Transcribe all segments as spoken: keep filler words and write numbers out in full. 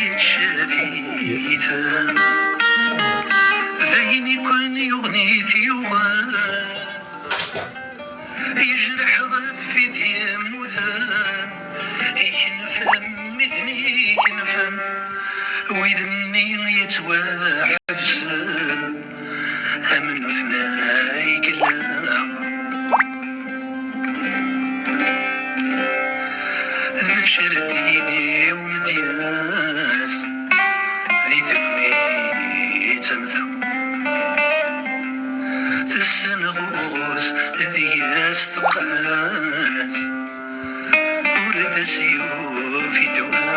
Yettcati-ten d ayen i ken-yuɣen i t-yuɣen. Yejreḥ ɣef wid yemmuten, iknef am widen iknfen, wid-nni yettwaḥebsen am nutni ay yella. D acu ara d-yini umedyaz di tegnit am ta? Tessen ɣur-s deg-s teqqaz, ur d as-yufi ddwa.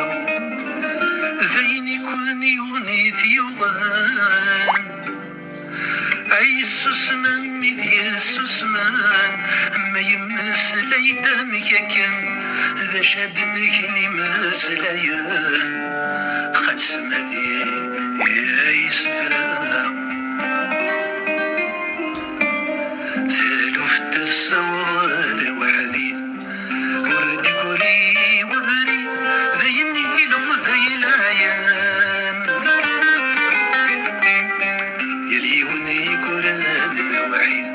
D ayen i ken-yuɣen i t-yuɣen. Ay yessusmen mi d yessusmen, ma yemmeslay-d amek akken, d acu ad d-gen imeslayen, xas ma d isefra. Taluft tessaweḍ lweḥd-i, ur d-igri webrid, d ayen ilum d ayen ɛyan. Yal yiwen yeggra-d d awḥid,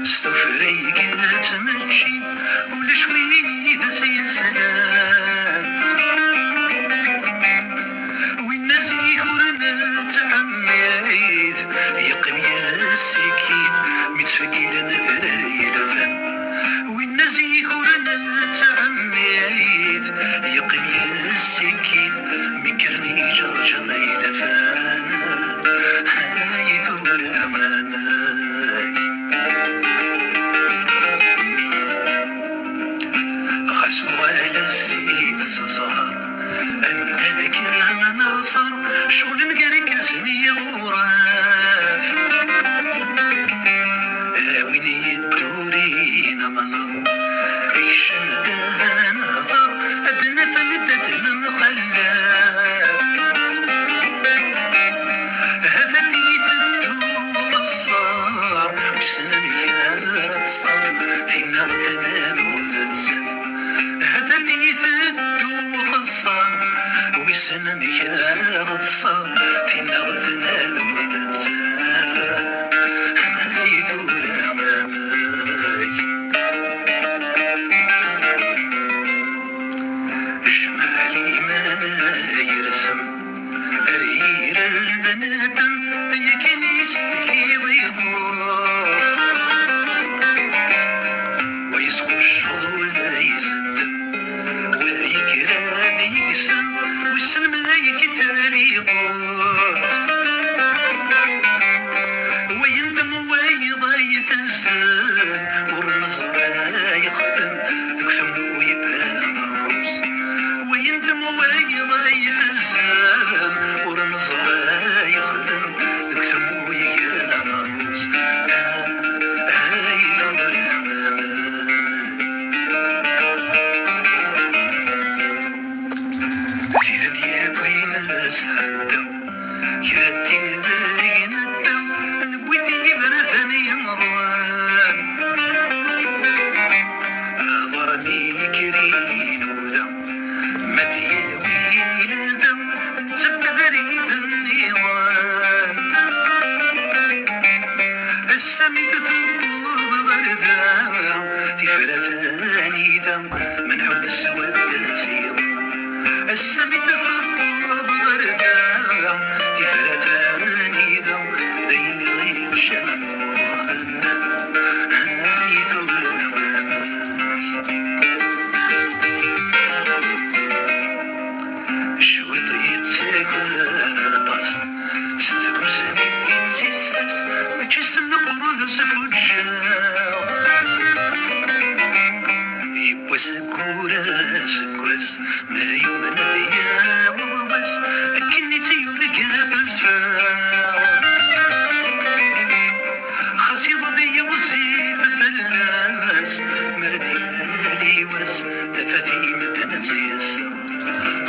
s tuffra iga tmeccit, ulac win i d as-yeslan. Winna zik ur nettɛemmid, yeqqim yessikid, mi ttfeggilen adrar yelfan. Winna zik ur nettɛemmid, yeqqim yessikid, mi kkren iǧerǧer yelfan. Ay tura amek? Xas uɣal-as i tesseẓɣer, anda akka ma neɣṣer, ceɣlen gar ikersen i yiɣuraf. A win yeddurin amnaṛ, kcem-d ad nehder, ad d-naf anda d-nemxallaf. Ha-t-ad iteddu xeṣṣar, wissen amek ara teṣṣar, tinna tenna d udezzan. Ha-t-ad iteddu xeṣṣar, wissen amek ara teṣṣar, tinna tenna d udezzan. Ay tura amek? Jmaɛ liman yersem, ar yir bnadem, ay akken yesteḥyi ɣur-s. Wa yesqucceḍ, wa la izeddem, wa yegra ad yeksem, wissen ma amek i tali ɣur-s. Wa yendem, wayeḍ ay tezzem, ur neẓri ara yexdem deg utemmu yebran ṛṛuz. Wa yendem, wayeḍ ay tezzem, ur neẓri ara yexdem deg utemmu yebran ṛṛuz. Ah, ay tura amek? Tiden yakk ayen sɛeddaɣ, kra n tin deg nedda, newwi-d iberdan yemḍan. Aḍar mi yekker inuda, ma d-yawi lada, nettaf-d abrid nniḍen. Ass-a mi d-tewweḍ ɣer da, tifrat anida, menḥud s waddaz yiḍ. Ass-a mi d-tewweḍ ɣer da, tifrat anida, d ayen iɣic am uḍan. Ay tura amek? Cwiṭ yettaker aṭas, s tguzmi yettissas, mačči s nneqrud s fuǧǧeɣ. Yiwwas ayyur aseggas, ma yumen ad d-yaweḍ wass, akken i tt-yurga teffeɣ. Xas iḍ-nni ɣezzif fell-as, mi ara d-yali wass, tafat i medden ad tt-yesseɣ.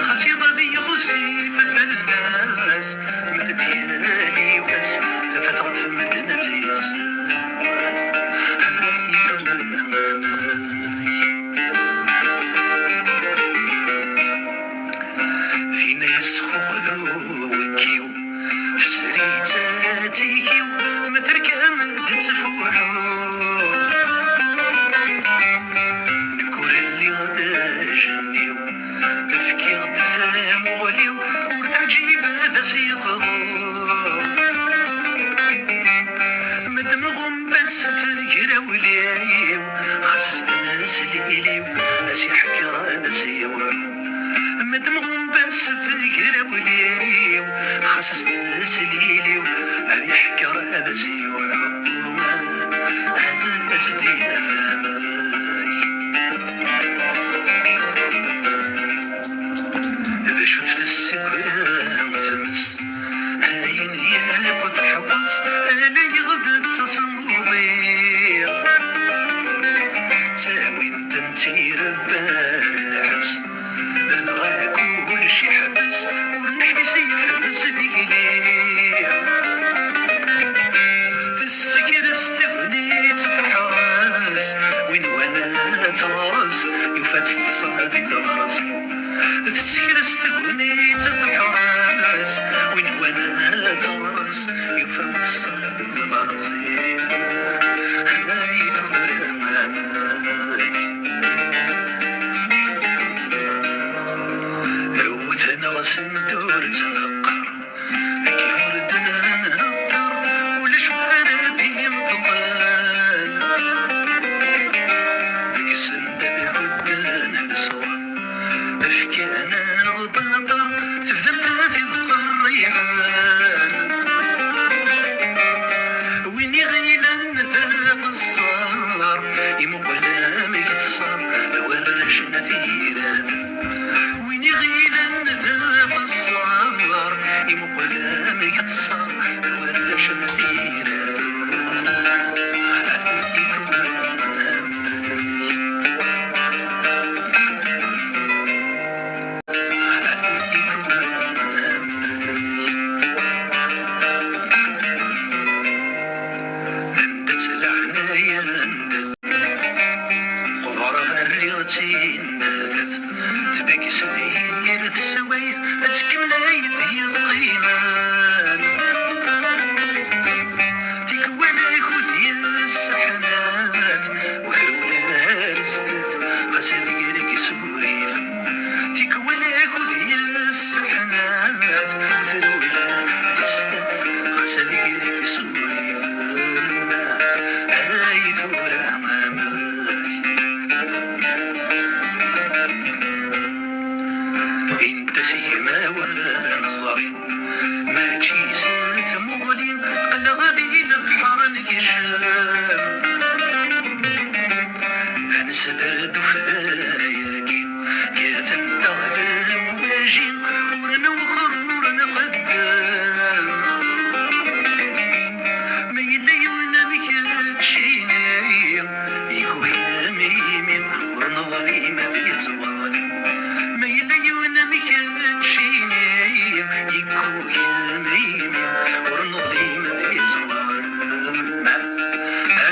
Xas iḍ-nni ɣezzif fell-as, mi ara d-yali wass, tafat ɣef medden ad tt-yesseɣ. Ay tura amek? Tinna yesxuxer Ul-iw, xas as-d-sliliw, ad iḥker, ad as-yuɛu, ad as-d-yaf amek. D acu-tt tsekkura tmes, ayen yakk teḥweẓ, ala yiɣed d tasemmuḍi. Ttawin-tent irebbar lḥebs, dɣa kullec iḥbes, ur neḥbis yeḥbes tigli. Tessekres tegnit teḥres, win wana teɣres, yufa-tt teṣṣa di teɣres. Tessekres tegnit teḥres, win wana teɣres, yufa-tt teṣṣa di teɣres. Ay tura amek. Wten-aɣ send ur ttneqqar, akken ur d-nhedder, ulac wara d-yenṭqen. Deg send ad hudden leṣwar, fkan-aɣ baṭer, tebda-d tiqerriɛen. Win iɣilen d aqeṣṣer, imuqel amek teṣṣer, d warrac n at iraden. Win iɣilen d aqeṣṣer, imuqel amek teṣṣer, d warrac n at iraden. Ay tura amek. Anda-tt leɛnaya, anda-tt? Qebreɣ rriɣ-tt i nnat, tbegges-d yir teswayt, ad tkemmel ayen d-yeqqimen. Tikwal akud yesseḥnat, ur trewwel ara zdat, ɣas ad igreg s wurrif. Tikwal akud yesseḥnat, ur trewwel ara zdat, ɣas ad igreg s wurrif. Ay tura amek. Inta s gma war neẓri, mačči s tmuɣli, qqleɣ di lebḥer n yiccer. Ad nesderduf dayagi, kkaten-aɣ lemwaji, ur nwexxer ur nqeddem. Ma yella yiwen am keččini, yeggugem imi, ur neḍlim ad yettwaḍlem. Ma yella yiwen am keččini, yeggugem imi, ur neḍlim ad yettwaḍlem.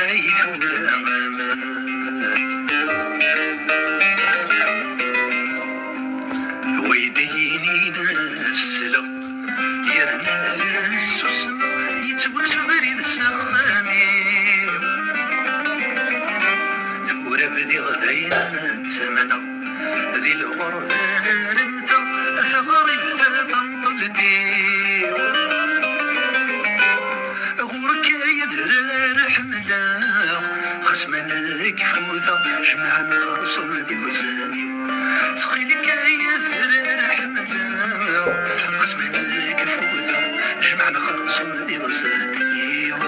Ay tura amek. Wid yinin sleɣ, yerna tessusem, yettwakkes ubrid s axxam-iw. Tura bdiɣ d ayen ttamneɣ, di lɣerba remteɣ, afeɣ ɣer ibda tanṭelt-iw. Ɣur-k ay adrar ḥemmleɣ, xas ma nekk futeɣ, jemɛen xerṣum d iɣsan-iw. Ttxil-k ay adrar ḥemmleɣ, xas ma nekk futeɣ, jemɛen xerṣum d iɣsan-iw.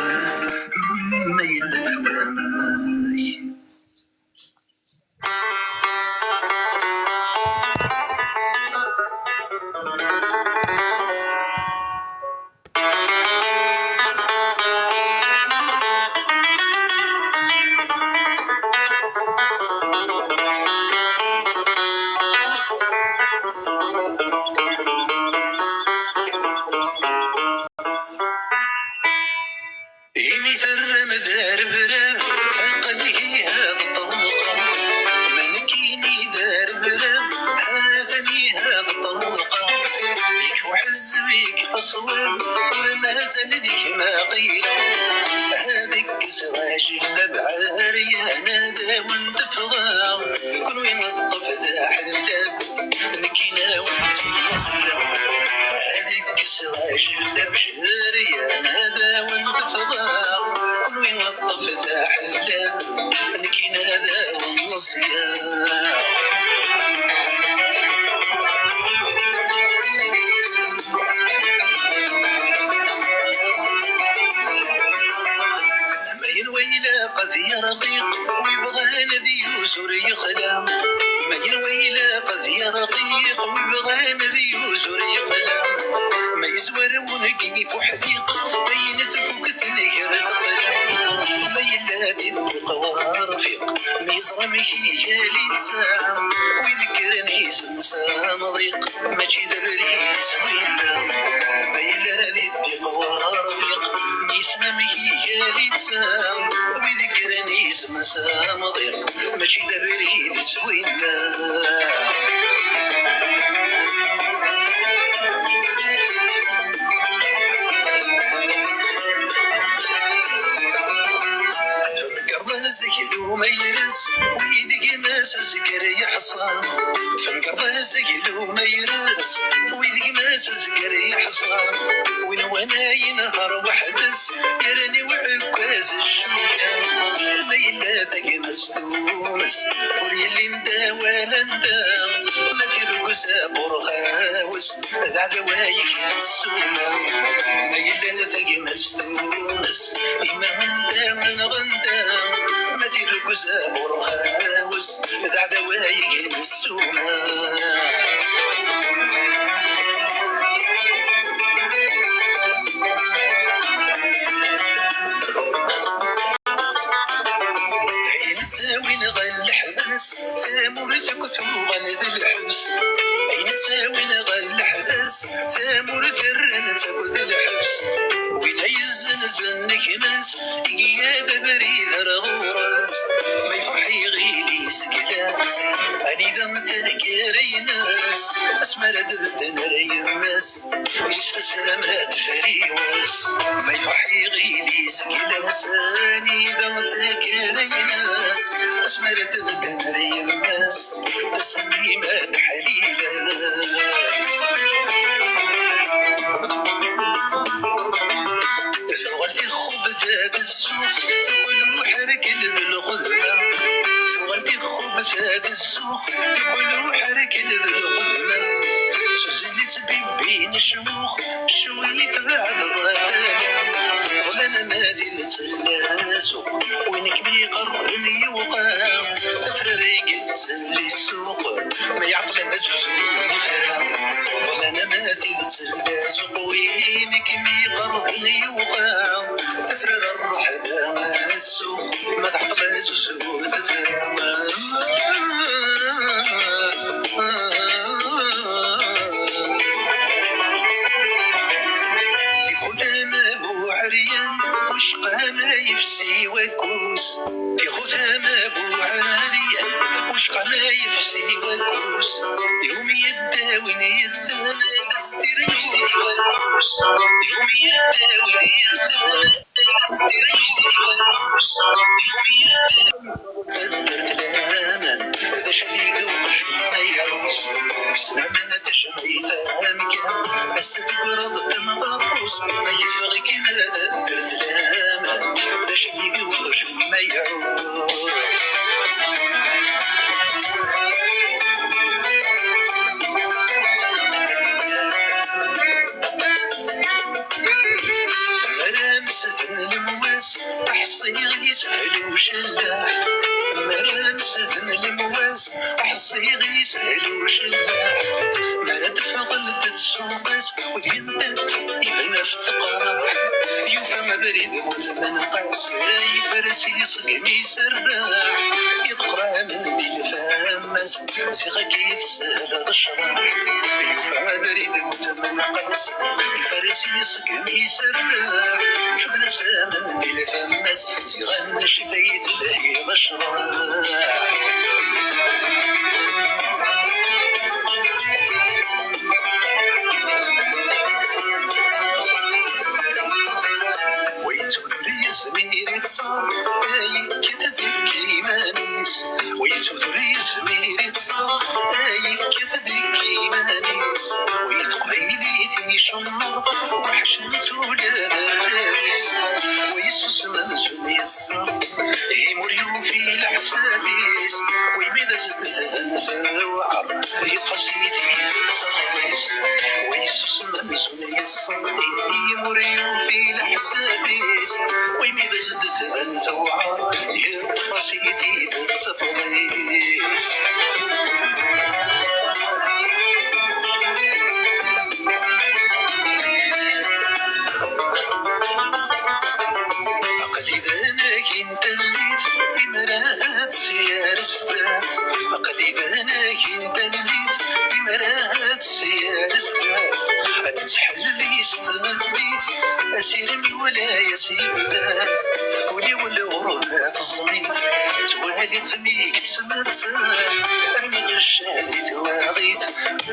Ma yella wamek. Imi terram d arebrab, aql-i ad ṭṭerḍqeɣ. Ma nekkini d arebrab, ha-t-ani ad ṭṭerḍqeɣ. Yak uḥezzeb, yak faṣwab, ur mazal deg-m aqila. Ad kkseɣ ajellab ɛeryan, ad awen-d-ffɣeɣ. Kunwi neṭṭef d aḥellab, nekkini ad wen-tt-id-neẓleɣ. Ad kkseɣ ajellab Jeryan ad awen-ḍefḍeɣ, kunwi ṭṭef d aḥellal, nekkini ad awen-neẓẓgeɣ. Ṭiq wibɣan ad yuzur yefla, ma yezwar unegni buḥdiq, ayen tfuk tnegra tefla. Ma yella di ddiq war rfiq, mi yeẓra amek iga littseɛ, wid kkren izem s amḍiq, mačči d abrid s winna. Ma yella di ddiq war rfiq, mi yessen amek iga littseɛ, wid kkren izem s amḍiq, mačči d abrid s winna. Temkerḍ azaglu ma yres, wid gma-s azger yeḥṣa. Temkerḍ azaglu ma yres, wid gma-s azger yeḥṣa. Win wanayen har weḥd-s, yerna i uɛekkaz ccuka. Ma yella tagmest tumes, ur yelli n da wala n da. Ma tirgez aburxawes, d aɛdaw-ik ssuma. Ma yella tagmest tumes, imam n da neɣ n da. Ma tirgez aburxawes, d aɛdaw-ik ssuma. Ayen ttawin ɣer leḥbas, tamurt akk tuɣal d lḥebs. Ayen ttawin ɣer leḥbas, tamurt rran-tt akk d lḥebs. Win ay yezzenzen gma-s, iga-d abrid ar ɣur-s. Ma yefreḥ iɣil izegla-s, anida taggara-ines, asmi ara d-bedden ar yemma-s. Yesfesrem ad friwas, ma yefreḥ iɣil izegla-s, anida taggara-ines, asmi ara d-bedden ar yemma-s, tasemmimt ad ḥlilas. Tuɣal tixxubt ad tzuxx, kul uḥerkel d lxedma. Tuɣal tixxubt ad tzuxx, kul uḥerkel d lxedma. S uzal i ttbibbin ccmux, ccwi tbeɛdeḍ ɣer tala. Ɣlan ama di lettlazu, win i kem-iqerben yewqa. Afrareg yettell i ssuq, ma iɛeṭṭel azuzu n ufra. Ɣlan ama di lettlazu, win i kem-iqerben yewqa. Tafrara rrḥba a ssuq, ma tɛeṭṭel azuzu tefra. Tixutam abuɛriya, ucqam yefsi wakkus. Tixutam abuɛriya, ucqam yefsi wakkus. Yumi yedda win yeddan, d astirnu wakkus. Yumi yedda win yeddan, d astirnu wakkus. Yumi yedda. Taddart laman, d acu d-iga uqjun ma yeɛrus? Laman tejmeɛ-it amkan, ass-a tegreḍ-d ameɣrus, ma yeffeɣ-ikem taddart laman, d acu d-iga uqjun ma yeɛrus? Ara mesden lemwas, aḥṣiɣ yeshel ucellaḥ. Mara mesden lemwas, aḥṣiɣ yeshel ucellaḥ. Mara teffeɣ-d tsuq-as, ur d-yendad iban ɣef teqraḥ. Yufa abrid bu tmenqas, yefres iṣeggem iserreḥ. Yeḍqer amendil f ammas, ziɣ akka i teshel d ccḍeḥ. Yufa abrid bu tmenqas, yefres iṣeggem iserreḥ. Cudden-as amendil f ammas, ziɣ annect-a i telhi d ccḍeḥ. Wa yettewter yezmir iṭṭer, yekkat deg yiman-is. Wa yettewter yezmir iṭṭer, yekkat deg yiman-is. Wa i teqbaylit icemmer, weḥcent ula d arraw-is. Wa yessusem amzun yeṣṣer, imi ur yufi leḥsab-is. Wa imi d as-d-tban tewɛer, yeṭṭef-as-iyi-t-id s afḍis. Wa yessusem amzun yeṣṣer, imi ur yufi leḥsab-is. Wa imi d as-d-tban tewɛer, yeṭṭef-as-iyi-t-id s afḍis. Yebdat ul-iw lɣerba teẓmi-t, ttwaliɣ-tt mi yettmettat, armi icad di twaɣit,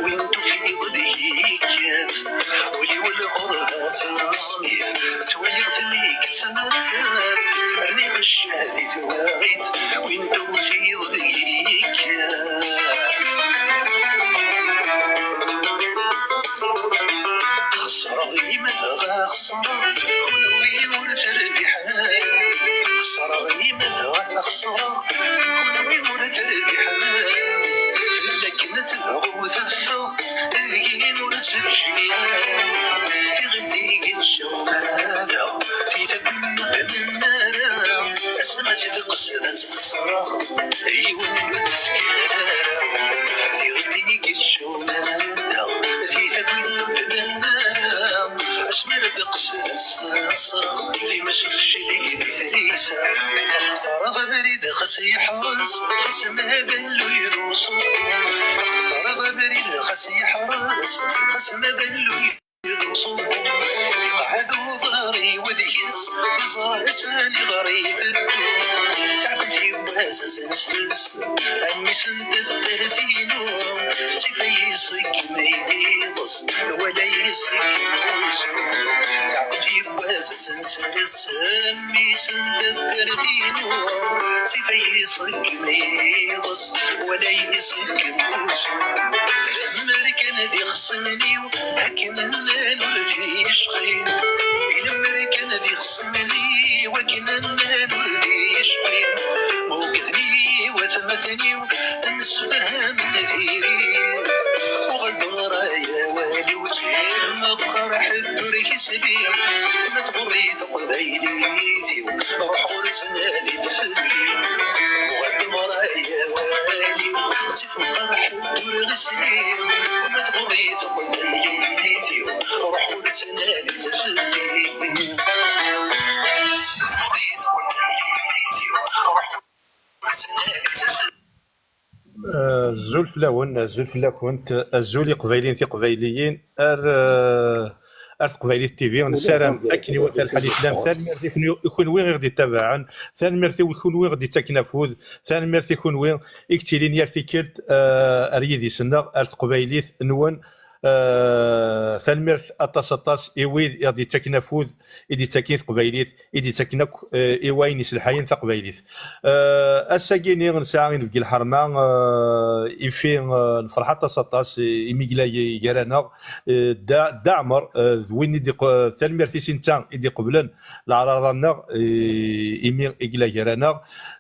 win tufiḍ deg-i yekkat. Ul-iw lɣerba teẓmi-t, ttwaliɣ-t mi yettmettat, armi icad di twaɣit, win tufiḍ deg-i yekkat. Xesreɣ imi dɣa xesreɣ, kunwi ur terbiḥem. Xesreɣ imi dɣa xesreɣ, kunwi ur terbiḥem. Fell-aken tebɣu teffeɣ, deg-i ur tebci. Tiɣilt i yečča umadaɣ, tita ur nudamen ara. Asma tt-id-qesden s tesreɣ, yiwen ur t-sgir ara. Tiɣilt i yečča umadaɣ, tita ur nudamen ara. Asmi ara d-qesden s tesreɣ, times ur teclig di tlisa. Textar abrid xas yeḥrez, xas ma d alluy d uṣum. Textar abrid xas yeḥrez, xas ma d alluy d uṣum. Iqɛed uḍar-iw deg-s, iẓra-s aniɣer iteddu. Taɛkemt yiwwas ad tt-nesres, a mmi-s n taddart-inu. Ttif ay iṣeggem ay d-iḍes, wala ay iṣeggem usu. Taɛkemt yiwwas ad tt-nesres, a mmi-s n taddart-inu. Ttif ay iṣeggem ay d-iḍes, wala ay iṣeggem usu. Lemmer kan ad ixṣimen-iw akken nnan ur d-yecqi. Lemmer kan ad ixṣimen-iw akken nnan ur d-yecqi. Ma ugden-iyi watmaten-iw, msefhamen diri. Uɣal-d ɣer-i awal-iw, ttxil meqqar ḥedd ur k-isli. Ma tɣurri teqbaylit-iw, ruḥ ɣur-sen ad id-fell-i. Uɣal-d ɣer-i awal-iw, ttxil meqqar ḥedd ur ɣ-isli. Ma tɣurri teqbaylit-iw, ruḥ ɣur-sen ad id-fell-i. Azul fell-awen, azul fell-akent, azul Iqbayliyen Tiqbayliyin, ar, eh, ar Teqbaylit T V. Nessaram akken iwata lḥal i tellam. Tanemmirt i kunwi, i kunwi i ɣ-d-ittabaɛen, tanemmirt i kunwi i ɣ-d-ittaken afud, tanemmirt i kunwi i yettilin yal tikkelt, eh, ar yidis-nneɣ, ar teqbaylit-nwen. Eh, tanemmirt aṭas, aṭas i wid i ɣ-d-ittaken afud, i d-ittaken i teqbaylit, i d-ittaken akk, eh, i wayen iselḥayen taqbaylit. Eh, ass-agi-ni nesɛa inebgi lḥerma, eh, ifi, eh, nefreḥ aṭas, aṭas, eh, imi yella gar-aneɣ, eh, Dda, Dda Ɛmer, eh, d win i d-iq-, tanemmirt-is i netta i d-iqeblen leɛraḍa-nneɣ, eh, imi i yella gar-aneɣ.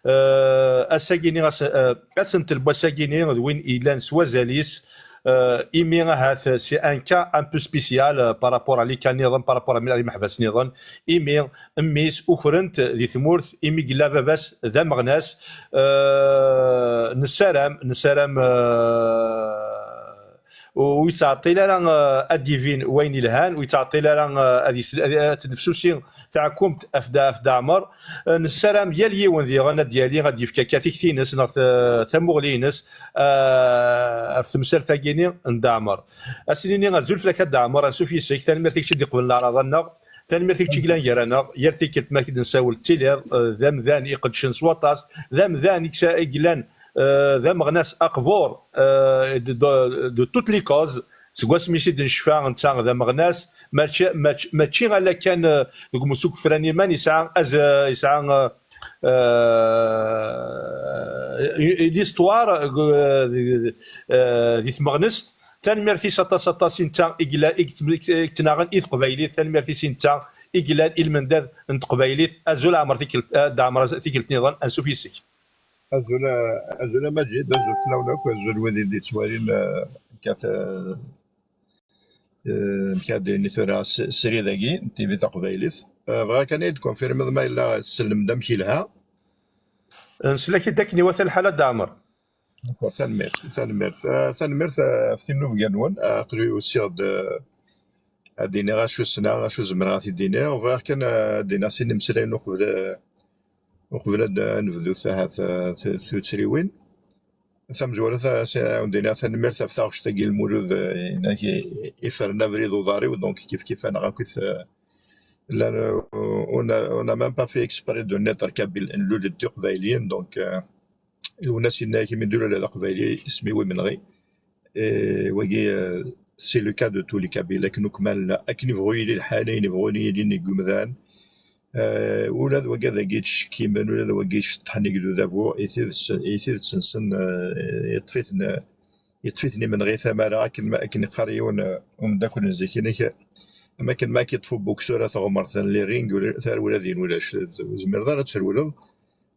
Eh, ass-agi-ni, ass, eh, asentel n wass-agi-ni d win yellan s wazal-is, eh, imi ahat c'est un cas un peu spécial, eh, par rapport à les cas nniḍen, par rapport à imeḥbas nniḍen, imi mmi-s ukren-t di tmurt imi yella baba-s d ameɣnas, eh, nessaram, nessaram, eh, ur yettɛeṭṭil ara, eh, ad d-ibin wayen ilhan, ur yettɛeṭṭil ara, eh, ad yesl-, ad, ad tennefsusi taɛkumt ɣef Dda, ɣef Dda Ɛmer. Eh, nessaram yal yiwen diɣen ad d-yali, ad d-yefk akka tikti-ines neɣ t-, tamuɣli-ines, eh, ɣef temsalt-agi-ni n Dda Ɛmer. Ad s-nini azul fell-ak a Dda Ɛmer, ansuf yis-k, tanemmirt i kečč i d-iqeblen leɛraḍa-nneɣ, tanemmirt i kečč i yellan gar-aneɣ, yal tikkelt mi ak-d-nessawel d tiliḍ, eh, d amdan iqeddcen s waṭas, d amdan i ksa-, i yellan, eh, d ameɣnas aqbur, eh, de, de, de toutes les causes, seg wasmi i s-id-necfa netta d ameɣnas, mačči, mačči, mačči ala kan, eh, deg umussu n Fran Iman, yesɛa az-, yesɛa, eh, eh, l'histoire, eh, di, eh, di tmeɣnest. Tanemmirt-is aṭas, aṭas i netta i yella, i yettm-, i yettnaɣen i teqbaylit, tanemmirt-is i netta i yellan i lmendad n teqbaylit. Azul Ɛmer tikkelt, eh, Dda Ɛmer tikkelt nniḍen, ansuf yis-k. Azul, eh, azul a Maǧid, azul fell-awen akk, azul wid i d-yettwalin, eh, kat, eh, eh, amek ara d-nini tura s-, srid-agi n T V taqbaylit. Eh, bɣiɣ kan ad yi-d-konfirmiḍ ma yella tsellemt-d amek yelha. Nsel-ak-id akken iwata lḥal a Dda Ɛmer. D'accord, tanemmirt, tanemmirt. Eh, tanemmirt, eh, ɣef tinnubga-nwen. Eh, aql-i usiɣ-d, eh, ad d-iniɣ acu ssneɣ, acu zemreɣ ad t-id-iniɣ. Bɣiɣ kan, eh, ad d-iniɣ sin imeslayen uqbel, eh, uqbel ad, ad nebdut ahat, eh, tu-, tuttriwin. Tamezwarut, a s-, ad wen-d-iniɣ tanemmirt ɣef taɣect-agi n Lmulud, eh, inak i, i fren abrid uḍar-iw, donc kif kif-aneɣ akkit, eh, llan, eh, On a, on a même pas fait exprès de naître kabyle, nlul-d d iqbayliyen, donc, euh, Lwennas yenna-ak imi d-ulaɣ d aqbayli, isem-iw imenɣi. Eh, wagi, eh, c'est le cas de tous les Kabyles, akken akk ma nella, akken ibɣu yili lḥal, ayen ibɣun yilin deg umdan. Eh, ula d wagi dagi yettcekkimen, ula d wagi iceṭṭḥen deg udabu, i tidet, i tidet-nsen, eh, yeṭṭef-iten, yeṭṭef-iten imenɣi tamara, akken ma, akken iqqar yiwen, eh, umeddakel n zik-inek, am akken ma k-iṭṭef ubuksur a teɣmert n les rings, ula, tarewla din ulac, ur tezmireḍ ara ad trewleḍ,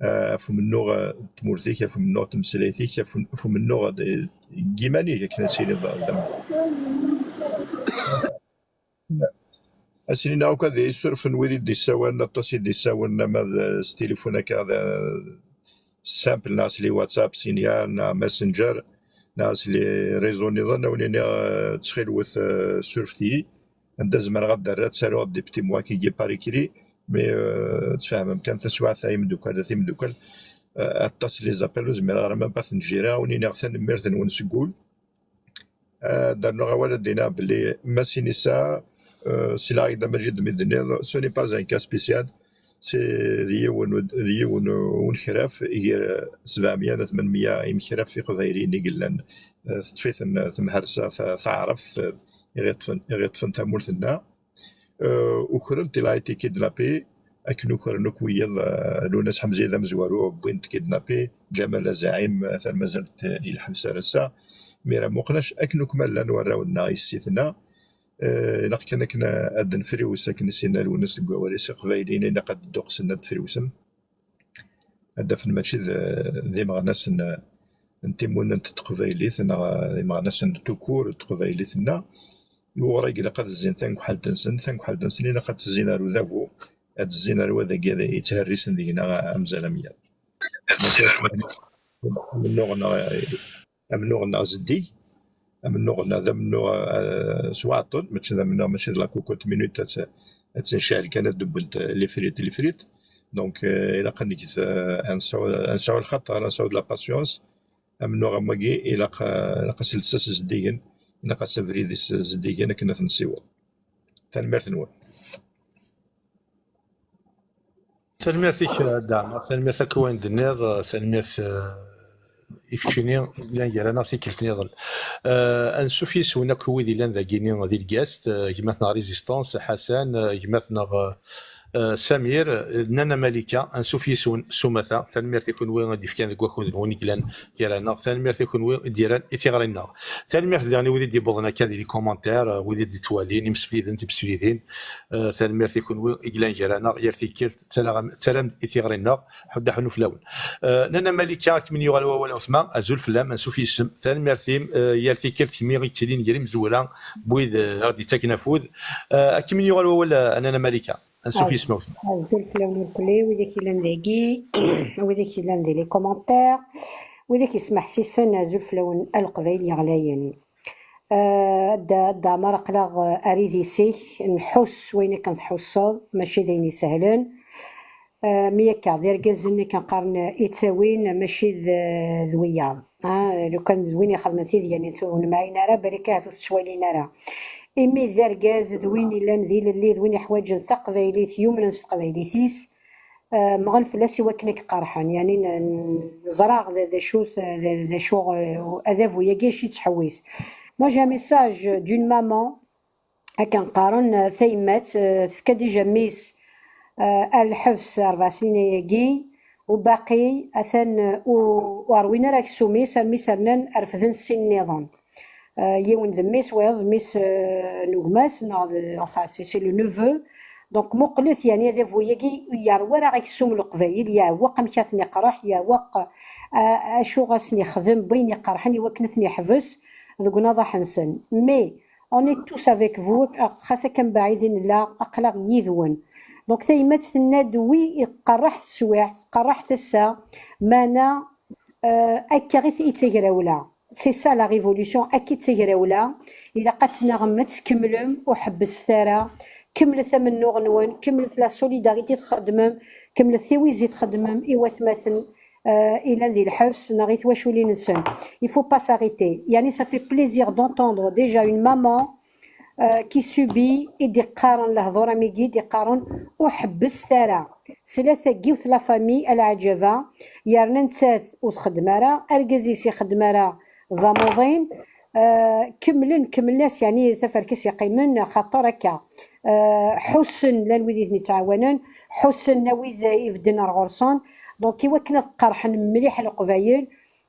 eh, ɣef umennuɣ, eh, n tmurt-ik, ɣef umennuɣ n tmeslayt-ik, ɣef un-, ɣef umennuɣ, eh, n yiman-ik akken ad tiliḍ d, d am-, Ad s-iniɣ akk ad iyi-ssurfen wid i d-issawalen, aṭas i d-issawalen, ama d, eh, s tilifun akka, d, eh, simple, neɣ s les WhatsApp, Signal, neɣ Messenger, neɣ s les réseaux nniḍen, ad wen-iniɣ, eh, ttxil-wet, eh, surfet-iyi. Anda zemreɣ ad d-rreɣ, ttaruɣ des petits mots-agi par écrit, mais, euh, tfehmem kan taswiɛt-a, imeddukal, a timeddukal, euh, aṭas les appels, ur zmireɣ ara même pas ad ten-gérer, ad wen-iniɣ tanemmirt-nwen seg wul. Euh, ad d-rnuɣ awal ad d-iniɣ belli Masinisa, euh, si lɛayda Maǧid mi d-tenniḍ, ce n'est pas un cas spécial, c'est d yiwen, d yiwen unekraf gar sebɛemya neɣ tmenmya imekraf iqbayliyen i yellan, euh, teṭṭef-iten temhersa ta-, taɛrabt, euh, i ɣ-iṭṭfen, i ɣ-iṭṭfen tamurt-nneɣ. Euh, ukren-t, il a été kidnappé, akken ukren akk wiyaḍ, euh, Lwennas Ḥemza d amezwaru, wwin-t kidnappé, Ǧamal Azaɛim, euh, atan mazal-t, euh, i lḥebs ar ass-a, Mira Muqnac, akken akk ma llan warraw-nneɣ, yessi-tneɣ, euh, ilaq kan akken ad d-nefriwes, akken i s-yenna Lwennas deg wawal-is, iqbayliyen ilaq ad dduqsen, ad friwsen. Ad d-afen mačči d, d imeɣnasen n timunent n teqbaylit neɣ d imeɣnasen n tukur n teqbaylit-nneɣ. Wuɣur i ilaq ad zzin tanegḥalt-nsen, tanegḥalt-nsen ilaq ad tt-zzin ar udabu, ad zzin ar wadagi ad yettherrisen deg-neɣ amzal amyad. Mačči amennuɣ-nneɣ, amennuɣ-nneɣ zeddig, amennuɣ-nneɣ d amennuɣ, euh, s waɛṭel, mačči d amennuɣ, mačči d la cocotte minute ad, ad tt-ncɛel kan ad d-wwent les frites, les frites. Donc, euh, ilaq ad neg, euh, ad nesɛu, ad nesɛu lxaṭer, ad nesɛu de la patience. Amennuɣ am wagi ilaq, euh, ilaq-as lsas zeddigen, ilaq-as abrid-is zeddigen akken ad t-nessiweḍ. Tanemmirt-nwen. Tanemmirt-ik, a Dda Ɛmer, tanemmirt akk i wayen d-tenniḍ, tanemmirt, eh, i keččini, i yellan gar-aneɣ tikkelt nniḍen. Eh, ansuf yis-wen akk wid yellan dagini di lgast, eh, gma-tneɣ Résistance, Ḥasan, eh, gma-tneɣ, eh, Samir, eh, Nana Malika, ansuf yis-wen s umata. Tanemmirt i kunwi i d-ifkan deg wakud-nwen i yellan gar-aneɣ. Tanemmirt i kunwi i d-yerran i tiɣri-nneɣ. Tanemmirt daɣen i wid i d-iwwḍen akka di les commentaires, eh, wid i d-ittwalin, imsefliden, timseflidin. Eh, tanemmirt i kunwi i yellan gar-aneɣ, yal tikkelt ttalam-, ttalam-d i tiɣri-nneɣ, ḥuddaḥun fell-awen. Eh, Nana Malika, ad kem-in-yuɣal wawal a wetma, azul fell-am, ansuf yis-m, tanemmirt-im, eh, yal tikkelt kemmi i yettilin gar imezwura, n wid, eh, aɣ-d-yettaken afud. Eh, ad kem-in-yuɣal wawal, eh, a Nana Malika, ansuf yis-m a wetma. Azul fell-awen irkelli, widak yellan dagi, widak yellan di les commentaires, widak yesmeḥsisen, azul fell-awen a Leqbayel yeɣlayen. Ah, Dda, Dda Ɛmer, aql-aɣ, ah, ar idis-ik, nḥuss s wayen akken tḥusseḍ, mačči d ayen isehlen. Ah, mi akka, d irgazen akken qqaren, ah, i ttawin, mačči d, d wiyaḍ. Ah, lukan d win ixedmen tidyanin, ur nemɛin ara, balak ahat ur tettwalin ara. Imi d argaz, d win illan d ilelli, d win iḥwaǧen taqbaylit, yumnen s teqbaylit-is, ah, mɣen fell-as i wakken i k-qerḥen. Yani, n-, n-, ẓraɣ d, d acu-t, d, d acu, eh, adabu-agi acu yettḥewwis. Moi, j'ai un message d'une maman, akken qqaren, eh, tayemmat, eh, tefka déjà mmi-s, eh, ar lḥebs rebɛa snin ayagi, ubaqi atan, eh, u-, ur ṛwin ara aksum-is, armi s-rnan refden sin nniḍen. Euh, yiwen d mmi-s, wayeḍ d mmi-s, euh, n gma-s, neɣ d, enfin, c'est, c'est le neveu. Donc, muqlet, yani, adabu-agi, ur yerwi ara aksum n Leqbayel, yeɛweq amek ad ten-iqerreḥ, yeɛweq, euh, acu ɣas n-ixdem, n wayen iqerḥen, i wakken ad ten-iḥbes deg unaḍaḥ-nsen. Mais, on est tous avec vous, xas akka mbaɛid i nella, aql-aɣ yid-wen. Donc, tayemmat tenna-d, wi iqerreḥ teswiɛt, tqerreḥ tasa, meɛna, euh, akka i t-, i d tagrawla. C'est ça la révolution, akka i d tagrawla. Ilaq ad tnaɣem, ad tkemmlem, ur ḥebbset ara. Kemmlet amennuɣ-nwen, kemmlet la solidarité txeddmem, kemmlet tiwizi txeddmem i watmaten, euh, ilan di lḥebs neɣ i twaculin-nsen. Il faut pas s'arrêter. Yani, ça fait plaisir d'entendre déjà une maman qui subit i d-iqqaren lehdur am igi i d-iqqaren ur ḥebbset ara. Tlata n yiwet la famille a lɛaǧaba, yerna nettat ur txeddem ara, argaz-is ixeddem ara d amuḍin. Kemmlen kemmlen-as yeɛni taferka-s yeqqimen, axaṭer akka ḥussen llan wid i ten-ittɛawanen, ḥussen llan wid ibedden ar ɣur-sen. Donc i wakken ad qerḥen mliḥ Leqbayel,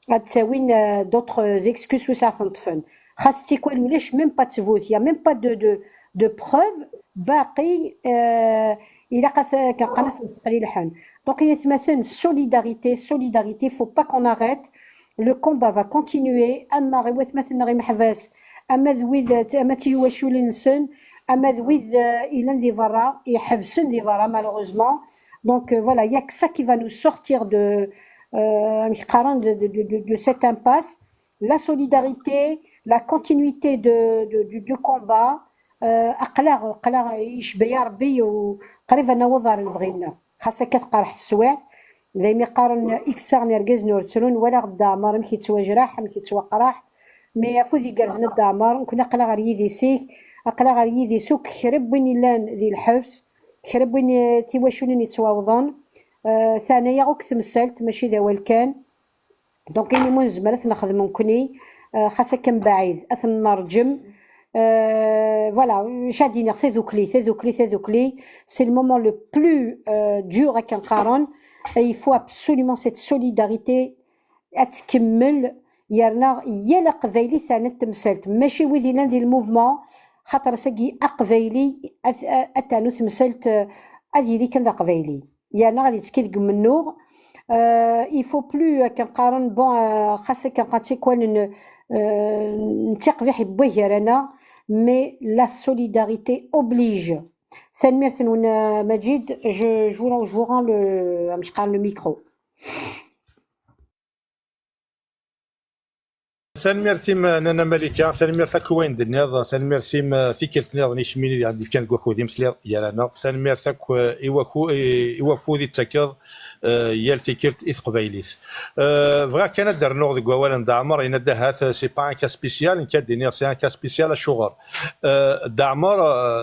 ad ttawin d'autres excuses wis ad ten-ṭṭfen. Xas tikwal ulac même pas ttbut, il y a même pas de, de, de preuve. Baqi ilaq ad qqen ad ten-sqelliḥen. Donc ay atmaten, solidarité, solidarité, faut pas qu'on arrête le combat va continuer. Ama i watmaten-nneɣ imeḥbas, ama d wid ama d tiwaculin-nsen, ama d wid yellan di berra, iḥebsen di berra malheureusement. Donc voilà, il y a que ça qui va nous sortir de, amek qqaren, de, de, de, de cette impasse. La solidarité, la continuité de, de, du, du combat. Aql-aɣ aql-aɣ icebba-yaɣ Rebbi, u qrib ad naweḍ ɣer lebɣi-nneɣ. Xas akka tqerḥ teswiɛt, daymi qqaren iksaɣen irgazen ur ttrun. Walaɣ Dda Ɛmer amek yettwajraḥ, amek yettwaqraḥ. Mais afud igerrzen a Dda Ɛmer, nekkni aql-aɣ ɣer yidis-ik, aql-aɣ ɣer yidis akk kra n win illan di lḥebs, kra n win tiwaculin yettwawḍen. Teɛna-yaɣ akk temsalt, mačči d awal kan. Donc imi ur nezmer ad t-nexdem nekkni, xas akka mbaɛid ad t-nerǧem. Voilà, acu ad d-iniɣ, tadukli, tadukli, tadukli, c'est le moment le plus dur akken qqaren. Il faut absolument cette solidarité ad tkemmel, yerna yal aqbayli teɛna-t temsalt, mačči wid yellan di le mouvement, xaṭer ass-agi aqbayli ad teɛnu temsalt, ad yili kan d aqbayli. Yerna ad yettekki deg umennuɣ. Il faut plus akken qqaren, bon, xas akken qqaren tikwal n tiqbiḥ n wagar-aneɣ, mais la solidarité oblige. Tanemmirt-nwen a Maǧid. Je, je vous, je vous rends le, amek qqaren, le micro. Tanemmirt-im a Nana Malika, tanemmirt akk i wayen d-tenniḍ, tanemmirt-im tikkelt nniḍen i kemmini i d-yefkan deg wakud-im sliɣ gar-aneɣ, tanemmirt akk i waku-, i wafud i d-tettakeḍ yal tikkelt i teqbaylit. Bɣiɣ kan ad d-rnuɣ deg wawal n Dda Ɛmer, yenna-d ahat c'est pas un cas spécial, nekk ad d-iniɣ c'est un cas spécial. Acuɣer? Dda Ɛmer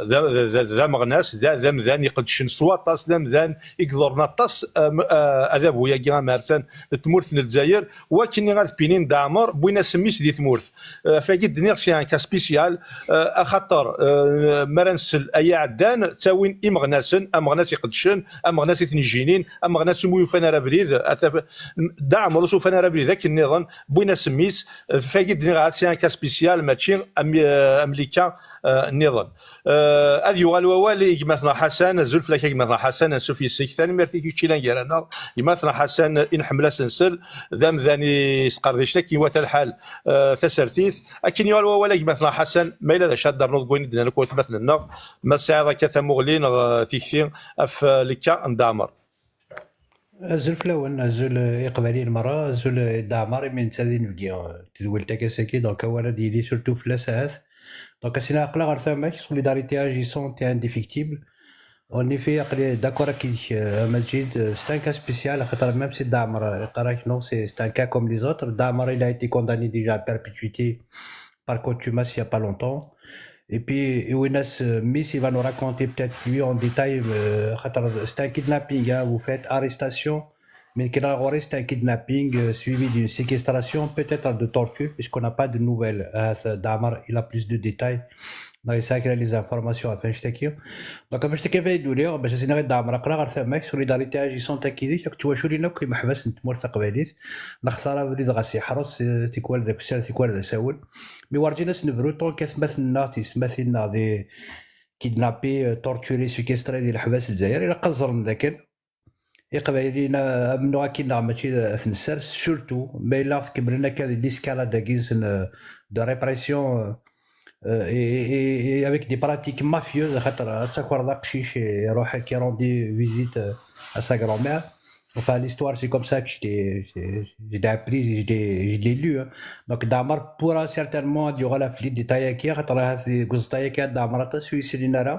d ameɣnas, d amdan iqedcen s waṭas, d amdan i iḍurren aṭas adabu-agi amersan n tmurt n Lezzayer, wakken ad pinin Dda Ɛmer, wwin-as mmi-s di tmurt. Ɣef wagi d-nniɣ c'est un cas spécial, axaṭer mi ara nsel ay iɛeddan, ttawin imeɣnasen, ameɣnas iqedcen, ameɣnas i ten-ijjinin, ameɣnas umi ufan ara abrid, Dda Ɛmer ur s-ufan ara abrid akken nniḍen, wwin-as mmi-s. Ɣef wagi d-nniɣ ahat c'est un cas spécial, mačči am Malika nniḍen. Ad yuɣal wawal i gma-tneɣ Ḥasan. Azul fell-ak a gma-tneɣ Ḥasan, ansuf yes-k. Tanemmirt i kečč ilan gar-aneɣ. Gma-tneɣ Ḥasan i nḥemmel ad s-nsel, d amdan isqerdicen akken iwata lḥal tasertit. Akken yuɣal wawal a gma-tneɣ Ḥasan, ma yella d acu ad d-ternuḍ deg wayen i d-nnan akk watmaten-nneɣ, ma tesɛiḍ akka tamuɣli neɣ tikti ɣef Lika n Dda Ɛmer. Azul fell-awen, azul i Iqbayliyen merra, azul i Dda Ɛmer, imi netta d inebgi n tedwilt-agi ass-agi, donc awal ad yili surtout fell-as ahat. Donc ad s-iniɣ aql-aɣ ɣer tama-k, solidarité agissante et indéfectible. En effet, aql-i d'accord akked-k a Maǧid, c'est un cas spécial, axaṭer même si Dda Ɛmer iqqar-ak non, c'est un cas comme les autres. Dda Ɛmer, il a été condamné déjà à perpétuité par contumace il y a pas longtemps. Et puis, Iwinas, euh, Miss, il va nous raconter peut-être lui en détail, euh, خاطر c'est un kidnapping, hein, vous faites arrestation, mais c'est un kidnapping euh, suivi d'une séquestration, peut-être de torture, puisqu'on n'a pas de nouvelles. Euh, Dda Ɛmer, il a plus de détails. Donc, il a les informations à faire. Donc, باش تكفي يدولي باش سينا غير دعم رقرا غير ثماك solidarité agissante كيدي شاك تشواشولي نوك كيما حبس نتمور ثقباليت نختار بريد غاسي حرص تيكوال ذاك السر تيكوال ذا ساول. Mais werǧin ad s-nebru tant qu'atmaten-nneɣ, tiyesmatin-nneɣ di kidnappés, euh, torturés, séquestrés di leḥbas n Lezzayer, ilaq ad ẓren dakken Iqbayliyen amennuɣ akkin-nneɣ mačči ad ten-nessers, surtout ma yella tkemmlen akka di l'escalade-agi-nsen, euh, de répression, euh, euh, et, et, et avec des pratiques mafieuses, xaṭer ad takreḍ aqcic iruḥ qui rendait visite, euh, à sa grand-mère. Enfin, l'histoire, c'est comme ça que je l'ai, je, je l'ai appris, je l'ai, je l'ai lu, hein. Donc, Dda Ɛmer pourra certainement ad yuɣal ɣef les détails-agi, xaṭer ahat deg uẓeṭṭa-agi Dda Ɛmer aṭas ur yesrin ara,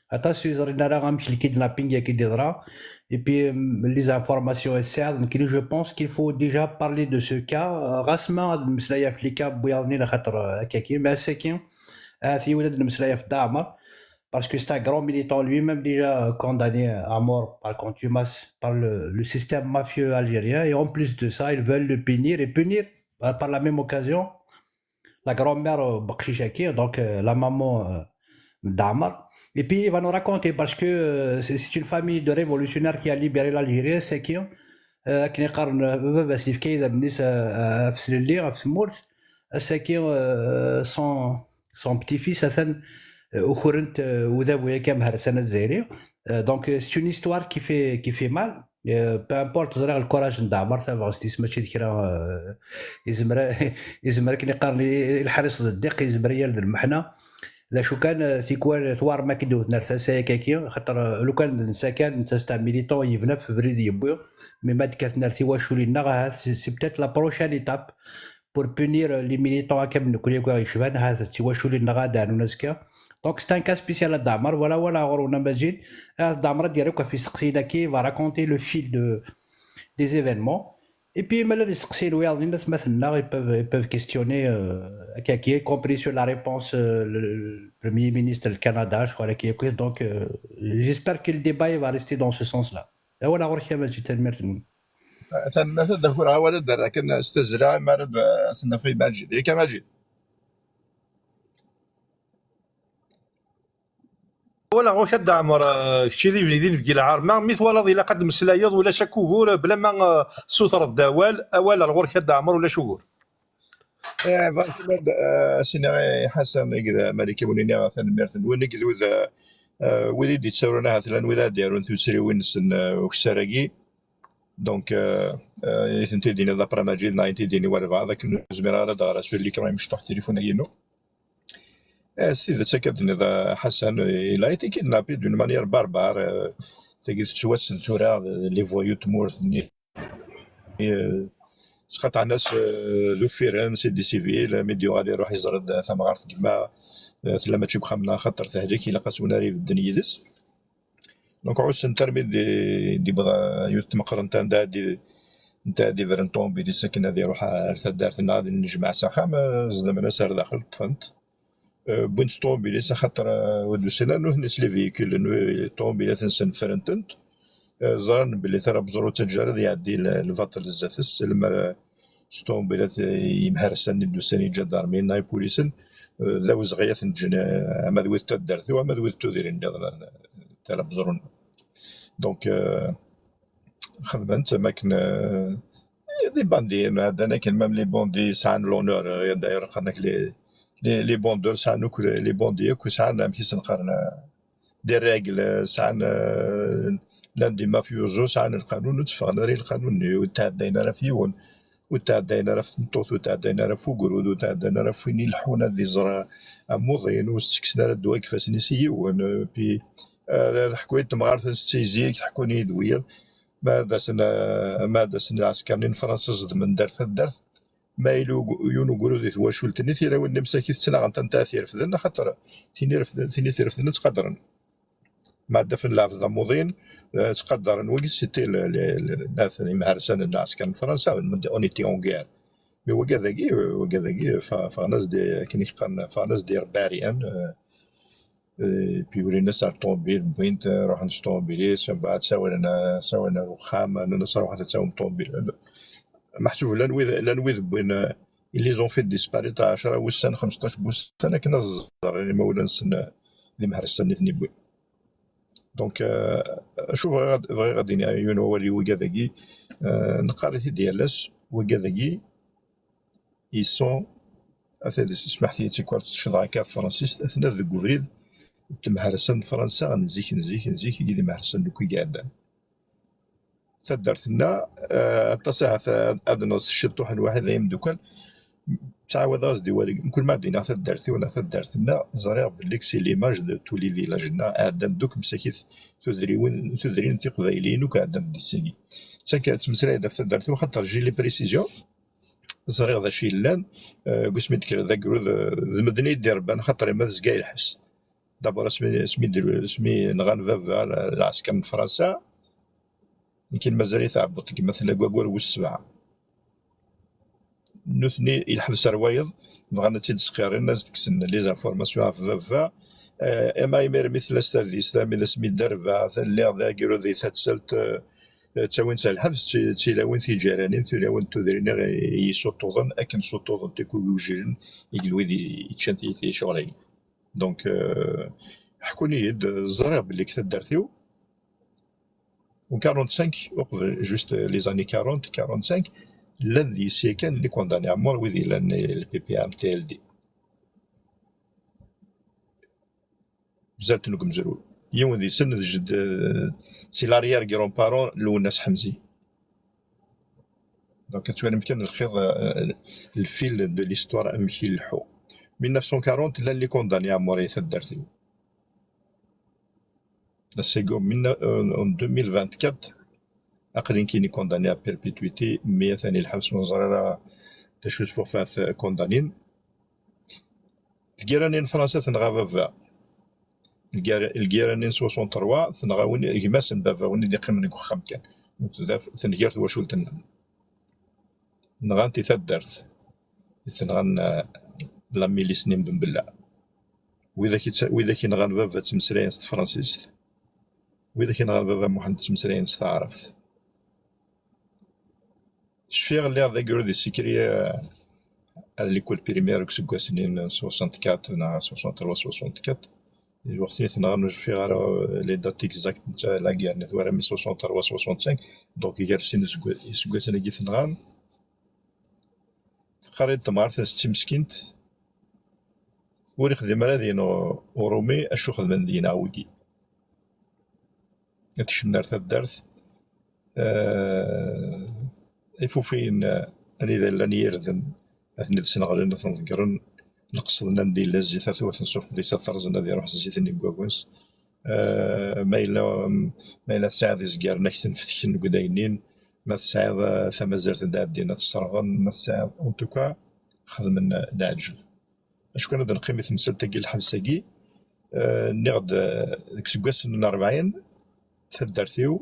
aṭas ur yeẓrin ara amek le kidnapping-agi d-yeḍra. Et puis, euh, les informations et ça, donc, je pense qu'il faut déjà parler de ce cas. Ɣas ma ad nmeslay ɣef les cas n wiyaḍ-nni, xaṭer, euh, akkagi, mais ass-agi, Ahat yiwen ad nemmeslay ɣef Dda Ɛmer, parce que c'est un grand militant lui-même, déjà condamné à mort par contumace par le, le système mafieux algérien, et en plus de ça, ils veulent le punir et punir, euh, par la même occasion la grand-mère, euh, Bakchichaki, donc, euh, la maman, euh, d'Amar. Et puis il va nous raconter, parce que, euh, c'est c'est une famille de révolutionnaires qui a libéré l'Algérie, c'est qui, euh, akken i qqaren, euh, baba-s yefka idammen-is, euh, euh, ɣef tlelli, ɣef tmurt. Ass-agi, euh, son, son petit-fils atan, euh, ukren-t, euh, udabu-agi amhersan azzayri. Euh, donc, euh, c'est une histoire qui fait, qui fait mal. Euh, peu importe, ẓriɣ le courage n Dda Ɛmer, tabɣest-is mačči d kra, euh, yezmer a- yezmer akken i qqaren i- i lḥaris d ddiq, yezmer a yal d lmeḥna. D acu kan, euh, tikwal twarem akken d-wten ar tasa-agi, xaṭer, euh, lukan d netta kan, netta c'est un militant yebna ɣef ubrid yewwi, mais ma d-kkaten ar tiwaculin-nneɣ, ahat c'est c'est peut-être la prochaine étape pour punir, euh, les militants akka am nekkni akk i ɣ-yecban, ahat d tiwaculin-nneɣ ad d-ɛnun azekka. Donc c'est un cas spécial a Dda Ɛmer, voilà, voilà ɣur-wen a Majid. Ahat Dda Ɛmer ad d-yerr akk ɣef yisteqsiyen-agi, il va raconter le fil de, des événements. Et puis, ma llan isteqsiyen wiyaḍ-nni n atmaten-nneɣ, ils peuvent, ils peuvent questionner, euh, Akaki, y compris sur la réponse, euh, le, le Premier ministre du Canada, je crois, Akaki. Donc, euh, j'espère que le débat, il va rester dans ce sens-là. Et voilà, ɣur-k a Majid, tanemmirt-nwen. Tanemmirt, ad d-akureɣ awal ad d-rreɣ kan s tazzla, mi ara d-, as-naf i Majid. Yak a Majid. Wala ɣur-k a Dda Ɛmer, eh, kečč d ibniden deg lɛerma, mi twalaḍ ilaq ad d-meslayeḍ, ulac akk ugur, eh, bla ma, eh, tessutreḍ-d awal, awal ɣur-k a Dda Ɛmer, ulac ugur. Eh, bɣiɣ kan ad, eh, as-iniɣ i Ḥasan akked Malika, wen-iniɣ tanemmirt-nwen, akked wid, eh, eh, wid i d-yettarun ahat llan wid ara d-yarun tuttriwin-nsen, eh, ukessar-agi. Donc, euh, euh, i tent-id-tiniḍ d'après Maǧid, neɣ i tent-id-yini walbeɛḍ, akken ur zmireɣ ara ad d-ɣreɣ sur l'écran imecṭuḥ tilifun-agi-inu. Eh, s tidet, akka d-tenniḍ, a Ḥasan, il a été kidnappé d'une manière barbare, euh, tagi tettwassen tura, euh, les voyous n tmurt-nni, euh, sqaṭɛen-as, euh, d uffiren, c'est des civils, mi d-yuɣal iruḥ iẓra-d tamɣart n gma, euh, tella mačči deg uxxam-nneɣ, axaṭer tehlek, ilaq-as win ara ibedden yid-s. Donc, ɛussen-t armi d-, d-yewweḍ yiwet tmeqrant anda ad d-, anda ad d-ibren ṭumubil-is akken ad iruḥ ar taddart-nneɣ ad nnejmaɛ s axxam, eh, zedmen-as ar daxel, ṭṭfen-t. Eh, wwin-t s ṭumubil-is axaṭer, eh, ur d-usin ara nutni s les véhicules, n-, ṭumubilat-nsen ffren-tent. Eh, ẓran belli tala n weẓru ur ttaǧǧa ara ad iɛeddi l-, lbaṭel zdat-s, lemmer, eh, s ṭumubilat, eh, yimhersan i d-usan iǧadarmiyen neɣ ipulisen, eh, d awezɣi ad ten-ǧǧen, eh, ama d wid n taddart-iw, ama d wid n tudrin nniḍen, eh, tala n weẓru-nneɣ. Donc, euh, xedmen-tt am akken, euh, des bandits, ɛeddan akken, même les bandits sɛan l'honneur, euh, d'ailleurs, qqaren akk les, les, les bandeurs sɛan akk, les bandits akk sɛan, amek i sen-qqaren, euh, des règles, sɛan, euh, llan des mafiosos, sɛan lqanun, ur tteffɣen ara i lqanun-nni, ur ttɛeddayen ara ɣef yiwen, ur ttɛeddayen ara ɣef tmeṭṭut, ur ttɛeddayen ara ɣef ugrud, ur ttɛeddayen ara ɣef win ileḥḥun ad iẓer amuḍin, ur s-ttekksen ara ddwa deg ifassen-is i yiwen, euh, puis, euh, ad ḥkun i temɣart-nsen si zik, ḥkun-iyi-d wiyaḍ. Ma ad asen, eh, ma ad asen lɛesker-nni n Fransa, ẓedmen-d ar taddart. Ma yella ug-, yiwen ugrud di twacult-nni, tilawin-nni msakit ttnaɣent anta ara t-irefden, axaṭer tin irefden, tin i t-irefden ad tt-qadren. Ma ad d-afen lɛebd d amuḍin, eh, ttqadaren wagi, c'était le, le, le, imhersan n lɛesker n Fransa, on était en guerre. Mais wagad-agi, wagad-agi, fa-, ffɣen-as-d, akken i k-qqaren, ffɣen-as-d irebɛariyen, eh, Eh, puis ulin-as ar ṭumubil, wwin-t, ruḥen s ṭumubil-is, mbeɛd sawlen, sawlen ar uxxam, nnan-as ruḥet ad tawim ṭumubil. Meḥsub llan wid, llan wid wwin, eh, ils les ont fait disparaître ɛecra wussan, xemseṭṭac n wussan akken ad ẓren imawlan-nsen, eh, d imhersan i ten-iwwin. Donc, eh, acu bɣiɣ ad, bɣiɣ ad d-iniɣ yiwen wawal i wigad-agi, eh, neqqar-it-id yal ass, wigad-agi, ils sont, ata d smaḥet-iyi tikwal ttecceḍeɣ akka ɣef tefransist, atna deg ubrid n temhersa n Fransa n zik, n zik, n zik, i d imhersan n akk i iɛeddan. Taddart-nneɣ, eh, aṭas ahat ad, ad nɣes ciṭuḥ n waḥed ay imeddukal, ttɛawadeɣ-as-d i wallen, mkul ma d-iniɣ taddart-iw neɣ taddart-nneɣ, ẓriɣ belli c'est l'image de tous les villages-nneɣ, ɛeddan-d akk msakit tudriwin, tudrin tiqbayliyin akk ɛeddant-d di sigi. Ttmeslay-d ɣef taddart-iw, xaṭer j'ai les précisions. Ẓriɣ d acu yellan, eh, deg wasmi d-tekker d agrud, eh, d medden i d-irebban, xaṭer ma tezga i lḥebs. D'abord, asmi, asmi d-, asmi nɣan baba, l-, lɛesker n Fransa, nekkin mazal-iyi tɛebbuḍt gma tella deg waggur wis sebɛa. nutni, yeḥbes ar wayeḍ, bɣan ad tt-id-sqirin, ad s-d-kksen les informations ɣef baba. Eh, ama imir mi tella s tadist, ami d asmi d-rbeɛ, lliɣ d agrud di tadsalt, eh, ttawin-tt ɣer lḥebs, d ti-, d tilawin tiǧaranin, tilawin n tudrin i, i yessuṭṭuḍen, akken ssuṭṭuḍen tikkugiwjilen i d wid i, yeččan ti-, ticɣel-agi. Donc, eh, ḥkun-iyi-d, ẓriɣ belli deg taddart-iw, en quarante-cinq, uqbel, juste les années quarante, quarante-cinq, llan deg-s yakan les condamnés à mort, wid yellan le P P A M T L D. Mazal-ten deg umezruy. Yiwen deg-sen d jedd, eh, c'est l'arrière-grand-parent n Lwennas Ḥemzi. Donc, ad twalim kan lxiḍ, eh, le fil de l'histoire amek ileḥḥu. Mille neuf cent quarante, llan les condamnés à mort i taddart-iw. Ass-agi, en mille, euh, en deux mille vingt-quatre, aql-i nekkini condamné à perpétuité, mi atan i lḥebs, ur neẓri ara d acu s fuxfat, euh, condamnin. Lgirra-nni n Fransa tenɣa baba. Lgirra-, lgirra-nni n soixante-trois tenɣa win, gma-s n baba, win i d-iqqimen deg uxxam kan. Tenger twacult-nneɣ. Nɣan-t i taddart i t-nɣan, eh, la milice-nni n Ben Bella. Widak i tt-, widak i nɣan baba ttmeslayen s tefransist. Widak i nɣan baba Muḥend ttmeslayen s taɛrabt. Cfiɣ lliɣ d agrud isikri, eh, ar l'école primaire deg iseggasen-nni n soixante-quatre neɣ soixante-trois, soixante-quatre. Lweqt i t-nɣan ur cfiɣ ara, eh, les dates exactes n la guerre, netta wara mi soixante-trois, soixante-cinq, donc gar sin isegga-, iseggasen-agi i t-nɣan. Teqqar-iyi-d temɣart-nnes d timeskint, ur ixdim ara din u-, urumi acu xedmen dina wigi. Ad kecmen ar taddart, eh, ifufiyen, eh, anida llan yirden, ad ten-id-sneɣlen, ad ten-ḍeggren. Lqesd-nni anda yella zzit, ad t-, ad ten-sufeḍ, ad t-rẓen, ad iruḥ zzit-nni deg wagens. Eh, ma yella, ma yella tesɛiḍ izgaren, ad k-ten-fetken deg udaynin. Ma tesɛiḍ, eh, tamazirt ad d-ɛeddin, ad t-sserɣen. Ma tesɛiḍ, en tout cas, xedmen, eh, leɛǧeb. Acu kan ad neqqim i temsalt-agi, lḥebs-agi, eh, nniɣ-d, eh, deg iseggasen n rebɛin, taddart-iw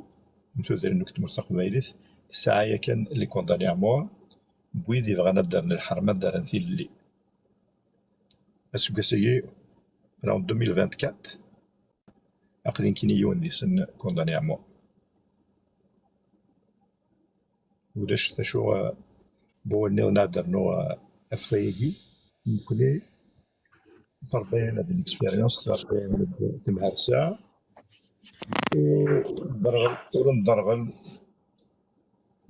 n tudrin deg tmurt taqbaylit tesɛa yakan les condamnés à mort, n wid yebɣan ad d-rren lḥerma, ad d-rren tilelli. Aseggas-agi, en deux mille vingt-quatre, aql-i nekkini yiwen deg-sen condamné à mort. Ulac d acu, eh, n wawal nniḍen ad d-rnuɣ, eh, ɣef wayagi. Nekkni, terbiya-nneɣ d l'expérience, terbiya-nneɣ d temharsa. Ur nderɣel, ur nderɣel,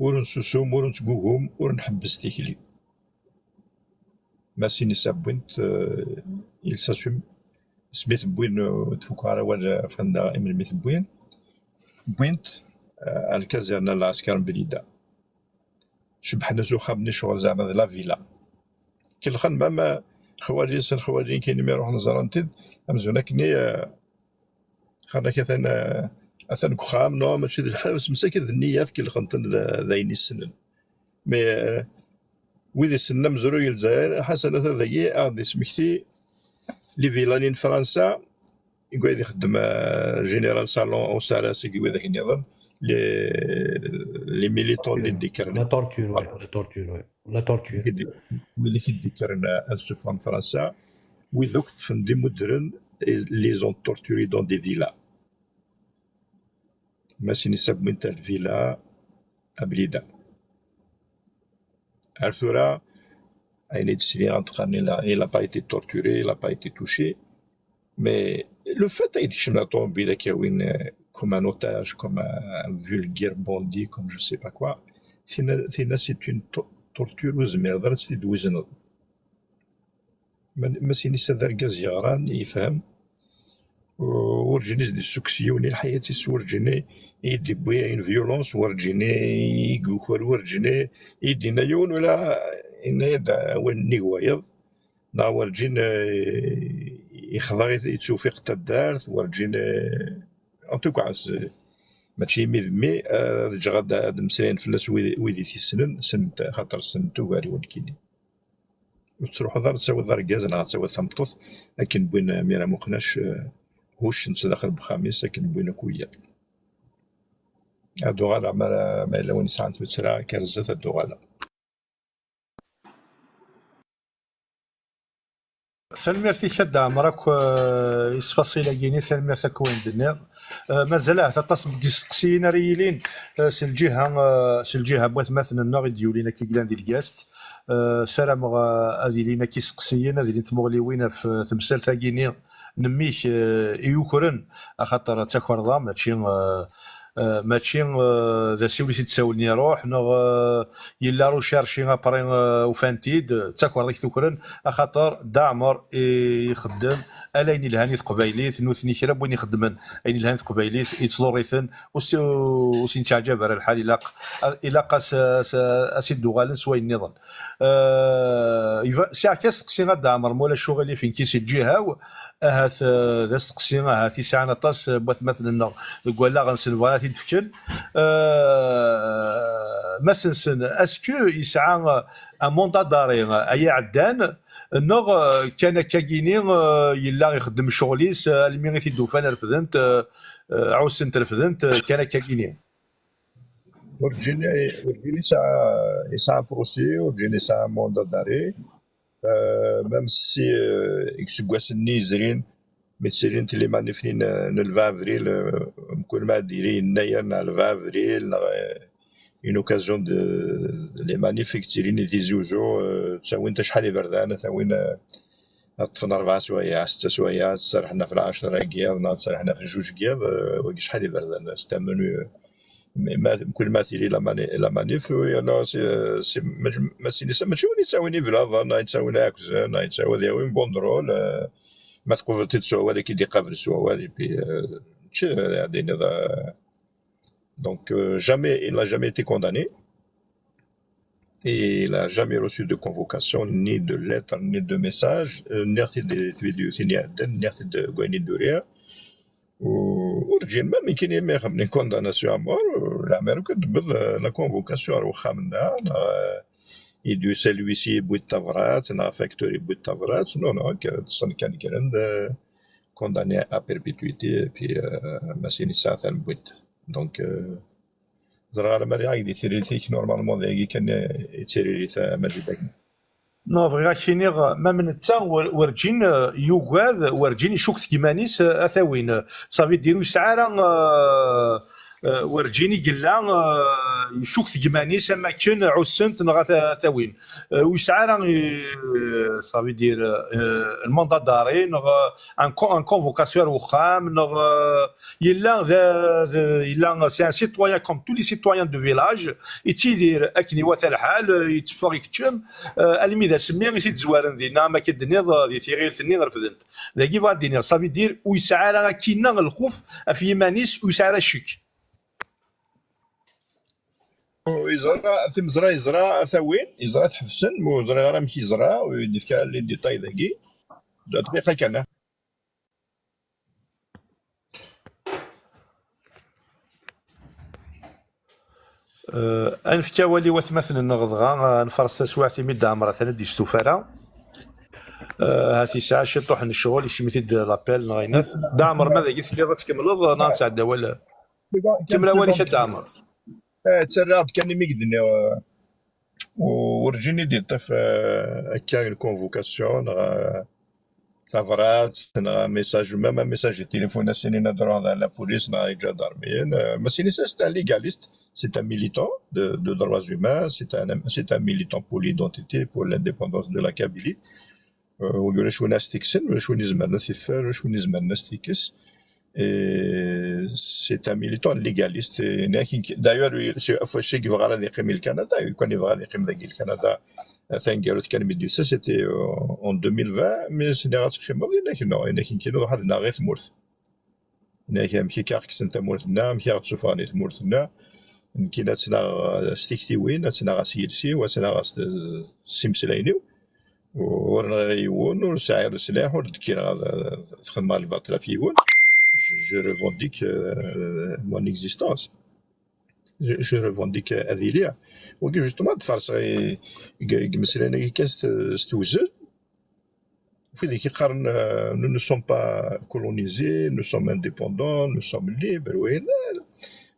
ur nsusum, ur nettgugum, ur nḥebbes tikli. Masin i s-wwint, euh, il s'assume. Asmi t-wwin, euh, ur tfukkeɣ ara awal, euh, ɣef wanda, melmi t-wwin. Wwin-t, euh, ar lkazerna n lɛesker n Blida. Cebbḥen-as uxxam-nni, ccɣel zeɛma d la villa. Kellxen, mama xwali-s, xwali-nkin, mi ruḥen ẓran-t-id, amzun akken, eh, xanak atan, eh, atan deg uxxam, no, mačči d lḥebs, msakit d nniyat, kellxen-ten d, d ayen issnen. Mais, eh, wid issnen amezruy n Lezzayer, Ḥasan Ata dagi, ad aɣ-d-ismekti les villas-nni n Fransa, deg wayen ixeddem, eh, Général Salon, Usaras, deg widak nniḍen, les, les militants-nni d-ikkren. La torture, ouais, la torture, ouais. La torture. Wid i d-, wid i d-ikkren, eh, ad ssufɣen Fransa, wid akk ṭṭfen d imuddren, et les ont torturés dans des villas. Masin i s-wwint ar lvilla à Blida. Ar tura, ayen i d-sliɣ ad qqaren, il a, il a pas été torturé, il a pas été touché. Mais le fait ay d-kecmen la ṭuṛubil, ad k-awin, euh, comme un otage, comme un vulgaire bandit, comme je sais pas quoi, tinna, tinna c'est une to-, torture ur tezmireḍ ara ad tt-id-twezneḍ. Ma, Masinisa d argaz yeɣran, yefhem. U-, werǧin i s-d-issukkes yiwen i lḥayat-is, werǧin i, i d-iwwi une violence, werǧin i, i yuker, werǧin i, i d-yenna yiwen, wala yenna-yad awal nnig wayeḍ, neɣ werǧin, eh, yexḍa i, i tewfiq n taddart, werǧin, eh, en tout cas, s-, mačči imi d mmi, eh, ad ǧǧeɣ ad, ad mmeslayen fell-as wid, wid i t-issnen, ssnen-t, axaṭer ssnen-t ugar i nekkini. Ur tettruḥuḍ ara ad tawiḍ argaz neɣ ad tawiḍ tameṭṭut, akken wwin Mira Muqnac, eh, huccen-tt daxel n uxxam-is, akken wwin akk wiyaḍ. Ad uɣaleɣ, ma, ma yella win yesɛan tuttra, kker zdat, ad uɣaleɣ. Tanemmirt-ik a Dda Ɛmer akk, eh, i ttfaṣil-agi-nni, tanemmirt akk i wayen d-tenniḍ. Eh, mazal ahat aṭas n yisteqsiyen ara yilin, eh, s lǧiha, eh, s lǧiha n watmaten-nneɣ i d-yulin akka i yellan di Lgast. Eh, ssarameɣ, eh, ad ilin akka isteqsiyen, ad ilin tmuɣliwin ɣef, eh, temsalt-agi-nni n mmi-k, eh, i yukren, axaṭer d takerḍa, mačči, eh, eh, mačči, eh, d asiwel i t-id-sawlen iruḥ, neɣ, eh, yella recherche après, eh, ufan-t-id, d takerḍa i t-ukren, axaṭer Dda Ɛmer i ixeddem ala ayen ilhan i teqbaylit, nutni kra n win ixeddmen ayen ilhan i teqbaylit, yettḍurr-iten, ur s-, ur s-yettaɛǧab ara lḥal, ilaq, ilaq as, as, as-id-uɣalen s wayen nniḍen. Eh, iba-, sɛiɣ kan asteqsi a Dda Ɛmer, ma ulac uɣilif, nekki si lǧiha-w, ahat, eh, d asteqsi ahat yesɛan aṭas, eh, n watmaten-nneɣ deg wallaɣ-nsen, bɣan ad t-id-fken. Eh, Mass Nsen, est-ce que yesɛa, eh, un mandat d'arrêt, eh, ay iɛeddan, neɣ, eh, kan akkagini, eh, yella ixeddem ccɣel-is, eh, almi i t-id-ufan refden-t, eh, eh, ɛussen-t refden-t, eh, kan akkagini? Werǧin, werǧin yesɛa, yesɛa procès, werǧin yesɛa mandat d'arrêt. Euh, même si, euh, deg iseggasen-nni yezrin, mi ttilint les manifs-nni n, n le vingt avril, euh, mkul ma d-yili yennayer neɣ le vingt avril, neɣ, euh, une occasion de, les manifs i yettilin di Tizi Uzzu, euh, ttawin-d acḥal iberdan, ad t-awin, euh, ad ṭṭfen rebɛa swayeɛ, setta swayeɛ, ad serrḥen ɣef lɛecṛa n yiḍ, neɣ ad serrḥen ɣef jjuj n yiḍ, euh, wagi acḥal iberdan, c'est un menu, euh, mais ma, mkul ma tili la mani-, la manif, oui, alors, c'est, euh, c'est, ma, ma sinisa, mačči win yettawin iblaḍen, neɣ yettawin iɛekzen, neɣ yettawi ad yawi une banderole, euh, ma tqubleḍ-t-id s wawal, ad k-id-iqabel s wawal, et puis, euh, mačči ad d-tiniḍ, euh, donc, euh, jamais, il n'a jamais été condamné. Et il n'a jamais reçu de convocation, ni de lettre, ni de message. Euh, nniɣ-t-id di tvidyutin iɛeddan, nniɣ-t-id deg wayen i d-uriɣ. U-, urǧin, ma mi kini mi xemni condamnation à mort, euh, leɛmer akk ad d-tewwiḍ, euh, la convocation ar wexxam-nneɣ, neɣ, euh, i d-yusa l'huissier yewwi-d tabrat, neɣ facteur yewwi-d tabrat. Non, non, akka ṭṭsen kan kkren-d, euh, condamné à perpétuité, et puis, euh, Massini yesɛa tanbut. Donc, euh, ẓriɣ alamma rriɣ-ak di tiririt-ik, normalement d ayagi kan, eh, i d tiririt, eh, Maǧid Agni. Non, bɣiɣ ad k-iniɣ, ma m netta wer-, werǧin, eh, yugad, werǧin icukk deg iman-is, eh, ad t-awin. Ça veut dire ur yesɛi ara, eh, eh, werǧin i yella, eh, icukk deg iman-is am akken ɛussen-t neɣ ad t-, ad t-awin. Eh, ur yesɛi ara, eh, ça veut dire, eh, le mandat d'arrêt, neɣ, eh, un co-, un convocation ar wexxam, neɣ, eh, yella d, d, yella, c'est un citoyen comme tous les citoyens de village, yettidir akken iwata lḥal, yetteffeɣ ikeččem, eh, almi d asmi i t-id-zwaren dinna, am akken d-tenniḍ, di tiɣilt-nni refden-t. Dagi bɣiɣ ad d-iniɣ, ça veut dire, ur yesɛi ara akkinna lxuf ɣef yiman-is, ur yesɛi ara ccek. Yeẓra, timeẓra yeẓra ad t-awin, yeẓra ad t-ḥebsen, ma ur ẓriɣ ara amek yeẓra, ur yi-d-yefki ara les détails dagi. Dqiqa kan, ah. Eh, ad nefk awal i watmaten-nneɣ dɣa, eh, ad nfaṛes taswiɛt imi Dda Ɛmer atan ur d-yestufa ara. Eh, ahat yesɛa ciṭuḥ n ccɣel, yekcem-it-id l'appel neɣ ayen. Dda Ɛmer, ma dagi telliḍ ad tkemmleḍ, neɣ ad nesɛeddi awal? Kemmel awal-ik a Dda Ɛmer. Eh, ttarraɣ-d kan imi i k-d-nniɣ, eh, u-, werǧin i d-yeṭṭef, eh, akka une convocation, neɣ, eh, tabrat, neɣ un message, même un message de téléphone, as-inin ad ruḥeḍ ɣer la police, neɣ ɣer les gendarmes. Eh, Massini, c'est un légaliste, c'est un militant de, de droits humains, c'est un, c'est un militant pour l'identité, pour l'indépendance de la Kabylie. Eh, ulac win as-t-ikksen, ulac win izemren ad t-iffer, ulac win izemren ad s-t-ikkes. Et c'est un militant légaliste. Et d'ailleurs, c'est, ɣef wacu i yebɣa ara ad yeqqim i Lkanada, lukan yebɣa ad yeqqim dagi i Lkanada, taneggarut kan mi d-yusa, c'était, euh, en deux mille vingt, mi s-nniɣ ad teqqimeḍ, yenna-k non, yenna-k nekkini ad ruḥeɣ ad nnaɣeɣ i tmurt. Yenna-k amek akka aɣ-kksen tamurt-nneɣ, amek aɣ-d-sufɣen i tmurt-nneɣ, nekkini ad tt-nnaɣeɣ s tiktiwin, ad tt-nnaɣeɣ s yiles-iw, ad tt-nnaɣeɣ s, s imeslayen-iw. Ur nɣiɣ yiwen, ur sɛiɣ leslaḥ, ur d-kkireɣ ad, ad xedmeɣ lbaṭel ɣef yiwen. Je, je revendique, euh, mon existence. Je, je revendique ad iliɣ. Wagi, justement, ad farseɣ i, i, i imeslayen-agi kan s t-, s tewzel. Wid i k-iqqaren, euh, nous ne sommes pas colonisés, nous sommes indépendants, nous sommes libres, oui.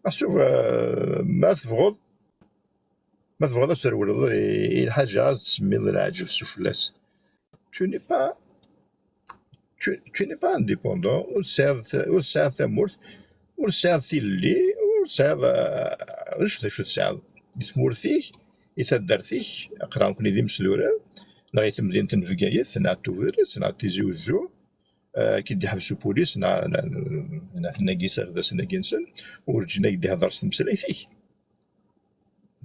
Meḥsub, euh, ma tebɣuḍ, ma tebɣuḍ ad trewleḍ i, i lḥaǧa, ad tsemmiḍ lɛaǧeb s ufella-s. Tu n'es pas tu, tu n'es pas indépendant, ur tesɛiḍ, ur tesɛiḍ tamurt, ur tesɛiḍ tilelli, ur tesɛiḍ, eh, ulac d acu tesɛiḍ. Di tmurt-ik, i taddart-ik, aql-aɣ nekkni d imesdurar, neɣ i temdint n Bgayet, neɣ n Tubiret, neɣ n Tizi Uzzu, eh, ad k-id-iḥbes upulis, neɣ, neɣ, neɣ tenna-gi iserdasen-agi-nsen, urǧin ad k-d-ihder s tmeslayt-ik.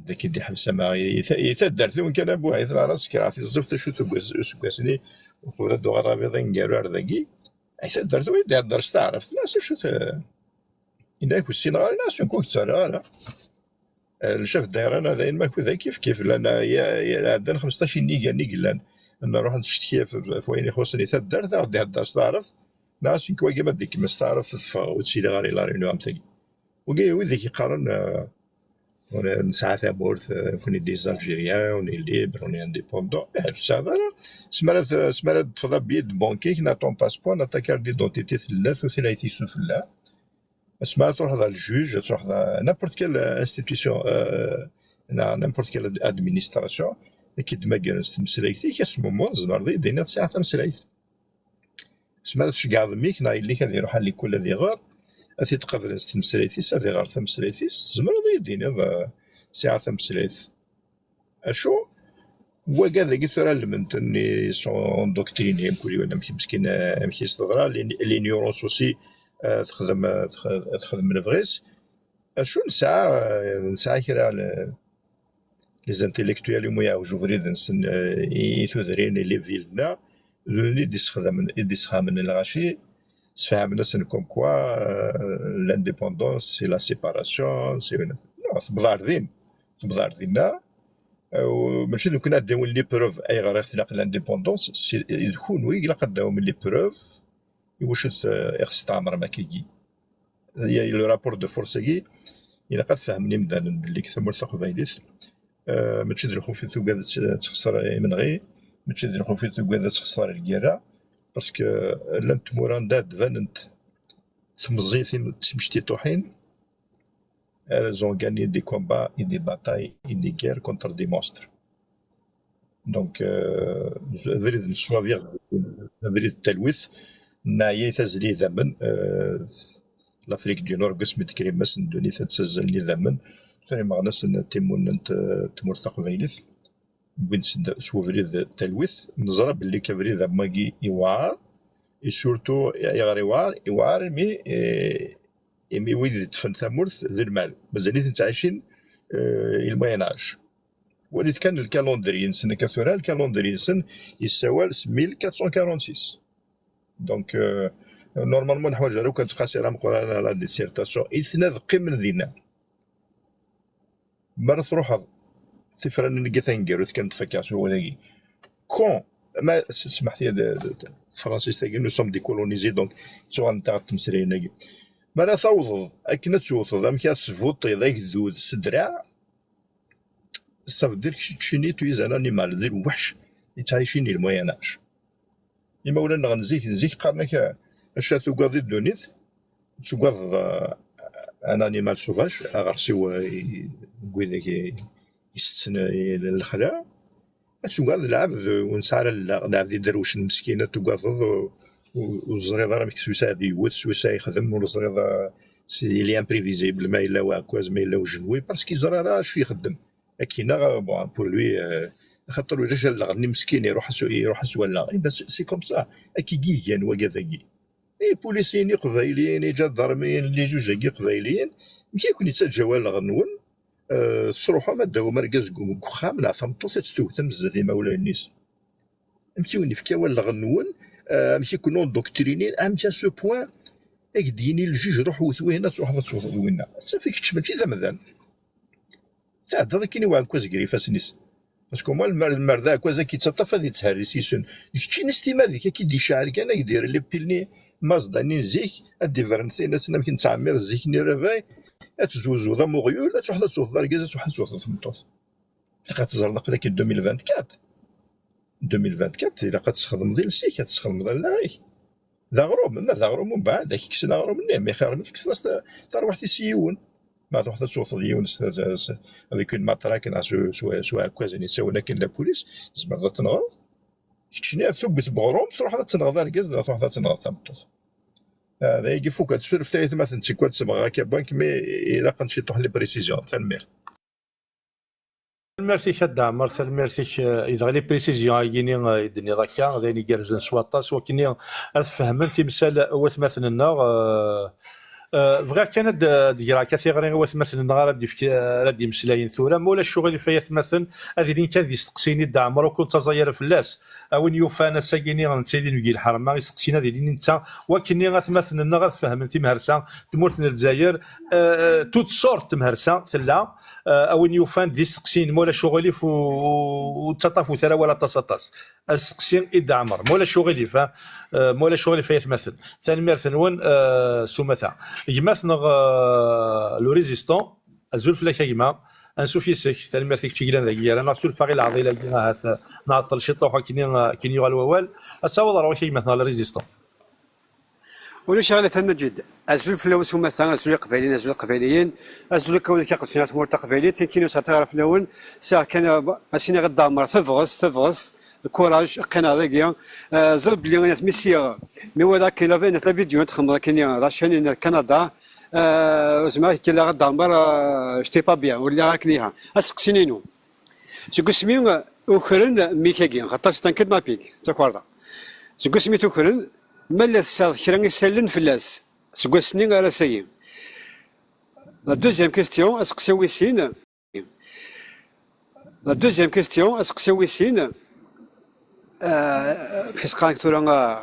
D akken d-iḥbes ama i ta-, i taddart-iw kan a Buɛit, neɣ ad sekreɣ tiẓẓift acu tuggas-, useggas-nni, uqbel ad d-uɣaleɣ iḍ aneggaru ar dagi. Ay taddart-iw i d-ihedder s taɛrabt, nniɣ-as acu t-, yenna-ak ur ssineɣ ara, nniɣ-as nekk ur k-ttarraɣ ara. Eh, lecaf ddayra-nneɣ dayen makud kif kif, llan, eh, ya-, ya-, ɛeddan xmesṭac n yiger-nni i yellan. Nruḥ ad ncetki ɣef, ɣef wayen ixuṣṣen i taddart, ad ɣ-d-ihedder s taɛrabt, nniɣ-as nekk wagi ma d-ikemmel s taɛrabt teffeɣ, ur ttiliɣ ara i la Réunion am tagi. Wigi, wid i k-iqqaren, eh, ur nesɛa tamurt, eh, nekkni des Algériens, on est libre, on est indépendant. Eh, ur tesɛiḍ ara. Asmi ara t-, asmi ara d-teṭṭfeḍ abillet de banque-ik, neɣ ton passeport, neɣ ta carte d'identité tella, tutlayt-is fell-am. Asmi ara truḥeḍ ɣer ljuj, ad truḥeḍ ɣer n'importe quelle institution, eh, neɣ n'importe quelle ad-, administration, ad k-id-mmagren s tmeslayt-ik, à ce moment, tzemreḍ ad yi-d-tiniḍ sɛiɣ tameslayt. Asmi ara tceggɛeḍ mmi-k neɣ yelli-k ad iruḥ ɣer likul ad iɣer, ad t-id-qablen s tmeslayt-is, ad iɣer tameslayt-is, tzemreḍ ad yi-d-tiniḍ, eh, sɛiɣ tameslayt. Acu? Wagad-agi tura lemmden-ten, ils sont endoctrinés, mkul yiwen amek meskin, eh, amek i s-teḍra, l'ign-, l'ignorance aussi, eh, texdem, eh, tex-, texdem lebɣi-s. Acu nesɛa, eh, nesɛa kra le-, les intellectuels, umi yeɛwej ubrid-nsen, eh, i, i tudrin, i les villes-nneɣ, d wid i d-issexdamen, i d-issexdamen lɣaci, sfehmen-asen comme quoi, eh, l'indépendance, c'est la séparation, c'est une, non, tewweḍ ar din, tewweḍ ar dinna, eh, u mačči d nekkni ad d-awin les preuves ayɣer i ɣ-tlaq l'indépendance, c'est, d kunwi i ilaq ad d-awim les preuves, iwacu t-, i ɣ-testɛemrem akkagi. Ya, le rapport de force-agi, ilaq ad fehmen imdanen belli deg tamurt taqbaylit, eh, mačči d lxuf i tugad ad tt-, ad texṣer imenɣi, mačči d lxuf i tugad ad texṣer lgirra, parce que llant tmura anda d-banent temẓi tim-, timectiṭuḥin, elles ont gagné des combats et des batailles et des guerres contre des monstres. Donc, euh, abrid n ṣṣwab, abrid n talwit, neɛya i tazli idammen, euh, l'Afrique du Nord, deg wasmi d-tekker yemma-s n ddunit ad ttazzalen idammen, tura imeɣnasen n timunent, euh, tmurt taqbaylit, wwin-d s, s ubrid n talwit, neẓra belli k abrid am wagi iwɛer, et surtout, ayɣer iwɛer? Iwɛer imi, eh, imi wid yeṭṭfen tamurt d lmal, mazal-iten ttɛicin, eh, i le Moyen Âge. Walit kan le calendrier-nsen akka tura, le calendrier-nsen yessawal s mille quatre cent quarante-six. Donc, euh, normalement, neḥwaǧ ara akk ad tqasir ameqqran à la dissertation. I tnad qqimen dinna. Mi ara truḥeḍ, tifranin-agi taneggarut kan tfakka s wawal-agi. Quand, ma, s-, smeḥt-iyi, d, d, d, tefransist-agi, nous sommes décolonisés, donc, ttuɣalent-aɣ tmesrayin-agi. Mi ara tawḍeḍ akken ad tewteḍ, amek ad tesbuṭṭiḍ agdud s ddreɛ, ça veut dire que keččini tu es un animal, d lweḥc yettɛicin i le Moyen Âge. Imawlan-nneɣ n zik, n zik qqaren-ak, eh, acu tugaḍ di ddunit, tugaḍ, eh, un animal sauvage, aɣersiw, eh, i, n widak i, isetten, eh, lexla, ad tugaḍ lɛebd ur nesɛi ara allaɣ, lɛebd iderwecen meskin, ad tugaḍeḍ, ur, ur, ur teẓriḍ ara amek s wisa ad iwet, s wisa yexdem, ur teẓriḍ, eh, s-, il est imprévisible, ma yella uɛekkaz, ma yella ujenwi, parce que yeẓra ara acu ixeddem. Akken, bon, pour lui, euh, axaṭer ulac allaɣ-nni meskin, iruḥ-as, iruḥ-as wallaɣ. Eh ben, c'est, c'est comme ça. Akka i igan wagad-agi. Ipulisiyen iqbayliyen, iǧadarmiyen, les juges-agi iqbayliyen, amek i ken-ittaǧǧa wallaɣ-nwen, euh, tesruḥem ad d-tawim argaz deg, deg uxxam, neɣ tameṭṭut ad tt-tewtem zdat imawlan-is? Amek i wen-ifka wallaɣ-nwen, euh, amek i ken-endoctrinin, amek à ce point, ad k-d-yini ljuj, ruḥ wet wihin, ad truḥeḍ ad tewteḍ winna? Safi, kečč mačči d amdan. Tɛeddaḍ akken i uɛekkaz gar ifassen-is. Parce que au moins, mer, mer d aɛekkaz ad k-ittaṭṭaf ad ittherri s yisem. D keččini s timmad-ik ad k-id-icɛel kan, ad k-d-yerr les piliers n Mazda-nni n zik, ad d-ibren tin, ad tt-, amek nettɛemmir zik-nni rrabay, ad tezwezweḍ am uɣyul, ad truḥeḍ ad tewteḍ argaz, ad truḥeḍ ad tewteḍ tameṭṭut. Ilaq ad teẓreḍ aql-ak deux mille vingt-quatre. Deux mille vingt-quatre, ilaq ad tesxedmeḍ iles-ik, ad tesxedmeḍ allaɣ-ik. D aɣrum, ma d aɣrum umbeɛd, ad k-kksen aɣrum-nni, mi xir ma tekkseḍ-as ta-, tarwiḥt-is i yiwen. Ma truḥeḍ ad tewteḍ yiwen s, s, s, avec une matraque neɣ s, s, s uɛekkaz-nni, yettawen akken la police, tzemreḍ ad tenɣeḍ. Keččini ad tugget beɣrum, truḥeḍ ad tenɣeḍ argaz, neɣ truḥeḍ ad tenɣeḍ tameṭṭut. Ah, d ayagi fuk, ad surfet ay atmaten, tikwal ttebɣeɣ akka bank, mais ilaq-n ciṭuḥ n les précisions. Tanemmirt. Tanemmirt-ik a Dda Ɛmer, tanemmirt-ik, eh, i dɣa les précisions-agi-ni, eh, i d-tenniḍ akka, d ayen igerrzen s waṭas, wakken ad fehmen timsal n watmaten-nneɣ, eh, eh, bɣiɣ kan ad d-, ad d-greɣ akka tiɣri i watmaten-nneɣ ara d-yefk-, ara d-yemmeslayen tura, ma ulac ccɣel, ay atmaten, ad ilin kan d isteqsiyen i Dda Ɛmer, ur ken-ttaẓay ara fell-as. A win yufan ass-agi-ni netta d inebgi n lḥerma, isteqsiyen ad ilin netta, wakken atmaten-nneɣ ad fehmen timhersa n tmurt n Lezzayer, eh, eh, toutes sortes temhersa tella, eh, a win yufan d isteqsiyen, ma ulac uɣilif, ur, ur, ur ttaṭṭafut ara awal aṭas aṭas. Asteqsi i Dda Ɛmer, ma ulac uɣilif, ha? Eh, ma ulac uɣilif ay atmaten. Tanemmirt-nwen, eh, s umata. Gma-tneɣ, eh, le résistant, azul fell-ak a gma. Ansuf yes-k, tanemmirt i kečč i yellan dagi gar-aneɣ, suref-aɣ i leɛḍil-agi, ahat, eh, nɛeṭṭel ciṭuḥ akken i, akken yuɣal wawal. Ad taweḍ ar ɣur-k a gma-tneɣ le résistant. Ulac aɣilif a Maǧid. Azul fell-awen s umata, azul iqbayliyen, azul iqbayliyen, azul akka wid iqedcen ɣer tmurt taqbaylit, akken ur sɛiɣ ara fell-awen, sɛiɣ kan, uh, ad s-iniɣ i Dda Ɛmer, tabɣest, tabɣest, lkuraj, qqin ar dagi, uh, ẓer belli inat mi sliɣ, mi walaɣ akken la, inat la vidéo txedmeḍ akken la chaîne, inat Canada, uh, ur zmireɣ ad k-alleɣ a Dda Ɛmer, uh, j'étais pas bien, ur lliɣ ara akken iha. Aseqsi-inu. Seg wasmi ukren mmi-k-agi, xaṭer c'est un kidnapping, d takerḍa. Seg wasmi t-ukren, ma la tesɛiḍ kra isallen fell-as, seg wass-nni ar ass-agi. La deuxième question, aseqsi wis sin. La deuxième question, aseqsi wis sin. Euh, qu'est-ce que tura, euh,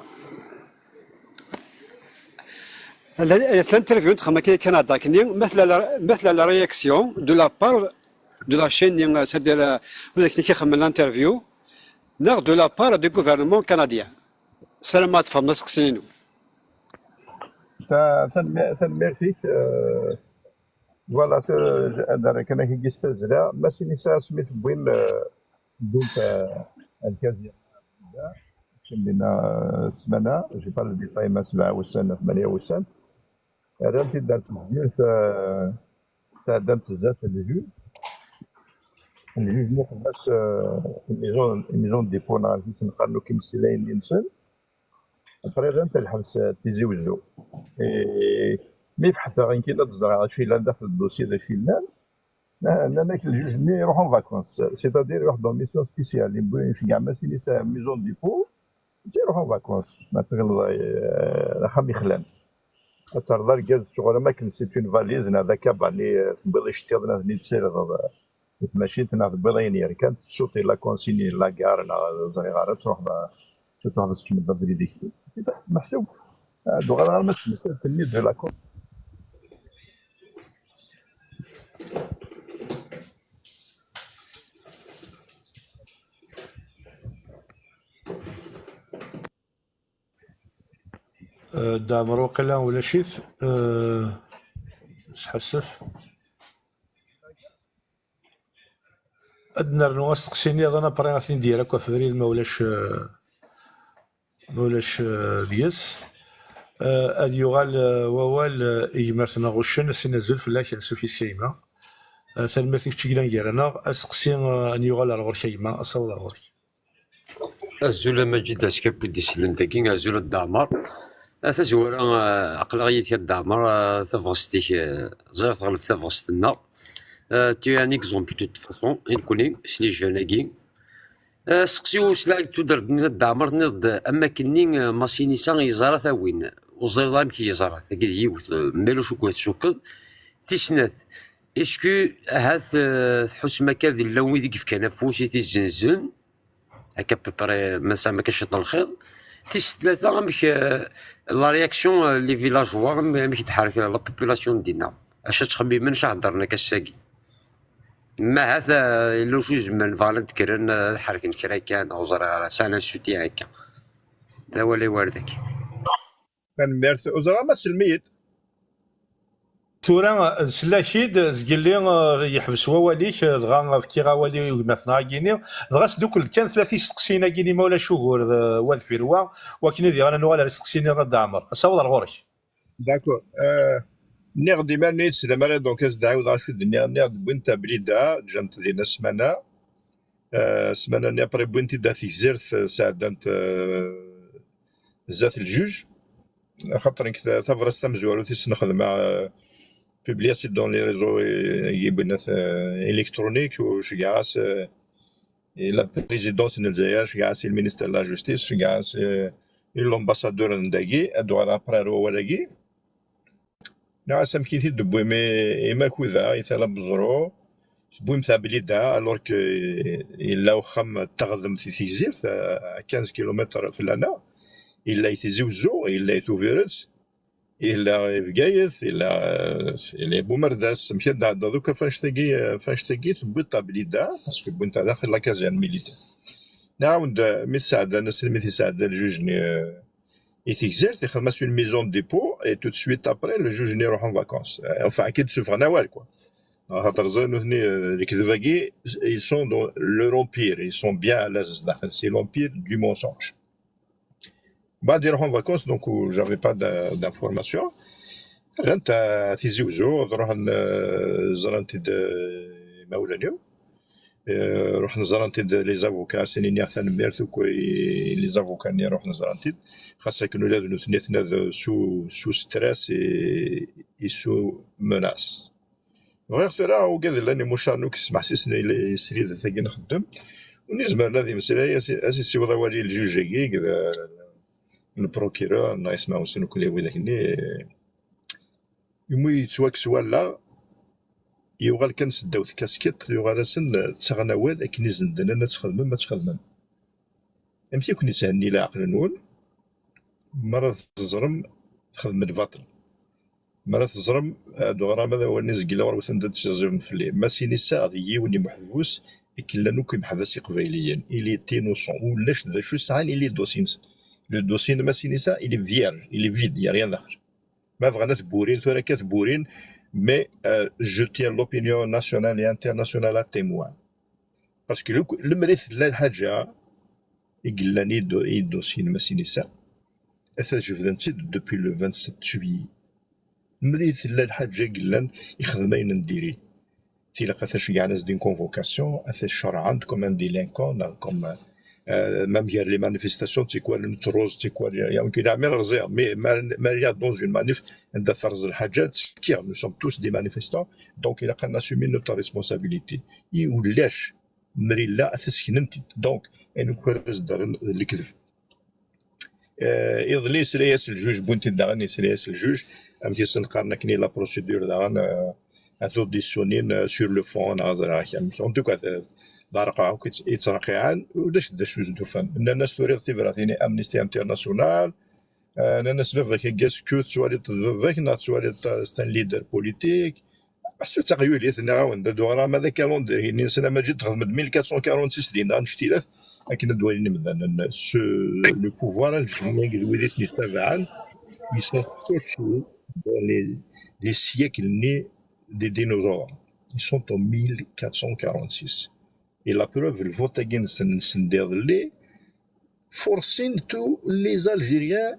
la, la, l'interview, nexdem akka i Canada, kni, ma tella la, ma tella la réaction de la part de la chaîne, c'est-à-dire, euh, wid akken i k-ixedmen l'interview, neɣ de la part du gouvernement canadien. Ssarameɣ ad tfehmeḍ aseqsi-inu. Ta-, tanmi-, tanemmirt-ik, euh, voilà, te-, ad rreɣ kan akk-agi s tazzla. Masinisa asmi t-wwin, euh, ddunt, euh, Alkazi. Kemmlin, euh, ssmana, j'ai pas le détail, ma sebɛa wussan, neɣ tmanya wussan. Rran-t-id ar tezgirt, euh, tɛeddamt zdat ljuj. Ljuj-nni xdem-as, euh, une maison, une maison de dépôt, neɣ amek i sen-qqaren akk imeslayen-nsen. Après, rran-t ɣer lḥebs, euh, Tizi Wezzu. Et mi fḥteɣ, akken ad ẓreɣ acu yellan daxel n dossier, d acu yellan, ah, nnan-ak ljuj-nni iruḥ en vacances. C'est-à-dire, iruḥ dans une mission spéciale. Yewwi, iceggeɛ Masinisa maison de dépôt, iruḥ en vacances. Ma teɣleḍ, euh, axxam yexlan. Ad terreḍ argaz ccɣel am akken c'est une valise, neɣ d akabani, euh, tewwiḍ iceṭṭiḍen ad ten-id-tessirdeḍ, euh, di tmacint, neɣ tewwiḍ ayen yerkan, tessuṭ i la consigne, la gare, neɣ ẓriɣ ara, ad truḥeḍ, ad truḥeḍ ad tkemmleḍ abrid-ik. Meḥsub, euh, ad uɣaleɣ arma d tmessalt-nni de la con-, Euh, Dda Ɛmer, waqila ulac-it, euh, sḥassef. Ad nernu asteqsi nniḍen, après ad t-id-yerr akk ɣef ubrid, ma ulac, euh, ma ulac, euh, deg-s. Euh, ad yuɣal, euh, wawal, euh, i gma-tneɣ Uccen, ad s-nini azul fell-ak, ansuf yes-k a gma. Euh, tanemmirt i kečč i yellan gar-aneɣ. Asteqsi, euh, ad n-yuɣal ar ɣur-k a gma, ad s-aweḍ ar ɣur-k. Azul a Maǧid Askap i d-isellen dagi, azul a Dda Ɛmer. A tazwara, eh, aql-aɣ yid-k a Dda Ɛmer, eh, tabɣest-ik, eh, ẓriɣ teɣleb tabɣest-nneɣ. Eh, tu es un exemple de toute façon, i nekni, s les jeunes-agi. Eh, seqsi-w s la tudert-nni a Dda Ɛmer, tenniḍ-d am akken-nni, eh, Masinisa yeẓra-t a win. Ur ẓriɣ amek yeẓra-t, tagi d yiwet, eh, mais ulac ukud tcukkeḍ. Tis snat, est-ce que ahat, eh, tḥusem akka d llan wid i yefkan afus i t-izzenzen? Akka à peu près, ma tesɛam akka ciṭ n lxiḍ. Tis tlata, amek, euh, la réaction, euh, les villageois, am-, amek i d-tḥerrek la population n dinna? Acu ad ttxemmimen, acu ad heddren akka ass-agi? Ma ahat, euh, yella ucu izemren, bɣan ad d-kkren, euh, ad ḥerken kra kan, ur ẓriɣ ara, sɛan un soutien akka. D awal-iw ar dagi. Tanemmirt. Ur ẓriɣ ma tsellem-iyi-d. Tura, nsell-ak-id, zgelli, eh, yeḥbes wawal-ik, eh, dɣa fkiɣ awal i gma-tneɣ-agi-ni. Dɣa sdukkel-d kan tlata isteqsiyen-agi-ni, ma ulac ugur, eh, wa deffir wa, wakken ad iɣan ad nuɣal ar isteqsiyen-nniḍen a Dda Ɛmer. Ad s-aweḍ ar ɣur-k. D'accord. Euh, nniɣ-d imir-nni i d-teslam ara, donc, ad s-d-ɛiwdeɣ acu d-nniɣ. Nniɣ-d wwin-t abrid-a, ǧǧan-t dinna ssmana. Euh, ssmana-nni après wwin-t-id ar Tegzirt, euh, sɛeddan-t, euh, zdat ljuj. Axaṭer nekk ta-, tabrat tamezwarut i s-nexdem, euh, publier-as-id dans les réseaux, euh, électroniques, u ceggeɛ-as, euh, i la présidence n Lezzayer, ceggeɛ-as i le ministère de la Justice, ceggeɛ-as, euh, i l'ambassadeur n dagi, ad d-uɣaleɣ après ar wawal-agi. Nniɣ-as amek i t-id-tewwim i, i Makuda, i Tala Beẓru, tewwim-t ar Blida, alors que yella uxxam n teɣdemt i Tegzirt, à quinze kilomètres fell-aneɣ, yella i Tizi Uzzu, yella i Tubiret, yella i Bgayet, yella, yella i Bumerdas, amek ad d-tɛeddaḍ akk ɣef annect-agi, ɣef annect-agi tewwiḍ-t ar Blida, parce que wwin-t daxel la caserne militaire. Nniɣ-awen-d, mi t-sɛeddan, ass mi t-isɛedda ljuj-nni, i Tegzirt, ixdem-as une maison de dépôt, et tout de suite après, le juge-nni iruḥ en vacances. Euh, enfin, akken d-sufɣen awal, quoi. Axaṭer ẓran nutni, euh, lekdeb-agi, ils sont dans leur empire, ils sont bien à l'aise daxel, c'est l'empire du mensonge. Mbeɛd iruḥ en vacances, donc, euh, j'avais pas d'a-, d'information. Rrant à Tizi Uzzu, ruḥen, euh, ẓran-t-id, euh, imawlan-iw. Euh, ruḥen ẓran-t-id les avocats, ad sen-iniɣ tanemmirt akk i les avocats-nni ruḥen ẓran-t-id, xas akken ula d nutni atnan sous, sous stress et, et sous menace. Bɣiɣ tura ugad llan imucaren akk smeḥsisen i, i sridet-agi nxeddem, win izemren ad imeslay, ad s-, ad s-issiweḍ awal i ljuj-agi, i d, euh, le procureur, neɣ ismawen-nsen akk widak-nni, imi yettwakkes wallaɣ, yuɣal kan seddaw tkaskiṭ, yuɣal-asen ttaɣen awal akken izendlen ad txedmem, ad txedmem. Amek i ken-ishenni leɛqel-nwen? Mi ara teẓrem txedmem lbaṭel. Mi ara teẓrem, ad d-uɣrem ad awalen izeglen ɣur-wten ad d-tiẓẓibem fell-i. Masinisa d yiwen imeḥbus, akken llan akk imeḥbas iqbayliyen. Il est innocent. Ulac d acu sɛan, il est dossier-nsen. Le dossier n Masinisa, il est vierge, il est vide, il y a rien daxel. Ma bɣan ad t-burin, tura akka t-burin, mais, euh, je tiens l'opinion nationale et internationale à témoin. Parce que le, lemmer i tella lḥaǧa i yellan i do-, i dossier n Masinisa, ata jebden-tt-id depuis le vingt-sept juillet. Lemmer i tella lḥaǧa i yellan ixdem ayen n diri. Tilaq ad t-ceggɛen as-d une convocation, ad t-cerɛen comme un délinquant, neɣ comme, euh, même gar les manifestations, tikwal nettruẓ, tikwal, il y a, il y a, mais, mais il y a dans une manif, anda terreẓ lḥaǧa, ttekkiɣ, nous sommes tous des manifestants, donc ilaq ad nassumer notre responsabilité. I ulac, mer illa ad t-sseknen-t-id. Donc, ayen akk ara s-d-rren d lekdeb. Euh, iḍelli yesla-yas ljuj, wwin-t-id daɣen, yesla-yas ljuj, amek i sen-qqaren akken i la procédure daɣen, euh, ad t-auditionnin, euh, sur le fond, neɣ ẓriɣ amek. En tout cas, d, d areqqeɛ akk i yettreqqiɛen, ulac d acu s-d-ufan. Nnan-as turiḍ tibratin i Amnesty International, euh, nnan-as baba-k agi, est-ce que tettwaliḍ d baba-k neɣ tettwaliḍ c'est un leader politique? Ḥsu d taɣyulit, nniɣ-awen-d, ad d-uɣreɣ ma d akalendri-nni-nsen, ama ǧǧet txedm-d mille quatre cent quarante-six dinna, annect-ilat, akken ad d-walin imdanen. Ce, le pouvoir algérien, d wid i ten-ittabaɛen, ils sont scotchés dans les, les siècles-nni des dinosaures. Ils sont en mille quatre cent quarante-six. Et la preuve, le vote-agi-nsen, nsen-d iḍelli, forcing tous les Algériens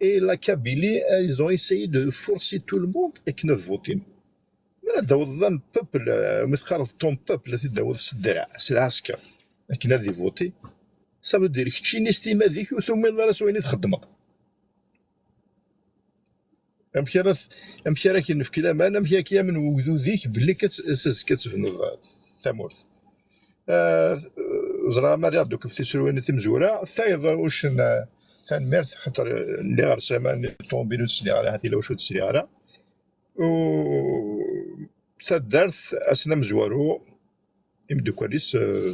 et la Kabylie, ils ont essayé de forcer tout le monde akken ad votin. Mi ara d-taweḍ am peuple, euh, mi teqqareḍ ton peuple, ad t-id-taweḍ s ddreɛ, s lɛesker, akken ad ivuti, ça veut dire keččini s timmad-ik ur tumineḍ ara s wayen i txeddmeḍ. Amek ara t-, amek ara k-nefk laman, amek ara k-yamen wegdud-ik belli ad s-, azekka ad tebnuḍ tamurt? Ah, ẓriɣ ma rriɣ-d akk tisura-nni timezwura, tayeḍ uccen, ah, tanemmirt, xaṭer, ah, lliɣ ar ssama n ṭṭumbbil ur d-sliɣ ara, ahat yella wacu ur d-sliɣ ara. U taddart, ass-n amezwaru, imeddukal-is, ah,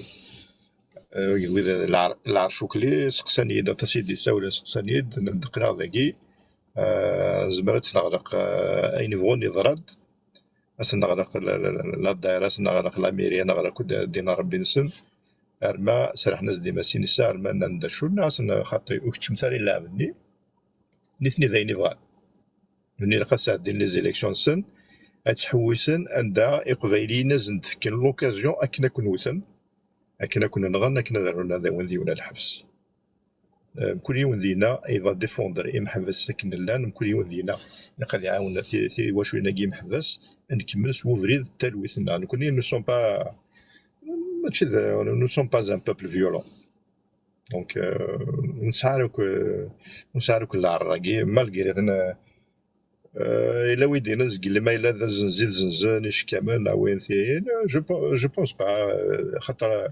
ah, wid lɛer-, lɛerc ukli, seqsan-iyi-d, aṭas i d-issawlen, seqsan-iyi-d, ndeqleɣ dagi, ah, nezmer ad tt-neɣleq, ah, ayen bɣun yeḍra-d. Ad sen-neɣleq la, la, la, la ddaira, ad sen-neɣleq la mairie, ad neɣleq d-, ddin n Ṛebbi-nsen. Arma serḥen-as-d i Masinisa, arma nnan-d acu, nniɣ-asen xaṭi, ur keččmet ara i lɛeb-nni. Nitni d ayen i bɣan. Nitni ilaq ad sɛeddin les élections-nsen, ad ttḥewwisen anda Iqbayliyen ad sen-d-fken l'occasion akken ad ken-wten, akken ad ken-nɣen, akken ad rrun ad awin deg-wen lḥebs. Euh, mkul yiwen dinna, il va défendre imeḥbas akken llan, mkul yiwen dinna ilaq ad iɛawen ti-, tiwaculin-agi imeḥbas, ad nkemmel s webrid n talwit-nneɣ. Nekkni, nous sommes pas, Mačči d, nous sommes pas un peuple violent. Donc, euh, ur nesɛi ara akk, ur nesɛi ara akk lɛar-agi, malgré ten-, euh, yella wi d-yennan zgelli ma yella d azenzi d zenzen, icekkamen, awen tiyin, je pe-, je pense pas, euh, xaṭer, euh,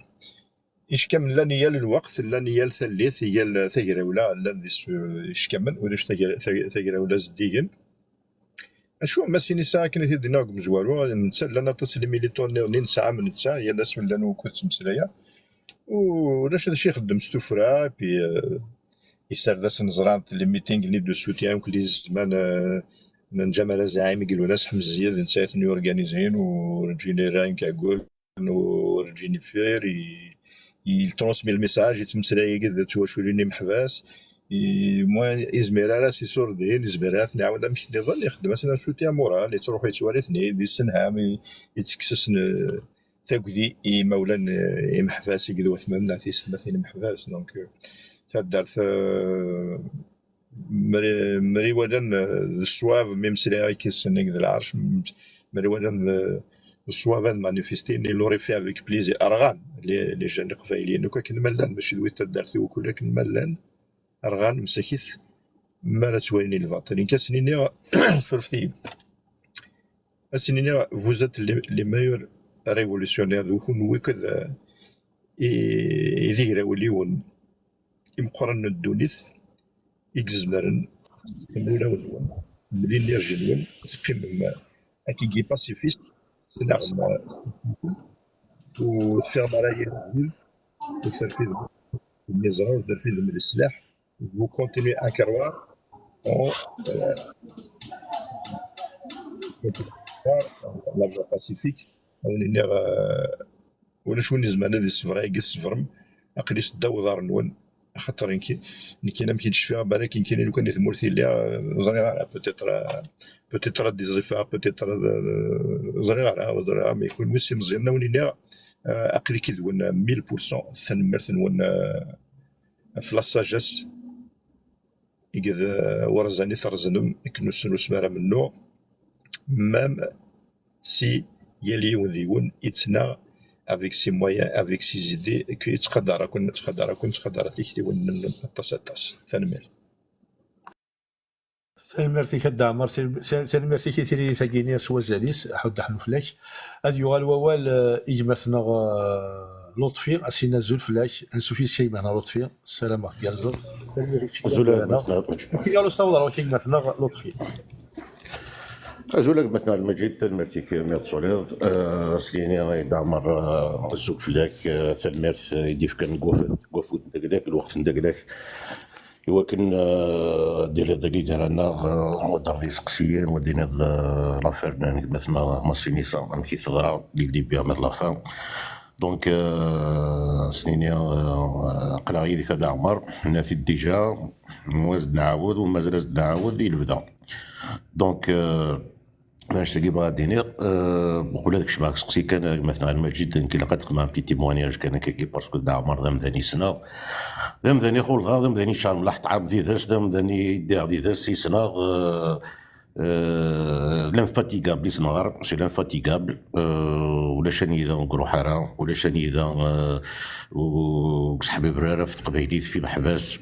icekkamen llan i yal lweqt, llan i yal tallit, i yal tagrawla, llan di s-, icekkamen, ulac tagra-, tag-, tagrawla zeddigen. Acu, ma s-ini sa akken i t-id-nniɣ deg umezwaru, netta llan aṭas n les militants nniḍen i nesɛa am netta, yal ass llan wukud ttmeslayeɣ. U-, ulac d acu ixeddem s tuffra, et puis, euh, yessared-asen ẓrant les meetings-nni de soutien akk li zzman, euh, n Ǧamal Azaɛim i yellan ass Ḥmed Ziyad, d netta i ten-yurganizin, u Virginie Rank Agul, u Virginie Fer, i, il transmet le message, yettmeslay yagi d twaculin imeḥbas. I, moi, izmir ara s isurdiyen, izmir ara ten-iɛawen amek nniḍen, ixeddem-asen un soutien moral, yettruḥu yettwali-ten-id, yessenham, i, yettekkes-asen, eh, tagdi i imawlan, eh, imeḥbas i d watmaten neɣ tiyessetmatin imeḥbas. Donc, eh, taddart, eh, mri-, mri walan, eh, d ṣṣwab, mi meslayeɣ yis-sen i deg d lɛerc, m-, mri walan, eh, d ṣṣwab ad manifestin, il aurait fait avec plaisir. Rɣan, les, les jeunes iqbayliyen akk akken ma llan, mačči d wid taddart-iw akk akken ma llan, rɣan, msakit, mi ara ttwalin i lbaṭel. Nekk ad sen-iniɣ, surfet-iyi. Ad sen-iniɣ, vous êtes les, les meilleurs révolutionnaires, d kunwi akk d, i, i d igrawliwen imeqqranen n ddunit i izemren, am ulawen-nwen, mel l'énergie-nwen, teqqimem akkagi pacifiste, tettnaɣem, ur teffiɣem ara yir abrid, ur terfidem lmiẓra, ur terfidem leslaḥ, vous continuez à croire en, euh, la voie pacifique. Ad wen-iniɣ, euh, ulac win izemren ad iṣebber ayagi tṣebrem. Aql-i seddaw uḍar-nwen, axaṭer nekki, nekkin amek i d-cfiɣ, balak nekkini lukan di tmurt i lliɣ, euh, ur ẓriɣ ara, peut-être, euh, peut-être ad d-iẓẓifeɣ, peut-être ad, euh, ur ẓriɣ ara, ur ẓriɣ ara, mais kunwi s imeẓyanen ad wen-iniɣ, euh, aql-i akked-wen, euh, mille pour cent, tanemmirt-nwen, euh, ɣef la sagesse i d, euh, urẓan i treznem, i k-nussen usmar amennuɣ, même si yal yiwen deg-wen yettnaɣ avec ses moyens, avec ses idées, que yettqadar-aken, yettqadar-aken, yettqadar tiktiwin-nwen aṭas, aṭas. Tanemmirt. Tanemmirt-ik a Dda Ɛmer, tanem-, tanemmirt-ik i tririt-agi-nni s wazal-is, ḥudd ḥnu fell-ak. Ad yuɣal wawal, eh, i gma-tneɣ, eh, Luṭfi, ad s-yini azul fell-ak, ansuf yis-s a gma-tneɣ Luṭfi, ssarameɣ tgerrzeḍ. Tanemmirt-ik. Azul a gma-tneɣ. Akken i ɣer-as-taweḍ ɣer wakk a gma-tneɣ Luṭfi. Azul a gma-tneɣ Lmajid, tanemmirt-ik mi ɣ-d-tessuliḍ. Eh, s-yini a Dda Ɛmer, eh, azul fell-ak, eh, tanemmirt, eh, i d-yefkan deg waf-, deg wafud n dagla-k, lweqt n dagla-k. Iwakken, eh, ad d-tiliḍ dagi gar-aneɣ, eh, ad d-terreḍ iseqsiyen, ad d-tiniḍ, eh, l'affaire n gma-tneɣ Massinissa, amek i teḍra, di le début ama d la fin. Donc, eh, s-nini, eh, aql-aɣ yid-k a Dda Ɛmer, nenna-t-id déjà, ma ad nɛawed, u mazal ad nɛawed, i lebda. Donc, eh, Annect-agi bɣiɣ ad d-iniɣ, euh, uqbel ad kecmeɣ deg useqsi kan, a gma-tneɣ Lmajid, nekk ilaq ad d-qmeɣ un petit témoignage kan akkagi, parce que Dda Ɛmer d amdan i ssneɣ, d amdan i ɣulḍeɣ, d amdan i ččareɣ mlaḥ ṭṭɛam d yid-s, d amdan i ddiɣ d yid-s, i ssneɣ, euh, euh, l'infatigable i s-neɣɣar, c'est l'infatigable, euh, ulac anida ur iruḥ ara, ulac anida, euh, ur, ur yesseḥbiber ara ɣef teqbaylit, f imeḥbas.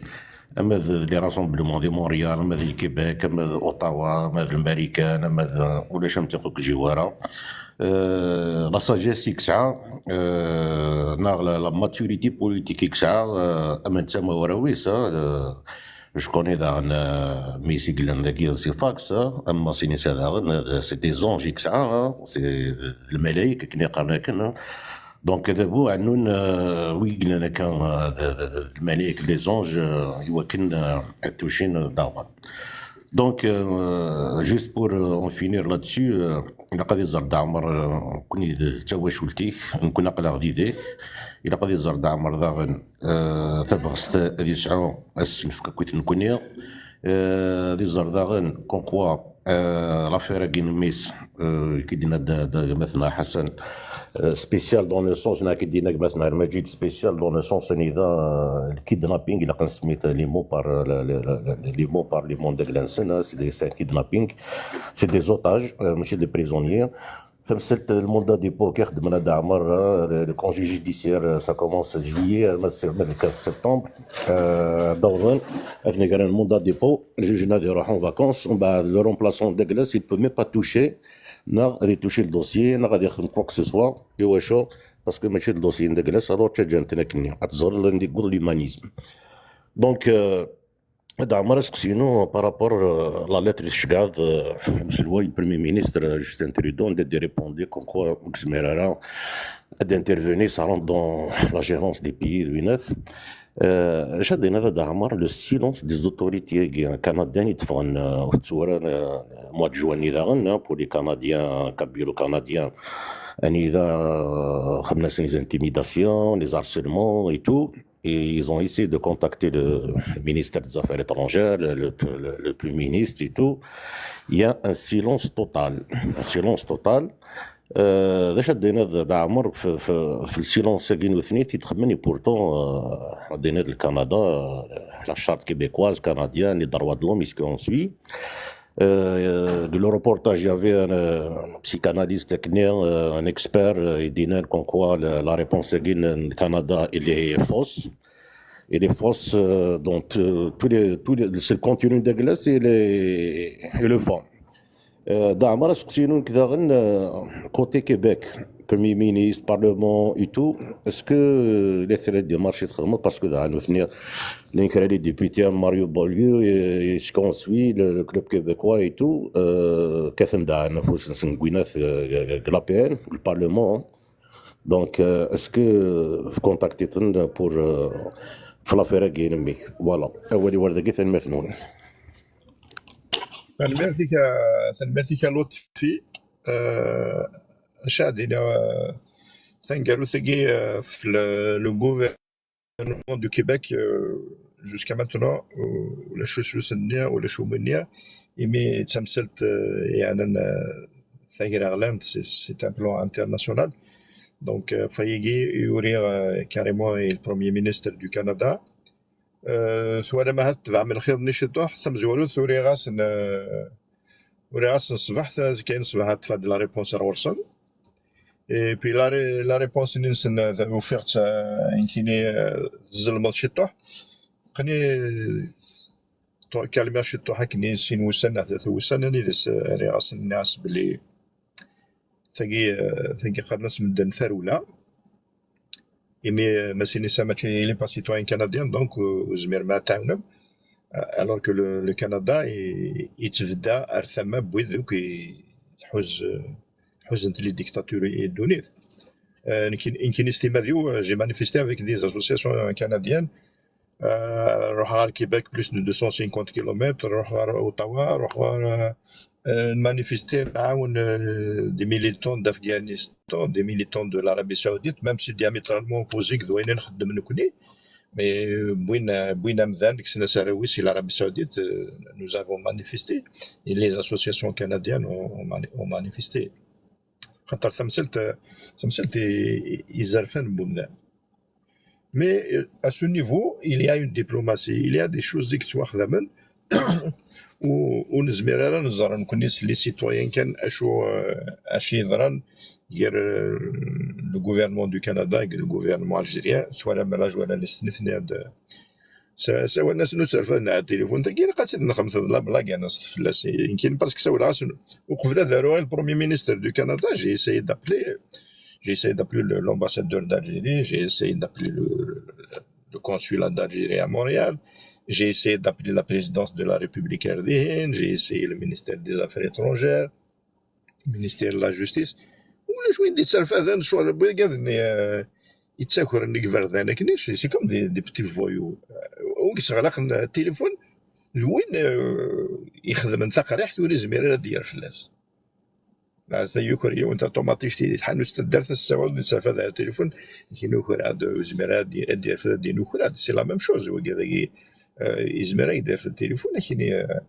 Ama d les rassemblements di Montréal, ama d le Québec, ama d Ottawa, ama d Lmarikan, ama d ulac amtiq ur k-jiw ara. Euh, la sagesse i yesɛa, euh, neɣ la, la maturité politique i yesɛa, euh, ama d tamawrawit, euh, je connais daɣen, euh, mi i yellan dagi si Fax, euh, ama Sinisa daɣen, euh, c'est des anges i yesɛa, euh, c'est lmalayek akken i qqaren akken, euh. Donc, d bu ɛennun, euh, wi yellan akka, euh, d, d, d lmalayek, les anges, euh, iwakken, euh, ad ttucin, euh, Dda Ɛmer. Donc, euh, juste pour, euh, en finir là-dessus, euh, ilaq ad iẓer Dda Ɛmer, euh, nekkni d tawacult-ik, nekkni aql-aɣ d-idek, ilaq ad iẓer Dda Ɛmer daɣen, euh, tabɣest ad yesɛu ad s-nefk akkit nekkni, euh, ad iẓer daɣen comme quoi, euh, l'affaire-agi n mmi-s, euh, ki d-yenna d, d, gma-tneɣ Ḥasan, euh, spécial dans le sens, neɣ ki d-yenna gma-tneɣ Lmajid, spécial dans le sens anida, euh, le kidnapping, ilaq ad nsemmi les mots par, euh, le, le, le, le, les mots par les mots n dagla-nsen, hein, c'est des, c'est un kidnapping, c'est des otages, euh, mačči des prisonniers. Tamsalt, le mandat de dépôt كي خدمنا دعمر, euh, le, le congé judiciaire, euh, ça commence juillet, euh, ma c'est le quinze septembre. Euh, d'Orban, avec le mandat de dépôt, le juge Nadir en vacances, on, bah, le remplaçant de Douglas, il peut même pas toucher, ni aller toucher le dossier, ni aller faire quoi que ce soit, et ouais, chaud, parce que monsieur le dossier de Douglas, alors tu as déjà un l'humanisme. Donc, euh, Ad ɛmer aseqsi-inu par rapport, euh, la lettre i tceggeḍ, euh, uselway n Premier Ministre, euh, Justin Trudeau, anda d-répondu comme quoi ur yezmir ara ad intervenir, ça rentre dans la gérance des pays, d winat. Euh, acu ad d-tiniḍ ad ɛmer, le silence des autorités canadiennes i d-ffɣen, euh, ur tettu ara, euh, mois de juin-nni daɣen, hein, pour les Canadiens, Kabilo-Canadiens, anida, euh, xedmen-asen les intimidations, les harcèlements et tout. Et ils ont essayé de contacter le, le ministère des Affaires étrangères, le, le, le, le Premier ministre et tout. Il y a un silence total. Un silence total. Euh, d acu ad d-tiniḍ d ɛmer f, f, f le silence-agi n nutni i d-xedmen, et pourtant, euh, ad d-tiniḍ le Canada, euh, la charte québécoise, canadienne, les droits de l'homme, et ce qu'on suit. Euh, dans le reportage, il y avait un, euh, un psychanalyste, euh, un expert, euh, il disait comme quoi la, la réponse du Canada, elle est fausse. Elle est fausse, euh, donc, euh, tous les, tous les, c'est le continu de Douglas et les, et le fond. Euh, ad ɛmer aseqsi-inu nekk daɣen, euh, côté Québec, Premier ministre, Parlement et tout, est-ce que, euh, il y a des démarches, parce que dans notre, il y a les députés, Mario Beaulieu et, et ce qu'on suit, le, le club québécois et tout, euh, kkaten daɣen afus-nsen deg winat, euh, de l'A P N, le Parlement, hein. Donc, euh, est-ce que, euh, vous contactez pour, euh, في l'affaire-agi? Voilà. Awal-iw ar dagi, tanemmirt-nwen. Tanemmirt-ik a, tanemmirt-ik a Lutfi. Euh, acu ad iniɣ, euh, taneggarut-agi, euh, f le, le gouvernement du Québec, euh, jusqu'à maintenant, euh, ulac usus-nni, ulac umini, imi d tamsalt, euh, yeɛnan, euh, tagraɣlant, c'est, c'est un plan international. Donc, euh, f wayagi i uriɣ, euh, carrément i le Premier ministre du Canada. Euh, twalam ahat tebɛem lxiḍ-nni ciṭuḥ, tamezwarut uriɣ-asen, euh, uriɣ-asen ṣṣbeḥ, azekka-nni ṣṣbeḥ ad teffeɣ-d la réponse ar ɣur-sen. Et puis la ré-, la réponse-nni-nsen, euh, ufiɣ-tt, euh, nekkini, euh, tzelmeḍ ciṭuḥ. Aql-i, euh, kalmiɣ ciṭuḥ akken i sin wussan neɣ tlata wussan, anida s-, rriɣ-asen, nniɣ-as belli tagi, euh, tagi qqaren-as medden tarewla. Imi, euh, Masinissa mačči, il est pas citoyen canadien, donc, euh, ur tezmirem ad t-tɛawnem. Euh, alors que le, le Canada i, yettbedda ar tama n wid akk i tḥuz, euh, ḥuzent les dictatures i ddunit. Euh, nekkini, nekkini s timmad-iw, euh, j'ai manifesté avec des associations, euh, canadiennes. Euh, ruḥeɣ ɣer Québec plus de deux cent cinquante kilomètres, ruḥeɣ ɣer Ottawa, ruḥeɣ ɣer, euh, euh, manifester, nɛawen, euh, des militants d'Afghanistan, des militants de l'Arabie Saoudite, même si diamétralement opposé deg wayen i nxeddem nekkni. Mais, euh, wwin, euh, wwin amdan, kksen-as arraw-is si l'Arabie Saoudite, euh, nous avons manifesté, et les associations canadiennes ont, ont mani-, ont manifesté. Xaṭer tamsalt, tamsalt i, i, izerfan n wemdan. Mais, euh, à ce niveau, il y a une diplomatie, il y a des choses i yettwaxdamen, ur, ur nezmir ara ad nẓer nekkni s les citoyens kan acu, euh, acu yeḍran gar, euh, le gouvernement du Canada et le gouvernement algérien, twalam la journaliste-nni tenna-d, sa-, sawalen-asen ur terfidem ar tilifun. Tagi ilaq ad tt-id-nexdem d la blague, ad nṣeṭṭef fell-as. Nekkini, parce que sawleɣ-asen uqbel ad aruɣ i le Premier ministre du Canada, j'ai essayé d'appeler, j'ai essayé d'appeler le, l'ambassadeur d'Algérie, j'ai essayé d'appeler le, le consulat d'Algérie à Montréal, j'ai essayé d'appeler la présidence de la République rdihine, j'ai essayé le ministère des Affaires étrangères, ministère de la Justice. Ulac win d-yetterfaden ccɣel n wigad-nni, euh, yettakren deg iberdan akken, c'est, c'est comme des, des petits voyous. Euh, win yesseɣlaqen tilifun, d win, euh, ixedmen taqriḥt ur yezmir ara ad d-yerr fell-as. Ahat yuker yiwen taṭumaṭict di tḥanut n taddart, ad s-tessawaleḍ, ur yetterfad ara tilifun, akken yuker ad ur yezmir ara ad d-, ad d-yerfed, ad d-inuker, ad, c'est la même chose, wagi dagi, euh, yezmer ad d-yerfed tilifun, akken, euh,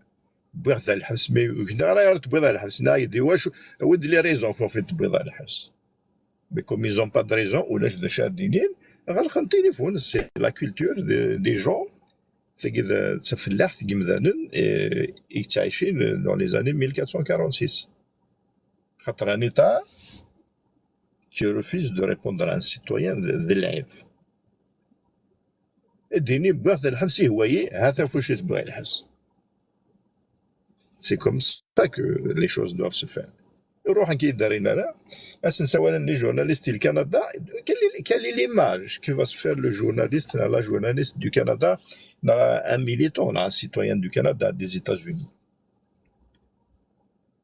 wwiɣ-t ɣer lḥebs, mais ur gneɣ ara, ara tewwiḍ ɣer lḥebs, nniɣ-ak-d, iwacu, awi-d les raisons, f wafin tewwiḍ ɣer lḥebs. Mais comme ils ont pas de raison, ulac d acu ad d-inin, ɣelqen tilifun, c'est la culture de, des gens, tagi d, d tafellaḥt n yimdanen, eh, i yettɛicin dans les années mille quatre cent quarante-six. Xaṭer anita, qui refuse de répondre à un citoyen de, de live. Dini wwiɣ-t lḥebs ihwa-yi, ha-t-a ɣef wacu i t-wwiɣ lḥebs. C'est comme ça que les choses doivent se faire. Ruḥen ki d-rrin ara, ad sen-sawalen les journalistes du Canada, quelle est, quelle est l'image qui va se faire le journaliste, la journaliste du Canada, un militant, un citoyen du Canada, des États-Unis.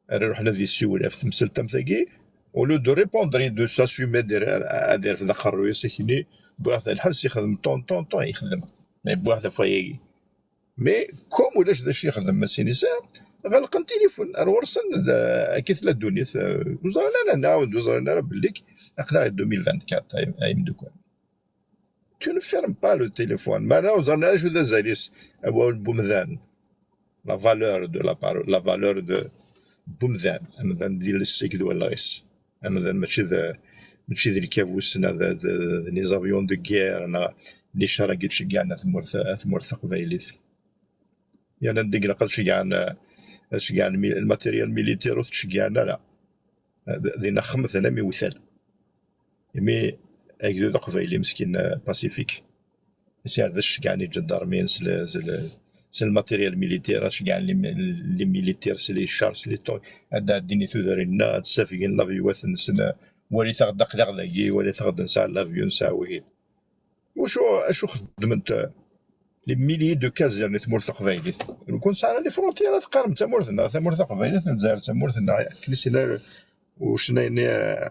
Ara iruḥen ad yessiwel ɣef temsalt am tagi, au lieu de répondre et de s'assumer, ad irfed aqerruy-is akkenni, wwiɣ-t ɣer lḥebs, yexdem ton ton ton, yexdem. Mais wwiɣ-t ɣef wayagi. Mais comme ulac d acu yexdem Masinisa, ɣelqen tilifun ar ɣur-sen, d akka tella ddunit. Ur ẓrin ara, nɛawed, ur ẓrin ara belli aql-aɣ deux mille vingt-quatre, ay, ay imdukal. Tu ne fermes pas le téléphone. Maɛna ur ẓrin ara acu d azal-is, awal n umdan. La valeur de la parole, la valeur de, n umdan. Amdan d iles-ik d wallaɣ-is. Amdan mačči d, mačči d lkabus neɣ d, d, d les avions de guerre neɣ d licra i d-ceggɛen a tmurt, a tmurt taqbaylit. Yerna anda i ilaq ad ceggɛen, ad ceggɛen mi-, lmatéryel militaire ur t-ttceggɛen ara. D, dinna xemten am iwtal. Imi agdud aqbayli meskin, euh, pacifique. Isɛa d acu ceggɛen iǧendarmiyen s le, s le, s lmatéryel militaire, ad ceggɛen les mi-, les militaires s les chars, s les tanks, ad d-ɛeddin i tudrin-nneɣ, ad d-ssafgen l'avion-nsen, walit-aɣ-d aql-aɣ dagi, walit-aɣ-d nesɛa l'avion, nesɛa wihin. Wacu, acu xeddment, euh, les milliers de casernes i tmurt taqbaylit? Nekk nesɛa les frontières, ad teqqarem d tamurt-nneɣ, tamurt taqbaylit n Lezzayer d tamurt-nneɣ, akken i s-yenna ucennay-nni, euh,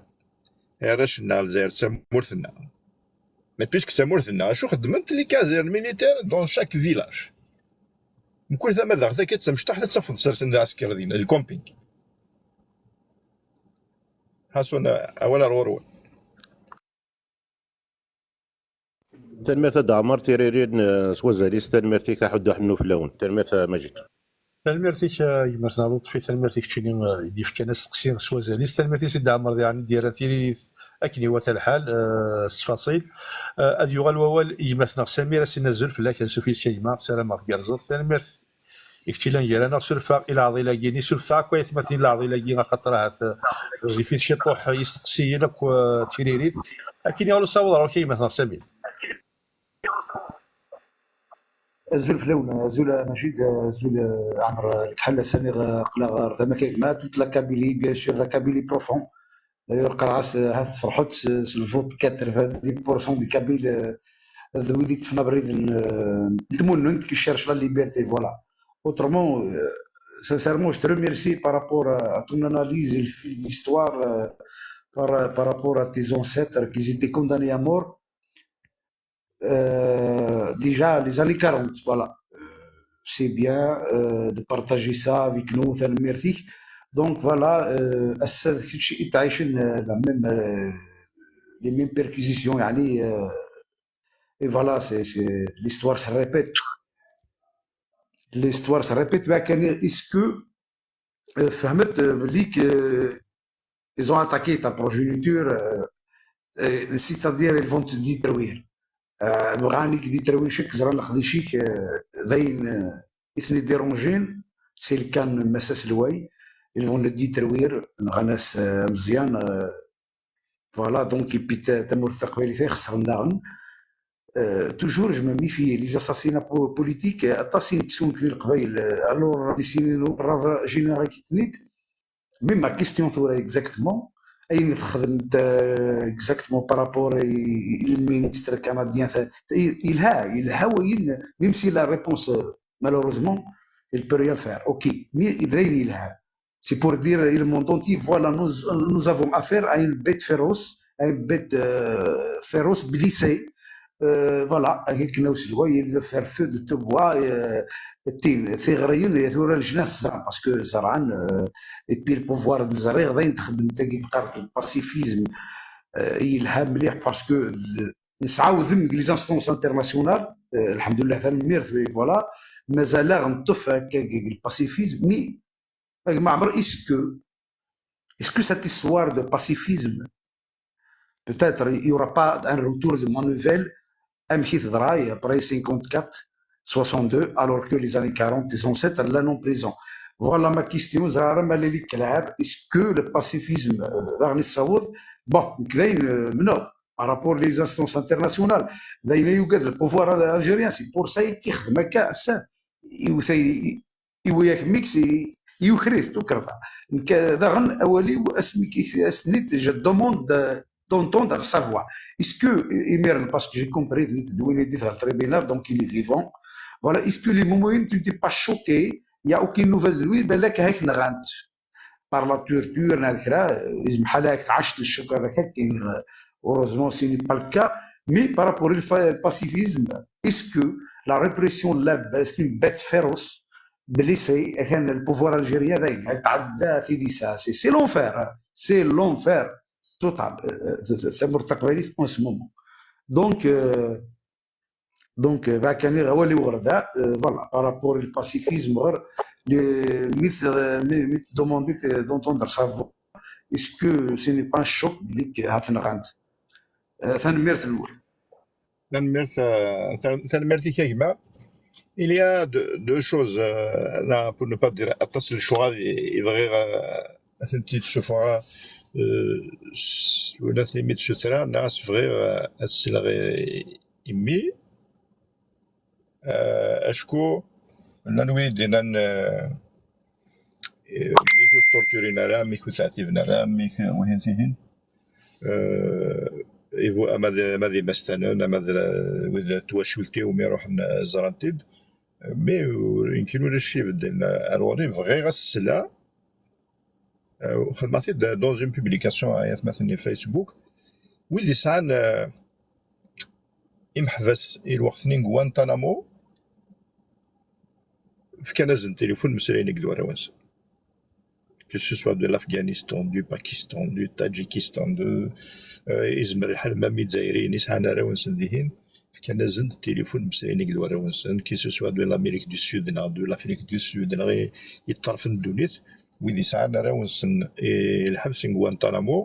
arrac-nneɣ, Lezzayer d tamurt-nneɣ. Mais puisque d tamurt-nneɣ, acu xeddment les casernes militaires dans chaque village? Mkul tama daɣ, takitt tamecṭuḥt ad tafeḍ sersen d aɛesker din, le camping. Ḥasun, awal ar ɣur-wen. Tanemmirt a Dda Ɛmer, tiririn, eh, s wazal-is, tanemmirt-ik a Ḥuddu Ḥennu fell-awen. Tanemmirt a Majid. Tanemmirt-ik a gma-tneɣ Lutfi, tanemmirt i keččini, eh, i d-yefkan asteqsi s wazal-is, tanemmirt i Sidna Ɛmer diɣen i d-yerran tiririt akken iwata lḥal, eh, s ttfaṣil. Eh, ad yuɣal wawal i gma-tneɣ Samir, ad s-inna azul fell-ak, ansuf yes-k a gma, ssarameɣ tgerrzeḍ. Tanemmirt i kečč yellan gar-aneɣ, surfeɣ i leɛḍil-agi-nni, surfeɣ akk aytmaten i leɛḍil-agi, axaṭer ahat, eh, ɣezzifit ciṭuḥ yisteqsiyen akk, eh, d tiririt. Akken i ɣer usaweḍ ɣer-k a gma-tneɣ Samir. Azul fell-awen, azul a Majid, azul a Ɛmer. Lḥal ass-a aql-aɣ ɣer tama-k a gma, toute la Kabylie, bien sûr, la Kabylie profond. D'ailleurs, qqareɣ-as, ha tfeṛḥeḍ s, s le vote quatre-vingt-dix pour cent des Kabyles, euh, d wid i yeṭṭfen abrid n, euh, n tmunnent, qui cherchent la liberté, voilà. Autrement, euh, sincèrement, je te remercie par rapport à, à ton analyse et le fil d'histoire, euh, par, par rapport à tes ancêtres, qu'ils étaient condamnés à mort. Euh, déjà les années quarante, voilà. Euh, c'est bien, euh, de partager ça avec nous, tanemmirt-ik. Donc voilà, euh, ass-a d kečč i tɛicen, euh, la même, euh, les mêmes perquisitions, يعني, euh, et voilà, c'est, c'est, l'histoire se répète. L'histoire se répète, mais est-ce que, euh, tfehmeḍ, euh, belli que ils ont attaqué ta progéniture, euh, euh, c'est-à-dire ils vont te détruire. Euh, bɣan ad k-détruire, ẓran leqdic-ik, euh, d ayen, euh, i ten-idéranjin, c'est le cas n Mass Aselway, ils vont le détruire, nɣan-as, euh, Meẓyan, euh, voilà, donc, et puis ta-, tamurt taqbaylit ay xesren daɣen. Euh, toujours, je me méfie, les assassinats po-, politiques, euh, aṭas i nettu nekni Leqbayel, euh, alors, décennies, rava général kitnit. Mais ma question tura exactement, ayen txedmemt, euh, exactement par rapport i, i le ministre canadien, ta-, ta-, yelha, yelha wayen, même si la réponse, euh, malheureusement, il peut rien faire. Ok, mais d ayen yelha. C'est pour dire, le monde entier, voilà, nous, nous avons affaire à une bête féroce, à une bête, euh, féroce, blessée. Euh, voilà, avec nos lois, il veut faire feu de tout bois, euh, tin, tiɣriyin, tura leǧnas ẓran, parce que ẓran, euh, et puis le pouvoir, ẓriɣ d ayen txeddem tagi, teqqar le pacifisme, euh, yelha mliḥ, parce que d-, nesɛa udem deg les instances internationales, euh, lḥemdullah, tanemmirt, voilà, mazal-aɣ neṭṭef akka deg le pacifisme, mais a gma Ɛmer, est-ce que, est-ce que cette histoire de pacifisme, peut-être, il y aura pas un retour de manivelle, amek i teḍra après cinquante-quatre, soixante-deux, alors que les années quarante, tes ancêtres, là, non présent. Voilà ma question, ẓriɣ ara ma lili kelɛab, est-ce que le pacifisme, euh, daɣen yessaweḍ, bon, nekk d ayen, euh, mneɣ, par rapport les instances internationales, d ayen ay yugad le pouvoir algérien, c'est pour ça i yexdem akka ass-a, iwet-, iwwi-yak mix, i-, yuker-it, tukerḍa. Nekk daɣen awal-iw, asmi k-, as-tenit, je demande de, d'entendre sa voix. Est-ce que, imiren, parce que j'ai compris, d win i d-iteɣ le tribunal, donc il est vivant. Voilà, est-ce que les moments où tu n'étais pas choqué, il n'y a aucune nouvelle de lui, ben là, qu'avec Nagant. Par la torture, neɣ kra, euh, yezmer ḥala ad tɛac le choc avec elle, heureusement, ce n'est pas le cas. Mais par rapport au fa-, pacifisme, est-ce que la répression de la, c'est une bête féroce, blessée, et le pouvoir algérien, c'est, c'est l'enfer, hein. C'est l'enfer total, euh, c'est, c'est, c'est en ce moment. Donc, euh, donc, euh, bah, كان غير ولي وغير ذا, euh, voilà, par rapport au pacifisme, غير le, mi t-, mi, mi t-demandé d'entendre sa voix, est-ce que ce n'est pas un choc, اللي هتنغند؟ Euh, tanemmirt-nwen. Tanemmirt, euh, tan-, tanemmirt-ik a gma. Il y a deux, deux choses, euh, là, pour ne pas dire aṭas n lecɣal i, i bɣiɣ, euh, ad tent-id-ssufɣeɣ, euh, s-, wala timi d sutra, neɣ as bɣiɣ, euh, ad sleɣ i, i mmi. Euh, acku llan wid yennan, euh, eh, mik ur torturin ara, mik ur teɛtiben ara, mik wihin tihin. Euh, ibu-, ama d, ama d imastanen, ama d wid n twacult-iw mi ruḥen, euh, ẓran-t-id. Mais, euh, yemkin ulac ibedden. Alors, bɣiɣ ad s-sleɣ, euh, xedmeɣ-t-id dans une publication, ay atmaten, Facebook. Wid yesɛan, euh, imeḥbas i lweqt-nni n Guantanamo, fkan-asen tilifun, mmeslayen akked warraw-nsen. Que ce soit de l'Afghanistan, du Pakistan, du Tadjikistan, de, euh, izmer lḥal ma d Izzayriyen i sɛan arraw-nsen dihin, fkan-asen-d tilifun, mmeslayen akked warraw-nsen, que ce soit de l'Amérique du Sud, neɣ de l'Afrique du Sud, neɣ i, i ṭṭerf n ddunit, wid yesɛan arraw-nsen i lḥebs n Guantanamo,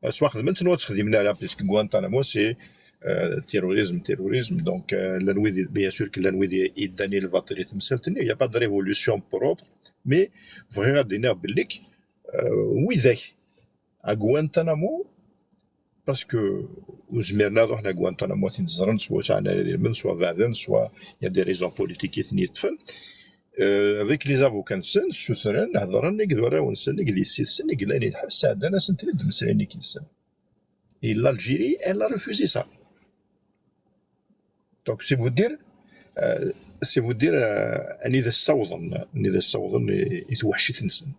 euh, swa xedmen-tt, neɣ ur tt-xdimen ara, puisque Guantanamo, c'est, euh, terrorisme, terrorisme. Donc, euh, llan wid, bien sûr que llan wid i, yeddan i lbaṭel i temsalt-nni. Il n'y a pas de révolution propre, mais bɣiɣ ad d-iniɣ belli, euh, widak à Guantanamo, parce que ur zmiren ad ruḥen à Guantanamo, ad ten-ẓren, soit ur sɛan ara idrimen, soit beɛden, soit il y a des raisons politiques i ten-yeṭṭfen. Euh, avec les avocats-nsen, ssutren, hedren akked warraw-nsen, akked yessi-tsen, i yellan i lḥebs, sɛeddan-asen-ten-id, mmeslayen akked-sen. Et l'Algérie, elle a refusé ça. Donc, c'est vous dire, euh, c'est vous dire, euh, anida ssawḍen, anida ssawḍen i, i twaḥcit-nsen.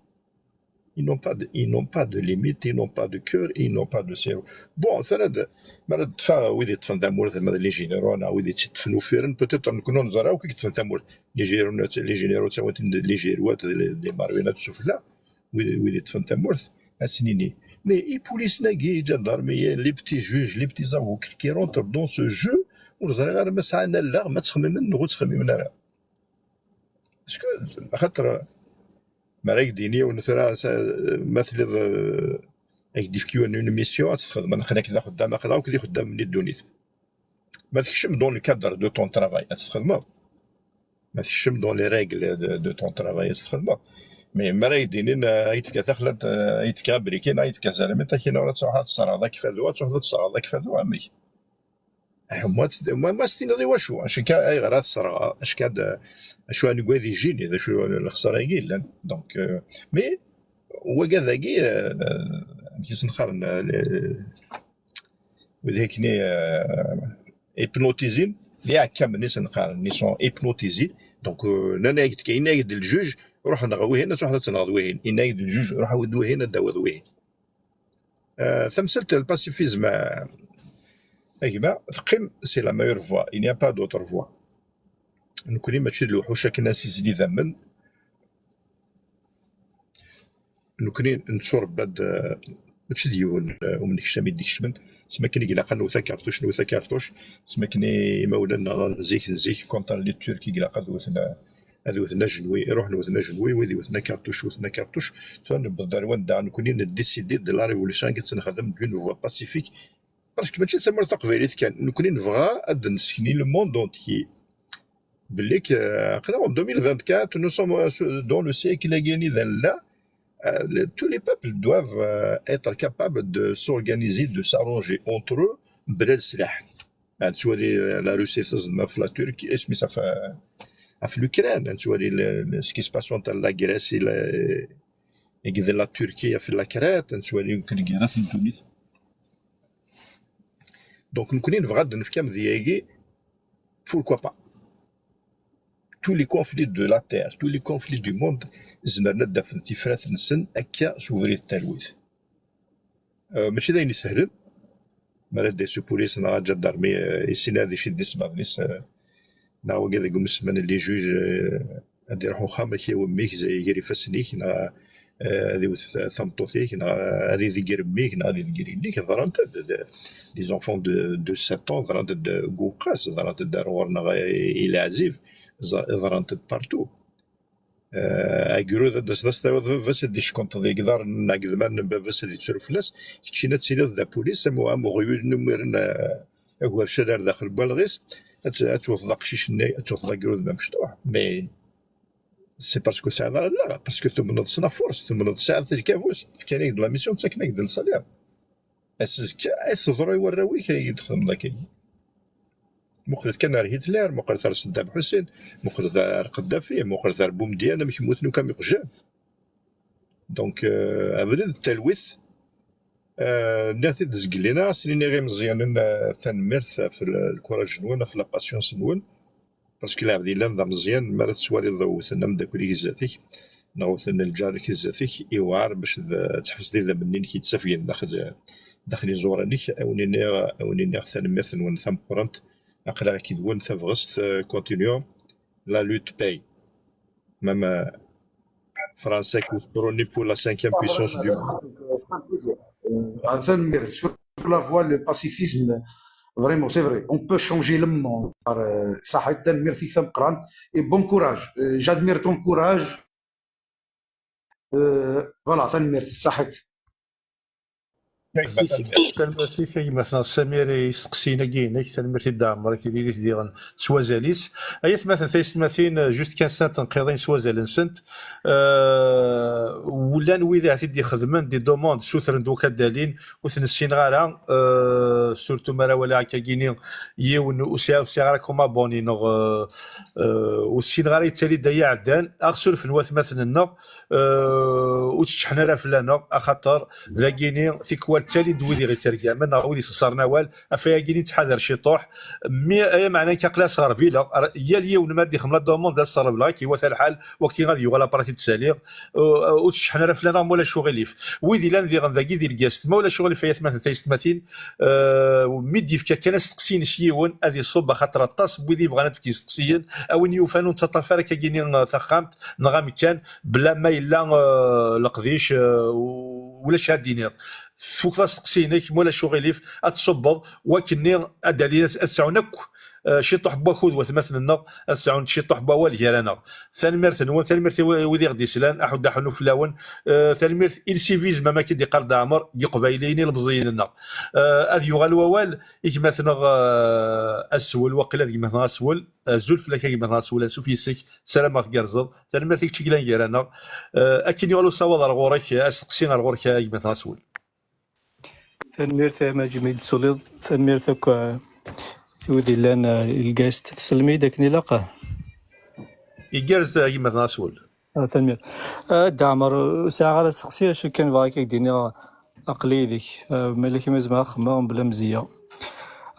Ils n'ont pas de, ils n'ont pas de limite, ils n'ont pas de cœur, ils n'ont pas de cerveau. Bon, tura d-, mi ara d-ṭṭfeɣ wid yeṭṭfen tamurt, ma d les généraux, neɣ wid yeṭṭfen uffiren, peut-être nekkni ur neẓri akk i yeṭṭfen tamurt. Les généraux, les généraux, ttawin-ten-id les généraux, les, les marionnettes sufella, wid, wid yeṭṭfen tamurt, ad sen-nini. Mais ipolisen-agi, les gendarmes, les petits juges, les petits avocats qui rentrent dans ce jeu, ur ẓriɣ ara ma sɛan allaɣ, ma ttxemmimen neɣ ur ttxemmimen ara. Parce que, axaṭer, mi ara ak-d-yini yiwen tura, sa-, ma telliḍ, euh, ak-d-yefk yiwen une mission, ad tt-txedmeḍ, aql-ak d axeddam, aql-ak d ixeddamen n ddunit. Ma tekcem dans le cadre de ton travail, ad tt-txedmeḍ. Ma tekcem dans les règles de, de ton travail, ad tt-txedmeḍ. Mais mi ara ak-d-inin, euh, ad ak-d-fkeɣ taxlalt, euh, ad ak-d-fkeɣ abrikin, ad ak-d-fkeɣ azalem, takin ur ad truḥeḍ ad tesserɣeḍ akfadu, ad truḥeḍ ad tesserɣeḍ akfadu, amek? Ah, moi, moi, moi, c'est une révolution. Acu akka, ayɣer ad tesserɣeḍ? Acu akka d, acu anwa ad ijini? D acu lexsara-agi yellan? Donc, euh, mais, wagad-agi, euh, amek i sen-qqaren, euh, les, wid akken, euh, hypnotisés, les ḥkamen i sen-qqaren, ils sont hypnotisés. Donc, euh, nnan-ak-d, yenna-ak-d ljuj, ruḥ nɣ wihin, ad truḥeḍ ad tenɣeḍ wihin. Yenna-ak-d ljuj, ruḥ awi-d wihin, ad d-tawiḍ wihin. Euh, tamsalt n le pacifisme, euh, a gma, teqqim, c'est la meilleure voie. Il n'y a pas d'autre voie. Nekkni mačči d lewḥuc akken ad nessizdig idammen. Nekkni netturebba-d, eh, mačči d yiwen, eh, umnekcam i d-ikecmen. Asmi akken i ilaq ad newwet akerṭuc, newwet akerṭuc. Asmi akken imawlan-nneɣ n zik, n zik, contre les Turcs, i ilaq ad wten, eh, ad wten ajenwi, iruḥen wten ajenwi, wid iwten akerṭuc, wten akerṭuc. Tura newweḍ-d ar wanda nekkni neddisidi-d la révolution i tt-nexdem d'une voie pacifique. Parce que mačči d tamurt taqbaylit kan, nekkni nebɣa ad d-nsekni le monde entier. belli que, euh, aql-aɣ en deux mille vingt-quatre, nous sommes, euh, dans le siècle-agi-nni d nella, euh, le- tous les peuples doivent, euh, être capables de s'organiser, de s'arranger entre eux, bla leslaḥ. Ad nettwali, euh, la Russie teẓdem ɣef la Turquie, isem-is ɣef, ɣef l'Ukraine, ad nettwali le- le- ce qui se passe entre la Grèce et la, et la Turquie ɣef la Crète, ad nettwali akk lgirat n ddunit. Donc, nekkni nebɣa ad d-nefk amedya-agi, pourquoi pas. Tous les conflits de la terre, tous les conflits du monde, zemren ad d-afen tifrat-nsen akka s ubrid n talwit. Euh, mačči d ayen isehlen. Mi ara d-yas upulis neɣ aǧadarmi, euh, issin ad icid ismaḍen-is, euh, neɣ wagi deg umesman n les juges, euh, ad iruḥ uxxam, ad k-yawi mmi-k, ad iger ifassen-ik, neɣ, euh, ad iwet tameṭṭut-ik, neɣ ad idegger mmi-k, neɣ ad idegger yelli-k. Ḍrant-d, d- des enfants de, de sept ans, ḍrant-d deg Uwqas, ḍrant-d ar ɣur-neɣ i, i Leɛzib, ẓ- ḍrant-d partout. Euh, agrud ad d-taseḍ ad s-tawiḍ baba-s ad d-ickenṭeḍ deg iḍarren n Ɛegdman n baba-s ad yettru fell-as, keččini ad tiliḍ d apulis am, am uɣyul n umiren, euh, agercal ar daxel n walɣ-is, ad t- ad twteḍ aqcic-nni, ad twteḍ agrud d amecṭuḥ. Mais c'est parce que ur tesɛiḍ ara allaɣ, parce que tumneḍ s la force, tumneḍ tesɛiḍ lkabus, fkan-ak-d la mission, ttaken-ak-d le salaire. Azekka ad s-teḍru i warraw-ik ay d-txedmeḍ akkagi. Muqlet kan ar Hitler, muqlet ar Saddam Hussein, muqlet ar Qeddafi, muqlet ar Bumedyan, amek mmuten akk am iqjan. Donc, euh, abrid n talwit, euh, nniɣ-t-id zgelli-nneɣ, ad sen-iniɣ i imeẓyanen, euh, tanemmirt ɣef l- lkuraj-nwen, ɣef la patience-nwen. Parce que lɛebd yellan d ameẓyan, mi ara tettwaliḍ wten ameddakel-ik zdat-k, neɣ wten lǧar-ik zdat-k, iwɛer bac d- ad tḥebseḍ idammen-nni-inek yettafgen daxel, daxel iẓuran-ik. Ad wen-iniɣ, ad wen-iniɣ tanemmirt-nwen tameqqrant. Aql-aɣ akked-wen, tabɣest, euh, continuons. La lutte paye. Même, euh, Fransa qui se prône pour la cinquième puissance du monde. Ah, tanemmirt. Sur la voie, le pacifisme, vraiment, c'est vrai. On peut changer le monde. Par, euh, صحيت, tanemmirt-ik tameqqrant. Et bon courage. Euh, j'admire ton courage. Euh, voilà, tanemmirt, صحيت. Tanemmirt-ik a gma-tneɣ Samir i yisteqsiyen-agi-inek, tanemmirt i Dda Ɛmer i tiririt diɣen s wazal-is. Ay atmaten taysetmatin, juste quinze cent tenqiḍin s wazal-nsent. Euh, llan wid i ɣ-t-id-ixedmen des demandes, sutren-d wakk ad d-alin, ur ten-ssineɣ ara, euh, surtout mi ara waliɣ akkagini yiwen ur sɛiɣ, ur sɛiɣ ara comme abonné neɣ, euh, euh, ur ssineɣ ara, yettali-d ay iɛeddan, aɣ surfen watmaten-nneɣ, euh, ur tteččḥen ara fell-aneɣ, axaṭer dagini tikwal ttalin-d wid i ɣ-ittergamen neɣ wid yessexṣaren awal, ɣef wayagini nettḥadar ciṭuḥ. Mi aya meɛna nekk aql-i asɣerbileɣ, yal yiwen mi ara d-ixdem la demande ad as-srebleɣ, akka iwata lḥal, wakken ad yuɣal après ad t-id-saliɣ. Ur tteččḥen ara fell-aneɣ, ma ulac uɣilif. Wid ilan diɣen dagi di Lgast, ma ulac uɣilif ay atmaten taysetmatin, euh, mi d-yefka kan asteqsi-ines yiwen ad iṣubb, axaṭer aṭas n wid yebɣan ad fken isteqsiyen, a win yufan ur nettaṭṭaf ara akkagini, euh, taxxamt neɣ amekkan bla ma yella, euh, leqdic, euh, u- ulac ad d-iniḍ. Tfukeḍ asteqsi-inek, ma ulac uɣilif, ad tṣubbeḍ, wakken-nni ad d-alin, ad sɛun akk, eh, ciṭuḥ n wakud watmaten-nneɣ, ad sɛun ciṭuḥ n wawal gar-aneɣ. Tanemmirt-nwen, tanemmirt i wi- wid i ɣ-d-islan, aḥuddu aḥunnu fell-awen. Eh, tanemmirt i lsivisme, am akken d-iqqar Dda Ɛmer, n Yiqbayliyen ilemẓiyen-nneɣ. Eh, ad yuɣal wawal i gma-tneɣ, eh, Aswel, waqila d gma-tneɣ Aswel. Azul fell-ak a gma-tneɣ Aswel, ansuf yes-k, ssarameɣ tgerrzeḍ. Tanemmirt i kečč i yellan gar-aneɣ. Eh, akken yuɣal usawaḍ ar ɣur-k, asteqsi ar ɣur-k a gma-tneɣ Aswel. Tanemmirt a Maǧid mi d-tessuliḍ. Tanemmirt akk, eh, i wid yellan, eh, i Lgast. Tesellem-iyi-d akken ilaq? Igerrez a gma-tneɣ Aswel. Ah, tanemmirt. Ah, Dda Ɛmer, ur sɛiɣ ara asteqsi, acu kan bɣiɣ ad k-d-iniɣ aql-i yid-k. Ah, ma yella kra i zemreɣ ad xedmeɣ mebla mzeyya.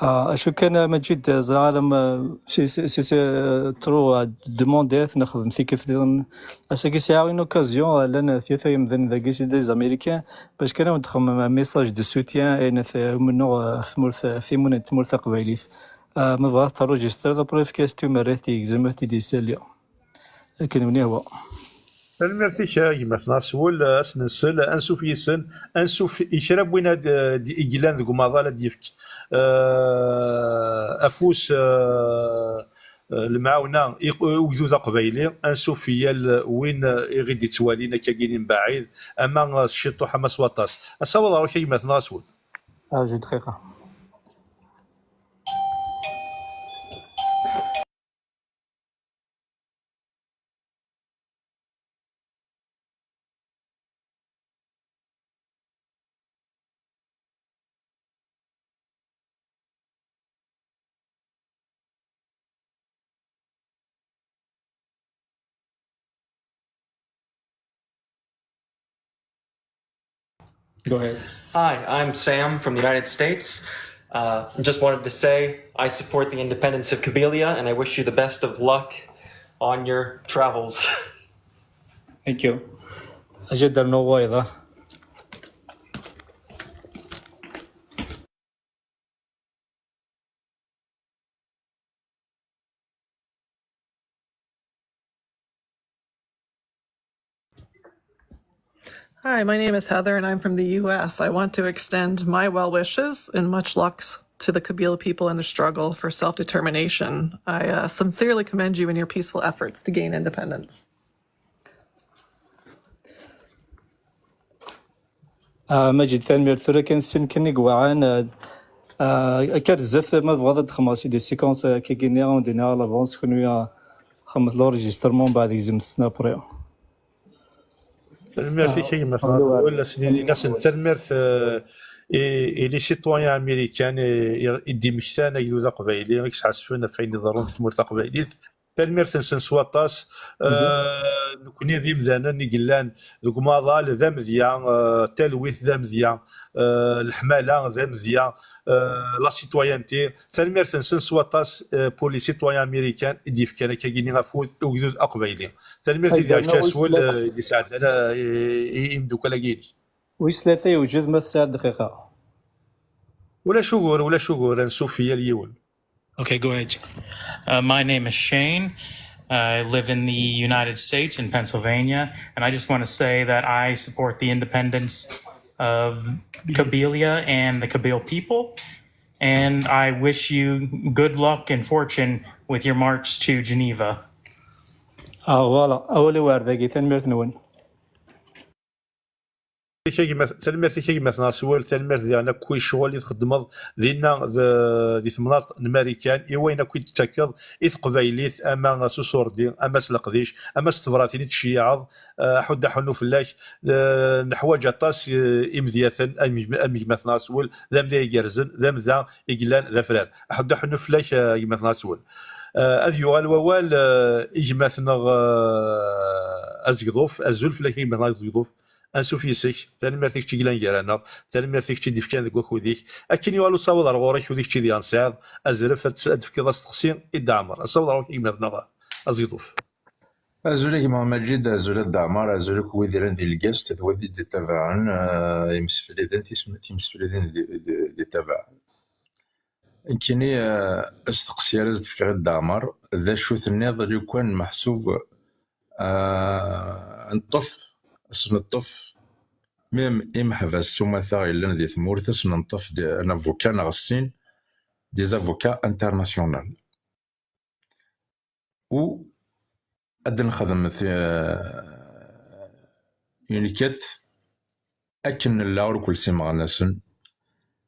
Ah, acu kan, a Maǧid, ẓriɣ alamma, c'est, c'est, c'est, c'est trop, ah, demandé ad nexdem tikkelt nniḍen. Ass-agi sɛiɣ une occasion, ah, llan tlata yemdanen dagi, c'est des Américains, bac kan ad wen-d-xemmem un message de soutien, ayen at umennuɣ, ah, ɣef tmurt, ɣef timunent n tmurt taqbaylit. Ah, ma bɣiɣ ad t-terrejistriḍ, après efk-as-d tumerrit yegzem ad t-id-isali. Akken wen-ihwa. Tanemmirt-ik a gma-tneɣ Aswel, ad s-nsel, ansuf yes-sen, ansuf i kra n win ad, eh, d- i yellan deg umaḍal ad d-yefk, eh, afus, eh, eh, lemɛawna i i ugdud aqbayli, ansuf i yal win, eh, i ɣ-d-ittwalin akkagini mbaɛid, ama s ciṭuḥ ama s waṭas. Asawaḍ ɣer-k a gma-tneɣ Aswel. Rǧu dqiqa. Go ahead. Hi, I'm Sam from the United States. Uh, just wanted to say I support the independence of Kabylia, and I wish you the best of luck on your travels. Thank you. Aǧi ad d-rnuɣ wayeḍ, ah. Hi, my name is Heather and I'm from the U S. I want to extend my well wishes and much luck to the Kabyle people in the struggle for self determination. I uh, sincerely commend you in your peaceful efforts to gain independence. Ah, Maǧid, tanemmirt. Tura kan sin kan i iweɛɛan, ah, ah, akka ar zdat, ma tebɣiḍ ad d-xedmeɣ si des séquences, ah, akka gini, ad wen-d-iniɣ à l'avance, kenwi, ah, xedmet l'enregistrement, mbeɛd gezmet-ten après. Tanemmirt-ik a gma Tɣaṭwel, asen-in-asen tanemmirt, eh, i, i les citoyens américains i, i d-immektan agdud aqbayli, i yesḥassfen ɣef wayen iḍerrun deg tmurt taqbaylit. Tanemmirt-nsen s waṭas. Eh, nekkni d imdanen i yellan deg umaḍal d amedya, eh, talwit d amedya, eh, leḥmala d amedya, eh, la citoyenneté. Tanemmirt-nsen s waṭas, eh, pour les citoyens américains i d-yefkan akkagini afud i ugdud aqbayli. Tanemmirt i Ay, Diɛic yerna Aswel, wis tlata. Eh, i d-isɛeddan, eh, i, i imeddukal-agi-inek. Wis tlata yewjed ma tesɛiḍ dqiqa. Ulac ugur, ulac ugur, ansuf i yal yiwen. Okay, go ahead. Uh, my name is Shane. I live in the United States in Pennsylvania, and I just want to say that I support the independence of Kabylia and the Kabyle people. And I wish you good luck and fortune with your march to Geneva. Ah, voilà. Awal-iw ar dagi. Tanemmirt-nwen. Tanemmirt-ik a gma Tɣaṭwel, tanemmirt diɣen akk i ccɣel i txeddmeḍ dinna d, di temnaḍt n Marikan, i wayen akk i d-tettakeḍ i teqbaylit, ama s usurdi, ama s leqdic, ama s tebratin i d-tceyyeɛeḍ. Eh, aḥuddu aḥunnu fell-ak. Eh, neḥwaǧ aṭas, eh, imedyaten am, am gma Tɣaṭwel, d amedya igerrzen, d amedya i yellan d afrar. Aḥuddu aḥunnu fell-ak, eh, a gma Tɣaṭwel. Eh, ad yuɣal wawal, eh, i gma-tneɣ, eh, Azegḍuf, azul fell-ak a gma-tneɣ Azegḍuf. Ansuf yes-k, tanemmirt i kečč i yellan gar-aneɣ, tanemmirt i kečč i d-ifkan deg wakud-ik. Akken yuɣal usawaḍ ar ɣur-k, ula d kečč i d-iɣen sɛiḍ, azref ad, ad tefkeḍ asteqsi i Dda Ɛmer. Asawaḍ ar ɣur-k a gma-tneɣ Azegḍuf. Azul a gma Maǧid, azul a Dda Ɛmer, azul akk wid yellan di lgast d wid i d-ittabaɛen, eh, imsefliden, tism-, timseflidin di, di, d-ittabaɛen. Nekkini, eh, asteqsi ara s-d-fkeɣ i Dda Ɛmer, d acu tenniḍ lukan meḥsub, eh, neṭṭef, ad s-neṭṭef, même imeḥbas s umata yellan di tmurt, ad s-neṭṭef d-, un avocat neɣ sin, des avocats internationaux. U ad nexdem t-, une quête akken nella ur kul s imeɣnasen,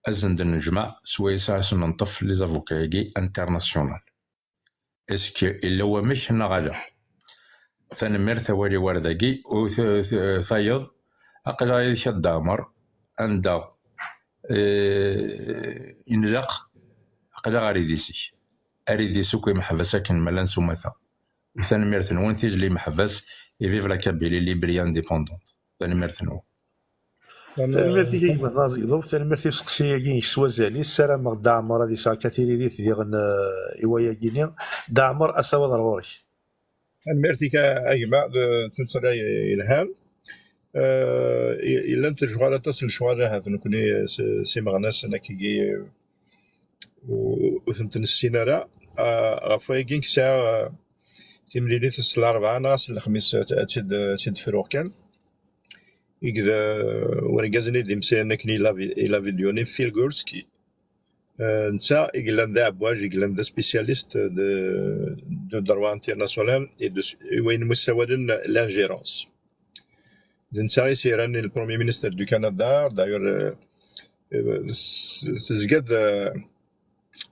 ad sen-d-nejmeɛ swayes ad sen-neṭṭef les avocats-agi international. Est-ce que illa wamek neɣ ala? Tanemmirt, awal-iw ar dagi. U t-, t-, tayeḍ, aql-aɣ yid-k a Dda Ɛmer, anda, eh, i nlaq, aql-aɣ ar idis-ik. Ar idis akk imeḥbas akken ma llan s umata. U tanemmirt-nwen, tizli imeḥbas, et vive la Kabylie libre et indépendante. Tanemmirt-nwen. Tanemmirt-ik a gma-tneɣ Azegḍuf, tanemmirt i useqsi-agi-inek s wazal-is. Ssarameɣ Dda Ɛmer ad yesɛu akka tiririt diɣen, eh, i wayagi-nni. Dda Ɛmer, asawaḍ ar ɣur-k. Tanemmirt-ik a, a gma, d tuttra yelhan. Eh, i-, llant lecɣal, aṭas n lecɣal ahat nekkni s, s imeɣnasen akkagi ur, ur tent-nessin ara. Ah, ɣef wayagi i yesɛa, ah, timlilit ass n larebɛa neɣ ass n lexmis, ad, ad tt-id, ad tt-id-fruɣ kan. I d, ah, urgaz-nni i d-imsilen akken i la vi-, i la vidéo-nni, Phil Gursky. Ah, netta i yellan d aɛebbwaj, i yellan d spécialiste de, de droit international et de, i wayen mu ssawalen l'ingérence. D netta i s-yerran le Premier Ministre du Canada. D'ailleurs, euh, euh, s-, tezga-d, euh,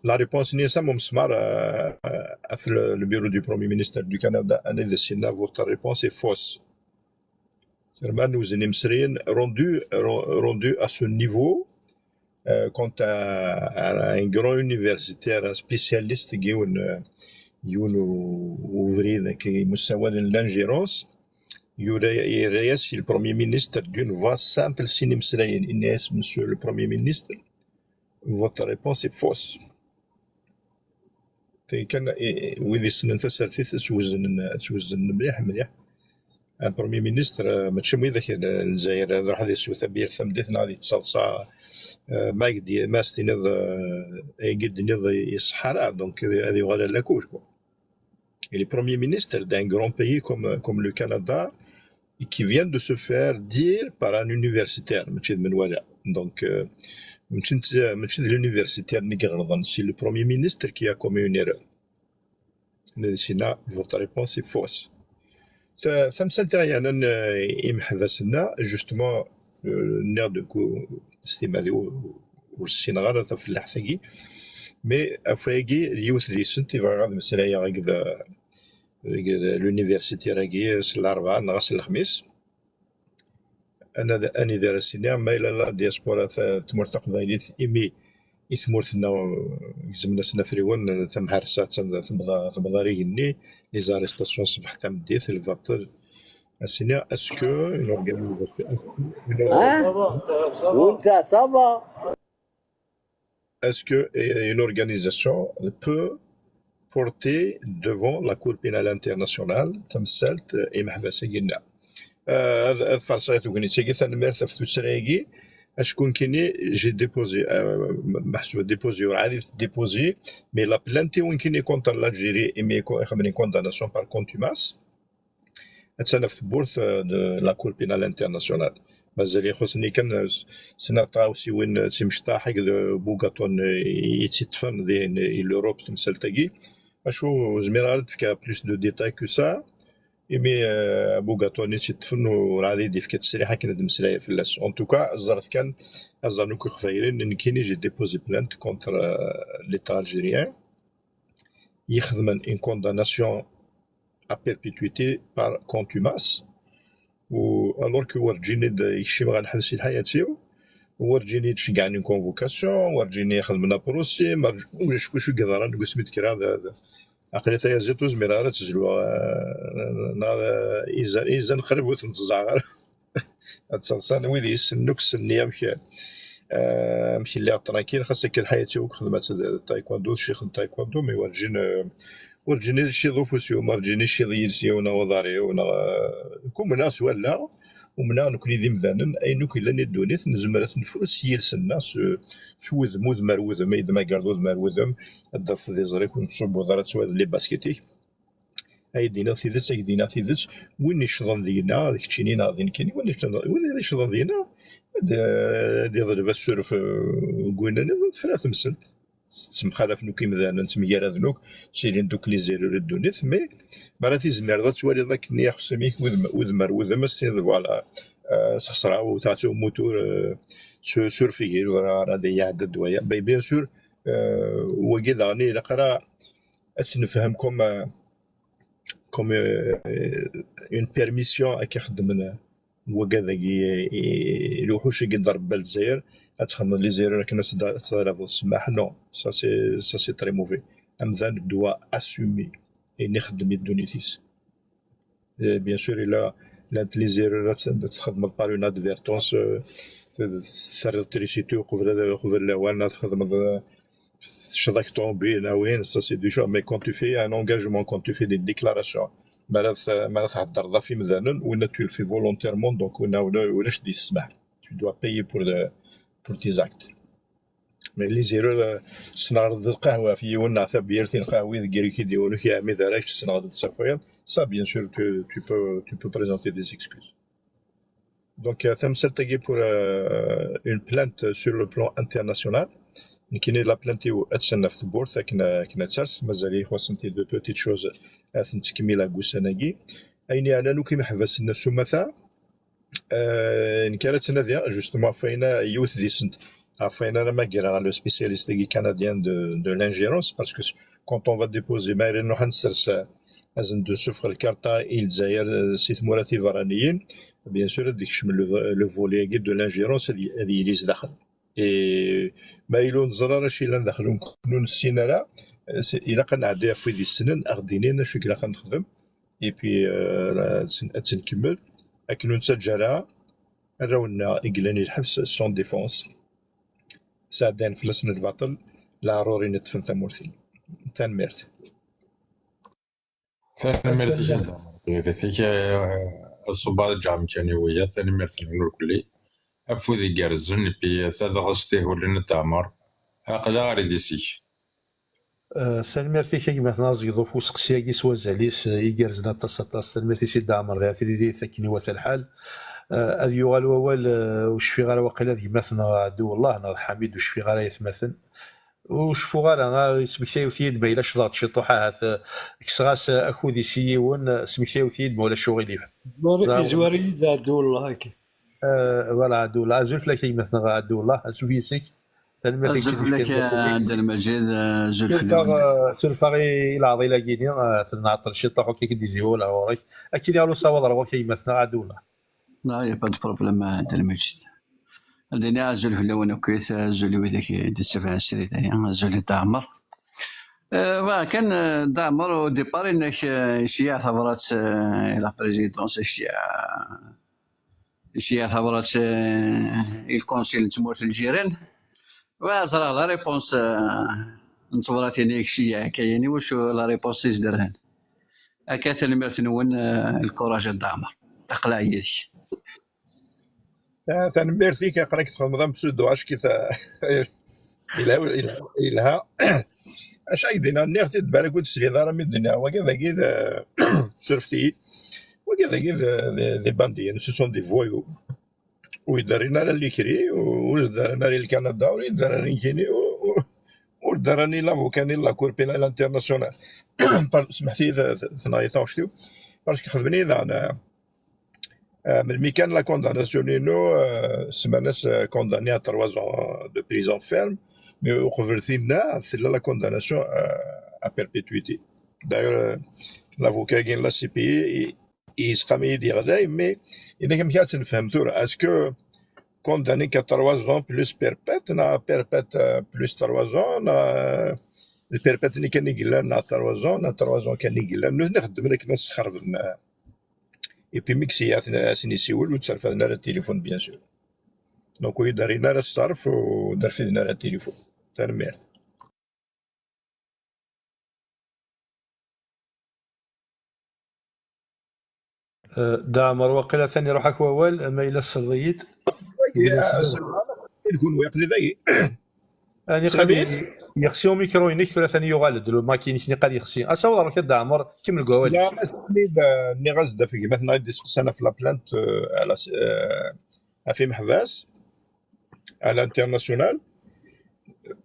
la réponse-nni s am umesmar, euh, euh, ɣef le, le bureau du Premier Ministre du Canada, anida s-yenna votre réponse est fausse. Terma newzen imesriyen rendu, ren-, rendu à ce niveau, euh, quant à, à un grand universitaire, un spécialiste, yiwen, euh, yiwen u-, ubrid, akken i mu ssawalen l'ingérence, yura, yerra-yas i le Premier Ministre d'une voix simple, sin imeslayen, yenna-yas: Monsieur le Premier Ministre, votre réponse est fausse. Tagi kan, i, i, wid yessnen tasertit ad tt-wezznen, ad tt-wezznen mliḥ, mliḥ. Un Premier Ministre, eh, mačči am widak n Lezzayer, ad iruḥ ad isew tabyirt tameddit neɣ ad yettaḍsa, eh, ma ak-d-, ma as-tiniḍ, eh, ayagi d-tiniḍ iṣeḥḥa ara, donc ad, ad yuɣal ala kul, quoi. Et le Premier Ministre d'un grand pays comme, comme le Canada, qui vient de se faire dire par un universitaire, mačči d menwala. Donc, euh, mačči d, mačči d l'universitaire i iɣelḍen, c'est le Premier Ministre qui a commis une erreur. Nna di sina, votre réponse est fausse. Ta-, tamsalt-a yeɛnan, euh, imeḥbas-nneɣ, justement, euh, nniɣ-d ku-, s timmad-iw ur ssineɣ ara tafellaḥt-agi, mais ɣef wayagi d yiwet deg-sent i bɣiɣ ad meslayeɣ akked, akked l'universitaire-agi s larebɛa neɣ s lexmis. Ana-, anida ara s-iniɣ, ma yella la diaspora ta-, tmurt taqbaylit, imi i tmurt-nneɣ, eh, gezmen-asen afriwen, tamhersa attan tebḍa, tebḍa ar igenni, les arrestations ṣṣbeḥ tameddit, lbaṭel. Ad s-iniɣ, est-ce que une organisation, une Hein? Ça va, ça va. وانت ça va. Est-ce que, eh, une organisation peut porter devant la Cour pénale internationale tamsalt, eh, imeḥbas-agi-nneɣ? Eh, ad, ad farseɣ i tegnit-agi, tanemmirt ɣef tuttra-agi. Acku nekkini, j'ai déposé, eh, meḥsub déposé, ur ɛad déposé, mais la plainte-iw nekkini contre l'Algérie, imi i ko-, ixedmen une condamnation par contumace. Attan ɣef tewwurt, eh, de la Cour pénale internationale. Mazal ixuṣṣ-nni kan, eh, s-, sneɣ tɣawsiwin, eh, d timecṭaḥ akked, eh, bugaṭun, eh, i tt-iṭṭfen din i l'Europe temsalt-agi. Acu ur zmireɣ ara ad d-fkeɣ plus de détails que ça, imi, eh, bugaṭun i tt-iṭṭfen ur ɛad i d-ifka ttesriḥ akken ad d-mmeslayeɣ fell-as. En tout cas, ẓret kan, ad ẓren akk Iqbayliyen, nekkini j'ai déposé plainte contre, eh, l'État algérien. Yexdmen une condamnation à perpétuité par contumace, u, alors que werǧin i d-yekcim ɣer lḥebs i lḥayat-iw, werǧin i d-ceggɛen une convocation, werǧin i xedmen la procès, merǧ-, ulac kucu i yeḍran deg wasmi d-kkreɣ d, d, aql-i tayaziḍt ur zmireɣ ara ad tt-zluɣ, eh, neɣ, eh, izan, izan qrib ur ten-ẓẓɛeɣ ara. Ad ttaḍsan wid yessnen akk ssnen-iyi amek, eh, amek lliɣ tranquille, xas akka lḥayat-iw akk xedmeɣ-tt d taekwondo, d ccix n taekwondo, mais werǧin, eh, werǧin iciḍ ufus-iw, werǧin iciḍ yiles-iw neɣ uḍar-iw, neɣ, eh, nekk umneɣ s wallaɣ, umneɣ nekkni d imdanen, ayen akk yellan i ddunit nezmer ad t-nefru s yiles-nneɣ, s, s wudem, udem ar wudem, ay d-magreḍ udem ar wudem, ad d-tafeḍ iẓri-k ur tettṣubbuḍ ara ad twaliḍ les baskets-ik. Ay d-iniɣ tidet, ay d-iniɣ tidet, win icḍen deg-neɣ, d keččini neɣ d nekkini, win icḍen, win icḍen deg-neɣ, ad, ad iḍleb asuref, eh, deg winna nniḍen, tefra temsalt. Ttemxalafen akk imdanen, ttemgaraden akk, ttilin-d akk les erreurs i ddunit, mais mi ara tizmireḍ ad twaliḍ akken i axessem-ik wudem, wudem ar wudem, ad s-tiniḍ, voilà, eh, sxeṣreɣ, wteɣ-tt i umutur, eh, su-, suref-iyi, ur ẓriɣ ara ad iyi-iɛedda-d waya. Mais bien sûr, eh, wagi daɣen ilaq ara ad tt-nefhem comme, euh, comme, euh, une permission akken xeddmen wagad-agi, i, i, lewḥuc-agi n Rebbi Lezzayer, ad txedmeḍ les erreurs akken ad tda-, ad tḍelbeḍ ssmaḥ. Non, ça c'est, ça c'est très mauvais. Amdan doit assumer ayen ixeddem i ddunit-is. Euh, bien sûr, il a, llant les erreurs ad tt-, ad txedmeḍ par une advertence, euh, terriḍ trisiti uqbel ad, uqbel lawan, ad txedmeḍ, euh, tecḍak ṭumubil, a win, ça c'est des choses. Mais quand tu fais un engagement, quand tu fais des déclarations, mi ara t-, mi ara theddreḍ ɣef imdanen, winna tu le fais volontairement, donc winna ula-, ulac di ssmaḥ. Tu dois payer pour le, pour tes actes. Mais les erreurs, euh, tesneɣreḍ lqahwa ɣef yiwen neɣ tabyirt i lqahwi deg yiri-k-id yiwen ur k-yeɛmid ara, kečč tesneɣreḍ-d tafiḍ, ça, bien sûr, tu, tu peux, tu peux présenter des excuses. Donc, euh, tamsalt-agi pour, euh, une plainte sur le plan international. Nekkini la plainte-iw attan ɣef tewwurt akken, akken ad ters, mazal-iyi xuṣṣent-iyi de petites choses ad tent-ttkemmileɣ deg ussan-agi. Ayen yeɛnan akk imeḥbas-nni s umata, euh, nekk ara ttnadiɣ, justement, ɣef wayen yiwet deg-sent, ɣef wayen ara magreɣ le spécialiste-agi canadien de, de l'ingérence, parce que quand on va déposer, ma ara nruḥ ad nessers, euh, ad sen-d-nessufeɣ lkarṭa i Lezzayer, euh, si tmura tiberraniyin, bien sûr, ad d-ikcem le, le volet-agi de l'ingérence, ad y-, ad yili zdaxel. Et ma yella ur neẓri ara acu yellan daxel, ur nessin ara, euh, c'est, ilaq ad nɛeddi ɣef wid yessnen, ad ɣ-d-inin acu i ilaq ad nexdem. Et puis, euh, ad tt-, ad tt-nkemmel. akken ur nettaǧǧa ara arraw-nneɣ i yellan i lḥebs sans défense, sɛeddayen fell-asen lbaṭel, leɛrur i neṭṭfen tamurt-nni. Tanemmirt. Tanemmirt-ik a Dda Ɛmer, tiririt-ik, eh, ad ṣubbeɣ ad ǧǧeɣ amkan i wiyaḍ. Tanemmirt-nwen ur kulli. Afud igerrzen, et puis tadɣest ihulen a Dda Ɛmer. Aql-aɣ ar idis-ik. Eh, tanemmirt-ik a gma-tneɣ Azegḍuf, useqsi-agi s wazal-is, eh, igerrzen aṭas, aṭas. Tanemmirt-ik a Dda Ɛmer, diɣ tiririt akken iwata lḥal. Eh, ad yuɣal wawal, eh, ur cfiɣ ara waqila d gma-tneɣ Ɛdullah neɣ d Ḥamid, ur cfiɣ ara aytmaten. Ur cfuɣ ara, ah, smektiwet-iyi-d ma yella cḍeɣ-d ciṭuḥ ahat, eh, kkseɣ-as, eh, akud-is i yiwen, eh, smektiwet-iyi-d ma ulac uɣilif. Tezwar-iyi-d Ɛdullah akka. Eh, voilà, Ɛdullah. Azul fell-ak a gma-tneɣ Ɛdullah, ansuf yes-k. Tanemmirt i Azul fell-ak a Dda Lmajid, eh, azul fell-awen. Surfeɣ, eh, surfeɣ i, i leɛḍil-agi-ni, eh, tenɛeṭṭel ciṭuḥ, ur k-id-iziwa wala ɣur-k. Akken i ɣer usawaḍ ɣer ɣur-k a gma-tneɣ Ɛdullah. Non, il n'y a pas de problème, eh, Dda Lmajid. Ad d-iniɣ azul fell-awen akkit, azul i widak i d-ittafan srid-aya, azul i Dda Ɛmer. Eh, voilà, kan, eh, Dda Ɛmer, au départ, inek, eh, iceyyeɛ tabrat, eh, i la présidence, iceyyeɛ, iceyyeɛ tabrat, eh, i lkunsil n tmurt n ljiran. Voilà, ẓriɣ la réponse, eh, n tebrat-nni i iceyyeɛ akka, yani, wacu la réponse i s-d-rran. Akka, tanemmirt-nwen, eh, lkuraj a Dda Ɛmer. Aql-aɣ yid-k. Ah, tanemmirt-ik, aql-ak txedmeḍ am pseudo acki ta-, yelha, yelha, yelha. Acu ay d-iniɣ? Nniɣ-t-id, balak ur d-tesliḍ ara mi d-nniɣ. Wagi dagi d, surfet-iyi. Wagi dagi d, d, des bandits, ce sont des voyous. Ur yeddarin ara l'écrit, ur yeddarin ara i Lkanada, ur yeddarin ara i nekkini, ur, ur, ur yeddarin i l'avocat ni la Cour pénale internationale. Par-, smeḥt-iyi ta-, ta-, tenɣa-yi taɣect-iw. Parce que xedmen-iyi daɣen, euh, melmi kan la condamnation-inu, euh, semman-as, euh, condamné à trois ans de prison ferme, mais uqbel tinna tella la condamnation, euh, à perpétuité. D'ailleurs, euh, l'avocat-agi n la C P I, i-, yesqam-iyi-d yeɣlay, mais yenna-k amek ad tt-nefhem tura? Est-ce que condamné qu'à trois ans plus perpète, neɣ perpète, euh, plus trois ans, neɣ, euh, perpète-nni kan i yellan, neɣ trois ans, neɣ trois ans kan i yellan? Nutni xeddmen akken ad sxerben, euh, et puis mi yesya ad sen-isiwel, ur tterfaden ara tilifun, bien sûr. Donc, ur yi-d-rrin ara ṣṣerf, ur d-rfiden ara tilifun. Tanemmirt. Eh, Dda Ɛmer, waqila atan iruḥ-ak wawal, ma yella tesleḍ-iyi-d. Wagi, ah, s-, d kunwi, aql-i dagi. Ani qal, yexsi umikru-inek, tura atan yuɣal-d, le mic-inek niqal yexsi. Asawaḍ ɣer-k a Dda Ɛmer, kemmel deg wawal. La, ass-nni d, nniɣ-as-d ɣef gma-tneɣ i d-iseqsan ɣef la plainte, euh, à la, euh, ɣef imeḥbas, à l'international.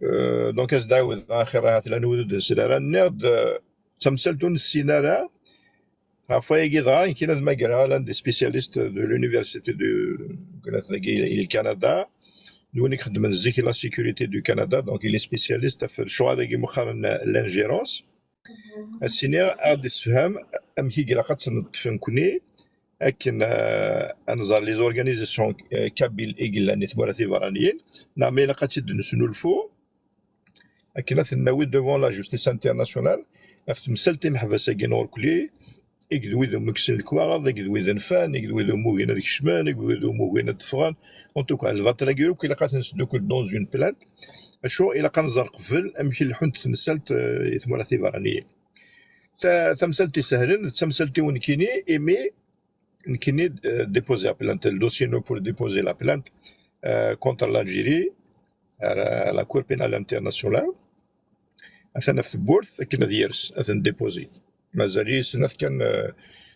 Euh, donc, as-d-ɛawed, axir ahat llan wid ur d-nsel ara. Nniɣ-d, euh, d tamsalt ur nessin ara. Ɣef wayagi dɣa, nekkin ad magreɣ l'un des spécialistes de l'université de, dagi, i Lkanada, d win i ixeddmen zik i la sécurité du Canada, donc il est spécialiste ɣef lecɣal-agi meqqaren l'ingérence. Ad s-iniɣ, ad d-issefhem amek i ilaq ad tt-neṭṭef nekkni akken, euh, ad nẓer les organisations, euh, kabyles i yellan i tmura tiberraniyin, neɣ ma ilaq ad tt-id-nesnulfu akken ad ten-nawi devant la justice internationale ɣef temsalt imeḥbas-agi n urkli, i d wid umi kksen lekwaɣeḍ, i d wid nfan, i d wid umi ugin ad kecmen, i d wid umi ugin ad d-ffɣen. En tout cas, lbaṭel-agi akk ilaq ad ten-nesdukkel dans une plainte. Acu ilaq ad nẓer qbel amek i leḥḥunt temsalt, euh, i tmura tiberraniyin. Ta-, tamsalt isehlen d tamsalt-iw nekkini, imi nekkini, euh, déposer la plainte, le dossier-inu pour déposer la plainte, euh, contre l'Algérie, à la Cour pénale internationale. Atan ɣef tewwurt akken ad yers, ad ten-déposer. Mazal-iyi snat kan, euh,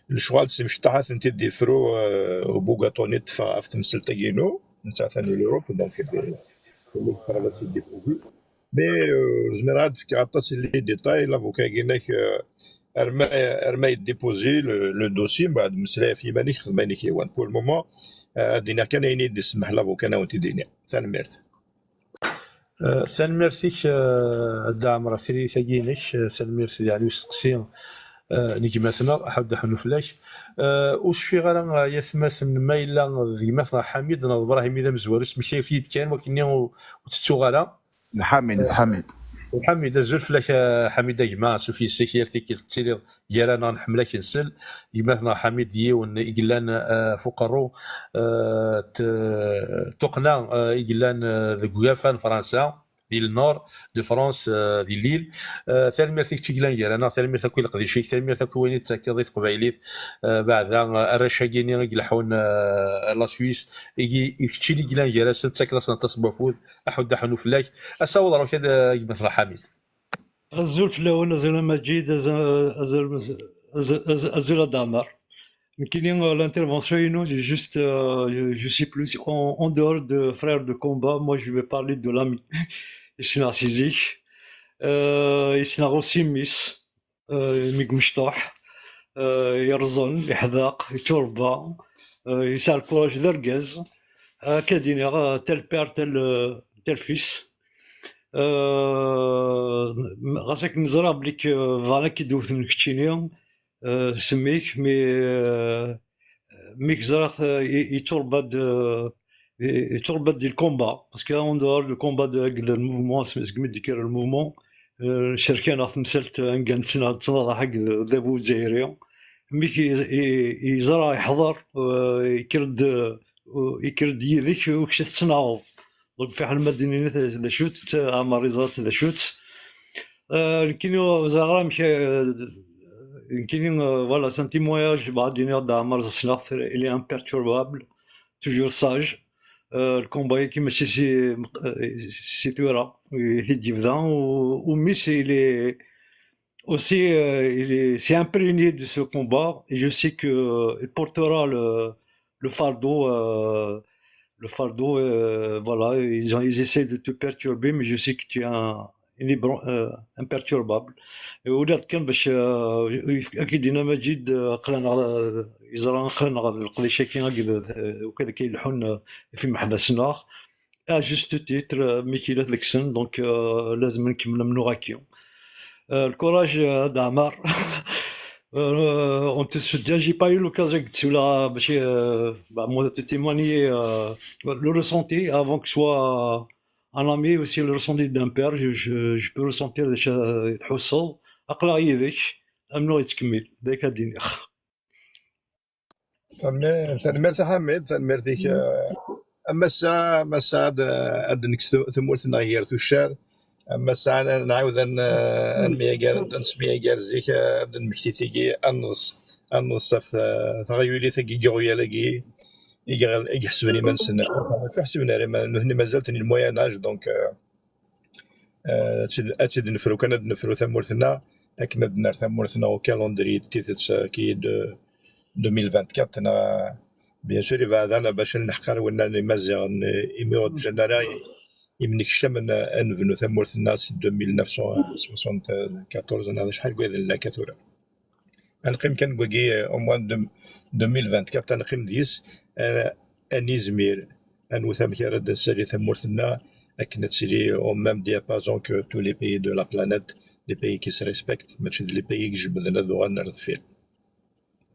lecɣal s imecṭaḥ ad tent-id-yefru, euh, ubugaṭuni ṭṭfeɣ ɣef temsalt-agi-inu, netta atan i l'Europe, donc, euh, qrib ad tt-id-déposer. Mais, euh, ur zmireɣ ad d-fkeɣ aṭas n les détails, l'avocat-agi-inek, euh, arma, arma yeddipuzi le, le dossier, mbeɛd mmeslay ɣef yiman-ik, xdem ayen i k-yehwan. Pour le moment, euh, ad d-iniɣ kan ayen i d-isemmeḥ l'avocat, ad awen-t-id-iniɣ. Tanemmirt. Euh, tanemmirt-ik, euh, a Dda Ɛmer, ɣef tririt-agi-inek, euh, tanemmirt yeɛni usteqsi, euh, n gma-tneɣ, Ḥud Ḥunnu fell-ak. Euh, ur cfiɣ ara, euh, ay atmaten, ma yella d gma-tneɣ Ḥamid neɣ d Ibrahim i d amezwaru, smektiwet-iyi-d kan, wakken-nni ur, ur tettuɣ ara. D Ḥamid, d Ḥamid. Ḥamid, azul fell-ak, a Ḥamid, a gma, ansuf yes-k, yir tikkelt tettiliḍ gar-aneɣ, nḥemmel ad k-nsel. Gma-tneɣ Ḥamid d yiwen i yellan, eh, f uqerru, eh, t-, tuqqna, eh, i yellan, eh, deg ugafa n Fransa, di le nord de France, eh, di Lille. Eh, tanemmirt i kečč i yellan gar-aneɣ, tanemmirt akk i leqdic-ik, tanemmirt akk i wayen i d-tettakeḍ i teqbaylit, eh, beɛda, eh, arrac-agi-nni i ileḥḥun, eh, ar la Suisse, i, i keččini i yellan gar-asen, tettakeḍ-asen aṭas n wafud, aḥuddu aḥunnu fell-ak. Asawaḍ ɣer-k, a gma-tneɣ Ḥamid. Azul fell-awen, azul a Maǧid, azul, azul, azul, azul, azul a Dda Ɛmer. Nekkini, euh, l'intervention inu, j'ai juste, euh, je, je suis plus en, en dehors de frère de combat. Moi, je vais parler de l'ami. Issneɣ si zik. Euh, issneɣ aussi mmi-s, euh, mi yemecṭuḥ, euh, yerẓen, yeḥdeq, yetturebba, euh, yesɛa lkuraj d argaz. Akka d-iniɣ, euh, tel père, tel, euh, tel fils. Euh, ɣas akken ẓriɣ belli k-, bɣan ad k-id-wten keččini, euh, s mmi-k, mi, euh, mi k-ẓriɣ, euh, i-, yetturebba-d, euh, i-, yetturebba-d di lkumba, parce que en dehors du combat de, deg le mouvement, s-, segmi d-yekker le mouvement, euh, cerken ɣer temsalt anga nettna-, nettnaḍaḥ akked udabu uzzayri. Mmi-k i-, i-, yeẓra, yeḥḍer, euh, yekker-d, euh, yekker-d yid-k, ur k-tettnaɣeḍ. Donc, fiḥel ma d-nini d acu-tt, Ɛmer iẓra-tt d acu-tt. Euh, nekkini ur ẓriɣ ara amek, euh, nekkini, euh, voilà, c'est un témoignage, bɣiɣ ad d-iniɣ d Ɛmer ssneɣ-t, il est imperturbable, toujours sage. Euh, le combat-agi mačči si, euh, si tura i t-id-yebda, u, u mmi-s, il est aussi, euh, il est, s'est imprégné de ce combat, et je sais que, euh, il portera le, le fardeau, euh, le fardeau, euh, voilà, ils ont, ils essaient de te perturber, mais je sais que tu es un, un ébran-, euh, imperturbable. Et au-delà de kan, باش, euh, أكيد دينا مجيد, euh, aql-aneɣ, euh, yeẓra aql-aneɣ leqdic-agi, euh, وكذا كي يلحون, euh, في محبسنا. À juste titre, euh, mi k-ila deg-sen, donc, euh, لازم نكمل منو غاكي. Euh, le courage, euh, d'Amar. Euh, on te soutient. J'ai pas eu l'occasion de, euh, bah, moi, de témoigner, euh, le ressenti avant que ce soit un ami, aussi le ressenti d'un père. Je, je, je peux ressentir des choses, euh, تحوسو. أقلع يدك. أمنو يتكمل. ذاك الدين. Tanemmirt a Ḥamid, tanemmirt-ik. Am ass-a, am ass-a ad, ad d-nekkes tu-, tamurt-nneɣ gar tuccar. Am ass-a ad nɛawed ad n-, ad nemyager, ad nettemyager zik, ad d-nmekti tigi, ad neḍs, ad neḍs ɣef ta-, taɣyulit-agi n yiɣyal-agi i iɣ-, i iḥesben iman-nsen. Ur ḥesben ara iman-, nutni mazal-ten le Moyen Âge, donc, euh, Euh, ad tt-id-, ad tt-id-nefru kan, ad nefru tamurt-nneɣ, akken ad nerr tamurt-nneɣ au calendrier n tidet, euh, qui est de deux mille vingt-quatre, neɣ, euh, bien sûr, ibeɛdan bac ad neḥqer winna n Imaziɣen, euh, imi ur ǧǧan ara i-, imnekcamen, euh, ad nebnu tamurt-nneɣ si deux mille neuf cent soixante-quatorze, neɣ d acḥal n wayen akka tura. Ad neqqim kan deg wagi, euh, au moins de deux mille vingt-quatre, ad neqqim deg-s, euh, ad nizmir, ad nwet amek ara d-nsali tamurt-nneɣ akken ad tili au même diapason que tous les pays de la planète, des pays qui se respectent, mačči d les pays i ijebbden ad uɣalen ar deffir.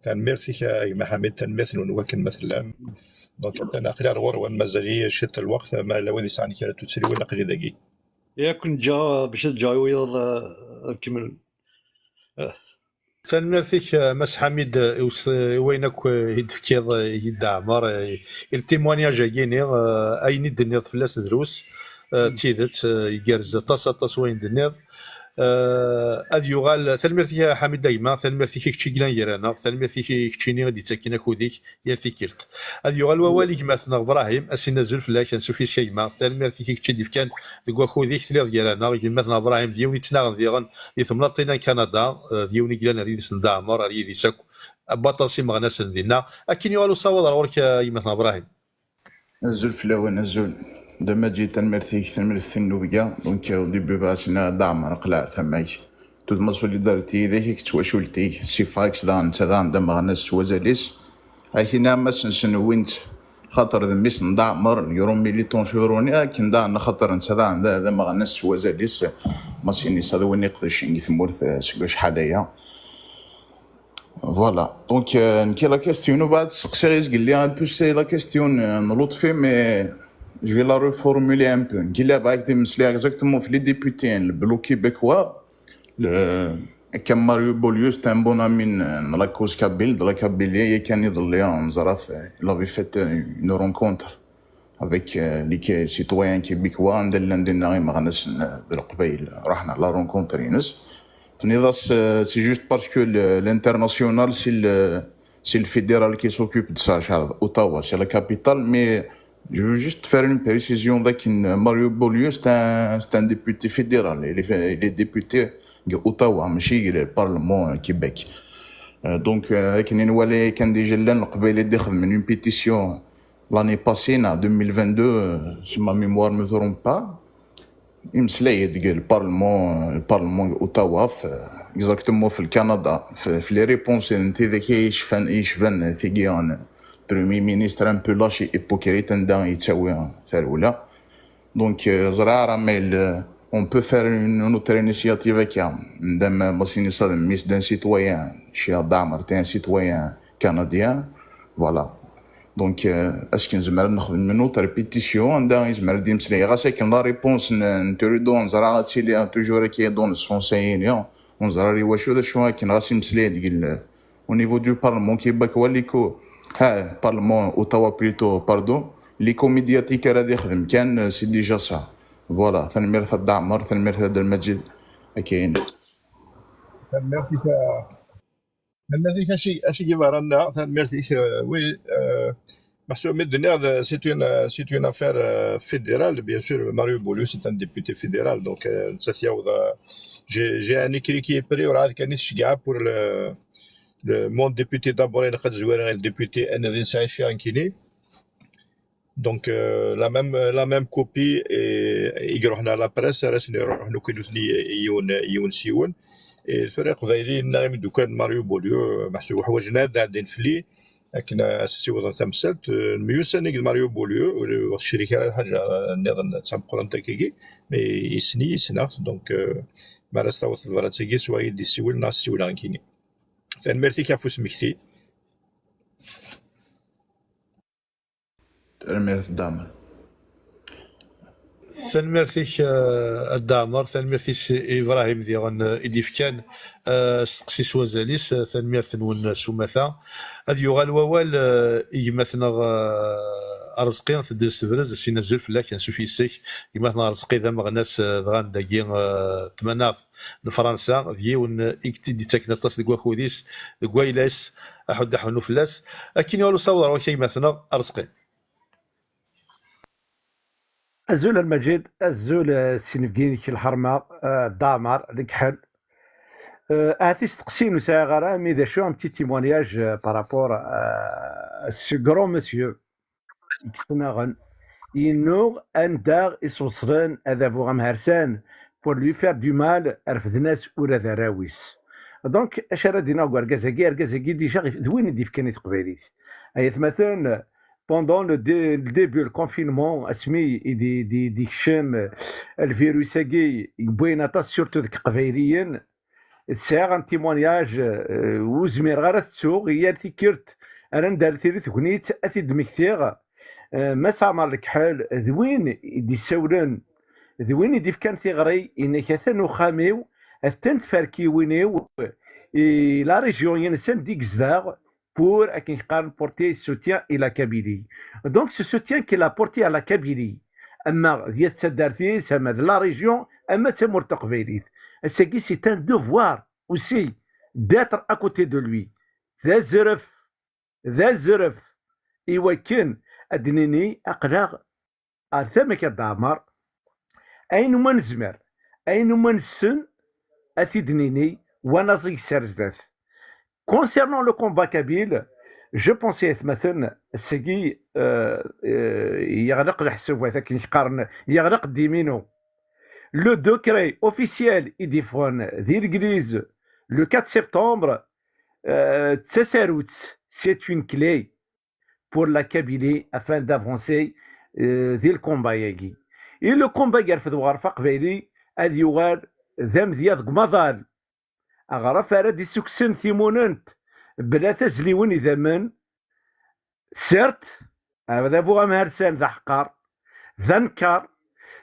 Tanemmirt-ik a gma Ḥamid, tanemmirt-nwen wakken ma tellam. Donc, atan aql-i ar ɣur-wen, mazal-iyi ciṭ lweqt, ma yella wid yesɛan kra n tuttriwin, aql-i dagi. Yak nǧa, bac ad ǧǧeɣ i wiyaḍ, eh, ad kemmlen. Eh. Tanemmirt-ik, eh, Mass Ḥamid, eh, i us-, i wayen akk, eh, i d-tefkiḍ, eh, i Dda Ɛmer, eh, i le témoignage-agi-nni, eh, ayen i d-tenniḍ fell-as drus, eh, d tidet, eh, igerrez aṭas, aṭas wayen d-tenniḍ. Eh, ad yuɣal, tanemmirt-ik a Ḥamid a gma, tanemmirt-ik i kečč i yellan gar-aneɣ, tanemmirt-ik i keččini i d-yettaken akud-ik yal tikkelt. Ad yuɣal wawal i gma-tneɣ Brahim, ad s-nini azul fell-ak, ansuf yes-k a gma, tanemmirt-ik i kečč i d-yefkan deg wakud-ik, tiliḍ gar-aneɣ, gma-tneɣ Brahim, d yiwen i yettnaɣen diɣen di temnaḍt-inna n Kanada, eh, d yiwen i yellan ar yidis n Dda Ɛmer, ar yidis akk, n waṭas imeɣnasen dinna. Akken yuɣal usawaḍ ar ɣur-k, eh, gma-tneɣ Brahim. Azul fell-awen, azul. Dda Maǧid, tanemmirt-ik, tanemmirt-ik n nnubga. Donc, euh, au début, bɣiɣ ad s-iniɣ a Dda Ɛmer, qleɛ ar tama-k. Tuḍmeḍ solidarité yid-k akked twacult-ik. Sifeɣ-ak daɣen, netta daɣen d ameɣnas s wazal-is. Ak-iniɣ a Mass Nsen wwin-t, xaṭer d mmi-s n Dda Ɛmer, le grand militant chevronné, akken daɣen xaṭer netta daɣen d, d ameɣnas s wazal-is. Mass Inisa d win iqedcen deg tmurt, euh, seg wacḥal aya. Voilà. Donc, euh, nekki la question, mbeɛd seqsiɣ izgelli, elle peut, c'est la question, euh, n Lutfi, mais Je vais la reformuler un peu. Nekk la bɣiɣ ad d-mmeslayeɣ exactement f les députés n le bloc québécois. Le, Comme Mario Beaulieu, c'est un bon ami n la cause kabyle, de la Kabylie, yakan iḍelli, neẓra-t, il avait fait une rencontre avec euh, les citoyens québécois, anda llan dinna imeɣnasen d Leqbayel, ṛuḥen à la rencontre-ines. Tenniḍ-as, euh, c'est juste parce que le- l'international, c'est le, c'est le fédéral qui s'occupe de ça, Charles. Ottawa, c'est la capitale, mais je veux juste faire une précision. Mario Beaulieu, c'est un, c'est un député fédéral. Il est, il est député de Ottawa, mais il est le Parlement euh, Québec. Euh, donc, euh, akken i nwala kan déjà llan Leqbayel i d-ixedmen une pétition l'année passée, en deux mille vingt-deux, euh, si ma mémoire ne me trompe pas. Imeslay-d deg le Parlement, le Parlement Ottawa, f- exactement في الكندا, في, في les réponses n tidak i yecfan, i yecban tigi n Premier ministre un peu lâche et hypocrite anda yettawi tarewla. Donc, euh, ẓriɣ ara ma yella, on peut faire une, une autre initiative akka. Madame Massini Sadem, miss d'un citoyen, chez Damar, t'es un citoyen canadien. Voilà. Donc, euh, est-ce que nous avons une autre répétition? Anda yezmer ad d-yemmeslay. Ɣas akken la réponse n n Trudeau, neẓra ad tili toujours akka dans le sens ayini. Ur neẓra ara i wacu, d acu akken ɣas imeslay deg le- au niveau du Parlement québécois, l'écho, ha, Parlement Ottawa plutôt, pardon, l'écho médiatique ara d-ixdem kan, euh, c'est déjà ça. Voilà, tanemmirt a Dda Ɛmer, tanemmirt a Dda Lmajid, akayen. Tanemmirt-ik a, tanemmirt-ik a Che, a Che Guevara-nneɣ, tanemmirt-ik, euh, oui, euh, meḥsub mi d-nniɣ, c'est une, c'est une affaire euh, fédérale, bien sûr, Mario Beaulieu, c'est un député fédéral, donc euh, netta t-yaweḍ, euh, j'ai, j'ai un écrit qui est prêt, ur ɛad kan i t-ceggɛeɣ pour le, le, mon député d'abord, ilaq ad zwireɣ i le député anadi nesɛa ci nekkini. Donc, euh, la même, la même copie i, i iruḥen à la presse, ara sen-iruḥen akk i nutni yiwen, yiwen s yiwen. Et tura Iqbayliyen-nneɣ imeddukal n Mario Beaulieu, meḥsub uḥwaǧen ad ɛeddin fell-i akken ad s-ssiwḍen tamsalt. Euh, myussan akked Mario Beaulieu, ur, ur tecrik ara lḥaǧa nniḍen d tameqqrant akkagi, mais yessen-iyi, ssneɣ-t, donc, euh, mi ara s-taweḍ tebrat-agi, swaɣ i d-yessiwel neɣ ad s-ssiwleɣ nekkini. Tanemmirt-ik ɣef usmekti. Tanemmirt Dda Ɛmer. Tanemmirt-ik, eh, a Dda Ɛmer, tanemmirt-is i Ibrahim diɣen, eh, i d-ifkan, eh, asteqsi s wazal-is, eh, tanemmirt-nwen s umata. Ad yuɣal wawal, eh, i gma-tneɣ, eh, Arezqi, teddez tebrez, sin azul fell-ak, ansuf yes-k. Gma-tneɣ Arezqi d ameɣnas, eh, dɣa n dagi, eh, tmanaɣt n Fransa, d yiwen i d-ittaken aṭas deg wakud-is, deg wayla-s, aḥuddu aḥunnu fell-as. Akken yuɣal usaweḍ ɣer wakka gma-tneɣ Arezqi. Azul a Lmajid, azul eh, s inebgi-inek lḥerma, eh, Dda Ɛmer, leḥḥel. Eh, Ahat isteqsiyen ur sɛiɣ ara, mais d acu, un petit témoignage eh, par rapport eh, à ce grand monsieur i yettnaɣen, yennuɣ anda i s-weṣlen adabu amharsan, pour lui faire du mal, refden-as ula d arraw-is. Donc, acu ara d-iniɣ deg urgaz-agi? Argaz-agi, déjà, d win i d-ifkan i teqbaylit. Ay atmaten, pendant le, dé- le début, le confinement, asmi i d- i d- i d-ikcem eh, lvirus-agi, yewwayen aṭas, surtout deg Iqbayliyen, sɛiɣ un témoignage, euh, ur zmireɣ ara ad t-ttuɣ, yal tikkelt ara nedder tili tegnit ad t-id-mmektiɣ. Euh, Mass Ɛmer Lekḥel d win i d-issawlen, d win i d-ifkan tiɣri, yenna-k atan uxxam-iw, atan tferkiwin-iw, i la région-ines anda i yezdeɣ, pour, akken qqaren, porter soutien à la Kabylie. Donc, ce soutien qu'il a porté à la Kabylie, ama d yat taddart-is, ama d la région, ama d tamurt taqbaylit. Ass-agi, c'est un devoir aussi d'être à côté de lui. D azref, d azref, i wakken ad d-nini aql-aɣ ar tama-k a Dda Ɛmer, ayen umi nezmer, ayen umi nessen, ad t-id-nini, wa naẓ i yessar zdat. Concernant le combat kabyle, je pense, ay atmaten, ass-agi, euh, euh, yeɣleq leḥsubat, akken qqaren, yeɣleq ddiminu. Le décret officiel i d-iffɣen di l'église le quatre septembre, euh, d tasarut, c'est une clé pour la Kabylie afin d'avancer euh, di le combat-agi. Et le combat gar fed weɣref aqbayli ad yuɣal d amedya deg umaḍal. Aɣref ara d-issukksen timunent bla tazliwin idammen, certes, adabu amharsan d aḥeqqar, d anekar,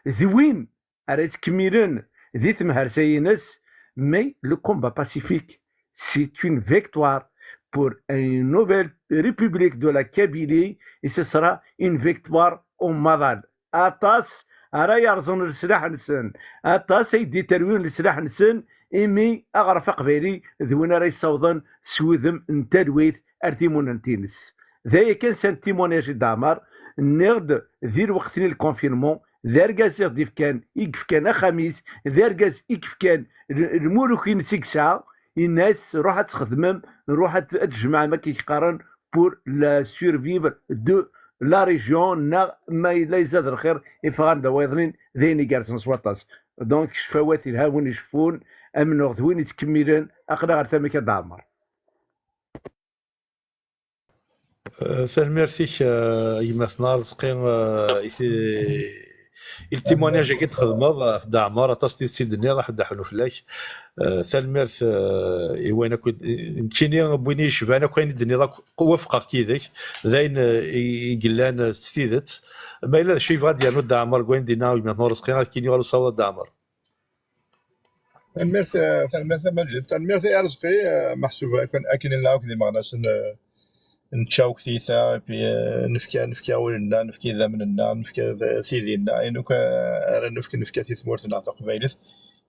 d win ara yettkemmilen di temhersa-ines, mais le combat pacifique, c'est une victoire pour une nouvelle république de la Kabylie, et ce sera une victoire au maḍal. Aṭas ara yerẓen leslaḥ-nsen, aṭas ay d-iterwin leslaḥ-nsen, imi aɣref aqbayli d win ara yessawḍen s wudem n talwit ar timunent-ines. D aya kan, c'est un témoignage i Dda Ɛmer. Nniɣ-d di lweqt-nni n lconfinement, d argaz i ɣ-d-ifkan, i yefkan axxam-is, d argaz i yefkan l-, lmuluk-ines i yesɛa, yenna-as: "Ruḥ ad txedmem, ruḥ ad, ad tjemɛem, akka i k-qqaren, pour la survivre de la région", neɣ ma yella izad lxir, iffeɣ-d wayeḍnin, d ayen igerrzen s waṭas. Donc, ccfawat ilha win iceffun, amennuɣ d win yettkemmilen, aql-aɣ ar tama-k a Dda Ɛmer. Eh, tanemmirt-ik, eh, a gma-tneɣ Arezqi, eh, i ti-, i le témoignage-agi d-txedmeḍ ɣef Dda Ɛmer, aṭas n tidet i d-tenniḍ, ad ḥedd aḥnu fell-ak. Eh, tanemmirt, eh, i wayen akk i d-, nekkini, n win i yecban akk ayen i d-tenniḍ akk, wafqeɣ-k yid-k, d ayen, eh, i, i yellan, eh, s tidet. Ma yella d acu yebɣa ad d-yernu Dda Ɛmer deg wayen d-yenna gma-tneɣ Arezqi, ad k-in-yuɣal usawaḍ a Dda Ɛmer. Tanemmirt, eh, tanemmirt a Maǧid. Tanemmirt a Arezqi, eh, meḥsub akken, akken nella akk d imeɣnasen, eh, nečča akk tiyita, et puis, eh, nefka, nefka ul-nneɣ, nefka idammen-nneɣ, nefka t-, tidi-nneɣ, ayen akk, eh, ara nefk, nefka-t i tmurt-nneɣ taqbaylit.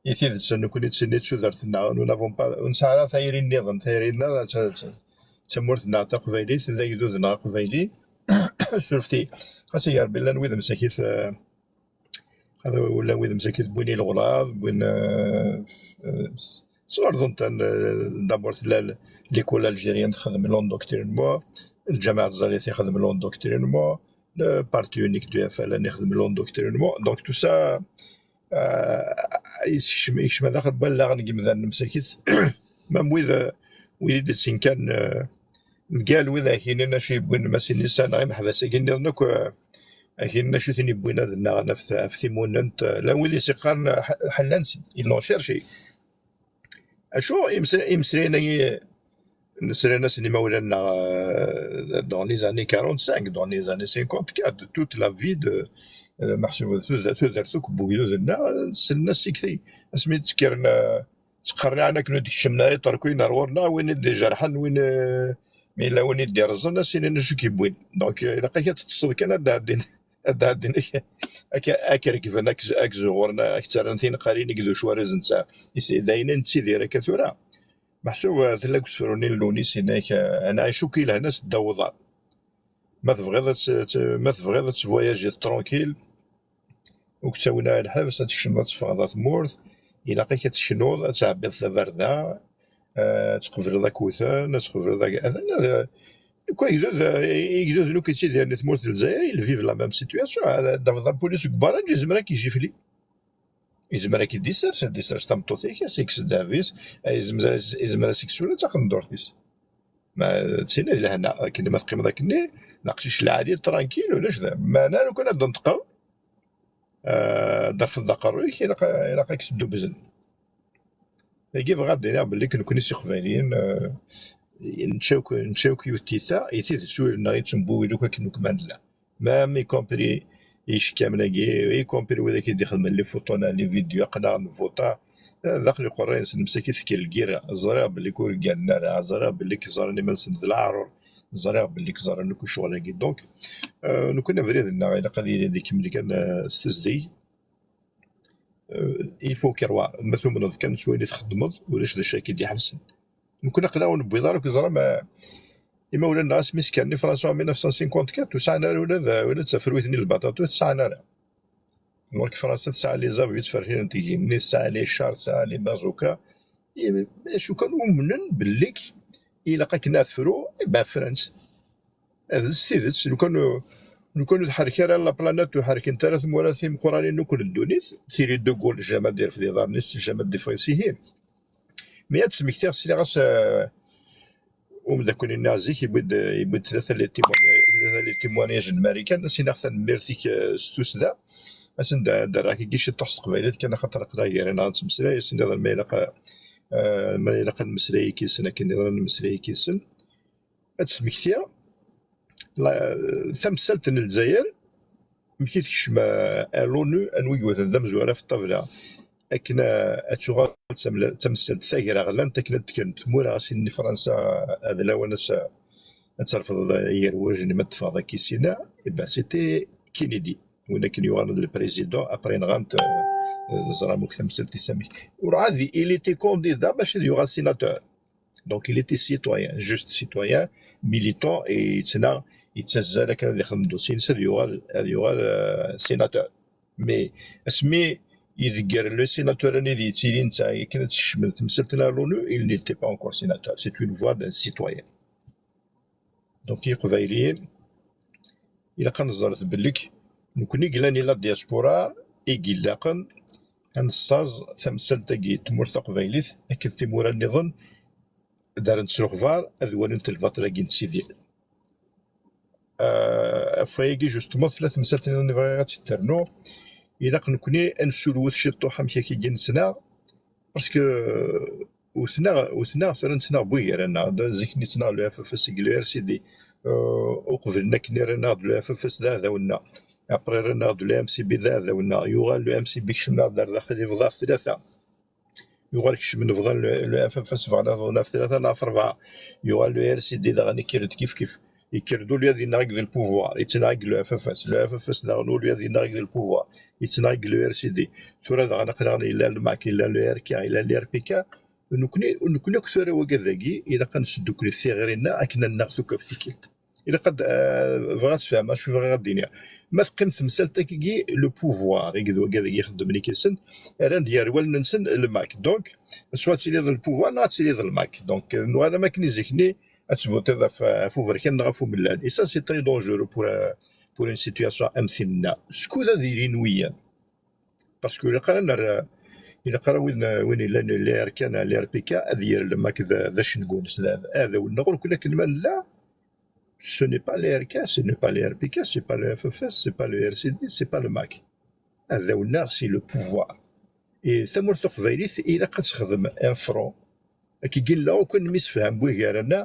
I tidet, nekkni d tin i d tudert-nneɣ, nous n'avons pas, ur nesɛi ara tayri nniḍen, tayri-nneɣ d ta-, d ta-, d tamurt-nneɣ taqbaylit, d agdud-nneɣ aqbayli. Surfti, xas ay Rebbi, llan wid msakit, eh, Llan wid msakit wwin ileɣlaḍ, wwin, eh, eh, s-, sɣur ḍuntan, eh, d'abord tella l-, l'école algérienne txeddem l'endoctrinement, lǧameɛ tẓallit ixeddem l'endoctrinement, le parti unique du F L N ixeddem l'endoctrinement. Donc tout ça, eh, yekcem, yekcem daxel n wallaɣen n yimdanen msakit. Même wid, eh, wid i d-ittenkan, eh, mgal wid akinin acu yewwin Masinissa neɣ imeḥbas-agi nniḍen akk, eh, akinin acu ten-yewwin ad nnaɣen ɣef t-, ɣef timunent, eh, llan wid i s-iqqaren, eh, ḥ-, ḥellan-tt, ils l'ont cherché. Acu imes-, imeslayen-agi neslan-asen imawlan-nneɣ, eh, dans les années quarante-cinq, dans les années cinquante-quatre, de toute la vie de, eh, meḥsub tudert, tudert akk n wegdud-nneɣ, sellen-as tikti. Asmi d-kkren, eh, ttqerriɛen akken ur d-keččmen ara iṭerkiyen ar ɣur-neɣ, win i d-ijerḥen, win, eh, ma yella win i d-irẓen, ad s-inin acu k-yewwin. Donc, eh, ilaq-ak ad teṭṭseḍ kan ad d-ɛeddin, ad d-ɛeddin ak-, ak-, ad k-rekben, ad k-, ad k-zuɣuren, ad k-ttarran tinqalin i d ucwarez netta. Is-, d ayen i nettidir akka tura. Meḥsub, eh, tella deg usefru-nni n Lewnis, yenna-ak, eh, ad nɛic akk i lehna s ddaw uḍar. Ma tebɣiḍ ad t-, t-, ma tebɣiḍ ad tvoyajiḍ tranquille, ur k-ttawin ara lḥebs, ad tkecmeḍ ad teffɣeḍ ar tmurt, ilaq-ak ad tecnuḍ, ad tɛebbiḍ tabarda, eh, ad tqebleḍ akuten, ad tqebleḍ ak-, atan ad, akk agdud, igduden akk yettidiren di tmurt n Lezzayer, ils vivent la même situation, ad d-tafeḍ apulis deg ubaraj, yezmer ad k-ijifli. Yezmer ad k-id-isers, ad d-isers tameṭṭut-ik, ad s-ikkes ddheb-is, yezmer, yezmer ad s-ikkes ula d taqendurt-is. Ma d tin d lehna, akken ma teqqimeḍ akkenni, d aqcic lɛali, tranquille, ulac da. Meɛna lukan ad d-tenṭqeḍ, eh, ad d-tafeḍ d aqerruy-ik, ilaq, ilaq ad k-sdubzen. Dagi bɣiɣ ad d-iniɣ belli nekkni s Iqbayliyen, eh, nečča akk, nečča akk yiwet tiyita, i tidet ul-nneɣ yettembiwil akk akken akk ma nella. Même y compris icekkamen-agi, y compris widak i d-ixedmen les photos neɣ les vidéos, aql-aɣ nvuṭa, eh, daxel iqerray-nsen msakit tekk lgira, ẓriɣ belli ur gganen ara, ẓriɣ belli ẓran iman-nsen d leɛrur, ẓriɣ belli ẓran akk ccɣel-agi. Donc, eh, nekkni abrid-nneɣ ilaq ad yili ad ikemmel kan, eh, s tezdeg. Eh, il faut croire. Ma tumneḍ kan s wayen i txeddmeḍ, ulac d acu ara k-id-iḥebsen. Nekkni aql-aɣ ur newwiḍ ara akk, ẓram, eh, imawlan-nneɣ asmi skernen i Fransa en mille neuf cent cinquante-quatre, ur sɛan ara ula d, ula d tafrut-nni n lbaṭaṭa ur tt-sɛan ara. Ɣur-k Fransa tesɛa les avions yettferfiren deg igenni, tesɛa les chars, tesɛa les bazookas. I-, acu kan umnen belli ilaq akken ad tefru, i ben fran-tt. D s tidet, lukan, lukan ur tḥerrek ara la planète, ur ḥerrkent ara tmura timeqqranin akk n ddunit, tili De Gaulle jamais ad d-irfed iḍarren-is, jamais ad d-iffeɣ s ihi. Mi ad d-smektiɣ, sliɣ-as, eh, umeddakel-nni zik, yewwi-d, yewwi-d tlata les témoignages, tlata les témoignages n Marikan, ad s-iniɣ tanemmirt-ik, eh, s tussda. Ad sen-d-, ad d-rreɣ kiki ciṭuḥ s teqbaylit kan, axaṭer aql-aɣ gar-aneɣ nettmeslay, ad s-iniḍ ma ilaq, eh, ma ilaq ad nemmeslay yid-sen akken nniḍen ad nemmeslay yid-sen. Ad d-smektiɣ la, tamsalt n Lezzayer, amek i tekcem à l'ONU, anwa i yewwten d amezwar ɣef ṭṭabla, akken ad tuɣal d tamsalt tagraɣlant, akken ad d-kkrent tmura, a s-nini Fransa, ad lawan ad terfed agerwaj-nni ma d-teffɣeḍ akka i sina. Eh ben, c'était Kennedy, win akken yuɣalen d le président, après nɣan-t, euh, ẓran akk tamsalt-is amek. Urɛad, il était candidat bac ad yuɣal sénateur. Donc il était citoyen, juste citoyen, militant, et yettnaɣ, yettazzal akken ad ixdem dossier-ines, ad yuɣal, ad yuɣal, euh, sénateur. Mais asmi idegger le sénateur-nni d yettili netta akken ad tsekcem temsalt-nni à l'ONU, il n'était pas encore sénateur. C'est une voix d'un citoyen. Donc iqbayliyen, ilaq ad neẓret belli nekkni i yellan i la diaspora i ilaqen ad nessaẓ tamsalt-agi n tmurt taqbaylit akked timura nniḍen, darent s lexbar ad walint lbaṭel-agi n Sidi. Euh, ɣef wayagi, justement, tella temsalt nniḍen i bɣiɣ ad tt-id-ternuɣ. Ilaq nekkni ad nessulwet ciṭṭuḥ amek akka i nettnaɣ, parce que, euh, ur nettnaɣ, ur nettnaɣ tura, nettnaɣ bwi gar-aneɣ. Da zik nettnaɣ le F F S akked le R C D. Euh, uqbel-nni akken rran-aɣ-d le F F S d aɛdaw-nneɣ. Après rran-aɣ-d le M C B d aɛdaw-nneɣ. Yuɣal le M C B kecmen-aɣ-d ar daxel, yebḍa ɣef tlata. Yuɣal kecmen bḍan le, le F F S, bɣan ad ɣen ɣef tlata neɣ ɣef rebɛa. Yuɣal le R C D daɣen, yekker-d kif kif. Yekker-d ula d yennaɣ-ik d le pouvoir, yettnaɣ-ik le F F S. Le F F S daɣen ula d yennaɣ-ik d le pouvoir, yettnaɣ-ik le R C D. Tura daɣen aql-aɣ yella le MAK, yella le R K, yella le R P K. Nekkni, nekkni akk tura wagad-agi, ilaq ad nesdukkel tiɣri-nneɣ akken ad naɣ tukaft tikkelt. Ilaq ad, euh, bɣiɣ ad tfehmem acu bɣiɣ ad d-iniɣ. Ma teqqim temsalt-agi, le pouvoir, i d wagad-agi ixeddmen ikisen, rran-d gar wallen-nsen le MAK. Donc, soit ad tiliḍ le pouvoir, neɣ ad tiliḍ le MAK. Donc, euh, nuɣal am akken i zik-nni, ad tbutiḍ ɣef, ɣef uberkan neɣ ɣef umellal. Et ça, c'est très dangereux pour, euh, pour une situation am tin-nni. Skud ad ilin wiyaḍ. Parce que ilaq ara nerr, ilaq ara win, win yellan le R K neɣ le R P K ad yerr le MAK d, d acengu-nnes, d aɛdaw-nneɣ, ur nekkni akken ma nella, ce n'est pas le R K, ce n'est pas le R P K, c'est pas le F F S, c'est pas le R C D, c'est pas le MAK. Aɛdaw-nneɣ, c'est le pouvoir. Et tamurt taqbaylit, ilaq ad texdem un front. Akken yella akk, ad nemsefham bwi gar-aneɣ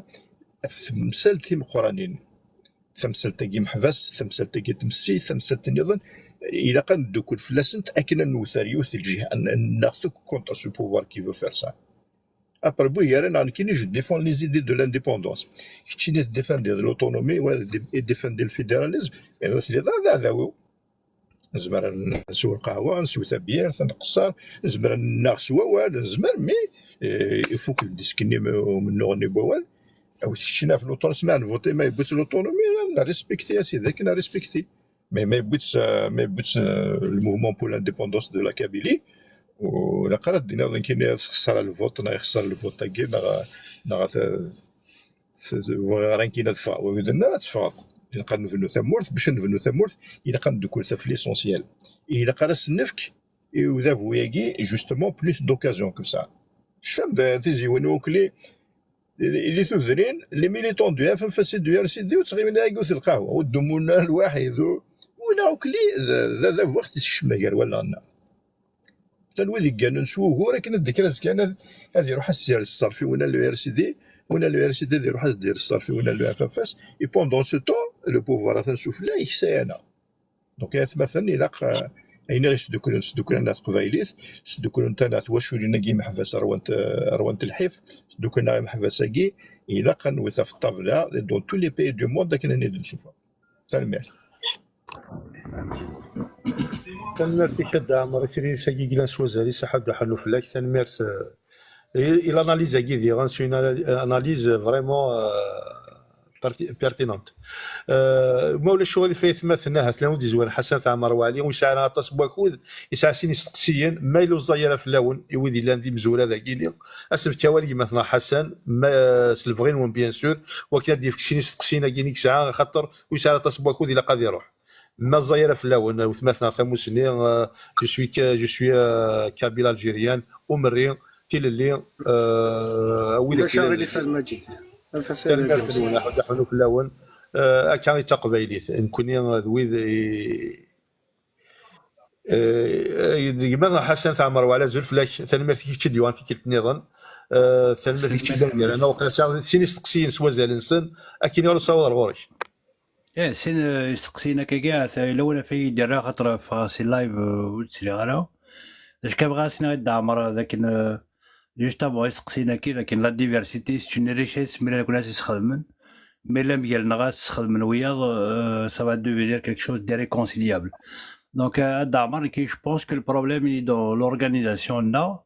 ɣef temsalt timeqqranin. Tamsalt-agi meḥbas, tamsalt-agi tmessi, tamsalt nniḍen, ilaq ad neddukel fell-asent akken ad newter yiwet n lǧiha, ad n-, ad naɣ akk contre ce pouvoir qui veut faire ça. Après, bwi gar-aneɣ, nekkini, je défends les idées de l'indépendance. Keččini tdéfendiḍ l'autonomie, wa dé-, i défendiḍ le fédéralisme, mais ur telliḍ ara d aɛdaw-iw. Nezmer ad nsew lqahwa, ad nsew tabirt, ad nqeṣṣer, nezmer ad nnaɣ s wawal, nezmer, mais, eh, ifuk le disque-nni, umennuɣ-nni n wawal. Awit keččini ɣef l'autonomie, ma nvuṭi, ma yewwi-tt l'autonomie, ad nrespekti, a sidi, akken nrespekti. Mais ma yewwi-tt, euh, ma yewwi-tt, euh, le mouvement pour l'indépendance de la Kabylie, ur ilaq ara ad d-tiniḍ nekkini ad xeṣreɣ lvuṭ, neɣ ixṣer lvuṭ-agi, neɣ, neɣ ad, t-, ur bɣiɣ ara nekkini ad ffɣeɣ. Ur bɣiɣ ara ad teffɣeḍ. Ilaq ad nebnu tamurt, bac ad nebnu tamurt, ilaq ad neddukel ɣef l'essentiel. Ilaq ara s-nefk i udabu-agi, justement, plus d'occasion que ça. Cfam-d tiziwin ukli, di, di tudrin, les militants du F F S et du R C D, ur ttɣimin ara deg yiwet lqahwa, ur d-ummun ara lwaḥid, u-, wina ukli, d, d adabu i ɣ-t-isekcem gar wallaɣ-nneɣ. Llan wid igganen s wugur akken ad d-ikker azekka ad, ad iruḥ ad s-yerr ṣṣerf i wina le R C D, wina le R C D ad iruḥ ad s-d-yerr ṣṣerf i wina le F F S, et pendant ce temps, le pouvoir atan sufella, yeksa-yaneɣ. Donc, ay atmaten, ilaq, euh, ayen i ɣ-isduklen, sduklen ar teqbaylit, sduklen-aneɣ twaculin-agi imeḥbas ṛwant, euh, ṛwant lḥif, sduklen-aɣ imeḥbas-agi, ilaq ad nwet ɣef ṭṭabla, dans tous les pays du monde, akken ad ten-id-nessufeɣ. Tanemmirt. Tanemmirt-ik a Dda Ɛmer, akris-agi yellan s wazal-is, aḥuddu ḥennu fell-ak. Tanemmirt, euh, i, i l'analyse-agi diɣen, c'est une ana-, analyse vraiment, euh, perti-, pertinente. Euh, ma ulac ccɣel, aytmaten, ahat llan ur d-yezwir Ḥasan Ɛmer Waɛli, ur yesɛi ara aṭas n wakud, yesɛa sin isteqsiyen, ma yella ur ẓẓay ara fell-awen, i wid yellan d imezwura dagini, ad s-nefk awal i gma-tneɣ Ḥasan, ma, s lebɣi-nwen, bien sûr, wakken ad d-yefk sin isteqsiyen-agi i yesɛa, axaṭer ur yesɛi ara aṭas n wakud, ilaq ad iruḥ. Ma ẓẓay ara fell-awen, a wetmaten neɣ tamusni, euh, je suis, je suis, euh, kabyle algérien, umerri, tilelli, euh, a wid akk yellan. Tanemmirt-nwen, aḥuddu ḥennu fell-awen. Euh, akka i d taqbaylit. Nekkni d wid i, euh, d gma Ḥasan Ɛmer Waɛli, azul fell-ak. Tanemmirt i kečč i d-yuɣen tikkelt nniḍen. Euh, tanemmirt i kečč i d-yellan gar-aneɣ. Waqila sɛiɣ sin isteqsiyen s wazal-nsen, akken i ɣer usawaḍ ar ɣur-k. Eh, sin, eh, isteqsiyen akkagi, ata yella win ɣef i d-yerra, xaṭer ffɣeɣ si live, eh, ur d-sliɣ ara. D acu kan bɣiɣ ad s-iniɣ i Dda Ɛmer, d akken, eh, juste avant isteqsiyen-agi, d akken la diversité, c'est une richesse, mi ara nekni ad tt-sxedmen. Mais la mgal-nneɣ ad tt-sxedmen wiyaḍ, euh, ça va devenir quelque chose d'irréconciliable. Donc, euh, à Dda Ɛmer, je pense que le problème il est dans l'organisation-nneɣ.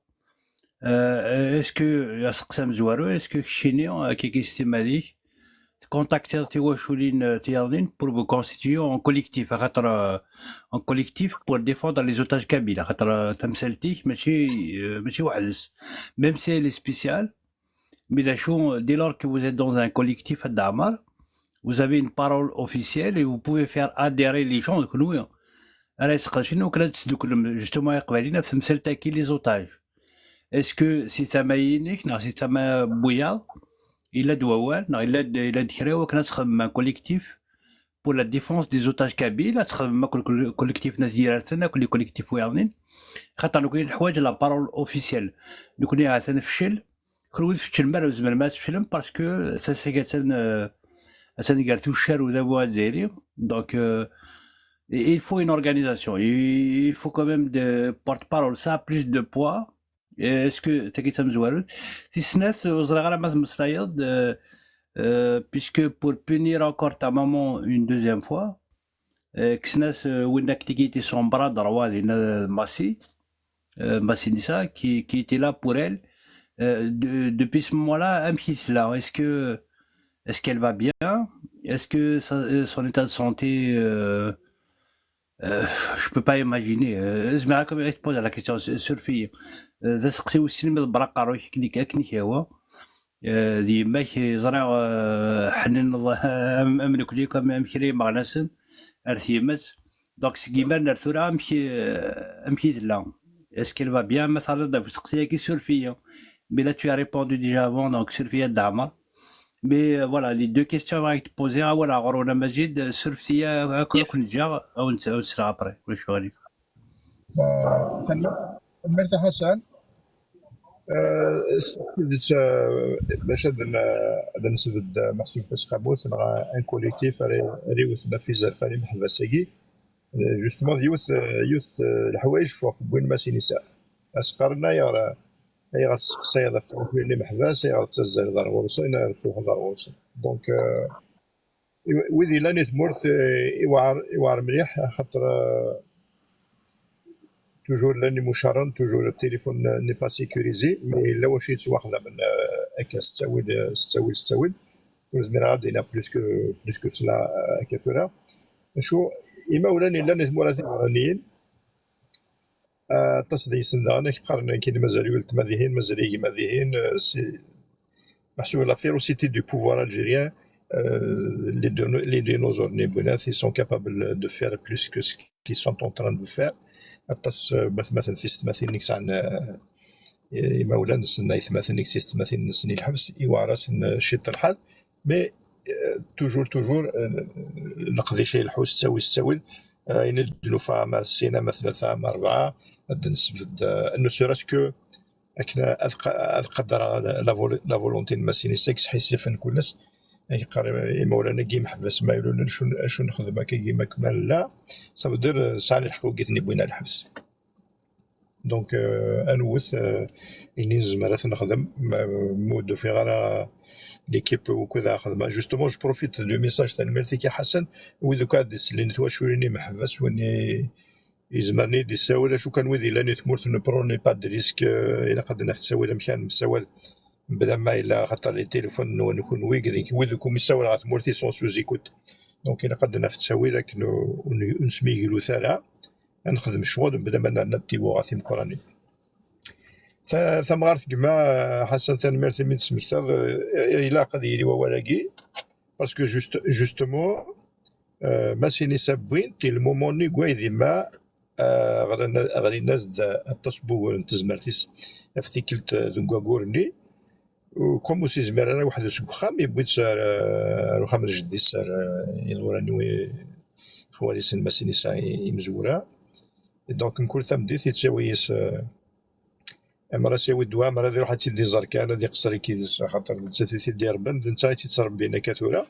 Euh, est-ce que, asteqsi amezwaru, est-ce que keččini, akkagi s timmad-ik, tkontaktiḍ tiwaculin, euh, tiyaḍnin pour vous constituer en collectif, axaṭer, euh, en collectif pour défendre les otages kabyles, axaṭer, euh, tamsalt-ik mačči, euh, mačči weḥd-s, même si elle est spéciale, mais d acu, dès lors que vous êtes dans un collectif à Dda Ɛmer, vous avez une parole officielle et vous pouvez faire adhérer les gens, d kenwi ara yesqedcen, akken ad tesduklem justement Iqbayliyen ɣef temsalt-agi, les otages. Est-ce que si tama-inek neɣ si tama n wiyaḍ, yella-d wawal, neɣ yella-d, yella-d kra i wakken ad txedmem un collectif pour la défense des otages kabyles, ad txedmem akk le collectif n At Yirarten, akk les collectifs wiyaḍnin, xaṭer nekni neḥwaǧ la parole officielle. Nekni ha-t-a nefcel, kenwi ur tfeclem ara, ur tzemrem ad tfeclem, parce que tasa-agi attan, euh, attan gar tuccar udabu azzayri. Donc, euh, il faut une organisation. Il faut quand même des porte-parole. Ça a plus de poids. Est-ce que tagi d tamezwarut? Tis snat, ur ẓriɣ ara ma temmeslayeḍ, euh, euh, puisque pour punir encore ta maman une deuxième fois, euh, kksen-as, euh, winna qui était son bras droit, dinna, euh, Massi, euh, Massinissa, qui, qui était là pour elle. Euh, de- depuis ce moment-là, amek i tella? Est-ce que, est-ce qu'elle va bien? Est-ce que sa- euh, son état de santé, euh, euh, je peux pas imaginer. Euh, zemreɣ ad k-poser la question, surfeɣ. Euh, d aseqsi wis sin, ma tebra aqerru-k akken i- akken i k-yehwa. Euh, d yemma-k, ẓriɣ, euh, ḥnin, am am nekni, comme amek i llan imeɣnasen ar tyemmat. Donc, seg yimaren ar tura, amek, euh, amek i tella? Est-ce qu'elle va bien? Ma terriḍ-d ɣef useqsi-agi, surfeɣ. Mais là, tu as répondu déjà avant, donc surfeɣ a Dda Ɛmer. Mais, euh, voilà, les deux questions à te poser, awal ɣer Ɣuruna Majid, euh, surfeɣ-iyi, euh, ad k- ad ken-ǧǧeɣ, ad wen-tt-, ad wen-tt-rreɣ après, ulac aɣilif. Tanemmirt a Ḥasan. Euh, tidet, euh, bac ad n- ad nesbedd, euh, Meḥsub Tasqabut, neɣ un collectif ara ara iwten ɣef izerfan imeḥbas-agi. Euh, justement, d yiwet, euh, yiwet, euh, leḥwayeǧ ɣef wwin Massinissa. As-qqaren ayɣer, ayɣer tesseqsayeḍ ɣef tewwin imeḥbas, ayɣer tettazzaleḍ ar ɣur-sen, ayɣer truḥeḍ ar ɣur-sen. Donc, euh, i- wid yellan i tmurt, euh, iwɛer, iwɛer mliḥ, axaṭer, euh, toujours llan imucaren, toujours le téléphone n'est pas sécurisé, mais yella wacu yettwaxdamen, euh, akka s ttawil, s ttawil, s ttawil. Ur zmireɣ ad d-iniɣ plus que, plus que cela, euh, akka tura. Acu, imawlan yellan i tmura tiberraniyin, euh, aṭas deg-sen daɣen, ak qqaren, nekkini mazal weltma dihin, mazal gma dihin, euh, si, meḥsub la férocité du pouvoir algérien, euh, les dino- les dinosaures n Ibunat, ils sont capables de faire plus que ce qu'ils sont en train de faire. Aṭas, euh, batmaten, tisetmatin i yesɛan, euh, imawlan-nsen, aytmaten-ik s yetmatin-nsen i lḥebs, iwɛer-asen, euh, ciṭ lḥal. Mais, euh, toujours, toujours, euh, leqdic ileḥḥu s ttawil s ttawil. Euh, ayen i d-nufa ma ssin, ma tlata, ma rebɛa, ad d-nesbedd, euh, ne serait-ce que akken ad qa- ad qadreɣ la- la vol- la volonté n Massinissa, i yesḥissifeɣ kulles. Ad yeqqar imawlan-agi imeḥbas ma yellan, acu n- acu nexdem akkagi ma kmal la, ça veut dire, euh, sɛan lḥeqq wigi ten-iwwin ar lḥebs. Donc, euh, ad nwet, euh, ayen i nezmer ad t-nexdem, ma ma ur d-ufiɣ ara l'équipe wukud ara xedmeɣ. Justement, je profite du message, tanemmirt-ik a Ḥasan, wid akk ad d-isellen twaculin imeḥbas, win i izemren ad d-isawel, acu kan wid yellan i tmurt, ne prenez pas de risque, euh, ilaq ad d-naf ttawil amek ara nemsawal, bla ma yella, xaṭer les téléphones-nwen kunwi, grin, wid akk umi ssawaleɣ ɣer tmurt, ils sont sous écoute. Donc, ilaq ad d-naf ttawil akken ur, ur n- ur nesmiglut ara, ad nexdem ccɣel, bla ma nerna tibuɣa timeqqranin. Ta- Tamɣart gma Ḥasan, tanemmirt imi d-tesmektaḍ, euh, ilaq ad yili wawal-agi, parce que juste, justement, euh, Massinissa wwin-t, i lmument-nni n waydi ma, euh, ɣrin-, ɣrin-as-d aṭas n wuguren n tezmert-is ɣef tikkelt, euh, deg wayyur-nni. Comme ur s-yezmir ara weḥd-s deg uxxam, yewwi-tt ar, ar uxxam n jeddi-s, ar, euh, iḍuran-iw, xwali-s n Massinissa i- imezwura. Et donc, mkul tameddit yettawi-yas, euh, amer ad s-yawi ddwa, amer ad iruḥ ad tt-id-iẓer kan, ad iqeṣṣer yid-s, axaṭer d nettat i t-id-irebban, d netta i tt-ittrebbin akka tura.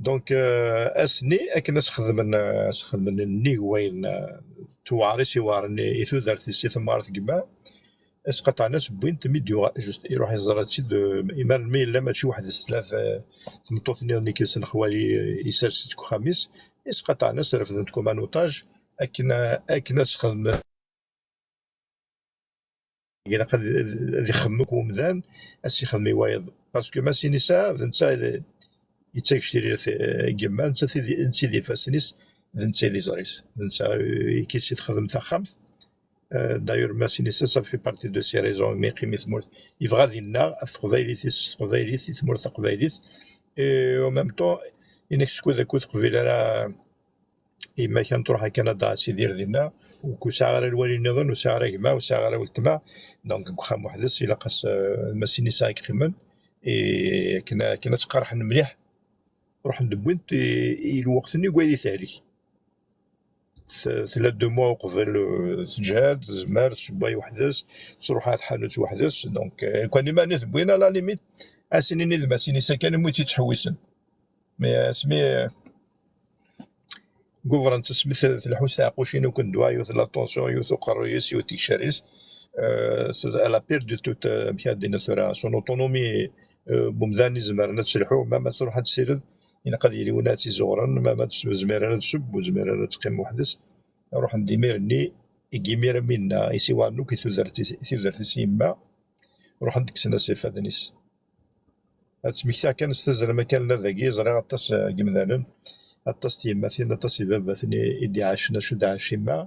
Donc, euh, ass-nni akken ad s-xedmen, euh, ad s-xedmen nnig wayen, euh, tuɛer i s-iweɛren i, i tudert-is, i temɣart n gma, ad s-qaṭɛen, ad s-wwin-t mi d-yuɣal, juste, iruḥ iẓra-tt-id, euh, imaren mi yella mačči weḥd-s, tella, euh, tmeṭṭut-nniḍen i k-yessenxwali, euh, isers-itt deg uxxam-is, ad s-qaṭɛen, ad s-refden-t comme un otage, akken, euh, akken ad s-xedmen ilaq ad, ad, ad ixemmem akk umdan, ad s-ixdem i wayeḍ. Parce que Masinisa, d netta i d, yettag tirirt, eh, i yemma, netta i d, netta i d ifassen-is, d netta i d iẓri-s. D netta, eh, i k-, i s-ixdem taxxamt. Eh, d'ailleurs, Masinisa, ça fait partie de ses raisons, mi yeqqim i tmurt. Yebɣa ad yennaɣ ɣef teqbaylit-is, s teqbaylit, i tmurt taqbaylit. Et en même temps, inek skud akk ur teqbil ara yemma kan, truḥ ar Kanada ad tidir dinna, ur sɛiɣ ara lwali nniḍen, ur sɛiɣ ara gma, ur sɛiɣ ara weltma, donc deg uxxam weḥd-s, ilaq-as, eh, Masinisa i yeqqimen, i akken, akken ad tt-qerḥen mliḥ, ruḥen-d wwin-t i, i lweqt-nni deg wayd i tehlek. T-, tella deux mois uqbel, eh, teǧhed, tezmer, tessewway weḥd-s, tettruḥ ar tḥanut weḥd-s, donc, eh, lukan iman-is wwin, à la limite, ad s-nini d Masinisa kan umi tt-ittḥewwisen. Mais, eh, asmi, eh, Guvren-tt asmi t-, tleḥḥu s tɛeqqucin akk n ddwa, yiwet la tension, yiwet uqerruy-is, yiwet tigcar-is. Euh, elle a perdu toute, euh, amek ara d-iniɣ tura, son autonomie, euh, n umdan izemren ad telḥu, même ad truḥ ad tessired, ilaq ad yili win ad tt-izuɣren, même ad tt-, ur tezmir ara ad tesseww, ur tezmir ara ad teqqim weḥd-s. Ruḥen-d imir-nni, i yimir am winna, i s-iweɛren akk i tudert-is, i tudert-is yemma, ruḥen-d kksen-as ifadden-is. Ad ttmektiɣ kan s tazzla, ma kan la dagi, ẓriɣ aṭas, eh, n yimdanen, aṭas n tyemmatin, aṭas n ibabaten i, i d-iɛacen acu d-tɛac yemma.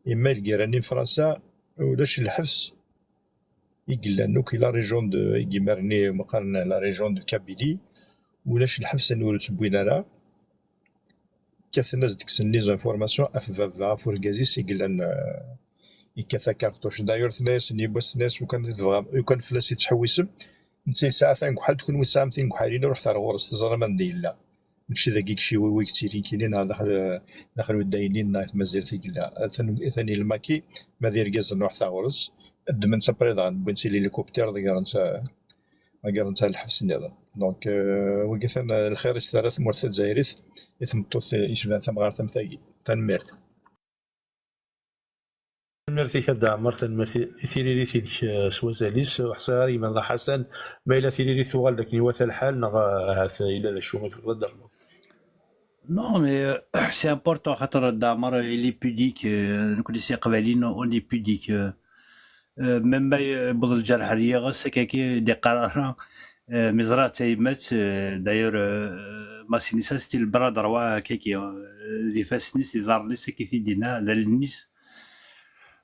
Yemma, lgirra-nni n Fransa, ulac lḥebs i yellan akk i la région de, i yimar-nni meqqaren la région de Kabylie, ulac lḥebs anu ur ttewwin ara. Kkaten-as-d kksen les informations ɣef baba, ɣef urgaz-is i yellan, eh, yekkat akerṭuc. D'ailleurs, tenna-yasen yiwwas, tenna-yas, lukan tebɣam, lukan fell-as i tettḥewwisem, netta yesɛa tanegḥalt, kunwi tesɛam tinegḥalin, ruḥet ar ɣur-s, teẓram anda yella. Mačči dagi deg Iciwi i yettilin kinin, neɣ daxel, daxel udaynin, neɣ tmazirt i yella. Atan, atan i Lmaki, ma d irgazen, ruḥet ar ɣur-s. Ddmen-tt après daɣen, wwin-tt i l'hélicoptère, ḍeggren-tt, ḍeggren-tt ar lḥebs nniḍen. Donc, euh, wagi atan lxir i s-terra tmurt tazzayrit i tmeṭṭut yecban tamɣart am tagi. Tanemmirt. Tanemmirt-ik a Dda Ɛmer, tanemmirt i, i tiririt-inek, eh, s wazal-is. Ur ḥṣiɣ ara gma Ḥasan, ma yella tiririt tuɣal-d akken iwata lḥal, neɣ, eh, ahat yella d acu i tebɣiḍ ad d-ternuḍ. Non, mais, euh, c'est important, xaṭer Dda Ɛmer, il est pudique, euh, nekkni s Iqbayliyen, on est pudique, euh, euh, même ma yewweḍ lǧerḥ ar yiɣes, akkaki d-iqqar ara, euh, mi ẓriɣ d tayemmat, euh, d'ailleurs, euh, Masinisa, c'était le bras droit, akkaki, euh, d ifassen-is, d iḍarren-is, akka i t-id-yenna, d allen-is.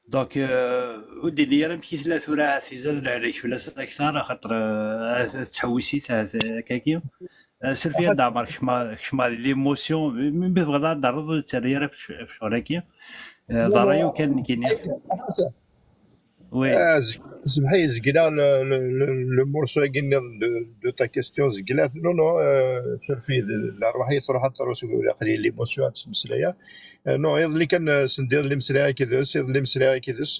Donc, euh, ur d-yenni ara amek i tella tura, ahat izad lehlak fell-as akteṛ, axaṭer, euh, ad, ad tettḥewwis-it, ahat, akkaki. Euh, surtout a Dda Ɛmer, kecmeɣ, kecmeɣ di l'émotion, mi, mi tebɣiḍ ad d-terreḍ, ur ttarra ara f ccɣel-agi. Euh, d ṛṛay-iw kan nekkini. Oui. Ah, zeg-, semmeḥ-iyi, zegleɣ le, le, le, le morceau-agi nniḍen de, de ta question, zegleɣ-t. Non, non, euh, suref-iyi, d, d ṛṛwaḥ-iyi truḥ ad teṛwu seg aql-i l'émotion ad ttmeslayeɣ. Euh, non, iḍelli kan, euh, send iḍelli meslayeɣ yid-s, iḍelli meslayeɣ yid-s.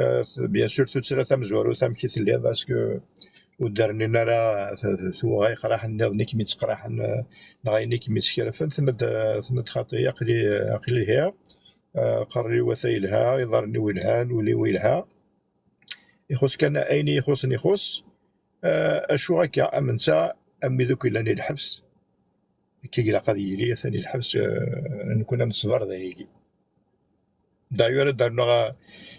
Euh, bien sûr, tuttra tamezwarut, amek i telliḍ, est-ce que ur d-rnin ara t-, t-, tuɣa iqraḥen nniḍen i kem-ittqraḥen, euh, neɣ ayen i kem-ittkerfen? Tenna-d, euh, tenna-d xaṭi, aql-i, aql-i lhiɣ, euh, aqerruy-iw ata yelha, iḍarren-iw lhan, ul-iw yelha. Ixuṣ kan ayen i ixuṣen ixuṣ. Eh, acu akka am netta, am wid akk yellan i lḥebs, akka i ilaq ad yili, atan i lḥebs, eh, nekkni ad neṣber dayagi. D'ailleurs, ad d-rnuɣ,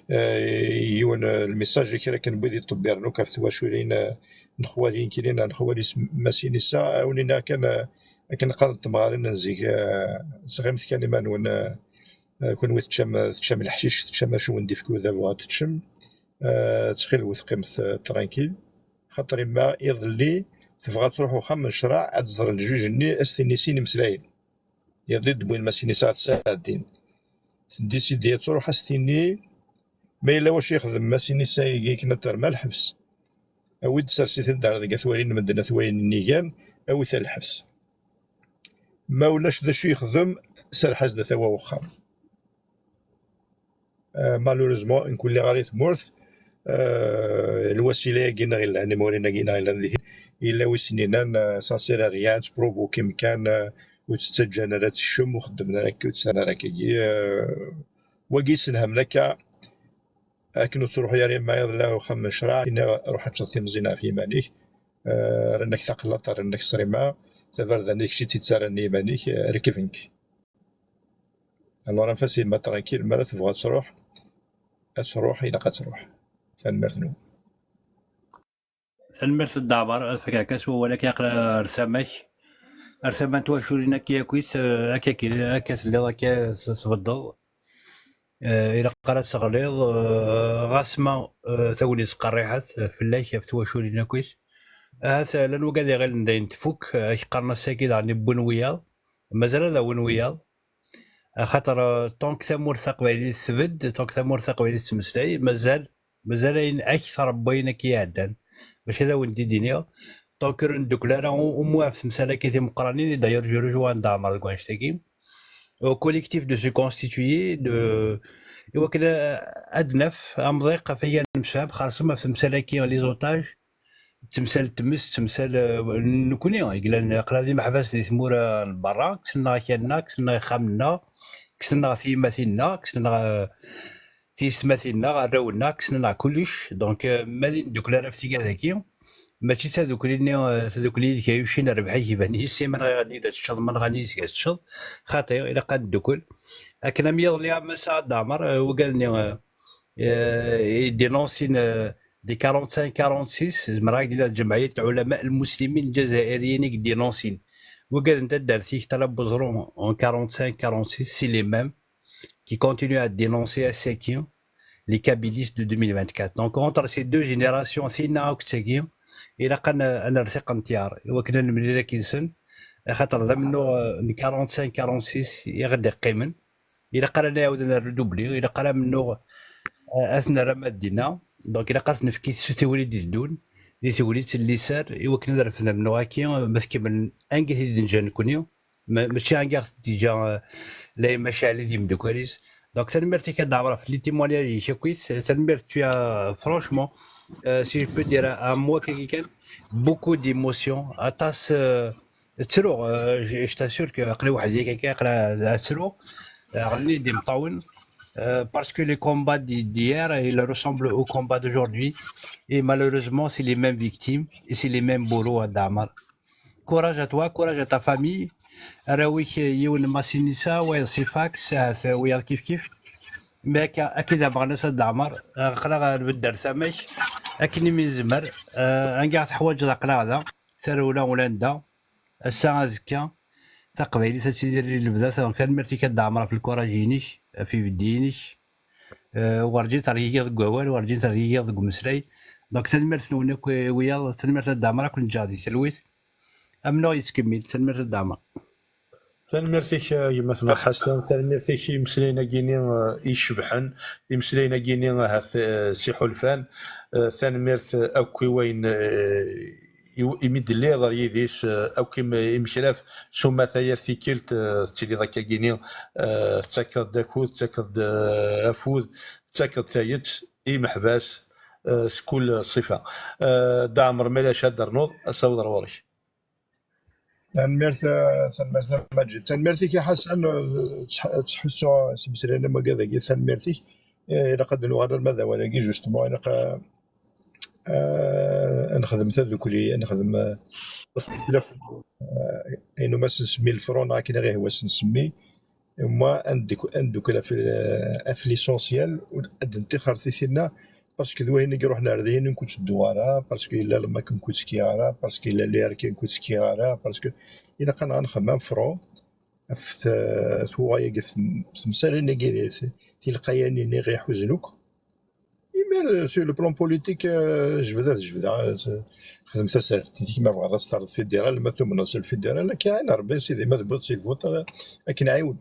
eh, yiwen, eh, lmessage i kra kan n wid yeṭṭebbiren akk ɣef twaculin, eh, n xwali nekkini, neɣ n xwali s-, Masinisa, a wen-iniɣ kan, eh, akken qqaren temɣarin n zik, eh, sɣimet kan iman-nwen, eh, eh, kunwi teččam, teččam leḥcic, teččam acu wen-d-ifk udabu ad teččem, eh, ttxil-wet qqimet, eh, tranquille. Xaṭer yemma iḍelli tebɣa ad truḥ uxxam n ccreɛ ad tẓer ljuj-nni, ad s-tini sin imeslayen. Iḍelli d-wwin Masinisa ad t-sɛeddin. Tedisidi ad truḥ ad s-tini ma yella wacu yexdem Masinisa-agi akken ad terr ma lḥebs. Awi-d sers-it-id ar deg at walin medden at wayen nnigan, awi-t ar lḥebs. Ma ulac d acu yexdem, serreḥ-as-d ata wa wexxam. Euh, malheureusement, nekk ur lliɣ ara i tmurt, Eh, lwasila-agi neɣ llan imawlan-agi neɣ llan dihin, yella wi sen-yennan, eh, ça sert à rien, ttprovokim kan, eh, ur tt-ttaǧǧan ara tekcem, ur xeddmen ara akka, ur tt-sɛan ara akkagi. Eh, wagi yesselhamen akka, akken ur ttruḥu ara i mayeḍ la uxxam n ccreɛ, ini ruḥ ad teččeḍ timẓin ɣef yiman-ik, eh, rran-ak taqlaṭ, rran-ak ṣṣrima, tabarda-nni kečč i tt-ittarran i yiman-ik, eh, rekben-k. Alors anef-as yemma tranquille, mi ara tebɣu ad truḥ, ad truḥ, ilaq ad truḥ. Tanemmirt-nwen. Tanemmirt a Dda Ɛmer, ad fkeɣ kan s wawal akka aql-, ar tama-k, ar tama n twaculin akka yakk, eh, akka, akka, akka telliḍ, akka tesbeddeḍ. Eh, ilaq ara teɣliḍ, eh, ɣas ma, eh, tagnit qerriḥet, eh, fell-ak, ɣef twaculin akkit. Ahat, eh, llan wigad iɣilen dayen tfuk, eh, ak qqaren ass-agi daɣen wwin wiyaḍ. Mazal ad awin wiyaḍ. Axaṭer, eh, tant que tamurt taqbaylit tbedd, tant que tamurt taqbaylit tettmeslay, mazal, mazal ayen akter n wayen akka iɛeddan. Mačči ad awen-d-id-iniɣ. Tant que ur ndukkel ara, u-, umu ɣef temsal akka timeqqranin, i d'ailleurs je rejoins Dda Ɛmer deg wannect-agi. Au collectif de se constituer, de, i wakken, eh, ad naf amḍiq ɣef ay nemsefham, xerṣum ɣef temsal-agi, les otages, d temsal n tmes, d temsal, eh, n nekni, i yellan aql-aɣ d imeḥbas di tmura n berra, kksen-aneɣ akal-nneɣ, kksen-aneɣ ixxamen-nneɣ, kksen-aneɣ tiyemmatin-nneɣ, kksen-aneɣ, eh, tiyessetmatin-nneɣ, arraw-nneɣ, kksen-aneɣ kullec. Donc, eh, ma d ur ndukkel ara ɣef tigad-agi, mačči d tadukli-nni, eh, tadukli ideg ay uccen rrbeḥ-ik iban yis-i, ma nɣiɣ-d ad teččeḍ, ma nɣan yis-k ad teččeḍ. Xaṭi, ilaq ad ndukkel. Akken am yiḍelli, am ass-a, a Dda Ɛmer, eh, wigad-nni, eh, eh, i dénoncer, eh, di quarante-cinq quarante-six, zemreɣ ad d-iniɣ d Ǧemɛiyat Lɛulama Lmuslimin Lǧazairiyin i yedénoncin. Wigad n taddart-ik, Tala Buẓru, en quarante-cinq quarante-six, c'est les mêmes qui continuent à dénoncer ass-agi les kabylistes de deux mille vingt-quatre. Donc, entre ces deux générations, tinna akked tagi, ilaq ad n-, ad nerr tiqenṭyar, i wakken ad nemlil akk yid-sen, axaṭer d amennuɣ, euh, n quarante-cinq quarante-six i ɣ-d-iqqimen. Ilaq ara nɛawed ad nerr dubli, ilaq ara amennuɣ, euh, ad t-nerr am ad d-inna. Donc, ilaq ad t-nefk i tsutiwin i d-iteddun, di tegnit n liser, i wakken ad refden amennuɣ-agi, ma tkemmlen anga i t-id-nǧa nekkni. Ma-, mačči anga ɣ-t-id-yeǧǧa, euh, Layma Caɛli d yimeddukal-is. Donc, tanemmirt-ik a Dda Ɛmer ɣef les témoignages-ik akkit. Tanemmirt, tu as, franchement, euh, si je peux dire un mot, quelqu'un, beaucoup d'émotions. Aṭas, euh, ttruɣ, euh, je, je t'assure que aql-i weḥd-i akka, aql-i ad ttruɣ. Euh, ɣelli-d imeṭṭawen. Euh, parce que les combats d'hi-, d'hier, ils ressemblent aux combats d'aujourd'hui. Et malheureusement, c'est les mêmes victimes et c'est les mêmes bourreaux, a Dda Ɛmer. Courage à toi, courage à ta famille. Arraw-ik, yiwen Massinissa, wayeḍ si Fax, ahat wiyaḍ kif kif. Mais akka, akka i d ameɣnas a Dda Ɛmer, aql-aɣ nbedd ar tama-k, akken imi nezmer. Eh, anga teḥwaǧeḍ aql-aɣ da, tarewla ulanda, ass-a, azekka, taqbaylit ad tidir di lebda. Donc, tanemmirt-ik a Dda Ɛmer ɣef lkuraj-inek, ɣef ibeddi-inek. Eh, werǧin tergigiḍ deg wawal, werǧin tergigiḍ deg umeslay. Donc, tanemmirt-nwen akk, eh, wiyaḍ, tanemmirt a Dda Ɛmer, ad ken-ǧǧeɣ di talwit. Amennuɣ yettkemmil. Tanemmirt a Dda Ɛmer. Tanemmirt-ik, eh, gma-tneɣ Ḥasan, tanemmirt-ik i imeslayen-agi-ni, eh, icebḥen, imeslayen-agi-ni ahat, eh, s iḥulfan. Eh, tanemmirt, eh, akk i wayen, eh, i, imi d-telliḍ ar yidis, eh, akk im-, imekraf, s umata yir tikkelt, eh, tettiliḍ akkagini, eh, tettakeḍ-d akud, tettakeḍ-d, eh, afud, tettakeḍ-d tayet i imeḥbas, eh, s kul ṣṣifa. Eh, Dda Ɛmer, ma ulac ad d-ternuḍ, ad taweḍ ar ɣur-k. Tanemmirt, eh, tanemmirt a Maǧid. Tanemmirt-ik a Ḥasan, eh, ttḥ-, ttḥussuɣ s imeslayen am wagad-agi, tanemmirt-ik. Eh, ilaq ad nuɣal arma d awal-agi, justement, ilaq, eh, eh, ad nexdem tadukli, ad nexdem, eh, eh, ayen umi s-nsemmi le front, neɣ akken i ɣ-ihwa s-nsemmi. Au moins, ad nduk-, ad ndukkel ɣef, ɣef l'essentiel, ad d-ntixer titinna, parce que d wayen i iruḥen ar dihin ur ken-ttedduɣ ara, parce que yella lmak ur ken-ttekkiɣ ara, parce que yella l'I R K ur ken-ttekkiɣ ara, parce que ilaq-aneɣ ad nxemmem front ɣef t-, tuɣa-agi, tem-, temsalin-agi, t-, tilqayanin i ɣ-iḥuzen akk. Imir, sur le plan politique, euh, jebdeɣ, jebdeɣ, euh, xdem tasertit-ik, ma bɣiḍ ad s-terreḍ fédéral, ma tumneḍ s le fédéral, ad k-iɛin Rebbi, sidi, ma tewwiḍ si lvut, euh, ad k-nɛiwen.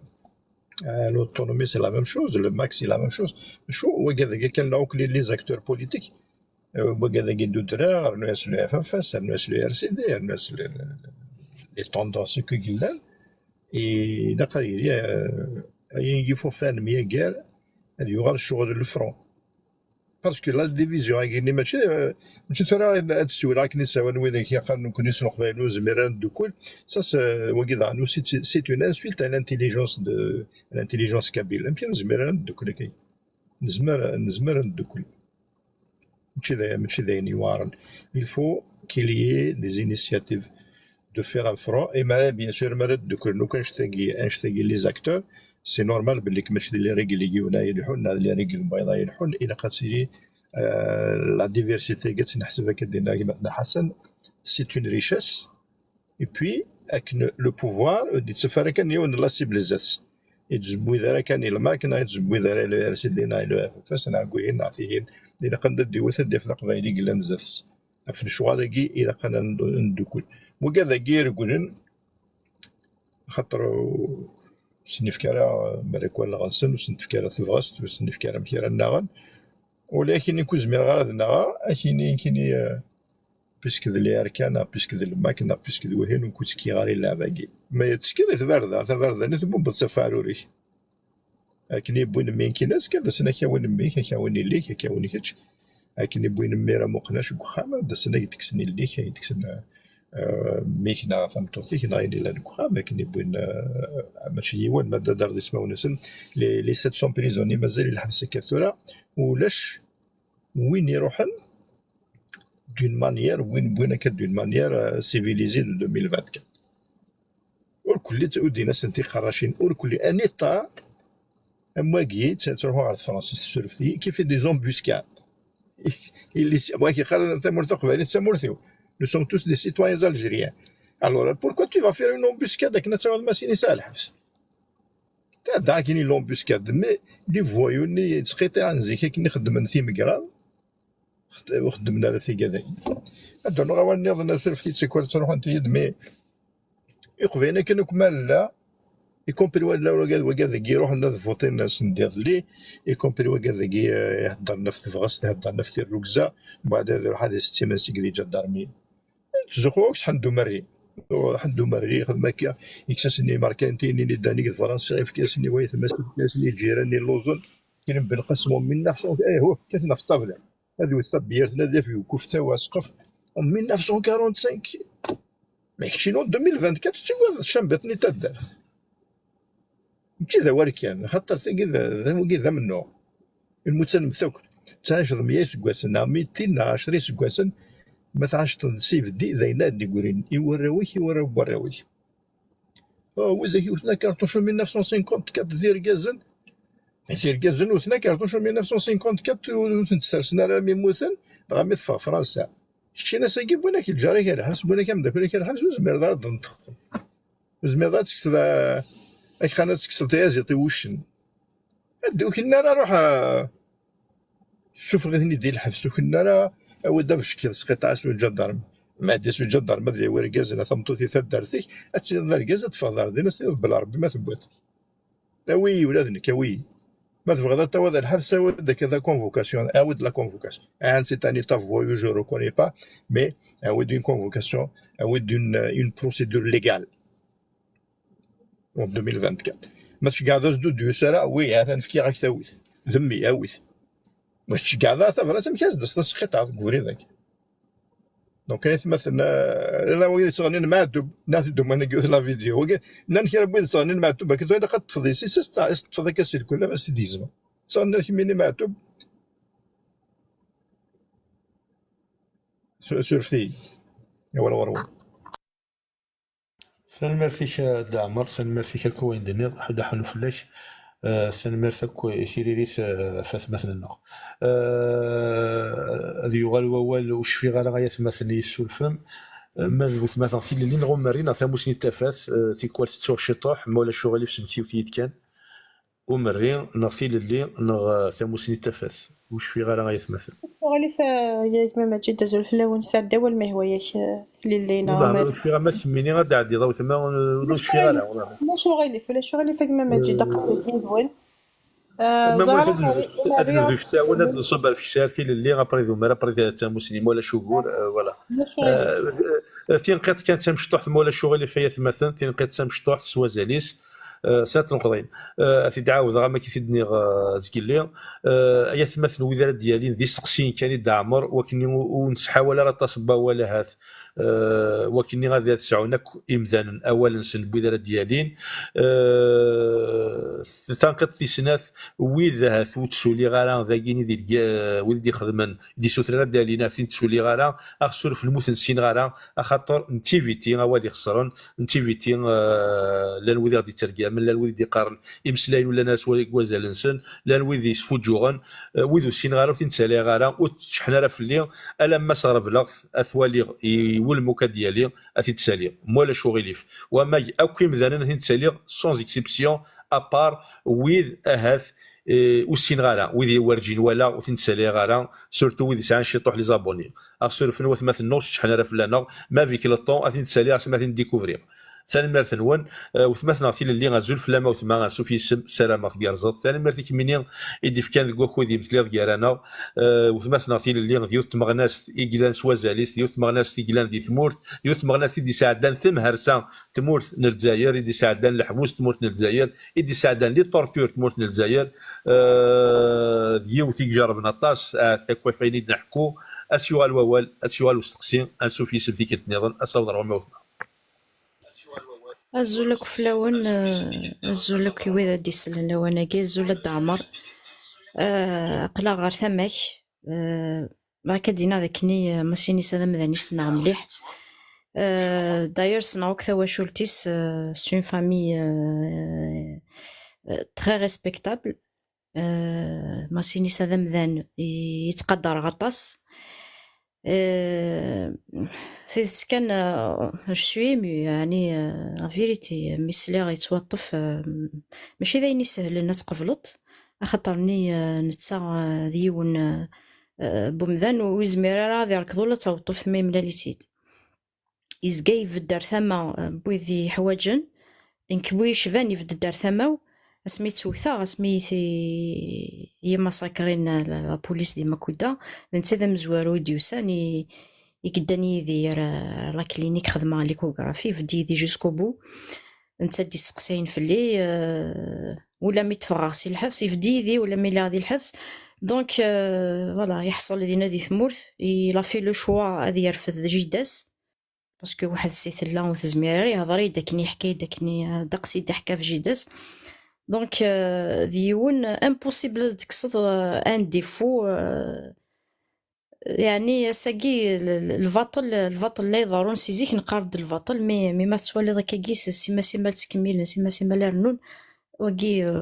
Euh, l'autonomie, c'est la même chose, le max, c'est la même chose. Acu, wagad-agi kan, akk les, les acteurs politiques, euh, wagad-agi d udrar, rnu-as le F F S, rnu-as le R C D, rnu-as le, le, les tendances akk i yellan, ilaq ad yili, euh, ayen yif ufan myagar, ad yuɣal ccɣel n le front. Parce que la division-agi-nni mačči, euh, mačči tura ad ssiwleɣ akken i ssawalen widak yeqqaren nekkni s Leqbayel ur nezmir ara ad neddukel. Ça, c'est, wagi daɣen aussi, c'est, c'est une insulte à l'intelligence de, à l'intelligence kabyle. Amek ur nezmir ara ad neddukel akka? Nezmer, nezmer ad neddukel. Mačči d, mačči d ayen yuɛren. Il faut qu'il y ait des initiatives de faire un front. Et ma, bien sûr, ma ara dduklen akk annect-agi, annect-agi, les acteurs, c'est normal belli mačči d les règles i yiwen ara yelḥun, neɣ d les règles n wayeḍ ara yelḥun, ilaq ad tili, euh, la diversité, ad tt-neḥseb akka d-yenna gma Ḥasan, c'est une richesse. Et puis, akken le pouvoir, ur d-yettaf ara kan yiwen n la cible zdat-s. Ur yettzebbid ara kan i lmak, neɣ ur yettzebbid ara i le R C D, neɣ i le F F S, neɣ deg wihin, neɣ tihin. Ilaq ad d-iwet ad d-yaf d aqbayli i yellan zdat-s. Ɣef lecɣal-agi, ilaq ad neddukel. Wigad-agi iregglen, xaṭer ur sen-yefki ara, mi ara k-walaɣ-nsen, ur sen-tefki ara tebɣest, ur sen-yefki ara amek ara nnaɣen. Ula akini ur zmireɣ ara ad nnaɣeɣ, akini, akini, euh, puisque d les Arcanes, puisque d lmak, puisque d wihin, ur k-ttekkiɣ ara i lɛeb-agi. Ma tettekkiḍ i tbarda, tabarda-nni tbubbeḍ s afaɛrur-ik. Akken i wwin mmi-k, ad d-asen ad k-awin mmi-k, ad k-awin yelli-k, ad k-awin kečč. Akken i wwin mmi-k amuqnac deg uxxam, ad d-asen ad k-d-kksen yelli-k, ad k-d-kksen, eh, mmi-k neɣ tameṭṭut-ik, neɣ ayen yellan deg uxxam. Akken i wwin, eh, mačči yiwen, ma d-, ad d-terreḍ ismawen-nsen, les, les sept cents prisonniers mazal i lḥebs akka tura, ulac win iruḥen d'une manière, win wwin akka d'une manière, euh, civilisée de deux mille vingt-quatre. Ur kulli ur din-asen tiqerracin, ur kulli un État am wagi, tt-, ttruḥu ɣer tefransist, surfet-iyi, qui fait des embuscades. Illi s-, wagi yeqqar tamurt taqbaylit d tamurt-iw. Nous sommes tous des citoyens algériens. Alors, pourquoi tu vas faire une embuscade akken ad tawiḍ Masin Issa ɣer lḥebs? Ta d akken i l'embuscade, mais les voyous-nni yettqiṭiɛen zik akken i xeddmen timegraḍ, ur xeddmen ara tigad-agi. Ad d-rnuɣ awal nniḍen, asuref-it tikwal ttruḥunt-iyi-d, mais Iqbayliyen akken akk ma nella, y compris wala wagad, wagad dagi iruḥen ad votin ass n iḍelli, y compris wagad dagi, eh, iheddren ɣef tebɣest, iheddren ɣef tirrugza, mbeɛd ad iruḥ ad isett imensi deg lǧadarmi. Ttzuxxuɣ akk s Ḥend Umerri. Ḥend Umerri yexdem akka, yekkes-asen imerkantiyen-nni ddan i d Fransa, yefka-asen i waytma-s, yefka-asen i lǧiran-nni lluẓen. Kra n Belqasem en mille neuf cent, eh, uh, kkaten ɣef ṭṭabla. Ad iwet tabyirt, ad yaf yekuf tawa asqef. En mille neuf cent quarante-cinq. Mais keččini en deux mille vingt-quatre, tettagadeḍ ccambiṭ-nni n taddart. Mačči d awal kan, axaṭer tagi d, d, wagi d amennuɣ. Lmut ad nemmet akk. Ttɛiceḍ meyya iseggasen, neɣ mitin, neɣ ɛecra iseggasen, ma tɛiceḍ s ibeddi, d ayen ad d-igrin i warraw-ik, i warraw n warraw-ik. Oh, widak iwten akerṭuc en mille neuf cent cinquante-quatre d irgazen. Mais irgazen wten akerṭuc en mille neuf cent cinquante-quatre, ur, ur ten-ssersen ara mi mmuten, dɣa mi teffeɣ Fransa. Keččini ass-agi wwin-ak lǧar-ik ar lḥebs, wwin-ak ameddakel-ik ar lḥebs, ur tezmireḍ ara ad d-tenṭeqeḍ. Ur tezmireḍ ad tekkseḍ, eh, akxan ad tekkseḍ tayaziḍt i wuccen. Ad d-, ur kenen ara ruḥ, eh, Ssufeɣ-iten-id di lḥebs, ur kenen ara, awi-d abeckiḍ sqiṭeɛ-as uǧadarm. Ma d-yas uǧadarm ad yawi argaz neɣ tameṭṭut i taddart-ik, ad tiniḍ d argaz, ad teffɣeḍ ar din, ad s-tiniḍ bla Rebbi ma tewwiḍ. Awi-yi ula d nekk, awi-yi. Ma tebɣiḍ ad tawiḍ lḥebs, awi-d akka la convocation, awi-d la convocation. Ah, c'est un état voyou, je reconnais pas, mais awi-d une convocation, awi-d une, une procédure légale. En deux mille vingt-quatre. Ma tceggɛeḍ-as-d ur d-yusi ara, wi, atan fkiɣ-ak tawit. D mmi, awi-t. Ma tceggɛeḍ ara tabrat, amek ara s-d-taseḍ tasqiṭ deg ubrid-agi? Donc, ay atmaten, eh, llan wid yettɣennin Meɛtub, nniɣ-t-id umwan-agi yiwet la vidéo. Wagi, llan kra n wid yettɣennin Meɛtub, akken tura ilaq ad teṭṭfeḍ yis-s, ad s-t-, ad s-teṭṭfeḍ akka si lkul, ad s-t-id-gezmeḍ. Tettɣenniḍ kemmini Meɛtub. Su-, surfet-iyi. Awal ɣur-wen. Tanemmirt-ik a Dda Ɛmer, tanemmirt-ik akk i wayen d-tenniḍ, ḥedd aḥunnu fell-ak. Eh, tanemmirt akk i tiririt, eh, ɣef atmaten-nneɣ. Eh, ad yuɣal wawal, ur cfiɣ ara ay atmaten i yi-ssurfem. Eh, ma d gma-tneɣ Tilelli neɣ Umerri neɣ Tamusni n Tafat, eh, tikwal tettuɣ ciṭuḥ, ma ulac uɣilif semmet-iyi-d kan. Umerri neɣ Tilelli neɣ, eh, Tamusni n Tafat. Ur cfiɣ ara ay atmaten. Ulac uɣilif, eh, ya gma Maǧid, azul fell-awen, sɛeddi awal ma yehwa-yak, eh, Tilelli neɣ Umerri. Ur cfiɣ ama d kemmini ad d-ɛeddiḍ a weltma, ur cfiɣ ara, wellah. Ulac uɣilif, ulac uɣilif a gma Maǧid, aql-i yid-wen. Eh, ma ẓer ulac ad Umerri, nebdu, ad Umerri, nebdu f ttawil, ad nṣubb ar Feksa, ar Tilelli, après d Umerri, après d Tamusni, ma ulac ugur, eh, voilà. Ulac uɣilif. Eh, eh, tinqiḍt kan d tamecṭuḥt, ma ulac uɣilif ay atmaten, tinqiḍt d tamecṭuḥt s wazal-is. Eh, snat tneqḍin. Eh, ad t-id-ɛawdeɣ am akken i t-id-nniɣ, eh, zgelli. Eh, ay atmaten, wid ara d-yalin d isteqsiyen kan i d-ɛmer, wakken ur, ur nesḥawal ara aṭas n wawal ahat, eh, wakken ad, ad sɛun akk imdanen awal-nsen n wid ara d-yalin. Eh, tanqiḍt tis snat, wid ahat ur ttuliɣ ara dagini di lga-, wid i d-ixedmen, i d-issutren ad d-alin, ahat ur ttuliɣ ara, aɣ suref lmut ur ssineɣ ara, axaṭer nettiviti awal ixesren, nettiviti, eh, llan wid i ɣ-d-ittergamen, llan wid i d-iqqaren imeslayen ur llan ara s wa-, deg wazal-nsen, llan wid yesfuǧǧuɣen, eh, wid ur ssineɣ ara, ur ten-ttaliɣ ara, ur ttecḥen ara fell-i, alamma sɣerbleɣ-t, ad t-waliɣ i wulem akk ad d-yali, ad t-id-saliɣ. Mwalac uɣilif. Wamag akk imdanen ad t-id-saliɣ, sans exception, à part wid ahat, eh, ur ssineɣ ara, wid i werǧin walaɣ, ur ten-id-saliɣ ara, surtout wid yesɛan ciṭuḥ les abonnés. Aɣ surfen watmaten-nneɣ, ur ttecḥen ara fell-aneɣ, ma avec le temps, ad ten-id-saliɣ asmi ad ten-découvriɣ. Tanemmirt-nwen. Eh, wetmaten-nneɣ tilelli, azul fell-am a wetma, ansuf yes-m, ssarameɣ tgerrzeḍ. Tanemmirt i kemmini i d-ifkan deg wakud i d-imesliḍ gar-aneɣ. Eh, wetmaten-nneɣ tilelli, d yiwet tmeɣnast i yellan s wazal-is, d yiwet tmeɣnast i yellan di tmurt, d yiwet tmeɣnast i d-isɛeddan temhersa tmurt n Lezzayer, i d-isɛeddan leḥbus tmurt n Lezzayer, i d-isɛeddan les tortures tmurt n Lezzayer. Eh, d yiwet i ijerrben aṭas, ahat akk ɣef ayen i d-neḥku, ad s-yuɣal wawal, ad s-yuɣal usteqsi, ansuf yes-m tikkelt nniḍen, ad s-aweḍ ɣer ɣur-m a wetma. Azul akk fell-awen, eh, azul akk i wid ad d-isellen lawan-agi, azul a Dda Ɛmer. Eh, aql-aɣ ɣer tama-k, eh, bɣiɣ ad d-iniɣ d akken i, eh, Masinisa d amdan i ssneɣ mliḥ. Eh, d'ailleurs, ssneɣ akk tawacult-is, eh, c'est une famille, eh, eh, très respectable. Eh, Masinisa d amdan i, i ttqadareɣ aṭas. Eh, tidet kan, eh, je suis ému, yeɛni, eh, la vérité, mi sliɣ yettwaṭṭef, eh, mačči d ayen isehlen ad tqebleḍ, axaṭer-nni, eh, netta, eh, d yiwen, eh, eh, n wemdan ur yezmir ara ad irekḍ ula d taweṭṭuft ma yemlal-itt-id. Yezga ibedd ar tama, eh, n wid yeḥwaǧen, nekk bu yecban ibedd ar tama-w, asmi ttewteɣ, asmi i t-, i masakrin la, la, la police di Makuda, d netta d amezwaru i d-yusan, i, i yeddan yid-i ar, ar la clinique, xedmeɣ l'échographie, ibedd yid-i jusqu'au bout. Netta d-isteqsayen fell-i, eh, ula mi tteffɣeɣ si lḥebs, ibedd yid-i ula mi lliɣ di lḥebs. Donc, eh, voilà, yeḥṣel dinna di tmurt, il a fait le choix ad yerfed jida-s, parce que weḥd-s i tella, ur tezmir ara, yehḍer-iyi-d akken, yeḥka-yi-d akken, eh, ddeqs i d-iḥka ɣef jida-s. Donc, eh, d yiwen impossible ad d-tekkseḍ, eh, un défaut, eh, yeɛni ass-agi l-, l-, lbaṭel, lbaṭel la iḍerrun si zik, neqqar-d lbaṭel, mais, mais ma tettwaliḍ akkagi s-, simmal, simmal ttkemmilen, simmal, simmal rennun, wagi, eh,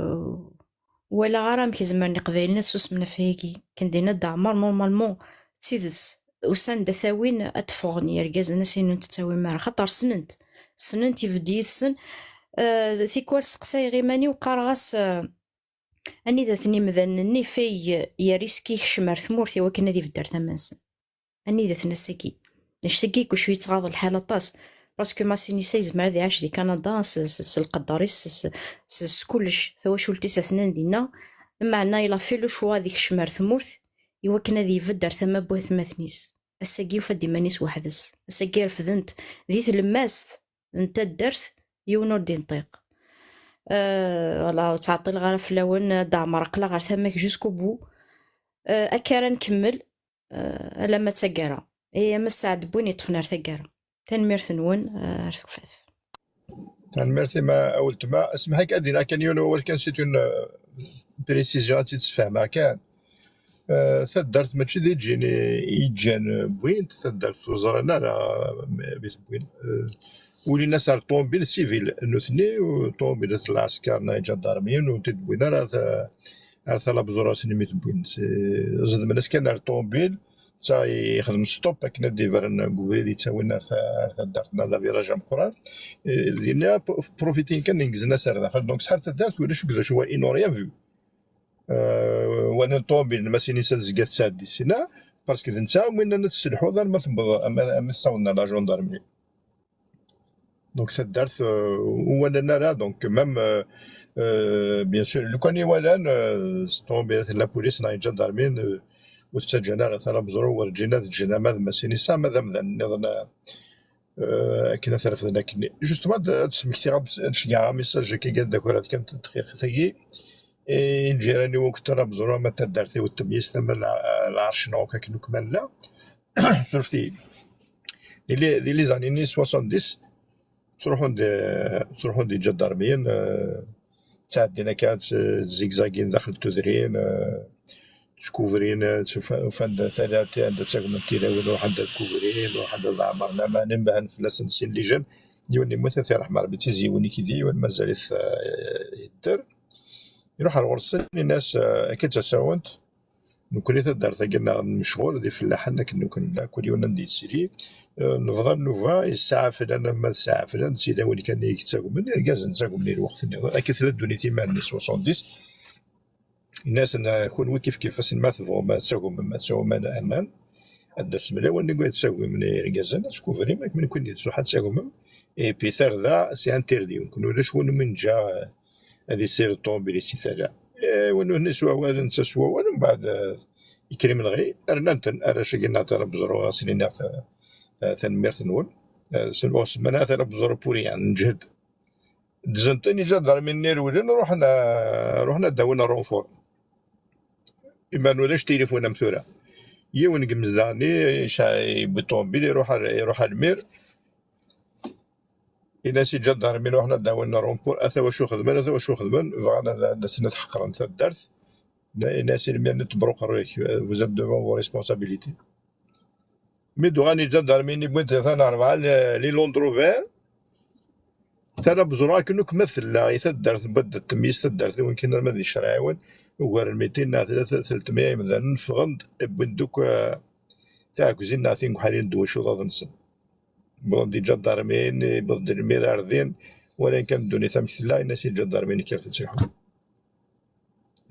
ur walaɣ ara amek zemren Iqbayliyen ad susmen ɣef wayagi. Akken d-yenna Dda Ɛmer, normalement, d tidet, usan-d ad t-awin, ad d-ffɣen yergazen, ad s-inin ur t-tettawim ara, xaṭer ssnen-t, ssnen-t, ibedd yid-sen. Eh, tikwal seqsayeɣ iman-iw, qqareɣ-as, eh, anida-ten imdanen-nni fay yerriski yekcem ar tmurt i wakken ad ibedd ar tama-nsen? Anida-ten ass-agi? Annect-agi deg wacu yettɣaḍ lḥal aṭas. Parce que Masinisa yezmer ad iɛac di Kanada s, s, s lqedder-is, s, s, s, s kullec. Tawacult-is atnan dinna. Meɛna il a fait le choix ad ikcem ar tmurt i wakken ad ibedd ar tama n watmaten-is. Ass-agi yufa-d iman-is weḥd-s. Ass-agi refden-t di tlemmast n taddart, yiwen ur d-inṭiq. Euh, voilà, ur ttɛeṭṭileɣ ara fell-awen, Dda Ɛmer, aql-aɣ ɣer tama-k jusqu'au bout. Euh, akka ara nkemmel, euh, alamma d taggara. Eh, ama sseɛd n win yeṭṭfen ar taggara. Tanemmirt-nwen, euh, ar tukfat. Tanemmirt-im a weltma. Asmeḥ-ik ad d-iniɣ kan yiwen wawal kan, c'est une, euh, précision, ad tt-id-sfehmeɣ kan. Eh, taddart mačči d iǧin i, i ǧǧan, eh, wwin-t, taddart ur ẓrin ara, eh, mi t-wwin. Eh, ulin-as ar ṭumubil sivil, nutni, u ṭumubil n lɛesker neɣ iǧadarmiyen, ur t-id-wwin ara ta-, ar tala beẓru-asen mi t-wwin. Zedmen-as kan ar ṭumubil, netta yexdem stop akken ad d-ibren deg ubrid yettawin ar ta-, ar taddart-nneɣ, d aviraj ameqqran. Eh, dinna p-, profitin kan, neggzen-as ar daxel. Donc, sḥal taddart, ulac deg d acu, ils n'ont rien vu. Euh, walan ṭumubil n Masinisa tezga tettɛeddi sina, parce que d netta win ad tesselḥuḍ arma tewweḍ, ama, ama tessawḍen ɣer la gendarmerie. Donc, taddart, euh, ur walan ara, donc, même, euh, euh, bien sûr, lukan i walan, euh, s ṭumubilat n la police neɣ iǧadarmiyen, euh, ur ttaǧǧan ara tala beẓru, werǧin ad ǧǧen ama d Masinisa, ama d amdan nniḍen, euh, Eh, akken ad t-refden akkenni. Justement, ad, ad d-smektiɣ, ad, ad ceggɛeɣ amisaj akka, ad d-aker kan tadqiqt-agi. Eh, i lǧiran-iw akk, tara Beẓru ama taddart-iw n Temyizt ama la-, lɛerc-nneɣ akk akken akk ma nella. Surfet-iyi. Di les, di les années soixante-dix, ttruḥun-d, ttruḥun-d iǧadarmiyen, eh, ttɛeddin akka, tt-, tzigzagin daxel n tudrin, eh, ttkubrin, eh, ttufa-, ufan-d tala anda ttagmen tilawin, ruḥen-d ad kubrin, ruḥen-d ad ɛemren aman, imbehen fell-asen sin lijan, yiwen yemmut, ad t-iṛḥem Ṛebbi, d tizzyiwin i k-id-, yiwen mazal-it, eh, yedder. Iruḥ ar ɣur-sen, ini-as, eh, akka d tasawent, nekkni taddart-agi nneɣ n mecɣul d ifellaḥen akken nekkni nella, kul yiwen anda yettili, eh, nebḍa nnuba, yesɛa flan ama d sɛa flan, d tilawin kan i yettagmen, irgazen ttagmen i lweqt-nniḍen, akka tella ddunit iman-nni soixante-dix. Ini-asen, eh, kunwi kif kif, asen ma tebɣum ad tagumem, ad tagumem aman, ad d-tasem lawan nni ad tagumem irgazen, ad tkubrim, akken kunni d tsuḥ ad tagumem, et puis tarda, c'est interdit, kunwi ulac win mi neǧǧa, eh, ad yessired ṭumabil-is si tala. Eh, win ur neswa awal, netta s wawal, mbeɛd, eh, yekker imenɣi, rnan-ten, arrac-agi nneɣ tala Beẓru, ɣas ini-aɣ ta-, ta-, tanemmirt-nwen. Eh, s-, ur semman ara tala Beẓru pour rien, neǧhed. Ddzen-ten iǧadarmi-nni rewlen, ruḥen, eh, ruḥen ad d-awin renfort. Iman ulac tilifun am tura. Yiwen deg imezdaɣ-nni yesɛa, yewwi ṭumabil, iruḥ ar, iruḥ ar lmir. Ini-as iǧadarmin ruḥen ad d-awin renfort, ata wacu xedmen, ata wacu xedmen, bɣan ad, ad asen ad ḥeqren taddart. Ini-as i lmir-nni, tebruq ṛṛuḥ-ik, vous êtes devant vos responsabilités. Mi d-uɣalen iǧadarmin-nni, wwin-d atan rebɛa li, li Land Rover, tala Beẓru akken akk ma tella, i taddart n Wad Temyiz, taddart i win kan arma d Icerɛiwen, ugar n mitin neɣ tlata, tletmya imdanen ffɣen-d, wwin-d akk, eh, tiɛekkzin neɣ tinguḥalin d wacuḍaḍ-nsen. Wwḍen-d iǧadarmin, wwḍen-d lmir ar din, walan kan ddunit amek tella, ini-as iǧadarmin kkret ad tṛuḥem.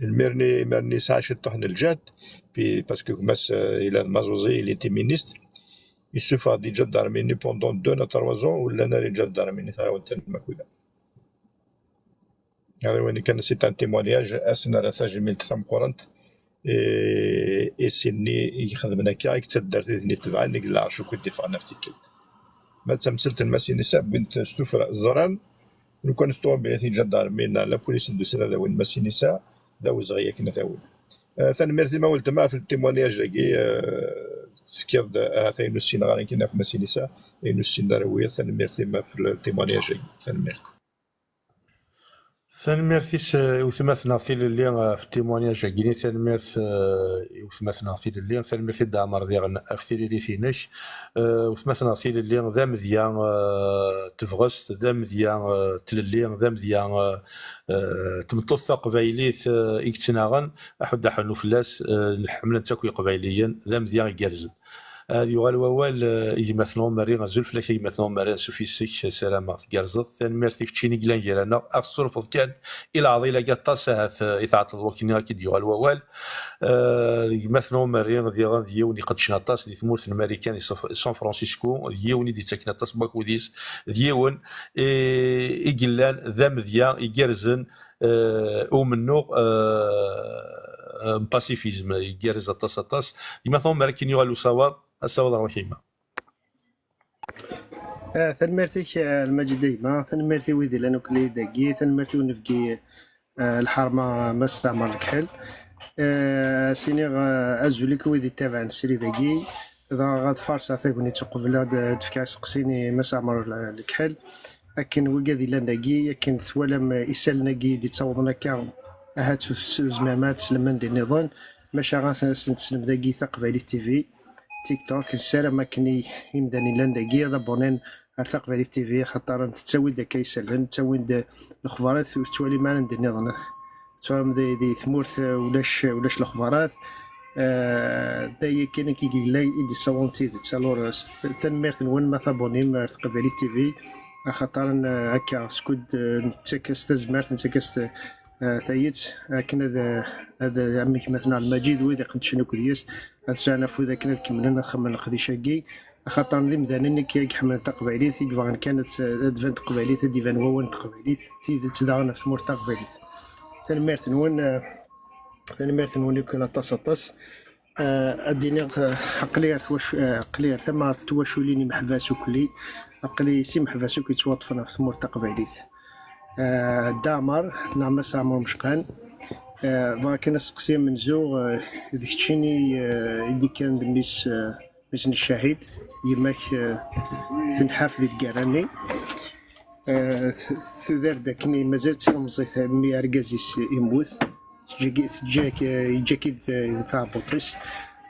Lmir-nni, imir-nni yesɛa ciṭṭuḥ n lǧehd, puis parce que gma-s, euh, yella d maẓuẓi, il était ministre, yessufeɣ-d iǧadarmin-nni pendant deux neɣ trois ans, ur llan ara iǧadarmin-nni, tɣawent n Makuda. Ɣer win kan, c'est un témoignage, ad sen-rreɣ tajmilt tameqqrant, i, i sin-nni i ixedmen akka, i d taddart i ten-itebɛen, i d lɛerc akk i d-iffɣen ɣef tikkelt. Ma d tamsalt n Masinisa, wwin-t s tuffra, ẓran, lukan s ṭumabilat iǧadarmin neɣ la police d-usan ad awin Masinisa, d awezɣi akken ad t-awin. Eh, tanemmirt i ma weltma ɣef le témoignage-agi, eh, tefkiḍ-d ahat ayen ur ssineɣ ara nekkini ɣef Masinisa, ayen ur ssineɣ ara wiyaḍ, tanemmirt i ma ɣef le témoignage-agi, tanemmirt. Tanemmirt-is, eh, i wetma-tneɣ Tilelli, eh, ɣef le témoignage-agi-ni, tanemmirt, eh, i wetma-tneɣ Tilelli, tanemmirt i Dda Ɛmer diɣen ɣef tiririt-inek. Eh, wetma-tneɣ Tilelli, d amedya, eh, n tebɣest, d amedya, eh, n tlelli, d amedya, eh, eh, n tmeṭṭut taqbaylit, eh, i yettnaɣen, aḥuddu aḥunnu fell-as, eh, ḥemmlen-tt akk Iqbayliyen, d amedya igerrzen. Ad yuɣal wawal, eh, i gma-tneɣ Umerri, azul fell-ak a gma-tneɣ Umerri, ansuf yes-k, ssarameɣ tgerrzeḍ. Tanemmirt i keččini i yellan gar-aneɣ, ad tessurfeḍ kan i leɛḍil-agi aṭas, ahat, eh, i tɛeṭṭleḍ wakken ad k-id-yuɣal wawal. Eh, gma-tneɣ Umerri, diɣen d yiwen iqeddcen aṭas di tmurt n Marikan, di San, San Francisco, d yiwen i d-ittaken aṭas n wakud-is, d yiwen i, i yellan d amedya igerrzen, eh, umennuɣ, eh, n pacifisme, igerrez aṭas, aṭas. Gma-tneɣ Umerri, akken yuɣal usawaḍ, asawaḍ ɣer wakayma. Ah, tanemmirt-ik, ah, Lmajid a gma, tanemmirt i wid illan akk dagi, tanemmirt i unebgi, ah, lḥerma, Mass Ɛmer Lekḥel. Ah, as-iniɣ, ah, azul-ik wid ittabaɛen srid-agi, dɣa ad farseɣ tagnit uqbel ad d-fkeɣ aseqsi-nni i Mass Ɛmer Lekḥel. Akken wigad illan dagi, akken twalam isallen-agi i d-ittawḍen akka, ahat ur s-, ur tezmirem ara ad teslem anda nniḍen, maca ɣas ad sen-teslem dagi Taqbaylit T V, TikTok, nessaram akken i imdanen illan dagi ad abonnin ar Taqbaylit T V, axaṭer tettawi-d akka isallen, ttawi-d lexbarat ur tettwalim ara anda nniḍen. Tura di, di tmurt, eh, ulac, ulac lexbarat. Eh, d aya kan i yella i d-yessawḍen tidet. Alors, eh, s-, t-, tanemmirt-nwen ma tabunim ar Taqbaylit T V, axaṭer, eh, akka, skud, eh, nettak-as tazmert, nettak-as, eh, tayet, akken ad, eh, ad, eh, am gma-tneɣ Lmajid, wid iqeddcen akked yes, ad sɛun afud akken ad kemmlen axxam n leqdic-agi. Axaṭer d imdanen i iḥemmlen taqbaylit, i yebɣan kan ad, ad d-tban teqbaylit, ad d-iban wawal n teqbaylit, tidet daɣen ɣef tmurt taqbaylit. Tanemmirt-nwen, eh, tanemmirt-nwen akk aṭas, aṭas. Eh, ad d-iniɣ, eh, aql-i ar twac-, eh, aql-i ar tama n twaculin imeḥbas ukli, Aql-i s imeḥbas akk yettwaṭṭfen ɣef tmurt taqbaylit. Eh, Dda Ɛmer, neɣ Mass Ɛmer Umecqan, eh, bɣiɣ kan asteqsi amenzu, eh, d keččini, eh, i d-ikkren d mmi-s, eh, mmi-s n ccahid, yemma-k, eh, tenḥaf di lgirra-nni. Eh, t-, tudar-d akken mazal d tilemẓit mi argaz-is immut, teǧǧa-k, teǧǧa-k, eh, yeǧǧa-k-id, eh, taɛebbuṭ-is.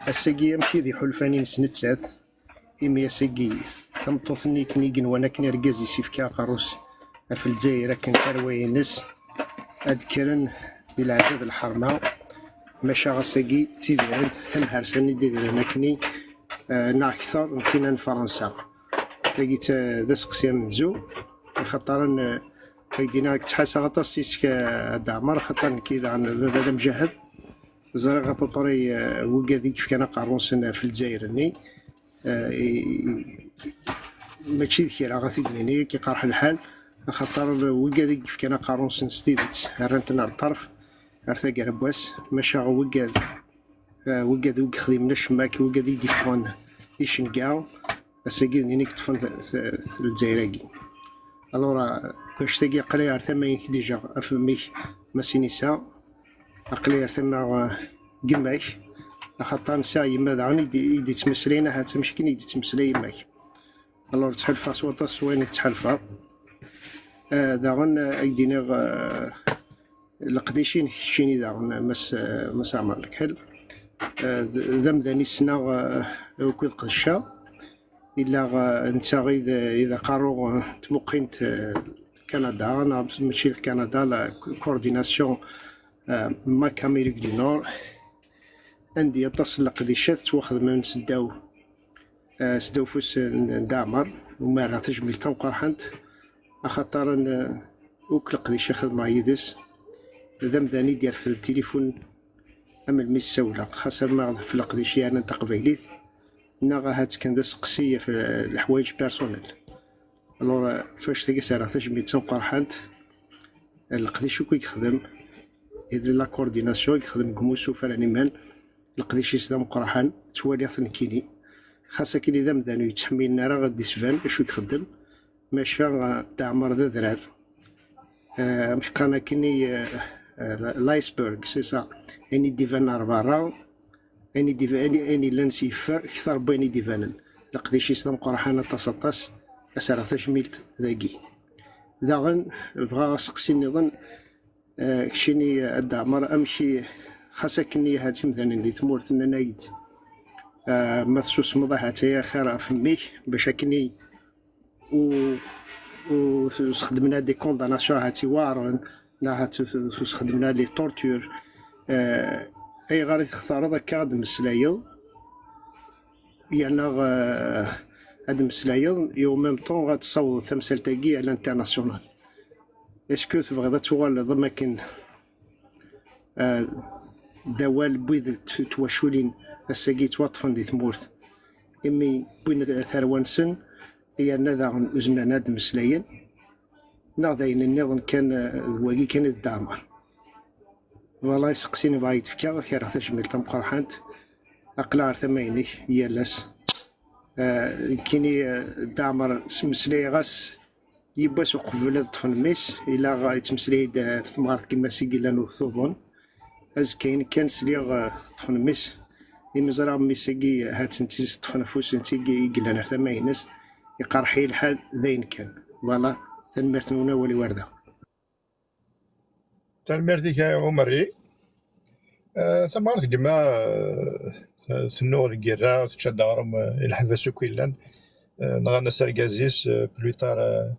Ass-agi amek i d iḥulfan-ines nettat? Imi ass-agi tameṭṭut-nni akken i yenwan akken argaz-is yefka aqerru-s ɣef Lezzayer akken tarwa-ines, ad kkren di leɛǧab d lḥerma, maca ass-agi ttidirent tamharsa-nni d-idiren akkenni, eh, neɣ kter n tinna n Fransa. Tagi d ta-, d aseqsi amenzu, axaṭer n-, eh, aydi-nni ad k-ttḥasaɣ aṭas yes-k, eh, a Dda Ɛmer, axaṭer nekki daɣen baba d amjahed. Ẓriɣ à peu près, eh, wigad i yefkan aqerru-nsen ɣef Lezzayer-nni, eh, i, i, mačči d kra, ad t-id-nini, ad k-iqerḥ lḥal, axaṭer wigad i yefkan aqerru-nsen s tidet, rran-ten ar ṭṭerf, ar taggara n wass, maca wigad, eh, wigad ur yexdimen acemma, wigad i d-yeffɣen icenga, ass-agi d nini i yeṭṭfen t-, t-, t-, Lezzayer-agi. Alors, eh, annect-agi aql-i ar tama-inek déjà, ɣef mmi-k, Masinisa, aql-i ar tama, eh, n yemma-k, axaṭer nesɛa yemma daɣen i d-, i d-yettmeslayen, ahat amek akken i d-yettmeslay yemma-k. Alors, ttḥulfaɣ s waṭas s wayen i tettḥulfaḍ. Eh, daɣen, eh, ad k-d-iniɣ, eh, leqdic-inek keččini daɣen, Mass, eh, Mass Ɛmer Lekhel. Eh, d, d amdan i ssneɣ, eh, ukud qedceɣ. Illa, eh, netta i d, i d aqerru, eh, n tmuqint, eh, Kanada, neɣ mačči d Kanada, la coordination, eh, Mac Amérique du Nord, anda aṭas n leqdicat ttwaxedmen s ddaw, eh, s ddaw ufus n, n Dda Ɛmer, umareɣ tajmilt tameqqrant, axaṭer n, eh, akk leqdic i xedmeɣ yid-s, d amdan i d-yerfed tilifun am melmi ssawleɣ, xas arma ɣef leqdic yernan taqbaylit, neɣ ahat kan d aseqsi ɣef leḥwayeǧ personnel. Alors, eh, f annect-agi, serreɣ tajmilt d tameqqrant, leqdic akk i yexdem, i d la coordination i yexdem deg umussu ufran iman, leqdic-is d ameqqran, ttwaliɣ-t nekkini. Xas akken i d amdan ur yettḥemmilen ara ad d-isban acu i ixeddem, maca, eh, Dda Ɛmer d adrar. Eh, amek qqaren akkenni, eh, eh, l'iceberg, c'est ça. Ayen i d-ibanen ar berra, ayen i d-iba-, ayen, ayen yellan s yeffer, kter n wayen i d-ibanen. Leqdic-is d ameqqran aṭas, aṭas, ad s-rreɣ tajmilt dagi. Daɣen, bɣiɣ aseqsi nniḍen, eh, keččini, a Dda Ɛmer, amek i, xas akken i ahat imdanen di tmurt nnan-ak-d, eh, ma tessusmeḍ ahat ay axir ɣef mmi-k, bac akken i u, u, u sxedmen des condamnations ahat iweɛren, neɣ ahat u, u sxedmen les tortures. Eh, ayɣer i textareḍ akka ad d-mmeslayeḍ? Yerna, eh, ad d-mmeslayeḍ, et en même temps ad tessawḍeḍ tamsalt-agi à l'international. Est-ce que tebɣiḍ ad tuɣaleḍ am akken, eh, d awal n wid t-, twaculin ass-agi yettwaṭṭfen di tmurt, imi wwin tarwa-nsen, yerna daɣen ur zmiren ad d-mmeslayen, neɣ d ayen nniḍen kan, eh, d wagi kan i d Dda Ɛmer? Voilà, iseqsi-nni bɣiɣ ad yi-d-fkeɣ, ad k-rreɣ tajmilt tameqqrant. Aql-aɣ ar tama-inek yal ass. Eh, nekkini, eh, Dda Ɛmer, smeslayeɣ-as yiwwas uqbel ad ṭṭfen mmi-s, ila yettmeslay-d, eh, ɣef temɣart n yemma-s i yellan ur tuḍen. Azekka-inek kan sliɣ, eh, ṭṭfen mmi-s. Imi ẓriɣ mmi-s-agi, eh, ha-tt-n tt-ṭṭfen afus-nnes i, i yellan ar tama-ines. Iqerḥ-iyi lḥal d ayen kan. Voilà, tanemmirt-nwen, awal-iw ar da. Tanemmirt-ik a Umari. Eh, tamɣart n yemma, eh, t-, tennuɣ lgirra, tečča-d aɣrum, eh, i leḥbas akk yellan. Eh, nɣan-as argaz-is, eh, plus tard, eh,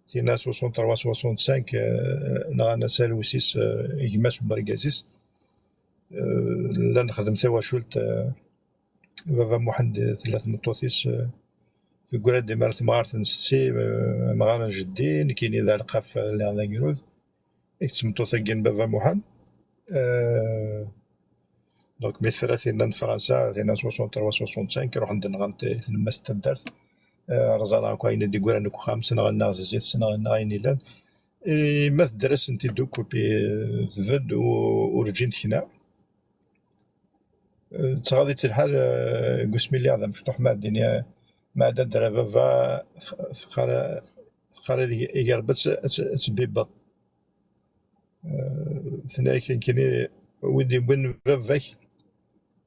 tinna soixante-trois soixante-cinq, eh, nɣan-as alwes-is, eh, gma-s n urgaz-is. Eh, nella nexdem tawacult, eh, baba Muḥend, eh, tella tmeṭṭut-is, eh, teggra-d imir temɣart n setti, eh, amɣar n jeddi, nekkini d Alqaf, eh, lliɣ d agrud. I d tmeṭṭut-agi n baba Muḥend. Eh, donc, mi tefra tinna n Fransa, tinna soixante-trois soixante-cinq, ruḥen-d nɣan t-, tlemmast n taddart. Eh, rẓan akk ayen i d-yeggran deg uxxam, senɣen-aɣ zzi-, senɣen-aɣ ayen yellan. Eh, ma tedder-asent-id akk, puis, eh, tbedd u-, ur ǧǧin tekna. Eh, d tɣaḍ-itt lḥal, eh, deg usmi lliɣ d amecṭuḥ, ma ad d-iniɣ, Ma d adra baba, teqqar, teqqar iger-, igerb ad tt-, ad tt-, ad tbibbeḍ. Eh, tenna-yak nekkini, wid yewwin baba-k,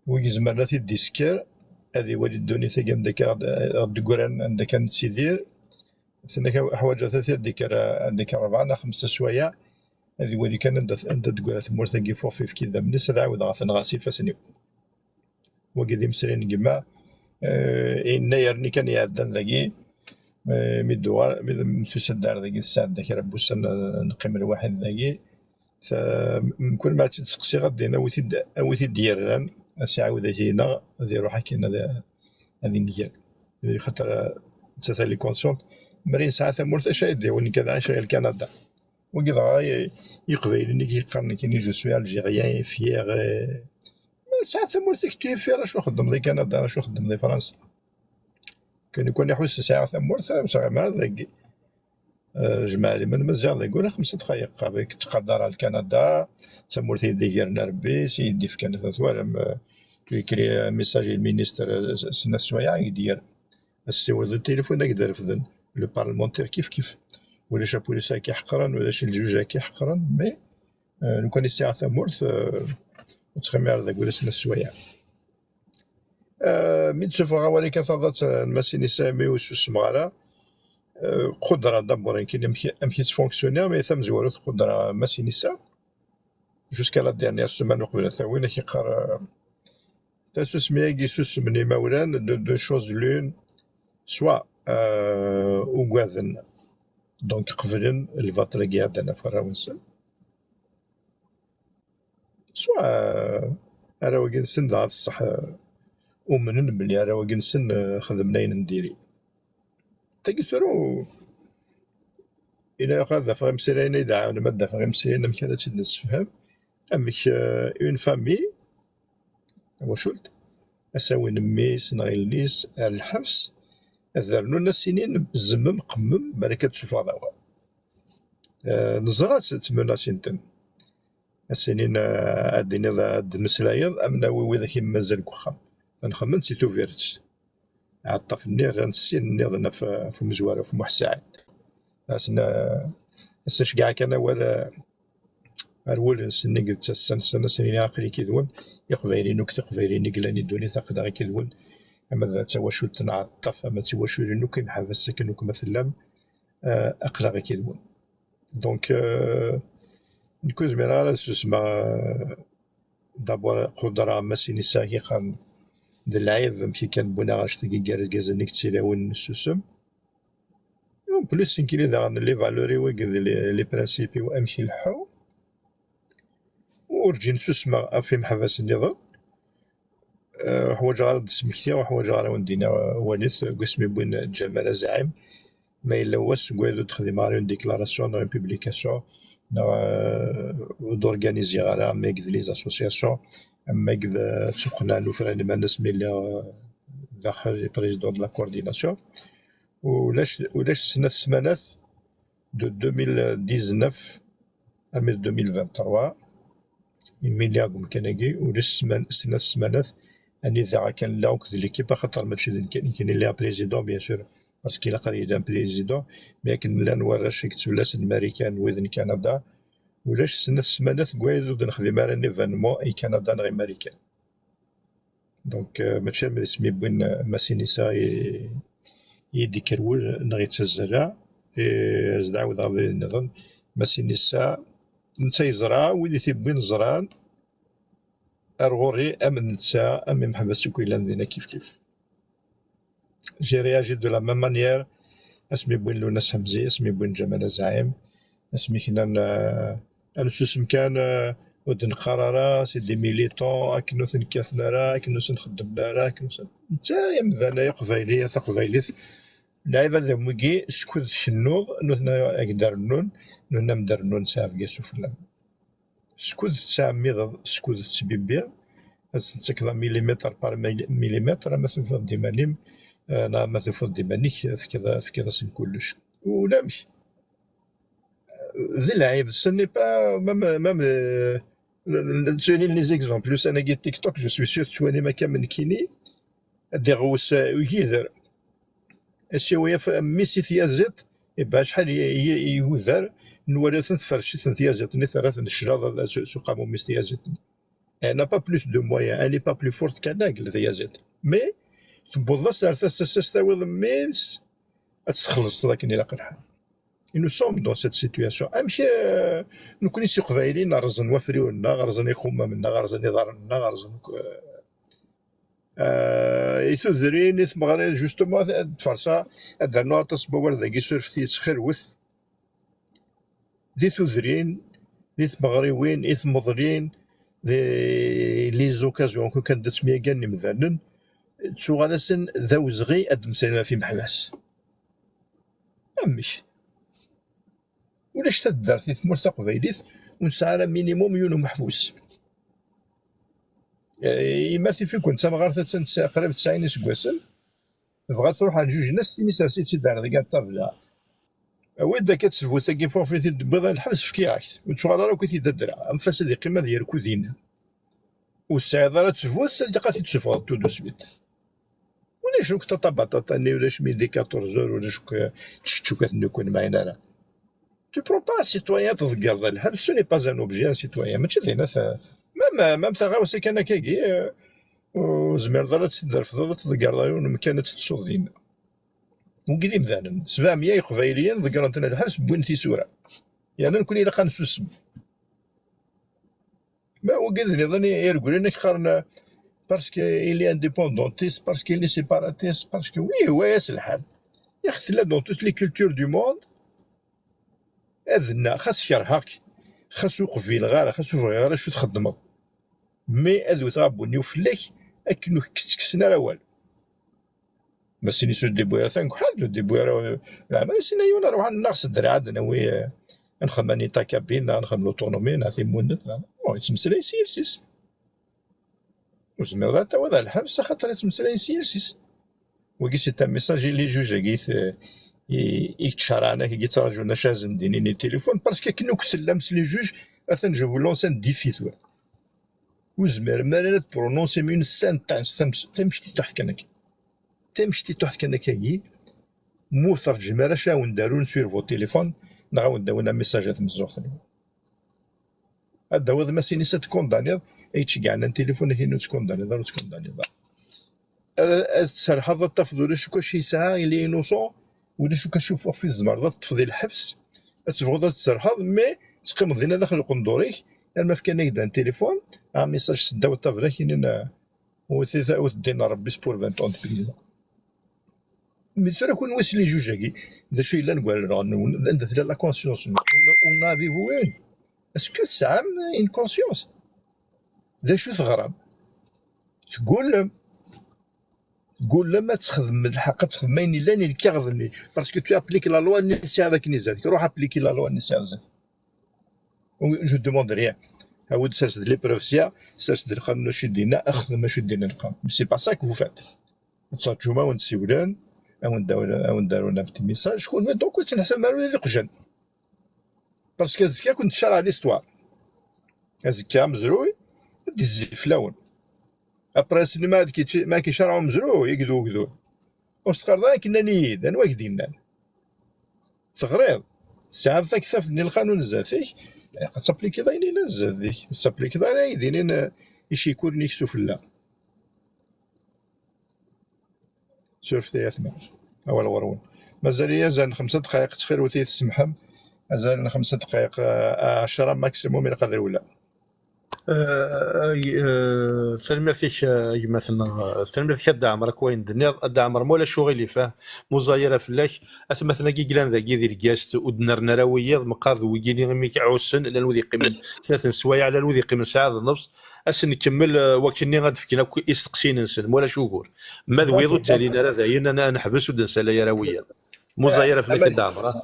wi izemren ad t-id-isker, ad iwali ddunit-agi anda akka ɣ-d-, ɣ-d-ggran, anda akka nettidir. Tenna-k ḥwaǧeɣ ad d-ikker, ad d-ikker rebɛa neɣ xemsa swayeɛ, ad iwali kan anda, anda d-teggra tmurt-agi f uxfif k-idammen-is, ad ɛawdeɣ ad tenɣ s ifassen-iw. Wagi d imeslayen n gma, eh, yennayer-nni kan iɛeddan dagi, eh, mi d-uɣal, mi d-, mi tusa-d ar dagi, tesɛedda kra n wussan, eh, neqqim lwaḥid dagi. Ta-, mkul ma tt-id-seqsiɣ ad d-in, a wi t-id, a wi t-id-yerran, ad s-iɛawed ad t-ineɣ, ad iruḥ akken ad, ad inger. Xaṭer, eh, d tata li consciente, mer yesɛa tamurt, acu ay d-yawi nekk ad ɛiceɣ i Lkanada? Wagi dɣa i, Iqbayliyen i yeqqaren nekkini, je suis algérien, fier, eh, ma tesɛiḍ tamurt-ik, tu es fier, acu xeddmeḍ di Kanada, acu xeddmeḍ di Fransa? Kan, kan iḥuss sɛiɣ tamurt, ur sɛiɣ ara dagi. Eh, jmaɛ liman ma ziɣ dagi ula xemsa dqayeq, avec ttqadar ar Lkanada, d tamurt i yi-d-igren Rebbi, s i yi-d-ifkan, twalam, eh, tu écris un message i lministre, eh, s-, snat swayeɛ i yi-d-yerr. Ad s-siwleḍ di tilifun ad k-d-refden. Le parlementaire kif kif. Ulac apulis ad k-iḥeqren, ulac lǧuj ad k-iḥeqren, mais, eh, lukan i sɛiɣ tamurt, eh, ur ttɣimiɣ ara deg ulac n sswayeɛ. Eh, mi d-sufɣeɣ awal akka taḍat, eh, n Masinisa, mi ur susmeɣ ara, eh, qudreɣ d'abord nekkini amek, amek i ttfunksyuniɣ, mais tamezwarut qudreɣ Masinisa. Jusqu'à la dernière semaine uqbel ad t-awin, ad k-iqqar, euh, tasusmi-agi susmen imawlan, de deux choses l'une, soit, euh, ugaden, donc qeblen lbaṭel-agi iɛeddan ɣef warraw-nsen, soit, euh, arraw-agi-nsen dɣa d ṣṣeḥ, euh, umnen belli arraw-agi-nsen, euh, xedmen ayen n diri. Tagi tura, ilaq ad d-afeɣ imsilayen ay d-ɛawnem, ad d-afeɣ imsilayen amek ara tt-id-nessefhem, amek, euh, une famille, tawacult, ad s-awin mmi-s neɣ yelli-s ar lḥebs, ad rnun ad s-inin zemmem, qemmem, balak ad d-tessufɣeḍ awal. Euh, neẓra-tt, ttmenasint-ten. Ad s-inin, euh, ad d-tiniḍ, ad d-tmeslayeḍ, am nawi widak i mazal deg uxxam. Nxemmem si Tubiret. Aɛeṭṭaf-nni rran sin nniḍen ɣef, ɣef umezwaru, ɣef Muḥ Saɛid. Asen, asen ceggeɛ kan awal, eh, ar wul-nsen i yettassan, asen, asen ini aql-ik yid-wen, Iqbayliyen akk Tiqbayliyin i yellan i ddunit, aql-aɣ-ik yid-wen, ama d tawacult n Ɛeṭṭaf, ama d tiwaculin akk imeḥbas akken akk ma tellam, eh, aql-aɣ-ik yid-wen. Donc, euh, nekk ur zmireɣ ara ad susmeɣ, euh, d'abord, qudreɣ Masinisa i qqaren d lɛib, amek i kan wwin aɣ-, aɣect-agi n yergazen i yettilawin nessusem. En plus, nekkini daɣen les valeurs-iw akked les, les principes-iw amek i leḥḥuɣ. Urǧin susmeɣ ɣef imeḥbas nniḍen. Eh, ḥwaǧeɣ ara d-smektiɣ, ḥwaǧeɣ ara wen-d-iniɣ, eh, walit, deg wasmi wwin Ǧamal Azaɛim, ma yella wass deg wayeḍ ur d-xdimeɣ ara une déclaration neɣ une publication, neɣ, eh, ur d-organiziɣ ara, am agd les associations, am agd, eh, ttuqennɛen ufran iman-as mi lliɣ, eh, daxel, président de la coordination. Ulac, ulac snat ssmanat, de deux mille dix-neuf armi d deux mille vingt-trois, imi lliɣ deg umkan-agi, ulac ssman-, snat ssmanat anida akken lliɣ akked l'équipe, axaṭer mačči d nekk, nekkini lliɣ président, bien sûr, parce que ilaq ad yili un président, mais akken llan warrac i yettbellasen Marikan, wid n Kanada, ulac snat ssmanat deg wayeḍ ur d-nexdim ara un événement i Kanada neɣ i Marikan. Donc, euh, mačči am d asmi wwin, euh, Masinisa i, i d-ikker wul neɣ yettazzal, i as-d-ɛawdeɣ abrid nniḍen. Masinisa, netta yeẓra, wid i t-iwwin ẓran, ar ɣur-i, am d netta, am imeḥbas akk yellan dinna kif kif. J'ai réagi de la même manière asmi wwin Luna Ḥemzi, asmi wwin Ǧamal Azaɛim, asmi k-nnan, euh, ad nsusem kan, euh, ur d-neqqar ara, c'est des militants, akken ur ten-kkaten ara, akken ur sen-xeddmen ara, akken ur sen-, netta amdan-a aqbayli, a taqbaylit, lɛibad am wigi, skud tkennuḍ, nutni ad k-d-rnun, nutni ad m-d-rnun, sɛa bgayet ufella. Skud tettɛemmideḍ, skud tettbibbiḍ, ad sen-tekkeḍ millimetre par mil-, millimetre, ama tufiḍ-d iman-im, eh, neɣ ama tufiḍ-d iman-ik, tefkiḍ, tefkiḍ-asen kullec. Ulamek. D lɛib, ce n'est pas, même, même, euh, le, le, les exemples, ussan-agi TikTok, je suis sûr, tettwalim akka am nekkini, ad iɣewwes, euh, ugider. Asiwa yaf mmi-s i tyaziḍt, iba acḥal i, i, i yudar, nwala-ten tferrec-iten tyaziḍt-nni, terra-ten cclaḍ s, s uqamum-is tyaziḍt-nni. Elle n'a pas plus de moyens, elle n'est pas plus forte qu'un aigle, tyaziḍt. Mais tewweḍ-as ar tasa-s, as tawiḍ mmi-s, ad tt-txellṣeḍ akken ilaq lḥal. Et nous sommes dans cette situation. Amek, euh, nekkni s iqbayliyen rẓen wafriwen-nneɣ, rẓen ixummamen-nneɣ, rẓen iḍarren-nneɣ, rẓen, euh, euh, i tudrin, i tmeɣrin, justement, ad d-ferseɣ, ad d-rnuɣ aṭas n wawal dagi, surfet-iyi ttxilwet. Di tudrin, di tmeɣriwin, i tmeḍlin, di les occasions, akk anda ttemyagaden imdanen, ttuɣal-asen d awezɣi ad d-mmeslayen ɣef imeḥbas. Amek? Ulac taddart di tmurt taqbaylit ur nesɛi ara minimum yiwen umeḥbus. Eh, yemma tif-iken d tamɣart, attan tesɛa qrib tesɛin iseggasen, tebɣa ad truḥ ɣer ljuj-nni, as-tini sers-itt-id ar deg ṭṭabla. Awi-d akka ttbut-agi, fuɣ-it-id, tewwiḍ ɣer lḥebs, fkiɣ-ak-t. Ur ttuɣal ara akk i t-id-adra. Anef-as ad yeqqim ad yerku dinna. Ur tesɛiḍ ara ttbut, ad ilaq ad t-id-tessufɣeḍ tout de suite. Ulac akk tata batata-nni, ulac midi quatorze heures, ulac akk tceččukat-nni akk ur nemɛin ara. Tu prends pas un citoyen ad tḍeggreḍ ɣer lḥebs, ce n'est pas un objet, un citoyen. Mačči d ayen ad t-, même, même taɣawsa kan akkagi, euh, ur tezmireḍ ara ad tt-id-trefdeḍ, ad tḍeggreḍ ɣer yiwen umkan ad teṭṭseḍ dinna. Wigi d imdanen, sebɛemya Iqbayliyen ḍeggren-ten ɣer lḥebs, wwin tisura. Yerna nekkni ilaq ad nsusem. Ma wigi d nniḍen i iregglen, ak qqaren, parce que il est indépendantiste, parce qu'il est séparatiste, parce que oui, wa-yas lḥal. Yaxi tella dans toutes les cultures du monde, ad nna, xas kerheɣ-k, xas ur qbileɣ ara, xas ur bɣiɣ ara acu txeddmeḍ, mais ad wteɣ abunniw fell-ak akken ur k-ttekksen ara awal. Ma sin-is ur d-iwwi ara tanegḥalt, ur d-iwwi ara leɛmer, sin a yiwen, aruḥ ad nnaɣ s ddreɛ, ad nawi, eh, ad nxemmem Anita Kabin, neɣ ad nxemmem l'autonomie, neɣ timunent, neɣ, oh, yettmeslay s yiles-is. Ur zmireḍ ad tawiḍ ɣer lḥebs axaṭer yettmeslay s yiles-is. Wagi c'est un message i les juges-agi i t-, i, i yettcarɛen, ak i yettraǧun acu ad sen-d-inin i tilifun, parce que akken akk tellam s les juges, atan je vous lance un défi tura. Ur zmiren ara ad prononcem une sentence, tam-, tamectituḥt kan akka. Tamectituḥt kan akkagi, ma ur terǧim ara acu ad wen-d-arun sur vos téléphones, neɣ ad wen-d-awin un message ar tmeẓẓuɣt-nwen. Ad d-tawiḍ ma sin-is ad tkundaniḍ, ay yettceggɛen tilifun, ak inu tkundaniḍ ara, ur tkundaniḍ ara. Ad, ad tserḥeḍ, ad tafeḍ ulac akk acu yesɛa, il est innocent, ulac akk acu ɣef i tzemreḍ ad teṭṭfeḍ di lḥebs, ad tebɣuḍ ad tserḥeḍ, mais teqqimeḍ dinna daxel uqendur-ik, arma fkan-ak-d un téléphone, un message seddaw ṭṭabla, ak-inin, euh, ur t-, ur t-ddin Rebbi, c'est pour vingt ans de prison. Mais tura kunwi s les juges-agi, d acu yellan deg wallen-nwen? Anda tella la conscience-nwen? Vous en avez-vous une? Est-ce que tesɛam une conscience? D acu teɣram? Teggulem. Teggulem ad txedmem lḥeqq, ad txedmem ayen yellan i lkaɣeḍ-nni. Parce que tu appliques la loi-nni tesɛiḍ akken i zdat. Ruḥ appliquer la loi-nni tesɛiḍ zdat. Je demande rien. Awi-d, sers-d les preuves sya, sers-d lqanun acu i d-yenna, xdem acu i d-yenna lqanun. Mais c'est pas ça que vous faites. Ad ttraǧum a wen-d-siwlen, a wen-d-, a wen-d-arun un petit message, kunwi donc ur ttneḥsabem ara ula d iqjan. Parce que azekka ad ken-tcarɛeɣ l'histoire. Azekka amezruy ad d-izzi fell-awen. Après ass-nni ma ad k-, ma ad k-icarɛeɣ umezruy, i d ugdud. Ur s-teqqareḍ ara akken nnan-iyi-d, anwa i k-d-yennan? Teɣriḍ, tesɛiḍ taktabt-nni lqanun zdat-ik, ilaq ad taplikiḍ ayen yellan zdat-ik. Ur taplikiḍ ara ayen d-inin, eh, icikuren-ik sufella. Surfet ay atma. Awal ɣur-wen. Mazal-iyi azal n xemsa ddqayeq, ttxil-wet, i tsemḥem. Azal n xemsa ddqayeq, eh, ɛecra maximum ilaq ad rewleɣ. Eh, eh, tanemmirt-ik, eh, a gma-tneɣ, eh, tanemmirt-ik a Dda Ɛmer, akk wayen d-tenniḍ. A Dda Ɛmer, ma ulac uɣilif, eh, muẓay ara fell-ak. Atmaten-agi yellan dagi di Lgast, ur d-nerni ara wiyiḍ, meqqar d wigini imi k-ɛussen, llan wid yeqqimen snat n sswayeɛ, llan wid yeqqimen sɛiɣ d nnefs. Ad sen-nkemmel, eh, wakken-nni ad d-fken akk isteqsiyen-nsen, ma ulac ugur. Ma d wiyiḍ ur ttalin ara dayen, ad neḥbes ur d-nsalay ara wiyiḍ. Muẓay ara fell-ak a Dda Ɛmer, ah.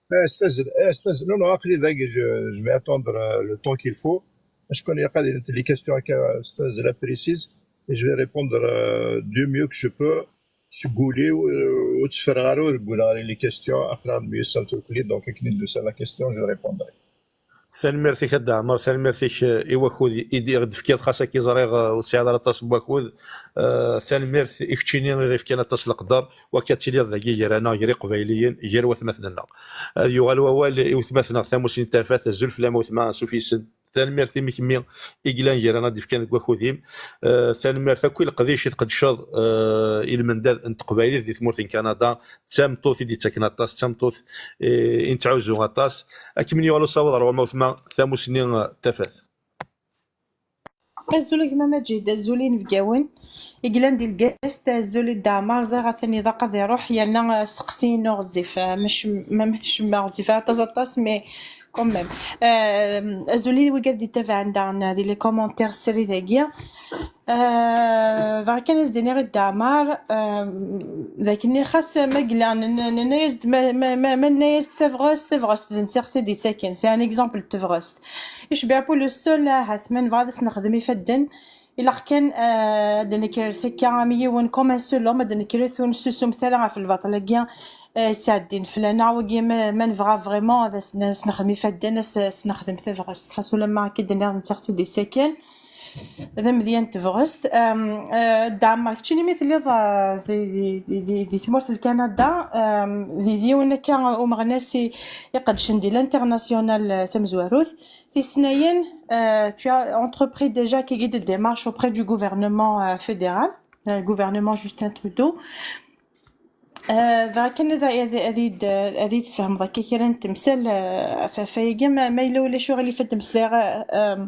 Eh, astazl, eh, astazl. Non, non, aql-i dagi, je, je vais attendre, euh, le temps qu'il faut. Acku ilaq ad ilint les questions akka, astazl, précises. Et je vais répondre, euh, du mieux que je peux. Seg wul-iw, euh, ur tteffreɣ ara, ur reggleɣ ara les questions. Aql-aɣ myussan turkli, donc akken i d-tusa la question, je répondrai. Tanemmirt-ik a Dda Ɛmer, tanemmirt-ik, eh, i wakud i d-, i ɣ-d-tefkiḍ, xas akka ẓriɣ, eh, ur tesɛiḍ ara aṭas n wakud. Eh, tanemmirt i keččini i ɣ-ifkan aṭas n leqder, wakka ad tiliḍ dagi gar-aneɣ, gar Iqbayliyen, gar watmaten-nneɣ. Ad yuɣal wawal i wetma-tneɣ Tamusni Tafat, azul fell-am a wetma, ansuf yes-sen. Tanemmirt imi kemmi i yellan gar-aneɣ, ad d-ifkan deg wakud-im. Eh, tanemmirt akk i leqdic i tqeddceḍ, eh, i lmendad n teqbaylit di tmurt n Kanada. D tameṭṭut i d-yettaken aṭas, d tameṭṭut, eh, i nettɛuzzu aṭas. Ad kem-yuɣal usawaḍ ar ɣur-m a wetma Tamusni, eh, Tafat. Azul a gma Maǧid, azul inebgawen i yellan di lgast, azul i Dda Ɛmar, ẓriɣ atan iḍaq ad iruḥ, yerna, eh, asteqsi-inu ɣezzif, eh, mec-, ma mec-, ma ɣezzif aṭas aṭas, mais quand même. Eh, azul i wigad d-ittabaɛen daɣen di les commentaires srid-agi. Eh, bɣiɣ kan ad s-d-iniɣ i Dda Ɛmar, eh, d akken xas ma yella, n-, n-, nenna-yas-d, ma, ma, ma, ma nenna-yas-d tabɣest, tabɣest d nettat i d-yettaken. C'est un exemple n tebɣest. Icbiɛ Paul Seul, ahat ma nebɣa ad as-nexdem ifadden, ilaq kan, eh, ad d-nekkret akka am yiwen, comme un seul homme, ad d-nekkret, ur nessusum ara ɣef lbaṭel-agi, eh, yettɛeddin fell-aneɣ. Wagi ma, ma nebɣa vraiment ad as-, as-nexdem ifadden, as-, as-nexdem tabɣest. Xas ulamma akka d-nniɣ, d nettat i d-yettaken. D amedya n tebɣest. Am, eh, Dda Ɛmar, keččini mi telliḍ, eh, di, di, di, di, di tmurt n Kanada, am, di, d yiwen akka umeɣnas i, iqeddcen di l'international, eh, tamezwarut. Tisnayen, euh, tu as entrepris déjà quelques démarches auprès du gouvernement, euh, fédéral, euh, gouvernement Justin Trudeau. Euh, bɣiɣ kan ad, ad, ad, ad, ad yi-d-tesfehmeḍ akka kra n temsal, euh, ɣef, ɣef wayagi, ma, ma yella ulac uɣilif ad d-mmeslayeɣ, euh,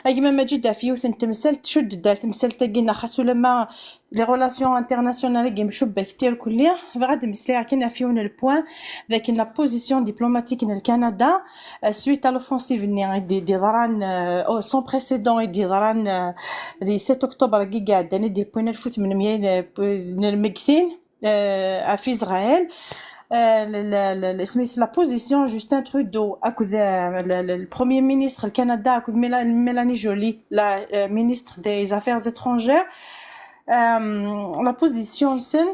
a gma Maǧid, ɣef yiwet n temsalt, tcudd-d ar temsalt-agi, neɣ xas ulamma les relations internationales-agi mcubbek tirkelli, bɣiɣ ad d-mmeslayeɣ kan ɣef yiwen n le point, d akken la position diplomatique n Lkanada, euh, suite à l'offensive-nni i d-, i d-yeḍran, euh, oh, sans précédent i d-yeḍran, euh, di sept octobre-agi iɛeddan, i d-yewwin alef u tmenmya n lmeggtin, euh, ɣef Israël. Euh, le, le, le, le, isem-is, la position Justin Trudeau akked, euh, le, le, le Premier ministre n Lkanada akked Mela-, Mélanie Joly, la, euh, ministre des Affaires étrangères. Euh, la position-nsen,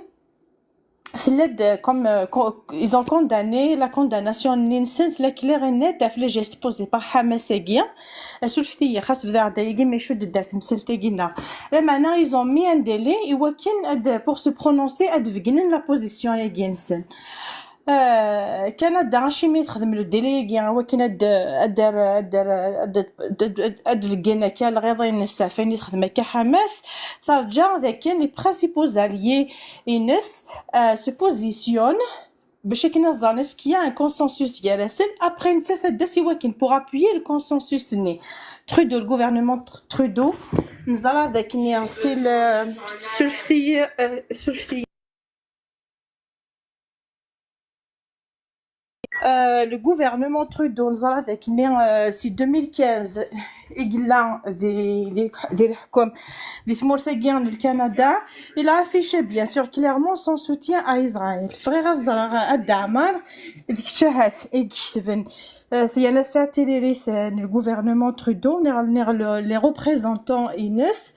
tella-d, euh, comme, euh, co-, ils ont condamné, la condamnation-nni-nsen tella claire et nette ɣef les gestes posés par Hamas-agi. Surfet-iyi, xas bdiɣ-d ayagi, ma icudd-d ar temsalt-agi-nneɣ. Lameɛna, ils ont mis un délai i wakken ad, pour se prononcer, ad beggnen la position-agi-nsen. Euh, Kanada, acimi texdem le délai-agi, i wakken ad, ad, ad, ad, ad, ad, ad beggen akka lɣiḍa-ines ɣef wayen i texdem akka Hamas? Terǧa d akken les principaux alliés-ines, euh, se positionnent bac akken ad ẓren est-ce qu'il y a un consensus gar-asen. Après, nettat ad d-tas i wakken pour appuyer le consensus-nni. Trudeau, le gouvernement Tr-, Trudeau, neẓra d akken c'est le, surfet-iyi, euh, surfet-iyi. Euh, le gouvernement Trudeau, neẓra d akken, euh, si deux mille quinze i yella di, di, di leḥkem di tmurt-agi n Lkanada, il a affiché bien sûr clairement son soutien à Israël. Bɣiɣ ad ẓreɣ, a Dda Ɛmar, d kečč ahat i iketben, euh, yerna tesɛiḍ tiririt, euh, n le gouvernement Trudeau, neɣ, neɣ le, les représentants-ines.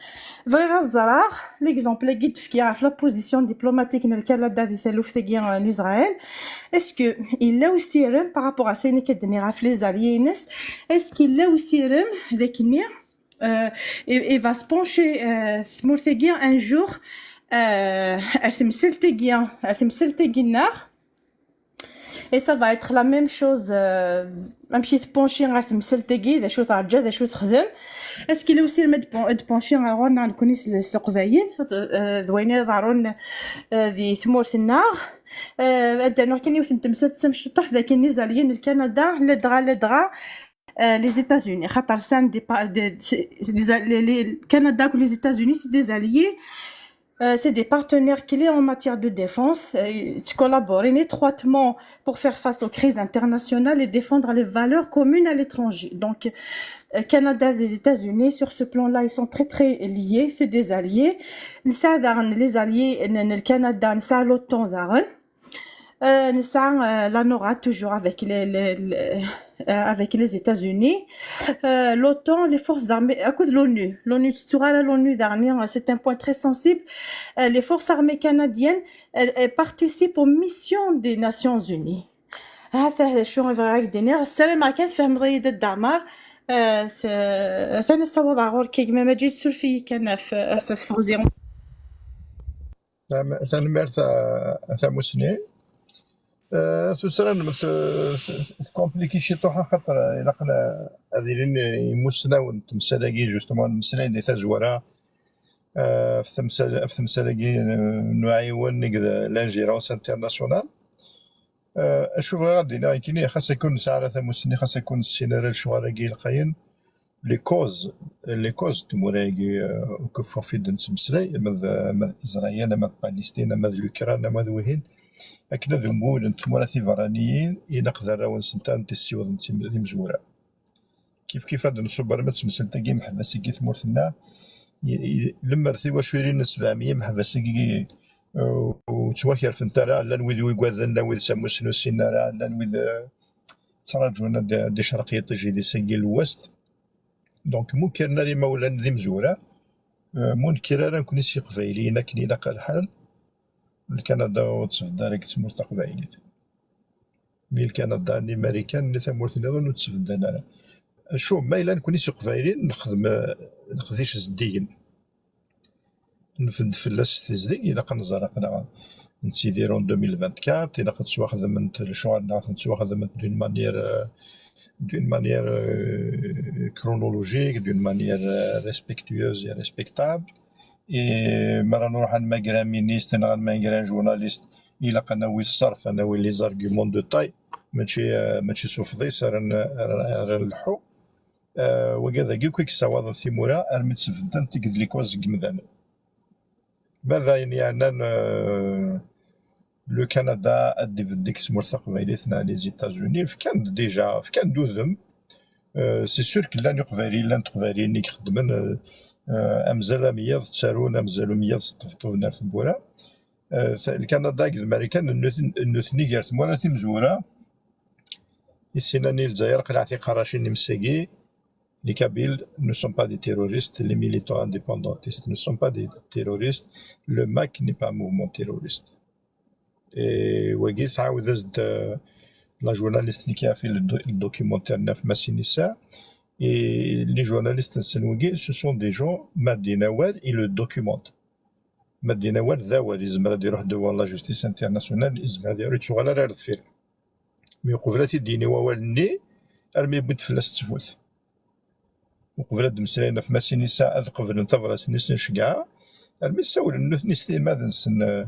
Bɣiɣ ad ẓreɣ l'exemple-agi d-fkiɣ ɣef la position diplomatique n Lkanada di taluft-agi, euh, n Israël. Est-ce que yella usirem par rapport à wayen akka d-nniɣ ɣef les alliés-ines? Est-ce que yella usirem d akken, euh, il, il va se pencher, euh, tmurt-agi un jour, euh, ar temsalt-agi, ar temsalt-agi-nneɣ? Et ça va être la même chose, euh, amek i tpencher ɣer temsalt-agi, d acu terǧa, d acu texdem. Est-ce que yella usirem ad d-pen-, ad d-pencher ɣer ɣur-neɣ nekkni s, s Leqbayel, euh, d wayen i iḍerrun, euh, di tmurt-nneɣ? Euh, ad d-rnuɣ kan yiwet n temsalt d tamecṭuḥt, d akken les alliés n Lkanada, ladɣa, ladɣa, euh, les États-Unis, xaṭer sɛan des pa-, des, c'est, c'est des a-, les, les, Canada et les États-Unis, c'est des alliés, euh, c'est des partenaires clés en matière de défense. Euh, ils collaborent étroitement pour faire face aux crises internationales et défendre les valeurs communes à l'étranger. Donc, euh, Canada et les États-Unis, sur ce plan-là, ils sont très, très liés, c'est des alliés. Nesɛa daɣen les alliés n, n Lkanada, nesɛa l'OTAN daɣen. Euh, nesɛa, euh, la NORAD, toujours avec les, les, les, euh, avec les États-Unis. Euh, l'OTAN, les forces armées, akked l'ONU. L'ONU, ur tettuɣ ara l'ONU daɣen, c'est un point très sensible. Euh, les forces armées canadiennes, elles, elles participent aux missions des Nations Unies. Ahat d acu i bɣiɣ ad k-d-iniɣ. Ssarameɣ kan tfehmeḍ-iyi-d, a Dda Ɛmer. Eh, t-, atan ssawḍeɣ ɣur-k a gma Maǧid, suref-iyi kan ɣef, ɣef, ɣef teɣzi. Tam-, tanemmirt a, a tamusni. Eh, tuttra-nnem t-, t-, tkompliki ciṭuḥ, axaṭer ilaq n-, ad ilin imusnawen n temsal-agi, justement, nmeslay di tazwara, eh, ɣef temsal-, ɣef temsal-agi n, n uɛiwen i d l'ingérence internationale. Eh, acu bɣiɣ ad d-iniɣ nekkini, xas akk ur nesɛi ara tamusni, xas akk ur nessin ara lecɣal-agi ilqayen, les causes, les causes n tmura-agi, eh, ukeffuf i d-nettmeslay, ama d, ama d Israël, ama d Palestine, ama d l'Ukraine, ama d wihin, akken ad umulent tmura tiberraniyin, ilaq d arraw-nsent ad tent-issiwḍen d tim-, d imezwura. Kif kif ad nṣubb arma d temsalt-agi imeḥbas-agi tmurt-nneɣ, i, i, lemmer tiwaculin n sebɛemya imeḥbas-agi, eh, ur ttwakerfent ara, llan wid ur igaden, llan wid s amusni ur ssinen ara, llan wid, eh, ttraǧun ad, ad d-icreq yiṭij idis-agi n lwest. Donc, mu kkren ara imawlan d imezwura, eh, mu nekkir ara nekni s Iqbayliyen akken ilaq lḥal, Lkanada ur tebded ara deg tmurt taqbaylit. Mi Lkanada, ni Marikan, ni tamurt nniḍen ur ttebddan ara. Acu, ma yella nekni s Iqbayliyen, nexdem, eh, leqdic zeddigen. Nbedd fell-as tezdeg, ilaq ad nẓer aql-aɣ nettidir en deux mille vingt-quatre, ilaq ad ttwaxdament lecɣal-nneɣ, ad ttwaxdament d'une manière, euh, d'une manière, euh, chronologique, d'une manière, euh, respectueuse et respectable. Et mi ara nruḥ ad nmager ministre neɣ ad nmager journaliste, ilaq ad nawi ṣṣerf, ad nawi les arguments de taille, mačči, euh, mačči s ufḍis ara n-, ara, ara nleḥḥu. Euh, wagi dagi akk i yessawaḍen timura armi d-sbeddent deg d les causes deg yimdanen. Ma d ayen yeɛnan, euh, le Canada ad d-ibedd deg tmurt taqbaylit neɣ les États-Unis, fkan-d déjà, fkan-d udem. Euh, c'est sûr que llan Iqbayliyen, llan Teqbayliyin i ixeddmen, euh, euh, amzal am yiḍ ttarun, amzal am yiḍ sṭebṭuben ar tewwura. Euh, ta-, Lkanada akked Marikan, nut-, nutni gar tmura timezwura, i ssinan i Lezzayer, qleɛ tiqerracin imsagi, les Kabyles ne sont pas des terroristes, les militants indépendantistes ne sont pas des terroristes, le MAK n'est pas un mouvement terroriste. Et wagi tɛawed-as-d, euh, la journaliste qui a fait le, do-, le documentaire Naf Massinissa. Et les journalistes, c'est wagi, ce sont des gens, ma d-yenna awal, ils le documentent. Ma d-yenna awal, d awal, yezmer ad iruḥ devant la justice internationale, yezmer ad iruḥ, ur yettuɣal ara ar deffir. Mi uqbel ad t-id-yini wawal-nni, armi yewwi-d fell-as ttbut. Uqbel ad d-mmeslayen ɣef Massinissa, ad qeblen tabrat-nni s nceggeɛ, armi ssawlen nutni s timmad-nsen, euh,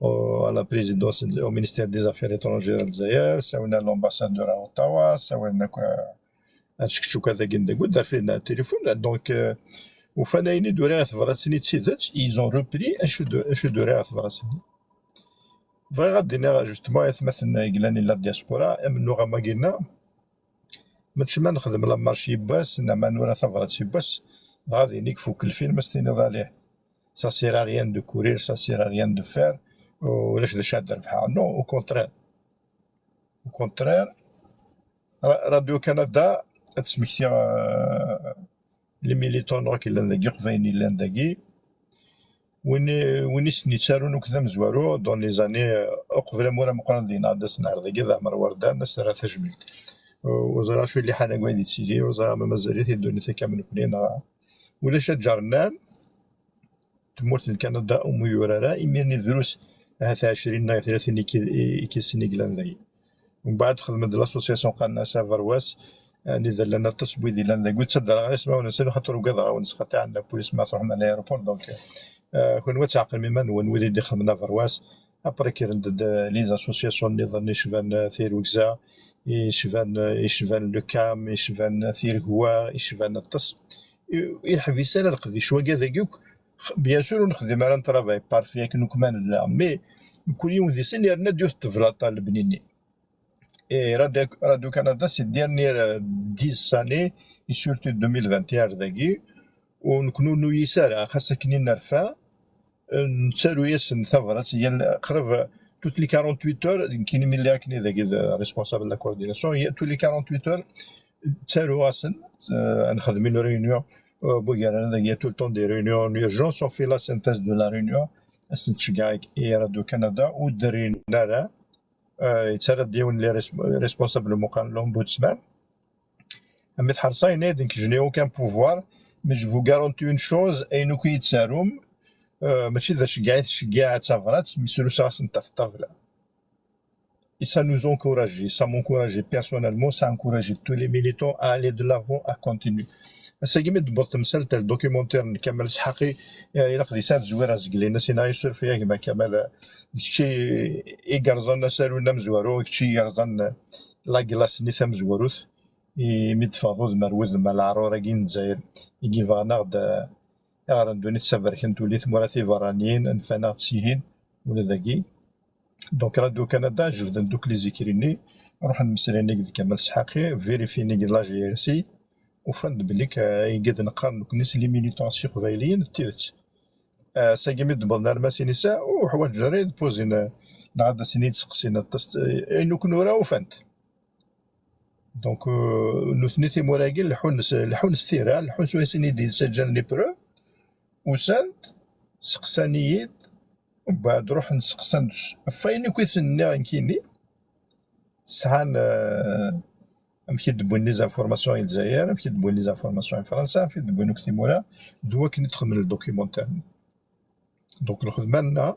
au, à la présidence, au ministère des Affaires étrangères n Lezzayer, ssawlen à l'ambassadeur à Ottawa, ssawlen akk, euh, ar tcekcukka dagi n dagud, ar fidna tilifun. Donc, euh, ufan ayen i d-uriɣ i tebrat-nni d tidet, ils ont repris acu d-, acu d-uriɣ i tebrat-nni. Bɣiɣ ad d-iniɣ, justement, i atmaten yellan i la diaspora, amennuɣ am wagi-nneɣ, mačči ma nexdem la marche yiwwas, neɣ ma nura tabrat yiwwas, dɣa din i ifuk lfilm, ad s-tiniḍ alih, ça sert à rien de courir, ça sert à rien de faire, ulac d acu ad d-rebḥeɣ. Non, au contraire. Au contraire, Ra-, Radio Canada ad d-smektiɣ, euh, les militants-nneɣ akk yellan dagi, Iqbayliyen yellan dagi. Win i, win i sen-yettarun akk d amezwaru, dans les années, euh, uqbel amur ameqqran deg-neɣ, ad as-nɛer dagi d Ɛmer Wardan, ad as-nerr tajmilt. Euh, ur ẓriɣ acu i liḥala deg wayen yettili, ur ẓriɣ ma mazal-it i ddunit akka am nekni neɣ ulac aǧernan. Tmurt n Kanada umi ur ara, imir-nni drus ahat ɛecrin neɣ tlatin ikid-, ikidsen i yellan dagi. Mbeɛd xedmen-d l'association qqaren-as Averwas, anida llan aṭas n wid yellan dagi, ur ttaddareɣ ara ismawen-nsen, xaṭer ugadeɣ-awen sqaṭiɛen la police ma tṛuḥem ar l'aéroport, donc, euh, kunwi ad tɛeqlem iman-nwen, wid i d-ixedmen Averwas, après kkren-d, d, les associations nniḍen icban, euh, Tirugza, icban, euh, icban Le Cam, icban Tiregwa, icban aṭas. I, iḥbis ara leqdic wagi dagi akk, Bien sûr, ur nexdim ara un travail parfait akken akk ma nella, mais kul yiwen deg-sen yerna-d yiwet n teblaṭa n lebni-nni. Et Radio, Radio Canada, ces dernières, euh, dix années, et surtout deux mille vingt et un ar dagi, ur nekkni ur nuyis ara, xas akken i nerfa, euh, nettaru-yasen tabrat, yal, qrib, euh, toutes les quarante-huit heures, nekkini mi lliɣ akken i dagi d responsable de la coordination, il y a tous les quarante-huit heures, ttaruɣ-asen, euh, ad nexdem une réunion, euh, bu gar-aneɣ, il y a tout le temps des réunions en urgence, on fait la synthèse de la réunion, ad sen-ttceggiɛeɣ i Radio Canada, ur d-rrin ara, Euh, yettarra-d yiwen n les res- responsables meqqar l'ombudsman. Mi tḥerṣa yenna-d, nekk, je n'ai aucun pouvoir, mais je vous garantis une chose, ayen akk i yi-d-tarum, euh, mačči d aceggeɛ i tceggeɛ, d tabrat, mi srusaɣ-asent ɣef ṭṭabla. Et ça nous encourage, ça m'encourage personnellement, ça a encouragé tous les militants à aller de l'avant, à continuer. Ass-agi mi d-tewweḍ temsalt n documentaire n Kamal Sḥaqi, eh, ilaq di saɛet zwir azegli-ines, yenna isuref-iyi a gma Kamal, eh, d kečč i, i yerẓan asaru-nni amezwaru, d kečč i yerẓan, eh, la glace-nni tamezwarut, imi d-teffɣeḍ udem ar wudem, a leɛrur-agi n Lezzayer, i yebɣan aɣ-d, eh, aɣ-rren ddunit d taberkant ula i tmura tiberraniyin, nfan-aɣ-d sihin, ula dagi. Donc, Radio Canada jebden-d akk les écrits-nni, ruḥen mmeslayen akked Kamal Sḥaqi, vérifien akked la G R C, ufan-d belli k-, ayen i d-neqqar nekkni s les militants iqbayliyen d tidet. Ah, ass-agi mi d-wwḍen ar Masinisa, ur ḥwaǧen ara ad pozin, neɣ ad asen-id seqsin aṭas, ayen akk nura ufan-t. Donc, euh, nutni timura-agi leḥḥun s, leḥḥun s tira, leḥḥun s wayen i d-yettaǧǧan les preuves, usan-d, seqsan-iyi-d, mbeɛd ruḥen seqsan-d s-, ɣef wayen akk i ten-nniɣ nekkini, sɛan, euh, amek i d-wwin les informations i Lezzayer, amek i d-wwin les informations i Fransa, amek i d-wwin akk timura, d wakken i d-xedmen le documentaire-nni. Donc, lxedma-nneɣ,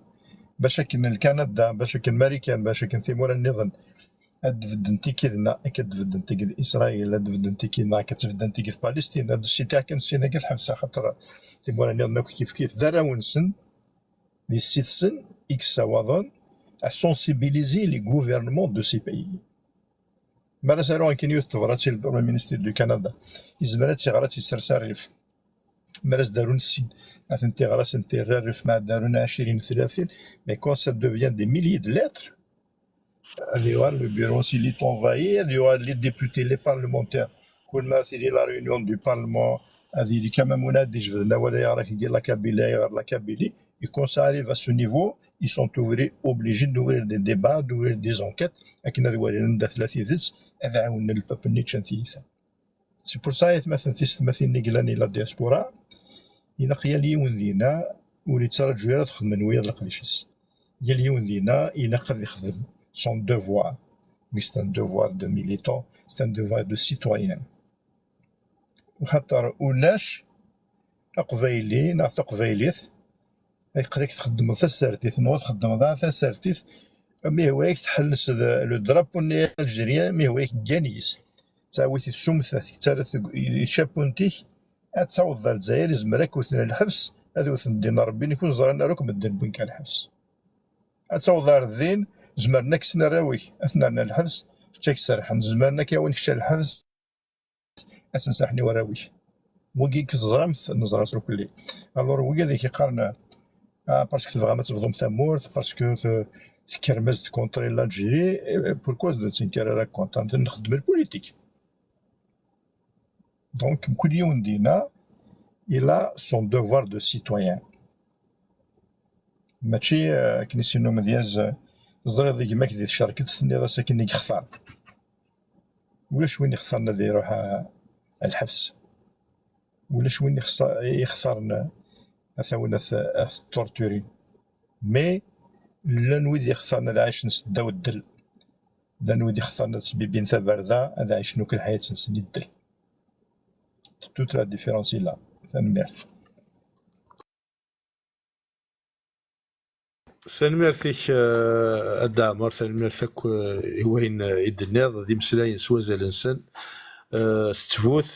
bac akken Lkanada, bac akken Marikan, bac akken timura nniḍen, ad d-beddent akked-nneɣ, akka d-beddent akked Isṛayil, ad d-beddent akked-nneɣ, akka d-beddent akked Palestin, ad d-sitaɣ kan sin akka tḥebs, axaṭer timura nniḍen akk kif kif, d arraw-nsen, d yessi-tsen i yessawaḍen à sensibiliser les gouvernements de ces pays. Mi ara s-aruɣ nekkini yiwet n tebrat i le Premier ministre du Canada, yezmer ad tt-iɣer, ad tt-yessers ar rrif. Mi ara s-d-arun sin, ad tent-iɣer, ad tent-irr ar rrif, ma ad d-arun ɛecrin, tlatin, mais quand ça devient des milliers de lettres, ad yuɣal le bureau-nsen il est envahi, ad yuɣal les députés, les parlementaires, kul ma tili la réunion du parlement, ad yili quand même win ad d-ijebden awal, ayɣer akka la Kabylie, ayɣer la Kabylie. Et quand ça arrive à ce niveau, ils sont obli-, obligés d'ouvrir des débats, d'ouvrir des enquêtes, akken ad walin anda tella tidet, ad ɛawnen le peuple-nni ččan tiyita. C'est pour ça, aytmaten tisetmatin-nni yellan i la diaspora, ilaq yal yiwen dina ur yettraǧu ara ad xedmen wiyaḍ leqdic-is. Yal yiwen dina ilaq ad ixdem son devoir. Oui, c'est un devoir de militant, c'est un devoir de citoyen. Xaṭer ulac aqbayli neɣ taqbaylit, aql-ak txeddmeḍ tasertit, neɣ ur txeddmeḍ ara tasertit, mi ihwa-yak tḥelles d-, le drapeau-nni algérien, mi ihwa-yak ggan yis. Ttawit-it s umtat, tettarra-t deg, i chapeau-nnek, ad tawḍeḍ ar Lezzayer, izmer ad k-wten lḥebs, ad wten ddin n Rebbi, nekk ur ẓran ara akk medden wwin-k ɣer lḥebs. Ad tawḍeḍ ar din, zemren ad k-ttun arraw-ik, ad ten-rren ɣer lḥebs, kečč ad k-serrḥen, zemren ad k-awin kečč ɣer lḥebs, ad sen-serrḥen i warraw-ik. Wigi i teẓram-t, neẓra-t irkelli. Alors, wigi ad ak-iqqaren, ah, parce que tebɣam ad tebḍum tamurt, parce que te-, tekkrem-as-d contre l'Algérie, eh, pourquoi ur d-nettenkar ara contre? Nxeddem lpulitik. Donc, mkul yiwen dina, il a son devoir de citoyen. Mačči, eh, akken i s-yenna umedyaz, eh, teẓriḍ gma-k di tcerket, tenniḍ-as akken i yextar. Ulac win ixtaren ad iruḥ a, a lḥebs. Ulac win ixsa-, ixtaren a, a tawin a t-, a t-torturin. Mais llan wid ixtaren ad ɛicen s ddaw ddel. Llan wid ixtaren ad sbibin tabarda, ad ɛicen akk lḥayat-nsen i ddel. Toute la différence est là. Tanemmirt. Tanemmirt-ik, eh, a Dda Ɛmer, tanemmirt akk, eh, i wayen, eh, i d-tenniḍ, d imeslayen s wazal-nsen, eh, s ttbut,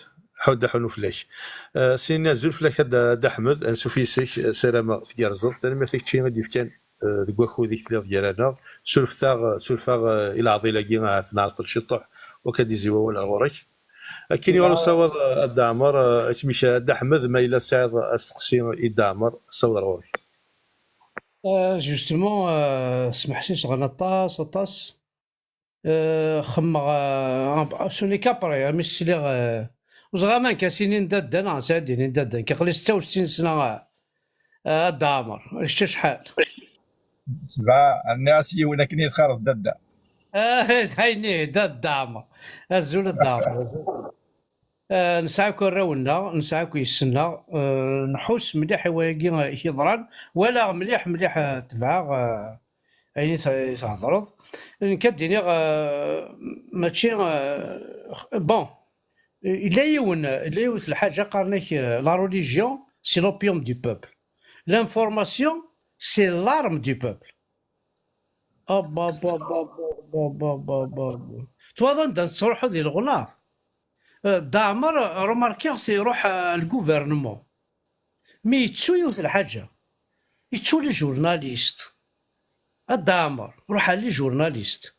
ḥudd aḥunu fell-ak. Eh, sin azul fell-ak a Dda, a Dda Ḥmed, ansuf yes-k, eh, sarameɣ tgerrzeḍ. Tanemmirt i kečči i d-yefkan, eh, deg wakud i telliḍ gar-aneɣ. Surfet-aɣ, surfeɣ, eh, i leɛḍil-agi, ahat nɛeṭṭel ciṭuḥ, wakka d-izzi wawal ar ɣur-k. Akken yuɣal usawaḍ, eh, a Dda Ɛmer, eh, isem-ik a Dda Ḥmed, ma yella tesɛiḍ asteqsi i Dda Ɛmer, ssawḍ ar ɣur-k. Euh, justement, euh, smeḥsiseɣ aṭas, aṭas. Euh, xemmeɣ, euh, en-, ce n'est qu'après, mi sliɣ, euh, ur ẓriɣ ma nekk ad s-inin dadda neɣ ad s-inin dadda. Nekk aql-i setta u settin sna, euh, euh, a Dda Ɛmer. Kečč acḥal? Sebɛa, rniɣ-as yiwen akken i txareḍ dadda. Ah, d ayen ihi, dadda Ɛmer. Azul a Dda Ɛmer. Eh, nesɛa akk arraw-nneɣ, nesɛa akk yessi-nneɣ, eh, nḥuss mliḥ i wayagi, eh, i k-yeḍran, walaɣ mliḥ, mliḥ, eh, tebɛeɣ, eh, ayen i t-, i thedreḍ. Nekk ad d-iniɣ, euh, mačči, euh, bon, yella yiwen, yella yiwet lḥaǧa qqaren-ak, euh, la religion, c'est l'opium du peuple. L'information, c'est l'arme du peuple. Abba, abba, abba. Twaḍ anda tettruḥu di leɣlaḍ? Euh, Dda Ɛmer, remarkiɣ-t iruḥ, euh, le gouvernement. Mi yettu yiwet lḥaǧa, yettu les journalistes. A Dda Ɛmer, ruḥ ɣer les journalistes.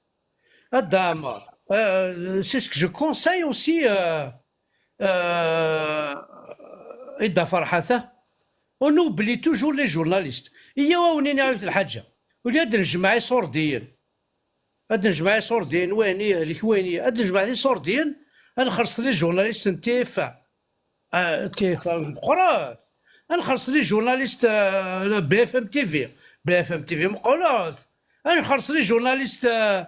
A Dda Ɛmer, euh, c'est ce que je conseille aussi, euh, euh, i Dda Ferḥat, hein. On oublie toujours les journalistes. Iyyaw ad wen-iniɣ yiwet lḥaǧa. Ula ad nejmeɛ iṣurdiyen. Ad nejmeɛ iṣurdiyen, wayen i yehlek, wayen i, ad nejmeɛ iṣurdiyen, ad nxelṣ les journalistes n T F un. Ah, T F un meqqret. Ad nxelṣ les journalistes, euh, B F M T V. B F M T V meqqret. Ad nxelṣ les journalistes, euh,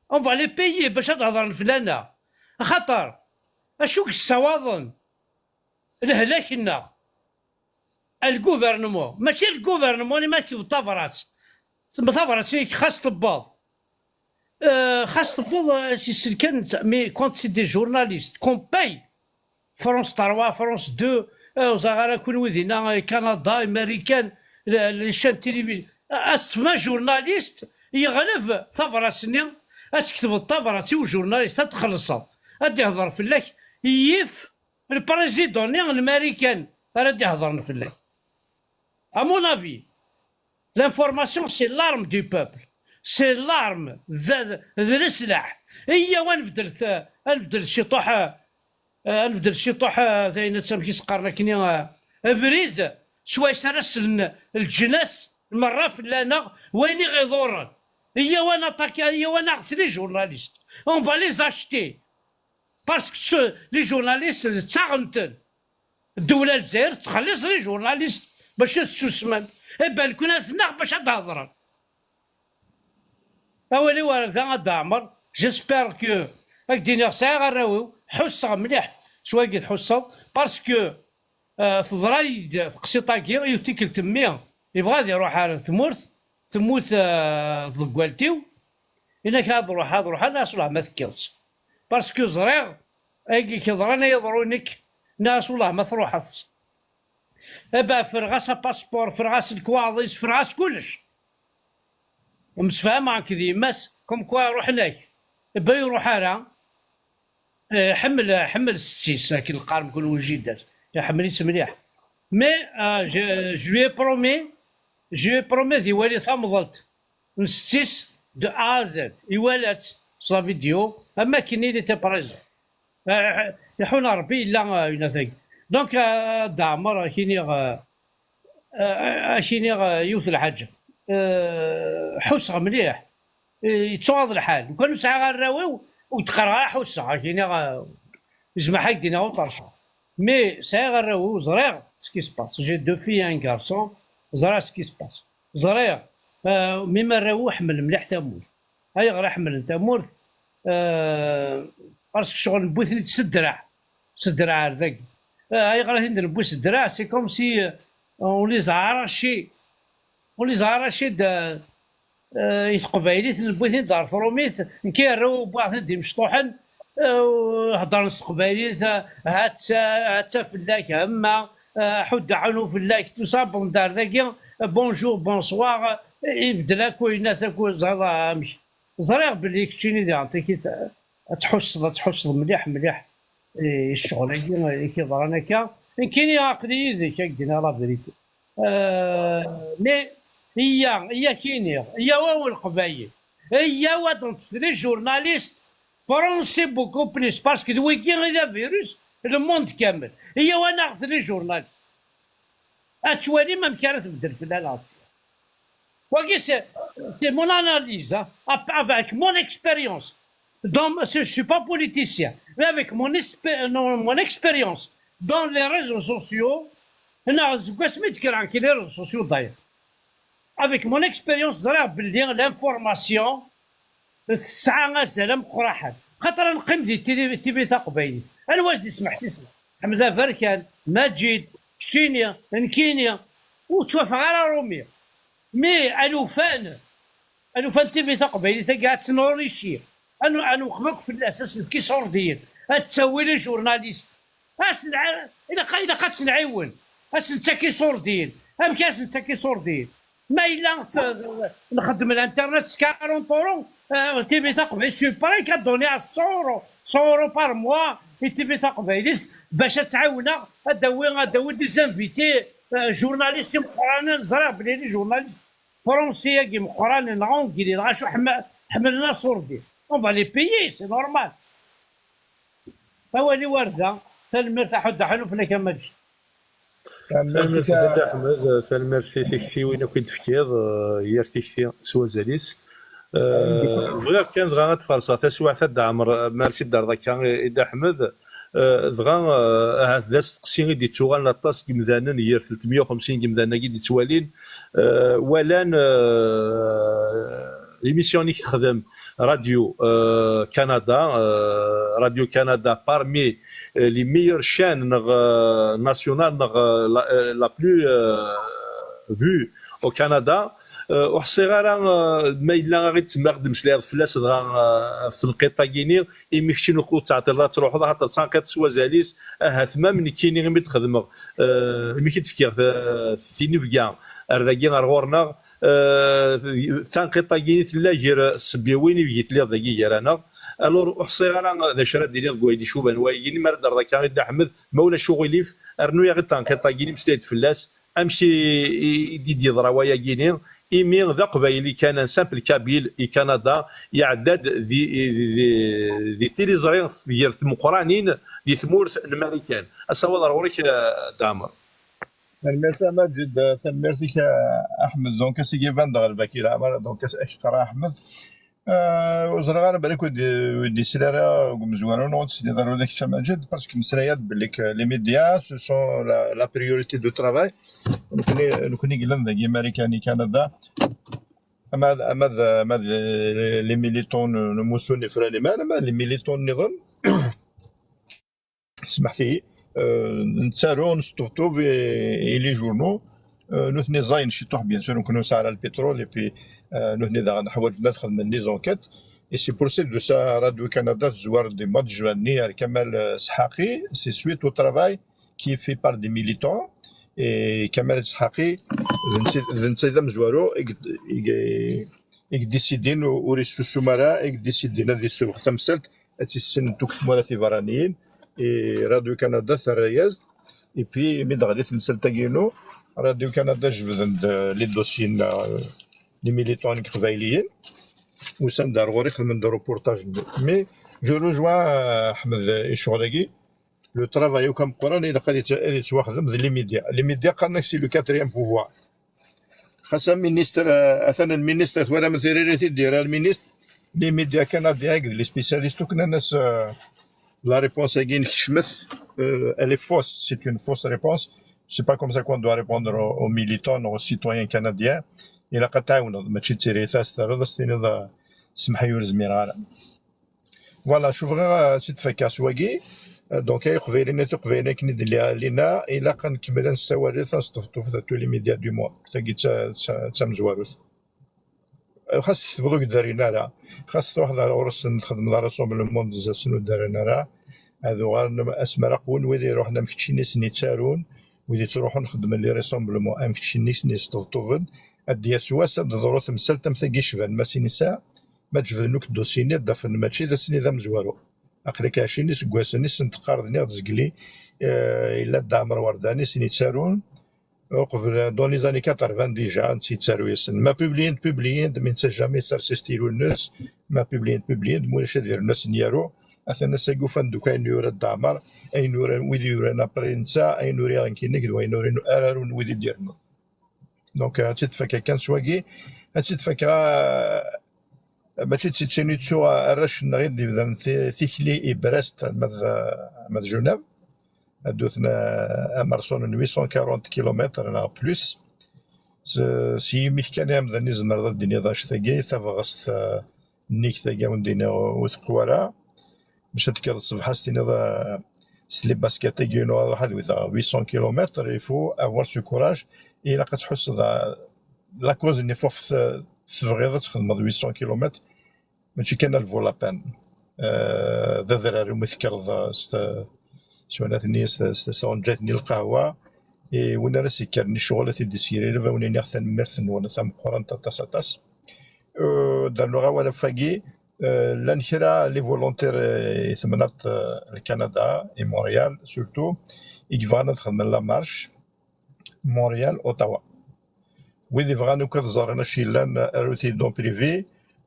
on va les payer bac ad hedren fell-aneɣ. Axaṭer, acu i yessawaḍen lehlak-nneɣ? Le gouvernement, mačči le gouvernement, ni ma tketbeḍ tabrat. Tabrat-ik xas tewweḍ. Euh, xas tewweḍ, euh, s iselkan, mais quand c'est des journalistes qu'on paye, France trois, France deux, euh, ur ẓriɣ ara kunwi dinna, euh, Canada, Américaine, le, les chaînes télévisées. Euh, ad s-tefhem journaliste, yeɣleb tabrat-nni, ad tketbeḍ tabrat i ujournaliste, ad txellṣeḍ, ad d-ihḍer fell-ak, yif le président-nni n Marikan ara d-ihḍren fell-ak. À mon avis, l'information, c'est l'arme du peuple. C'est l'arme, d, d leslaḥ. Iyyaw ad nbeddel, ad nbeddel ciṭuḥ, ad nbeddel ciṭuḥ, d ayen ad, amek i s-qqaren akkenni, abrid, swayes ara slen leǧnas merra fell-aneɣ, wayen i ɣ-iḍurren. Iyyaw ad naṭaki, iyyaw ad naɣet les journalistes. On va les acheter. Parce que ce, les journalistes, ttaɣen-ten. Ddewla Lezzayer tettxelliṣ les journalistes bac ad susmen. Eh ben, nekkni ad ten-naɣ bac ad d-hedren. Awal-iw ar da, a Dda Ɛmer. J'espère que, ad k-d-iniɣ, sɛiɣ arraw-iw, ḥusseɣ mliḥ s wagi tḥusseḍ, parce que, euh, teḍra-yi-d teqsiṭ-agi, yiwet tikkelt mmi yebɣa ad iruḥ ar tmurt, temmut, euh, tḍeggalt-iw, yenna-k ad ruḥ, ad ruḥ, nniɣ-as wellah ma tekkiḍ-tt. Parce que ẓriɣ ayen i k-yeḍran ad yeḍru i nekk, nniɣ-as wellah ma truḥeḍ-tt. Aba, ffreɣ-as apaspuṛ, ffreɣ-as lekwaɣeḍ-is, ffreɣ-as kullec. Msefhameɣ nekk d yemma-s, comme quoi ruḥen-ak. Aba, ur iruḥ ara. Eh, ḥemmel, ḥemmel setti-s, akken qqaren kunwi jida-s. Iḥemmel-itt mliḥ. Mais, euh, je, je lui ai promis, je lui ai promis ad iwali tamḍelt n setti-s de A à Z. Iwala-tt s la vidéo, am akken il était présent. Eh, iḥun Rebbi yella, euh, yella tagi. Donc, euh, Dda Ɛmer, ad k-iniɣ, euh, euh, ad k-iniɣ, euh, yiwet lḥaǧa. Euh, ḥusseɣ mliḥ. Eh, yettuɣaḍ lḥal. Lukan ur sɛiɣ arraw-iw, ur d-qqareɣ ara ḥusseɣ, ad k-iniɣ, euh, yezmer ad k-d-iniɣ ur ṭerrceɣ. Mais sɛiɣ arraw-iw, ẓriɣ ce qui se passe. J'ai deux filles et un garçon, ẓriɣ ce qui se passe. Ẓriɣ, euh, même arraw-iw ḥemmlen mliḥ tamurt. Ayɣer i ḥemmlen tamurt? Euh, parce que ccɣel newwi-ten-id s ddreɛ. S ddreɛ ar dagi. Euh, ayɣer i ten-id-newwi s ddreɛ? C'est comme si, euh, on les a arrachés. On les a arrachés de, euh, i teqbaylit, newwi-ten-id ar trumit. Nekk arraw wwiɣ-ten-id d imecṭuḥen, euh, heddren s teqbaylit, euh, hatta, hatta fell-ak, hemma, euh, ḥudd aɛunu fell-ak, tout ça, wwḍen-d ar dagi, euh, bonjour, bonsoir, euh, ibeddel akk, yenna-t akk, ẓriɣ amek. Ẓriɣ belli keččini diɣen takit ad tḥusseḍ, ad tḥusseḍ mliḥ, mliḥ i ccɣel-agi i k-iḍran akka. Nekkini aql-i yid-k, ad k-d-iniɣ la vérité. Euh, mais, iyya, iyya k-iniɣ, iyyaw a Leqbayel, iyyaw ad neṭṭef les journalistes français beaucoup plus, parce que d wigi i d avirus, le monde kamel. Iyyaw ad naɣet les journalistes. Ad twalim amek ara tbeddel fell-aneɣ. Wagi, c'est, c'est mon analyse, hein, ap-, avec mon expérience. Donc, je suis pas politicien, mais avec mon expé-, non, mon expérience dans les réseaux sociaux, neɣ seg wasmi d-kkreɣ nekk les réseaux sociaux d'ailleurs. Avec mon expérience, ẓriɣ belli l'information tesɛa azal ameqqraḥen. Xaṭer ad neqqim di tili-, T V taqbaylit. Anwa s-d-ismeḥsisen? Ḥmed Aberkan, Maǧid, keččini, nekkini, ur ttwafeɣ ara Rumi. Mais alufan, Ad nufan TV taqbaylit-agi ad tenɣurici. Ad nu-, ad nweqm akk fell-as, ad s-nefk iṣurdiyen. Ad ttawin les journalistes. Ad s-nɛa-, ilaq, ilaq ad tt-nɛiwen. Ad s-nettak iṣurdiyen. Amek ad s-nettak iṣurdiyen? Ma yella t-, nxeddem l'internet s quarante euros, euh, TV taqbaylit, je suis prêt à donner à cent euros, cent euros par mois i TV taqbaylit, bac ad tt-ɛiwneɣ, ad d-awi, ad d-awi des invités, euh, journalistes imeqqranen, ẓriɣ belli les journalistes français-agi meqqranen neɣ anglais, dɣa acu ḥma-, ḥemmlen aṣurdi. On va les payer, c'est normal. Awal-iw ar da, tanemmirt a Ḥud Ḥanuf, fell-ak a Maǧid. Tanemmirt a Dda Ḥmed, tanemmirt i tiktiwin akk i d-tefkiḍ, eh, yir tikti s wazal-is. Eh, bɣiɣ kan dɣa ad d-farṣeɣ taswiɛt a Dda Ɛmer, eh, merci d-terreḍ akka i, i Dda Ḥmed. Eh, dɣa, eh, ahat d asteqsi i d-ittuɣalen aṭas n yimdanen, yir telt meyya u xemsin n yimdanen-agi i d-ittwalin, eh, walan, eh, l'émission-nni i texdem Radio, euh, Canada, euh, Radio Canada parmi, euh, les meilleures chaînes, neɣ, euh, nationales, neɣ, euh, la, euh, la plus, euh, vue au Canada. Euh, ur ḥṣiɣ ara, euh, ma yella aɣ-d-temmeɣ d-mmeslayeḍ fell-as dɣa, euh, ɣef tenqiḍt-agi-ni, imi keččini ur tettɛeṭṭileḍ ad truḥeḍ, axaṭer d tanqiḍt s wazal-is, ahat ma am nekkini imi d-xedmeɣ, euh, imi k-id-fkiɣ ta-, tinebga ar dagi ar ɣur-neɣ, Eh, tanqiḍt-agi tella gar tsebbiwin ideg telliḍ dagi gar-aneɣ. Alors, ur ḥṣiɣ ara d acu ara d-iniɣ deg wayen icuban wayagi, mi ara d-terreḍ akka i Dda Ḥmed, ma ulac uɣilif, rnu-yaɣ-d tanqiḍt-agi, meslay-d fell-as, amek i, i, i d-yeḍra wayagi-ni, imi d aqbayli kan, un simple kabyle i Kanada, iɛedda-d di, di, di, di tiliẓri gar tmeqqranin di tmurt n Marikan. Asawaḍ ar ɣur-k, eh, Dda Ɛmer. Tanemmirt a Maǧid, tanemmirt-ik a Ḥmed. Donc, ass-agi iban-d ɣer Baki Leɛmer, donc, ad k-yeqra Ḥmed. Euh, ur ẓriɣ ara belli ur d-, ur d-yesli ara deg umezwaru, neɣ ur d-tesliḍ ara ula d kečč a Maǧid, parce que meslay-d belli que les médias, ce sont la, la priorité de travail. Nekkni, nekkni yellan dagi Marikan i Kanada. Ama d, ama d, ama d les, les militants n, n umussu n Ifranim, ama d les militants nniḍen. Smeḥt-iyi, euh, nettaru, nesṭebṭub i, i les journaux, euh, nutni ẓẓayen ciṭuḥ, bien sûr, nekkni ur nesɛi ara lpitrul, et puis, euh, nutni daɣen ḥwaǧen ad xedmen les enquêtes. Et c'est pour ça de ça, Radio Canada tezwar du mois de juin-nni ar Kamal, euh, Sḥaqi, c'est suite au travail qui est fait par des militants, et Kamal Sḥaqi, d netta, d netta i d amezwaru, i, i, i yeddisidin, ur yessusum ara, i yeddisidin ad yessubeɣ tamsalt, ad tt-issinen akk tmura tiberraniyin, i Radio Canada terra-yas-d, et puis mi d-teɣli temsalt-agi-inu, Radio Canada jebden-d, euh, les dossiers-nneɣ, euh, les militants n Iqbayliyen, usan-d ar ɣur-i xedmen-d reportage-nni. Mais je rejoins, euh, Ḥmed, euh, i ccɣel-agi, le travail akk ameqqran ilaq ad yett-, ad yettwaxdem d les médias. Les médias qqaren-ak c'est le quatrième pouvoir. Xas aministr, euh, atan lministr, twalam tiririt i d-yerra lministr, les médias canadiens akked les spécialistes akk nnan-as, euh, la réponse-agi-inek tecmet, euh, elle est fausse, c'est une fausse réponse. C'est pas comme ça qu'on doit répondre aux, aux militants, aux citoyens canadiens. Ilaq ad tɛawneḍ, mačči d tiririt as-terriḍ, as-tiniḍ, euh, semmeḥ-iyi ur zmireɣ ara. Voilà, cuf, bɣiɣ ad tt-id-fakkeɣ s wagi. Euh, donc, ay Iqbayliyen, ay Tiqbayliyin, akken i d-lliɣ lina, ilaq ad nkemmel ad nessawal, ad nesṭebṭub, tous les médias du monde. Tagi d ta-, d ta-, d tamezwarut. Xas tektbeḍ ur k-d-rrin ara, xas truḥeḍ ar ɣur-sen txedmeḍ rassemblement, d-asen ur d-rrin ara, ad uɣalen asmi ara qwun wid iruḥen am keččini sen-ittarun, wid ittruḥun xeddmen les rassemblements am keččini sen-yesṭebṭuben, ad d-yas wass ad d-teḍru temsalt am tagi icban Masinisa, ma d-jebden akk dossier-nni ad d-afen mačči d ass-nni d amezwaru. Aql-ak ɛecrin iseggasen i sen-teqqareḍ, nniɣ-d zegli, eh, yella Dda Ɛmer Werdani sen-ittarun, uqbel, dans les années quatre-vingts déjà, netta yettaru-yasen. Ma publiyen-d, publiyen-d, mais netta jamais yessers istilu-nnes. Ma publiyen-d, publiyen-d, ma ulac ad irnu ad sen-yaru. Atan ass-agi ufan-d akk ayen yura Dda Ɛmer, ayen uran wid yuran après netta, ayen uriɣ nekkini, akked wayen uran ara arun wid i d-irennun. Donc, ad tt-id-fakkeɣ kan s wagi, ad tt-id-fakkeɣ, ah, mačči d tiččini ttuɣ arrac-nneɣ i d-ibdan ti-, tikli i Brest, ma d, ma d Genève. Ad d-uten, ah, amerṣun n huit cent quarante kilomètres neɣ plus. S, s yimi-k kan ay amdan i tzemreḍ ad d-tiniḍ annect-agi, tabɣest, ah, nnig tagi, ur d-iniɣ ur teqwa ara. Bac ad tekkreḍ ṣṣbeḥ, ad s-tiniḍ, ah, s les baskets-agi-inu ad ruḥ ad wteɣ huit cents kilomètres, il faut avoir ce courage. Ilaq ad tḥusseḍ, ah, la cause-nni, faut, ah, tebɣiḍ ad txedmeḍ huit cents kilomètres, mačči kan elle vaut la peine. Euh, d adrar umi tekkreḍ s t-, s wanat-nni, s t-, s t-, s tɣenǧayt-nni n lqahwa, i win ara s-yekkren i ccɣel ad t-id-yessegrireb, ad wen-iniɣ tanemmirt-nwen tameqqrant aṭas, aṭas. Euh, d rnuɣ awal ɣef wagi, euh, llan kra les volontaires, euh, i temnaḍt, euh, Lkanada, i Montréal surtout, i yebɣan ad xedmen la marche Montréal, Ottawa. Wid yebɣan akk ad ẓren acu yellan, arut-iyi-d en privé.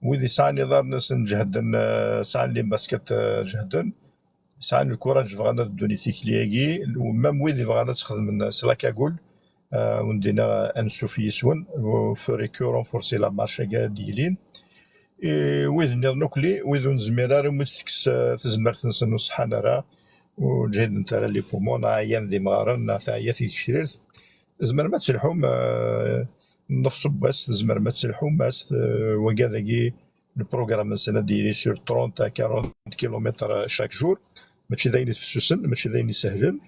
Wid yesɛan iḍarren-nsen ǧehden, euh, sɛan les baskets, euh, ǧehden, sɛan lkuṛaǧ, bɣan ad ddun i tikli-agi. Même wid yebɣan ad sxedmen s la cagoule, euh, wen-d-iniɣ, euh, ansuf yis-wen, vous ferez que renforcer la marche-agi ad d-yilin. I wid nniḍen akk, wid ur nezmir ara umi tt-tekkes, eh, tezmert-nsen ur ṣeḥḥan ara, ur ǧhident ara les poumons, neɣ ɛyan d imɣaren, neɣ teɛya tgecrirt, tzemrem ad telḥum, eh, nnefṣ n wass, tzemrem ad telḥum ass, eh, wagi dagi, le programme-nsen ad d-yili sur trente à quarante kilomètres chaque jour, mačči d ayen ifessusen, mačči d ayen isehlen,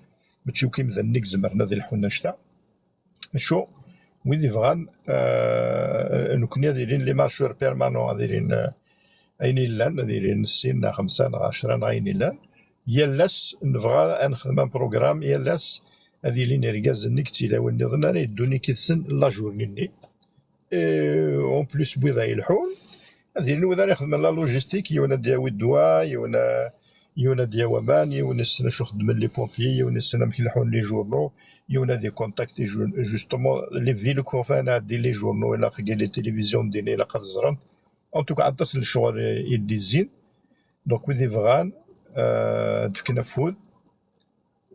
mačči akk imdanen i izemren ad ilḥun annect-a. Acu, wid yebɣan, eh, nekkni ad ilin les marcheurs permanents, ad ilin, eh, ayen yellan, ad ilin sin neɣ xemsa neɣ ɛecra neɣ ayen yellan. Yal ass nebɣa ad nexdem un programme, yal ass ad ilin irgazen-nni deg tilawin nniḍen ara yeddun yid-sen la journée-nni. Et en plus, n wid ara yelḥun, ad ilin wid ara ixedmen la logistique, yiwen ad d-yawi ddwa, yiwen a-, yiwen ad d-yawi aman, yiwen issen acu xeddmen les pompiers, yiwen issen amek leḥḥun les journaux, yiwen ad ikontakti ju-, justement les villes, kufan ad d les journaux, ilaq les télévisions din ilaq ad ẓren. En tout cas, aṭas n lecɣal i d-izzin. Donc, wid ibɣan, euh, ad d-fken afud,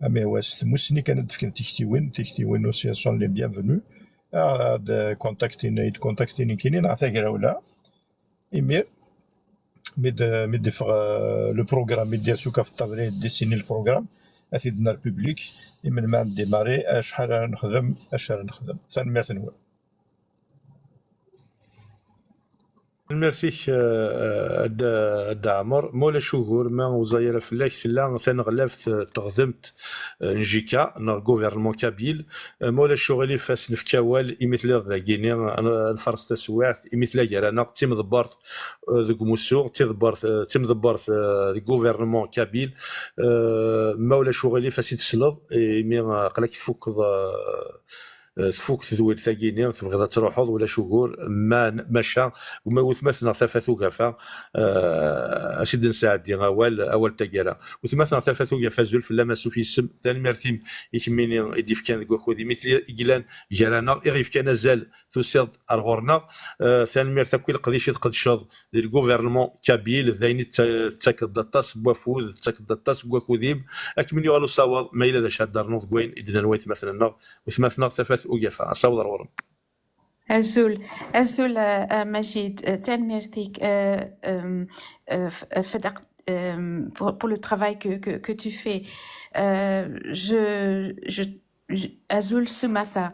amiwas tmussni kan ad d-fken tiktiwin, tiktiwin aussi sont les bienvenues. Ad kontaktin, ad kontaktin nekkini neɣ tagrawla. Imir, mi d-, mi d-iffeɣ, euh, le programme, mi d-yers akk ɣef ṭṭabla, dessiner le programme, ad t-id-nerr public, i melmi ad ndémarrer, acḥal ara nexdem, acu ara nexdem. Tanemmirt-nwen. Tanemmirt-ik, eh, eh, a Dda, a Dda Ɛmer. Ma ulac ugur, ma ur ẓay ara fell-ak, tella taneɣlaft, eh, teɣdemt, eh, n J K, neɣ gouvernement kabyle. Eh, ma ulac uɣilif, ad s-nefk awal, imi telliḍ dagini, ad n-, ad nfaṛes taswiɛt, imi tella gar-aneɣ, d timḍebbert, eh, deg umussu, d tiḍebbert, eh, d timḍebbert, eh, deg gouvernement kabyle. Eh, ma ulac uɣilif, ad s-id-tesleḍ, imi, eh, aql-ak tfukkeḍ, eh, eh, tfuk tedwilt-agi-nni, tebɣiḍ ad truḥeḍ, ulac ugur, ma, maca, ma wetma-tneɣ Tafat Ugafa, eh, ad s-id-nesɛeddi awal, awal n taggara. Wetma-tneɣ Tafat Ugafa, azul fell-am, asuf yes-m, tanemmirt-im i kemmini i d-ifkan deg wakud-im, i t-, i yellan gar-aneɣ, i ɣ-ifkan azal, tusiḍ-d ar ɣur-neɣ. Eh, tanemmirt akk i leqdic i tqedceḍ di le gouvernement kabyle, d ayen i tt-, tettakeḍ-d aṭas n wafud, tettakeḍ-d aṭas n wakud-im. Ad kem-yuɣal usawaḍ, ma yella d acu ad d-ternuḍ deg wayen i d-nnan waytmaten-nneɣ, wetma-tneɣ Tafat Ugafa. Asawaḍ ar ɣur-m. Azul, azul, euh, euh, Majid, euh, tanemmirt-ik, euh, euh, euh, f-, euh, fedaq, euh, pour, pour le travail que, que, que tu fais. Euh, je, je, je, azul Sumata.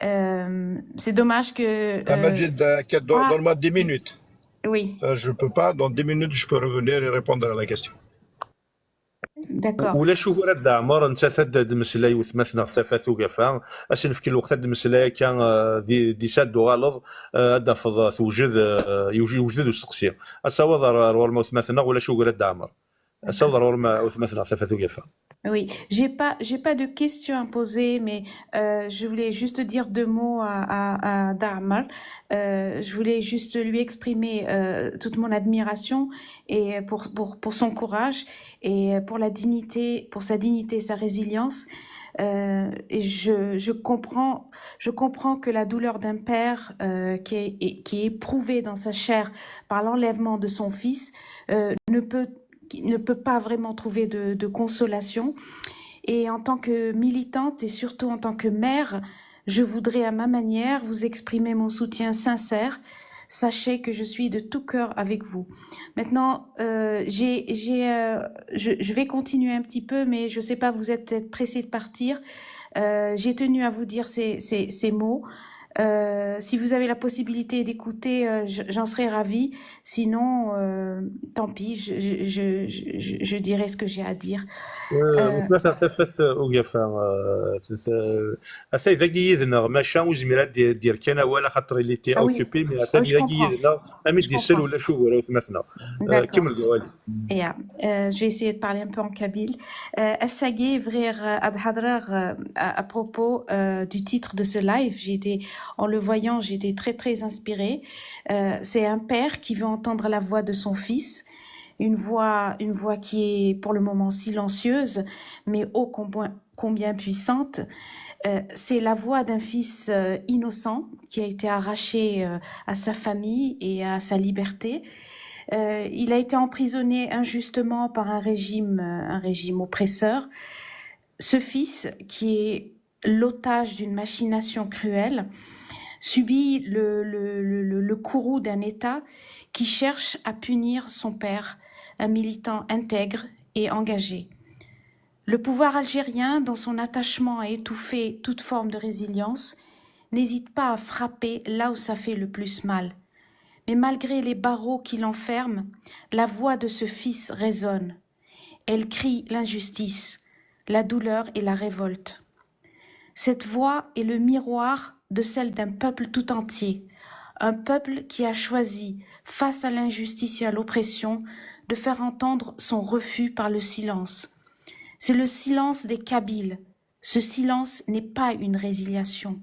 Euh, c'est dommage que, Ah, euh, Majid, euh, que don-, ah, donne-moi dix minutes. Oui. Euh, je peux pas, dans dix minutes, je peux revenir et répondre à la question. D'accord. Ulac ugur a Dda Ɛmer, nettat ad d-tmeslay wetma-tneɣ Tafat Ugafa, ad s-nefk lweqt ad d-tmeslay akka, eh, di, di sɛa d-uɣaleḍ, eh, ad d-tafeḍ, eh, tewjed, eh, yewj-, yewjed-d usteqsi. Asawaḍ ar, ar ɣur-m a wetma-tneɣ, ulac ugur a Dda Ɛmer. Asawaḍ ar ɣur-m a wetma-tneɣ Tafat Ugafa. Oui, j'ai pas, j'ai pas de questions à poser, mais, euh, je voulais juste dire deux mots à, à, à Dda Ɛmer. Euh, je voulais juste lui exprimer, euh, toute mon admiration et pour, pour, pour son courage et pour la dignité, pour sa dignité, sa résilience. Euh, et je, je comprends, je comprends que la douleur d'un père, euh, qui est, et qui est éprouvée dans sa chair par l'enlèvement de son fils, euh, ne peut, qui ne peut pas vraiment trouver de, de consolation. Et en tant que militante et surtout en tant que mère, je voudrais à ma manière vous exprimer mon soutien sincère. Sachez que je suis de tout cœur avec vous. Maintenant, euh, j'ai, j'ai, euh, je, je vais continuer un petit peu, mais je sais pas, vous êtes peut-être pressé de partir. Euh, j'ai tenu à vous dire ces, ces, ces mots. Euh, si vous avez la possibilité d'écouter, euh, je- j'en serais ravie. Sinon, euh, tant pis, je, je, je, je, je dirai ce que j'ai à dire. Wetma-tneɣ Tafat Ugafa, euh, c'est- c'est- atan dagi yid-neɣ, maca ur yezmir ad d-yerr kan awal axaṭer il était Ah oui. Occupé, mais Ah atan oui, je dagi comprends. Yid-neɣ, am i Je d-isel comprends. Ulac ugur a wetma-tneɣ. Euh, D'accord. Kemmel deg wawal. Yeah. Euh, je vais essayer de parler un peu en kabyle. Euh, ass-agi, bɣiɣ, euh, ad hedreɣ, euh, à, à propos, euh, du titre de ce live. J'ai été, en le voyant, j'étais très, très inspirée. Euh, c'est un père qui veut entendre la voix de son fils, une voix, une voix qui est pour le moment silencieuse, mais ô combien, combien puissante. Euh, c'est la voix d'un fils, euh, innocent qui a été arraché, euh, à sa famille et à sa liberté. Euh, il a été emprisonné injustement par un régime, euh, un régime oppresseur. Ce fils, qui est l'otage d'une machination cruelle, subit le, le, le, le, le courroux d'un État qui cherche à punir son père, un militant intègre et engagé. Le pouvoir algérien, dans son attachement à étouffer toute forme de résilience, n'hésite pas à frapper là où ça fait le plus mal. Mais malgré les barreaux qui l'enferment, la voix de ce fils résonne. Elle crie l'injustice, la douleur et la révolte. Cette voix est le miroir de celle d'un peuple tout entier, un peuple qui a choisi, face à l'injustice et à l'oppression, de faire entendre son refus par le silence. C'est le silence des Kabyles. Ce silence n'est pas une résiliation,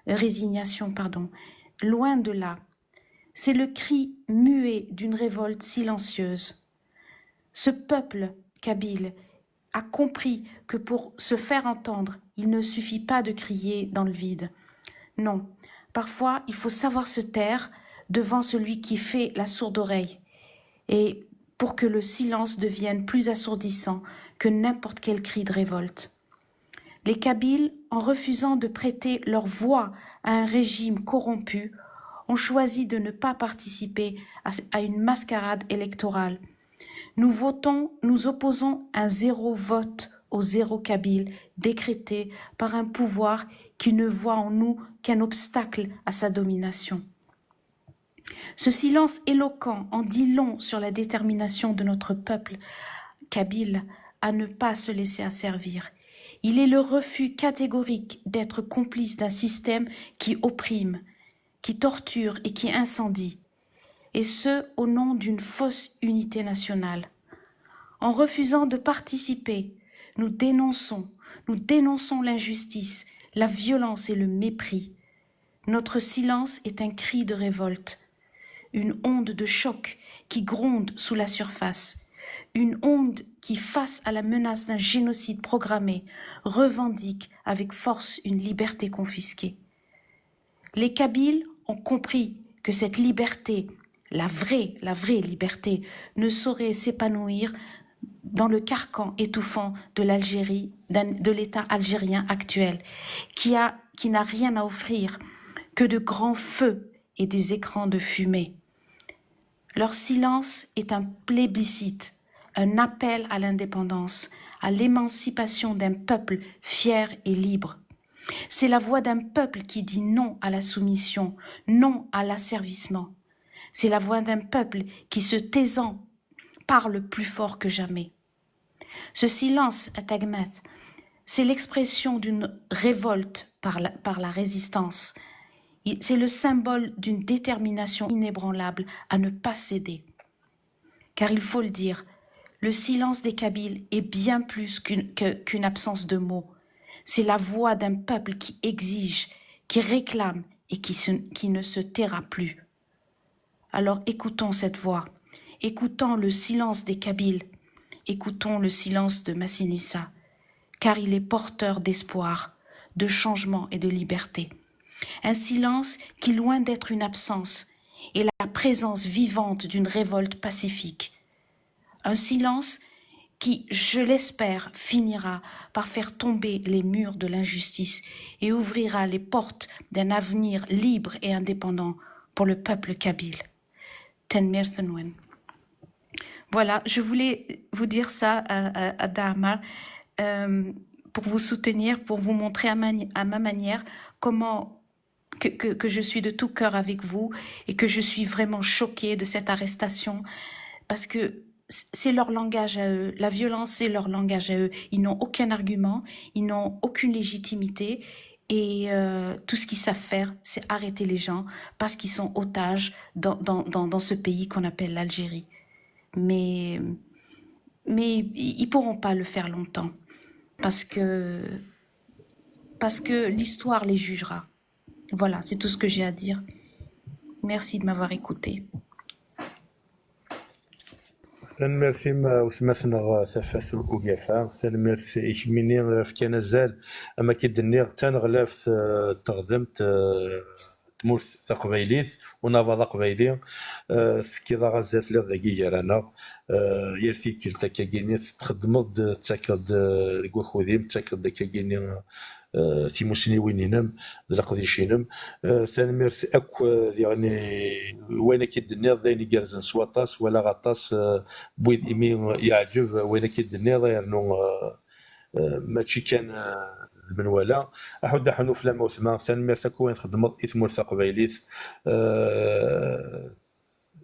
euh, résignation, pardon. Loin de là. C'est le cri muet d'une révolte silencieuse. Ce peuple kabyle a compris que pour se faire entendre, il ne suffit pas de crier dans le vide. Non, parfois il faut savoir se taire devant celui qui fait la sourde oreille, et pour que le silence devienne plus assourdissant que n'importe quel cri de révolte. Les Kabyles, en refusant de prêter leur voix à un régime corrompu, ont choisi de ne pas participer à, à une mascarade électorale. Nous votons, nous opposons un zéro vote au zéro kabyle décrété par un pouvoir qui ne voit en nous qu'un obstacle à sa domination. Ce silence éloquent en dit long sur la détermination de notre peuple kabyle à ne pas se laisser asservir. Il est le refus catégorique d'être complice d'un système qui opprime, qui torture et qui incendie, et ce, au nom d'une fausse unité nationale. En refusant de participer, nous dénonçons, nous dénonçons l'injustice, la violence et le mépris. Notre silence est un cri de révolte, une onde de choc qui gronde sous la surface, une onde qui, face à la menace d'un génocide programmé, revendique avec force une liberté confisquée. Les Kabyles ont compris que cette liberté, la vraie, la vraie liberté, ne saurait s'épanouir dans le carcan étouffant de l'Algérie, d'un- de l'État algérien actuel, qui a, qui n'a rien à offrir que de grands feux et des écrans de fumée. Leur silence est un plébiscite, un appel à l'indépendance, à l'émancipation d'un peuple fier et libre. C'est la voix d'un peuple qui dit non à la soumission, non à l'asservissement. C'est la voix d'un peuple qui, se taisant, parle plus fort que jamais. Ce silence, a tagmat, c'est l'expression d'une révolte par la, par la résistance. Il- C'est le symbole d'une détermination inébranlable à ne pas céder. Car il faut le dire, le silence des Kabyles est bien plus qu'une que- qu'une absence de mots. C'est la voix d'un peuple qui exige, qui réclame et qui se- qui ne se taira plus. Alors écoutons cette voix, écoutons le silence des Kabyles, écoutons le silence de Massinissa, car il est porteur d'espoir, de changement et de liberté. Un silence qui, loin d'être une absence, est la présence vivante d'une révolte pacifique. Un silence qui, je l'espère, finira par faire tomber les murs de l'injustice et ouvrira les portes d'un avenir libre et indépendant pour le peuple kabyle. Tanemmirt-nwen. Voilà, je voulais vous dire ça, à, à, à Dahmar, euh, pour vous soutenir, pour vous montrer à, mani- à ma manière comment que, que, que je suis de tout cœur avec vous et que je suis vraiment choquée de cette arrestation parce que c'est leur langage à eux. La violence, c'est leur langage à eux. Ils n'ont aucun argument, ils n'ont aucune légitimité. Et euh, tout ce qu'ils savent faire, c'est arrêter les gens parce qu'ils sont otages dans, dans, dans, dans ce pays qu'on appelle l'Algérie. Mais, mais ils ne pourront pas le faire longtemps parce que, parce que l'histoire les jugera. Voilà, c'est tout ce que j'ai à dire. Merci de m'avoir écouté. Tanemmirt-im, a wetma-tneɣ Tafat Ugafa. Tanemmirt i kemmini fkan azal, am akka i d-nniɣ, d taneɣlaft, eh, n teɣdemt, eh, n tmurt taqbaylit, unabaḍ aqbayli. Eh, tefkiḍ-aɣ azal, telliḍ dagi gar-aneɣ. Eh, yal tikkelt akkagini txeddmeḍ-d, tettakeḍ-d, eh, deg wakud-im, tettakeḍ-d akkagini, eh, timusniwin-inem d leqdic-inem. Eh, tanemmirt akk, eh, diɣen i wayen akka i d-tenniḍ, d ayen igerrzen s waṭas, walaɣ aṭas, eh, n wid imi yeɛǧeb wayen akka i d-tenniḍ, yernu, eh, eh, mačči kan, eh, d menwala. Aḥuddu aḥunnu fell-am a wetma, tanemmirt akk i wayen txeddmeḍ i tmurt taqbaylit. Eh,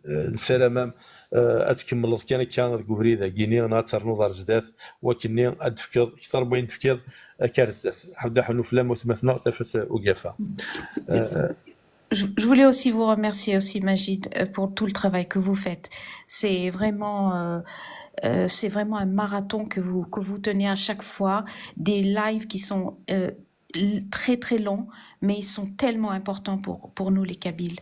Eh, nessaram-am, eh, ad tkemmleḍ kan akka deg ubrid-agi-nni, neɣ ad ternuḍ ar zdat, wakken-nni ad d-tefkeḍ kter n wayen tefkiḍ akka ar zdat. Ḥuddu aḥunnu fell-am a wetma-tneɣ Tafat Ugafa. Eh, Je, je voulais aussi vous remercier aussi, Majid, euh, pour tout le travail que vous faites. C'est vraiment, euh, euh, c'est vraiment un marathon que vous, que vous tenez à chaque fois, des lives qui sont euh, très très longs, mais ils sont tellement importants pour, pour nous les Kabyles,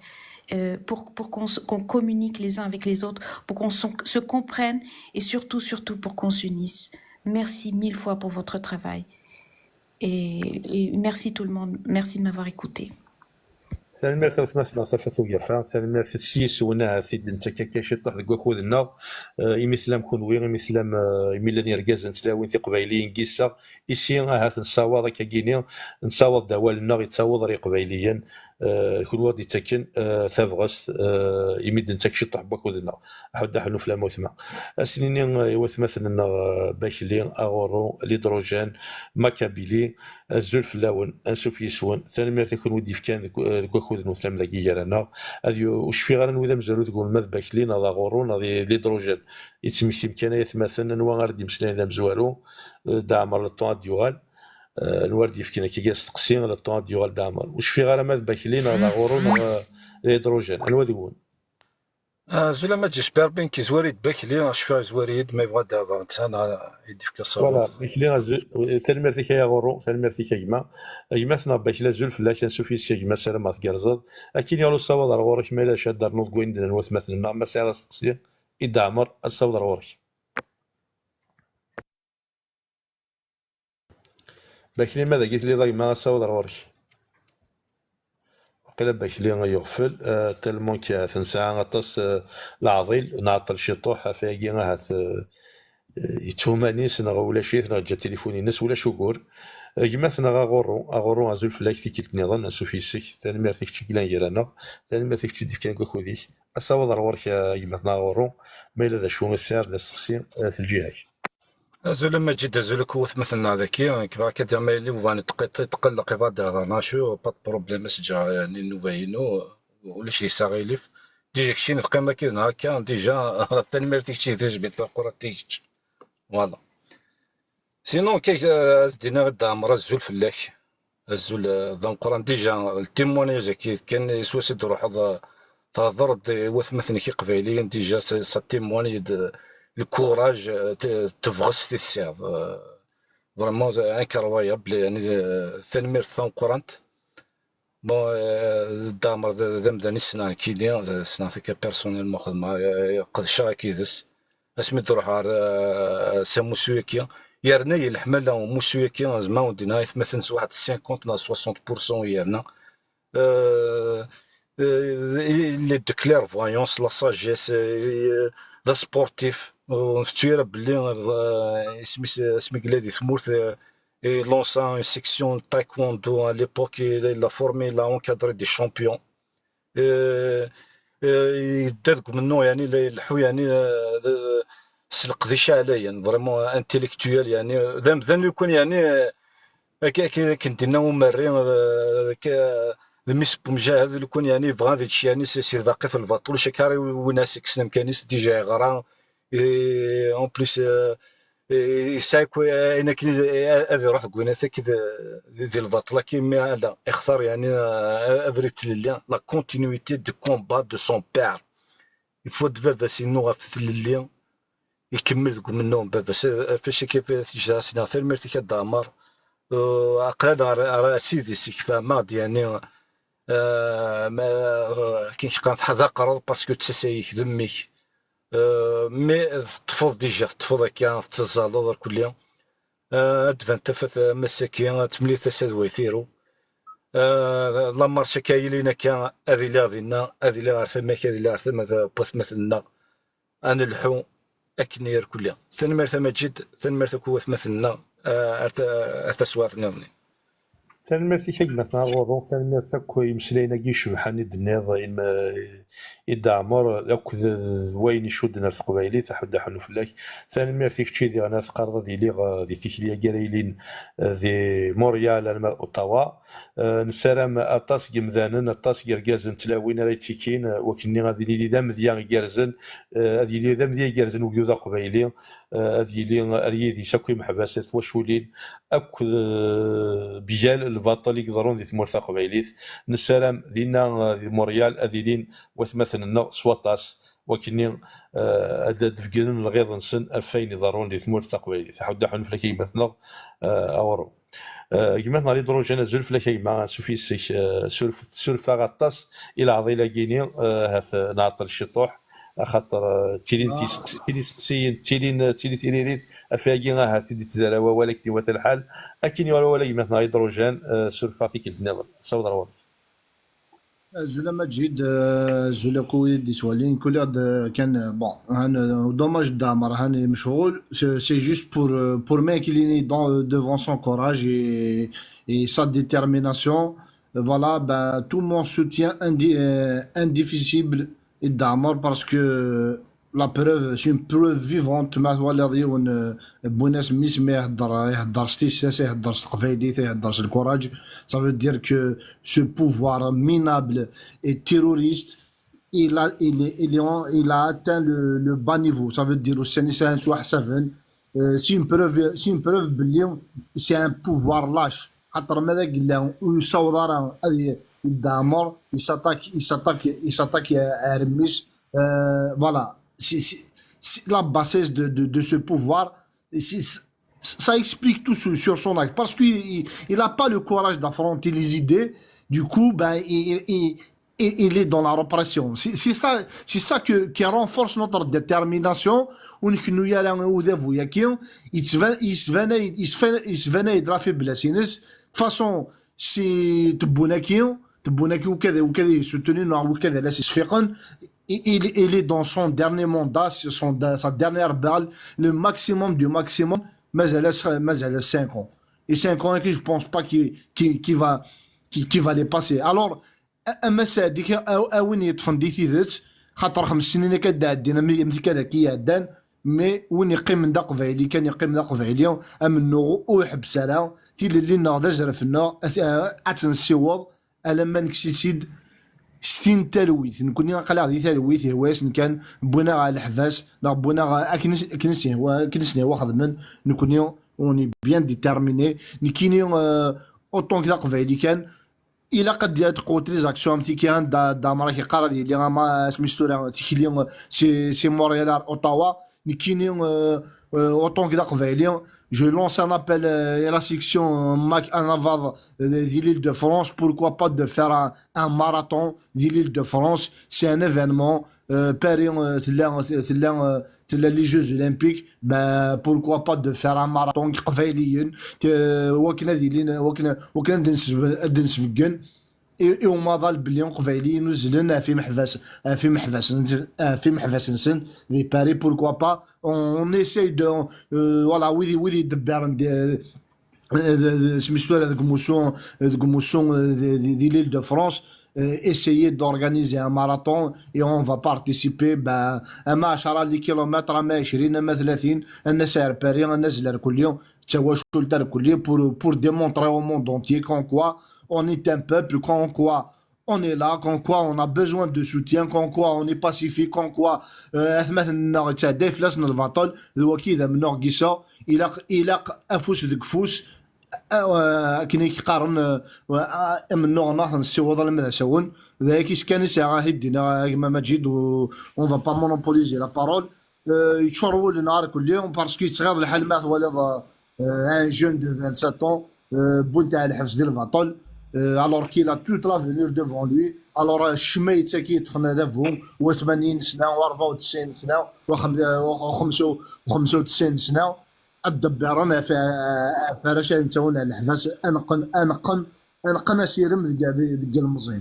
euh, pour, pour qu'on qu'on communique les uns avec les autres, pour qu'on se comprenne et surtout, surtout pour qu'on s'unisse. Merci mille fois pour votre travail. Et, et merci tout le monde. Merci de m'avoir écouté. Tanemmirt a wetma-tneɣ Tafat Ugafa, tanemmirt s yiswen ahat i d-nettak akka ciṭuḥ deg wakud-nneɣ, eh, imi tellam kunwi, imi tellam, eh, imi llan yergazen n tlawin tiqbayliyin n yiseɣ, isi ahat nessawaḍ akkagini, nessawaḍ-d awal-nneɣ, yettaweḍ ɣer Yiqbayliyen, eh, kunwi ɣ-d-yettakken, eh, tabɣest, eh, imi d-nettak ciṭuḥ n wakud-nneɣ. Aḥuddu aḥunnu fell-am a wetma. Ad s-nini, eh, i watmaten-nneɣ, eh, Bakli, Aɣurru, Lidrujan, Makabili, azul fell-awen, ansuf yis-wen. Tanemmirt i kunwi d-yefkan deg, eh, deg wakud-nwen tellam dagi gar-aneɣ. Ad yu-, ur cfiɣ ara anwa i d amezwaru deg-wen, ma d Bakli neɣ d Aɣurru neɣ d Lidrujan. Yettmektim kan ay atmaten, anwa ara d-imeslayen d amezwaru, eh, Dda Ɛmer, le temps ad d-yuɣal. Eh, anwa ara d-yefken akka asteqsi, le temps ad d-yuɣal Dda Ɛmer. Ur cfiɣ ara ma d Bakli neɣ d Aɣurru neɣ, eh, d Lidrujan. Anwa deg-wen? Azul a Maǧid, j'espère bien yezwar-iyi-d Bakli, cfiɣ yezwar-iyi-d, ma yebɣa ad d-ihḍer netta, neɣ ad d-yefk asawaḍ. Voilà, Bakli, tanemmirt-ik ay Aɣurru, tanemmirt-ik a gma. A gma-tneɣ Bakli, azul fell-ak, ansuf yis-k a gma, ssarameɣ tgerrzeḍ. Akken yuɣal usawaḍ ar ɣur-k, ma yella d acu ad d-ternuḍ deg wayen d-nnan watmaten-nneɣ, ma tesɛiḍ asteqsi i Dda Ɛmer, asawaḍ ar ɣur-k. Bakli, ma dagi telliḍ a gma, asawaḍ ar ɣur-k. Waqila Bakli yeɣfel, eh, tellement que ahat nesɛa aṭas, eh, leɛḍil, nɛeṭṭel ciṭuḥ, ɣef wayagi ahat, eh, eh, yettuhum anis neɣ ulac-it, neɣ yeǧǧa tilifun-ines, ulac ugur. Eh, gma-tneɣ Aɣurru, Aɣurru, azul fell-ak, tikkelt nniḍen, ansuf yis-k, tanemmirt i kečč i yellan gar-aneɣ, tanemmirt i kečč i d-yefkan deg wakud-ik. Asawaḍ ar ɣur-k a gma-tneɣ Aɣurru, ma yella d acu i tesɛiḍ d asteqsi, eh, f lǧiha-k. Azul a Maǧid, azul akk watmaten-nneɣ daki. Nekk bɣiɣ ad d-iniɣ ma yella bɣan tqelleq, yebɣa ad d-ihḍer neɣ acu, pas de problème, ad s-ǧǧeɣ, yani, nnuba-inu, ulac yis aɣilif. Déjà keččini teqqimeḍ akked-neɣ akka, déjà, tanemmirt i kečč, d tajmilt taqurant i kečč. Voilà. Sinon, akka, eh, ad s-d-iniɣ i Dda Ɛmer, azul fell-ak. Azul, eh, d ameqqran. Déjà, le témoignage-agi kan, swaswa i d-truḥeḍ, eh, thedreḍ-d i watmaten-ik iqbayliyen, déjà, ça, ça témoigne de le courage, eh, t-, tebɣest i tesɛiḍ. Eh, vraiment, c'est incroyable. Yani, eh, tanemmirt tameqqrant. Bon, eh, Dda Ɛmer d, d amdan i ssneɣ nekkini, d, ssneɣ-t akka personnellement, xedmeɣ, eh, qedceɣ akka yid-s. Asmi d-ruḥeɣ ɣer, eh, s amussu-agi, yerna-yi leḥmala umussu-agi, zma ur d-iniɣ aytmaten s waḥed cinquante neɣ soixante pour cent i yerna. Eh, eh, il est de clairvoyance, la sagesse, eh, d asportif. Ur ntettu ara belli, eh, isem-is, asmi yella di tmurt, eh, il lança une section de taekwondo à l'époque, il, il a formé, il a encadré des champions. Eh, eh, yedda deg umennuɣ, yani, la ileḥḥu, yani, eh, d, s leqdic ɛlayen, vraiment intellectuel, yani, d amdan lukan, yani, eh, akka, akka, akken d-inna umerri, eh, akka, d mmi-s n wemjahed, lukan yeɛni yebɣa ad yečč yeɛni si, si lbaqit n lbaṭel, ulac akka ara iwin-as kksen amkan-is, déjà yeɣra, et en plus, euh, et yesɛa akk ayen akken i, ad iruḥ deg winat akk di, di lbaṭel akk, imi ala, ixtar yeɛni, euh, abrid n tlelli, la continuité de combat de son père. Yefud baba-s inu ɣef tlelli, ikemmel deg umennuɣ n baba-s. Ɣef wacu akka tejda-as-nniɣ tanemmirt-ik a Dda Ɛmer. Euh, aql-aɣ ar, ar sidi-s, fehmeɣ-d, yeɛni, euh, ma, euh, akken k-qqaren, teḥdaqreḍ parce que d tasa-ik, d mmi-k. Euh, mais teṭṭfeḍ déjà, teṭṭfeḍ akka, tettazzaleḍ irkelli. Euh, ad d-tban tafat, euh, am ass-agi, ad temlil tasa d way tiru. Euh, lammer s akka yilin akka, ad iliɣ dinna, ad iliɣ ar tama-k, ad iliɣ ar tama n watmaten-nneɣ. Ad nelḥu akken irkelli. Tanemmirt a Maǧid, tanemmirt akk i watmaten-nneɣ, euh, ar ta-, ar taswiɛt nniḍen. Tanemmirt-ik a gma-tneɣ Ɣurru, tanemmirt akk i imeslayen-agi icebḥen i d-tenniḍ, im-, i Dda Ɛmer, akked d wayen icudden ar teqbaylit, aḥuddu aḥunnu fell-ak. Tanemmirt i kečč i diɣen ara teqqareḍ ad iliɣ, eh, di tikli-agi ara yilin, eh, di Montréal arma d Ottawa. Eh, nessaram aṭas n yemdanen, aṭas n yergazen d tlawin ara yettikin, eh, wakken-nni ad yili d amedya igerrzen, eh, ad yili d amedya igerrzen ugdud aqbayli, eh, ad yili ar yidis akk imeḥbas, ar twaculin, akk, eh, mgal lbaṭel i iḍerrun di tmurt taqbaylit. Nessaram dinna, eh, di Montréal ad ilin watmaten-nneɣ s waṭas, wakken-nni, eh, ad d-beggnen lɣiḍ-nsen ɣef wayen iḍerrun di tmurt taqbaylit. Aḥuddu aḥunnu fell-ak a gma-tneɣ, eh, Ɣurru. Eh, gma-tneɣ Lidrujin, azul fell-ak a gma, ansuf yes-k, eh, surf-, surfeɣ aṭas i leɛḍil-agi-ni, eh, ahat, eh, nɛeṭṭel ciṭuḥ, axaṭer, eh, ttilin tiseqs-, ttilin iseqsiyen, ttilin, eh, ttilin tiririt, ɣef wagi ahat i d-yettzara wawal akken iwata lḥal. Akken yuɣal wawal a gma-tneɣ Lidrujin, eh, surfeɣ tikkelt nniḍen. Saweḍ ar ɣur-k. Azul a Maǧid, euh, azul akk wid i d-yettwalin, kul iɣ-d, euh, kan, euh, bon, han, euh, dommage Dda Ɛmer, han, il est مشغول. C'est, c'est juste pour, euh, pour m'incliner dans, euh, devant son courage et, et sa détermination. Euh, voilà, ben, tout mon soutien indi-, euh, indivisible i Dda Ɛmer parce que, euh, la preuve, c'est une preuve vivante, ma twalaḍ yiwen, euh, wwin-as mmi-s, mi ihedder, ihedder s tissas, ihedder s teqbaylit, ihedder s lkuraj. Ça veut dire que ce pouvoir minable et terroriste, il a, il est, il est en, il a atteint le, le bas niveau. Ça veut dire, ussan-is ad ttwaḥsaben. Euh, c'est une preuve, c'est une preuve belli c'est un pouvoir lâche. Xaṭer ma d agella ur yessaweḍ ara ad y-, Dda Ɛmer, il s'attaque, il s'attaque, il s'attaque à, à mmi-s. Euh, voilà. C'est, c'est, c'est la bassesse de, de, de ce pouvoir. Et c'est, ça explique tout sur, sur son acte. Parce qu'il, il, il a pas le courage d'affronter les idées. Du coup, ben, il, il, il, il, il est dans la répression. C'est, c'est ça, c'est ça que, qui renforce notre détermination. Ur nkennu ara i udabu-agi. Yettban-, yettban-, yettban-, yettban-d la faiblesse-ines. De toute façon, si tebbunek-, tebbunek-, ukad, ukad yessutunen neɣ ukad ara s-isfiqen, il, il, il est dans son dernier mandat, c'est son, sa dernière balle, le maximum du maximum, mazal-as, mazal-as cinq ans. Et cinq ans, je pense pas qu'il, qu'il, qu'il va, qu'il, qu'il va les passer. Alors, a, a Mass Ɛeddi, a, a win yeṭṭfen di tidet, xaṭer xems snin akka d-ɛeddin, am, am tikkal akka iɛeddan, mais win yeqqimen d aqbayli kan, yeqqim d aqbayli, amennuɣ ur iḥebbes ara, tilelli-nneɣ d azref-nneɣ, ad, ad tt-nessiweḍ, alamma nekkes-itt-id s tin n talwit. Nekkni aql-aɣ di talwit, ihwa-yasen kan, wwin-aɣ ɣer leḥbas, neɣ wwin-aɣ akken i s-, akken i s-ihwa, akken i s-nehwa xedmen, nekkni, on est bien déterminés. Nekkini, euh, autant que d aqbayli kan, ilaq ad d-, ad d-qwet les actions am tiki, anda Dda Ɛmer ak-yeqqar ad yili ama asmi s tura tikli, euh, si, si Montréal ar Ottawa. Nekkini, euh, euh, autant que d aqbayli, je lance un appel, euh, à la section, euh, Mac Anavad, euh, de l'Île-de-France, pourquoi pas de faire un, un marathon de l'Île-de-France, c'est un événement. Euh, Paris, euh, tella, tella, euh, tella les Jeux Olympiques, ben, pourquoi pas de faire un marathon n Yiqbayliyen, euh, wakken ad ilin, wakken, wakken ad nseb-, ad nsebgen i, i umaḍal belli Iqbayliyen uzzlen ɣef imeḥbas, ɣef imeḥbas, ɣef imeḥbas-nsen di Paris, pourquoi pas, on, on essaye de, euh, voilà, wid, wid yeddebbiren, euh, euh, de, de, smistu ara deg umussu, deg umussu, euh, di, di, di l'Île-de-France, euh, essayer d'organiser un marathon et on va participer, ben, ama ɛecra les kilomètres, ama ɛecrin, ama tlatin, ad nas ar Paris, ad nazzel ar kulli, d tawacult ar kulli, pour, pour démontrer au monde entier qu'en quoi on est un peuple, qu'en quoi on est là, comme quoi on a besoin de soutien, comme quoi on est pacifique, comme quoi, euh, atmaten-nneɣ yettɛedday fell-asen lbaṭel, d waki d amennuɣ n Guy Sort, ilaq, ilaq afus deg ufus, euh, akken i k-qqaren, euh, amennuɣ-nneɣ ad t-nessiweḍ alamma d asawen. D ayagi kan i sɛiɣ ad t-id-iniɣ a gma Maǧid, u on va pas monopoliser la parole. Euh, yeččur wul-nneɣ irkelli, parce que yettɣiḍ lḥal ma twaliḍ, euh, un jeune de vingt-sept ans, euh, wwin-t ɣer lḥebs di lbaṭel, euh, alors qu'il a tout l'avenir devant lui. Alors, euh, ccma yettaki yeṭṭfen adabu, wa tmanyin sna, wa rebɛa u tesɛin sna, wa xem-, euh, wa xemsa u, xemsa u tesɛin sna, ad debbiren ɣef, ɣef warrac ad nttawin ɣer leḥbas, ad neqqen, ad neqqen, ad neqqen asirem deg, deg, deg ilemẓi.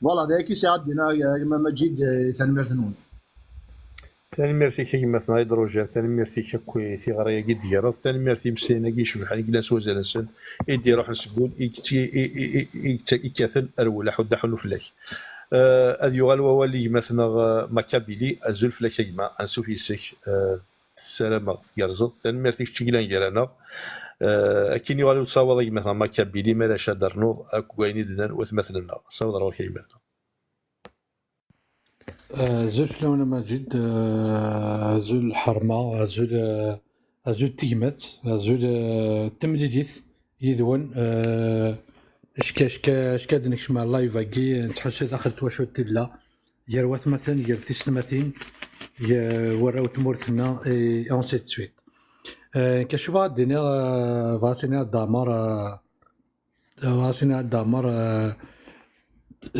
Voilà, d ayagi sɛiɣ ad d-iniɣ a gma Maǧid, eh, tanemmirt-nwen. Tanemmirt-ik a gma-tneɣ Hydrogène, tanemmirt-ik akk i tiɣri-agi d-tegreḍ, tanemmirt i imeslayen-agi icebḥen i yellan s wazal-nsen, i d-iruḥen seg wul, i yett-, i, i, i, i yett-, i yekkaten ar wul, aḥuddu aḥunnu fell-ak. Eh, ad yuɣal wawal i gma-tneɣ, eh, Makabili, azul fell-ak a gma, ansuf yes-k, eh, ssarameɣ tgerrzeḍ. Tanemmirt i kečč i yellan gar-aneɣ. Eh, akken yuɣal usawaḍ a gma-tneɣ Makabili, ma ulac ad d-ternuḍ akk wayen i d-nnan watmaten-nneɣ. Sawaḍ ɣur-k a gma-tneɣ. Eh, azul fell-awen a Maǧid, eh, azul lḥerma, azul, eh, azul tigmat, azul, eh, timlilit yid-wen. Eh, acka, acka, acka ad nekcem ar live-agi, nettḥussu daxel twacult tella, gar watmaten, gar tisetmatin, gar warraw n tmurt-nneɣ, et ainsi de suite. Eh, kac bɣa ad d-iniɣ, eh, bɣa ad d-iniɣ Dda Ɛmer, eh, Ɣas ini Ɛedda Ɛmer, eh,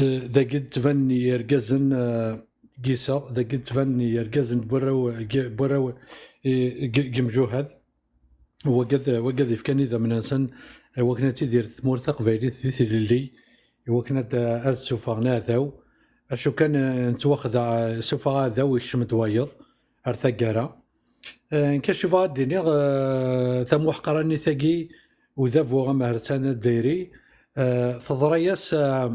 eh, dagi d-ttbanen yergazen, eh, Guy Sort, dagi d-ttbanen yergazen n warraw, n warraw, eh, n yimjuhad. Wagad, wagad yefkan idammen-nsen i wakken ad tidir tmurt taqbaylit di tlelli, i wakken ad, ad ssufɣen aɛdaw. Acu kan, eh, nettwaxdeɛ, eh, sufeɣ aɛdaw, yekcem-d wayeḍ ar taggara. Eh, nekk acu bɣa ad d-iniɣ, eh, tamuḥqranit-agi, udabu amehrsan azzayri, eh, teḍra-yas, eh,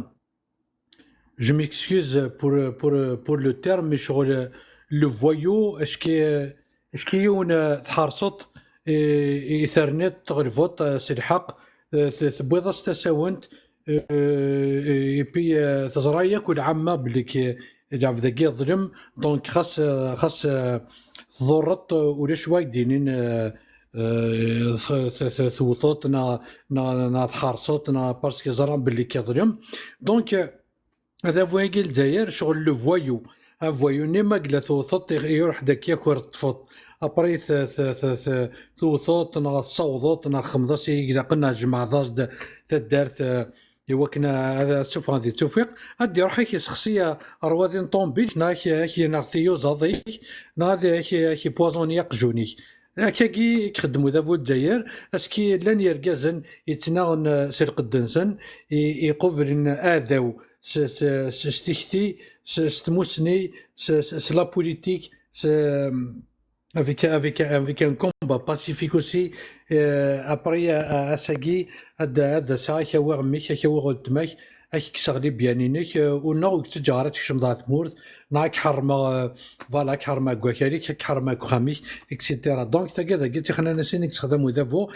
je m'excuse pour, pour, pour le terme, mais ccɣel, eh, le voyou, acki, acki yiwen, eh, tḥerseḍ, eh, i terniḍ tɣelbeḍ, eh, s lḥeqq, eh, t-, tewwiḍ-as tasawent, eh, et puis, eh, teẓra yakk lɛamma belli k-, lɛebd-agi yeḍlem, donc xas, eh, xas, eh, tḍurreḍ, eh, ulac wa k-d-inin, eh, eh, t-, t-, t-, tewteḍ neɣ, neɣ, neɣ tḥerseḍ neɣ parce que ẓran belli k-yeḍlem. Donc, eh, adabu-agi n Lezzayer, ccɣel le voyou. Avoyou-nni ma yella tewteḍ-t, iruḥ-d akka akur teṭṭfeḍ. Après, t-, t-, t-, t-, tewteḍ-t neɣ tessawḍeḍ-t neɣ txedmeḍ-as i ilaqen neɣ tjemɛeḍ-as-d taddart, eh, i wakken ad, ad suffɣen di ttufiq, ad d-iruḥ ad k-yessexsi rrwaḍi n ṭṭumbil, neɣ ad k-, ad k-yenɣ tiyuzaḍ-ik, neɣ ad k-, ad k-ipuẓuni aqjun-ik. Akkagi i ixeddem udabu n Lezzayer, aski llan yergazen yettnaɣen, eh, s lqedd-nsen, i, iqublen aɛdaw s, s, s, s tikti, s, s tmussni, s, s, s la politique, s, avec, avec, avec un combat pacifique aussi. Euh, après, euh, ass-agi, ad, ad aseɣ ad k-awiɣ mmi-k, ad k-awiɣ weltma-k, ad k-kkseɣ libyan-inek, euh, u neɣ ur k-ttaǧǧaɣ ara ad tkecmeḍ ɣer tmurt, neɣ ad k-ḥerrmeɣ, euh, voilà, ad k-ḥerrmeɣ deg wakal-ik, ad k-ḥerrmeɣ deg uxxam-ik, et cetera. Donc, tagi d agi d tixnanin-nni i yessexdam udabu,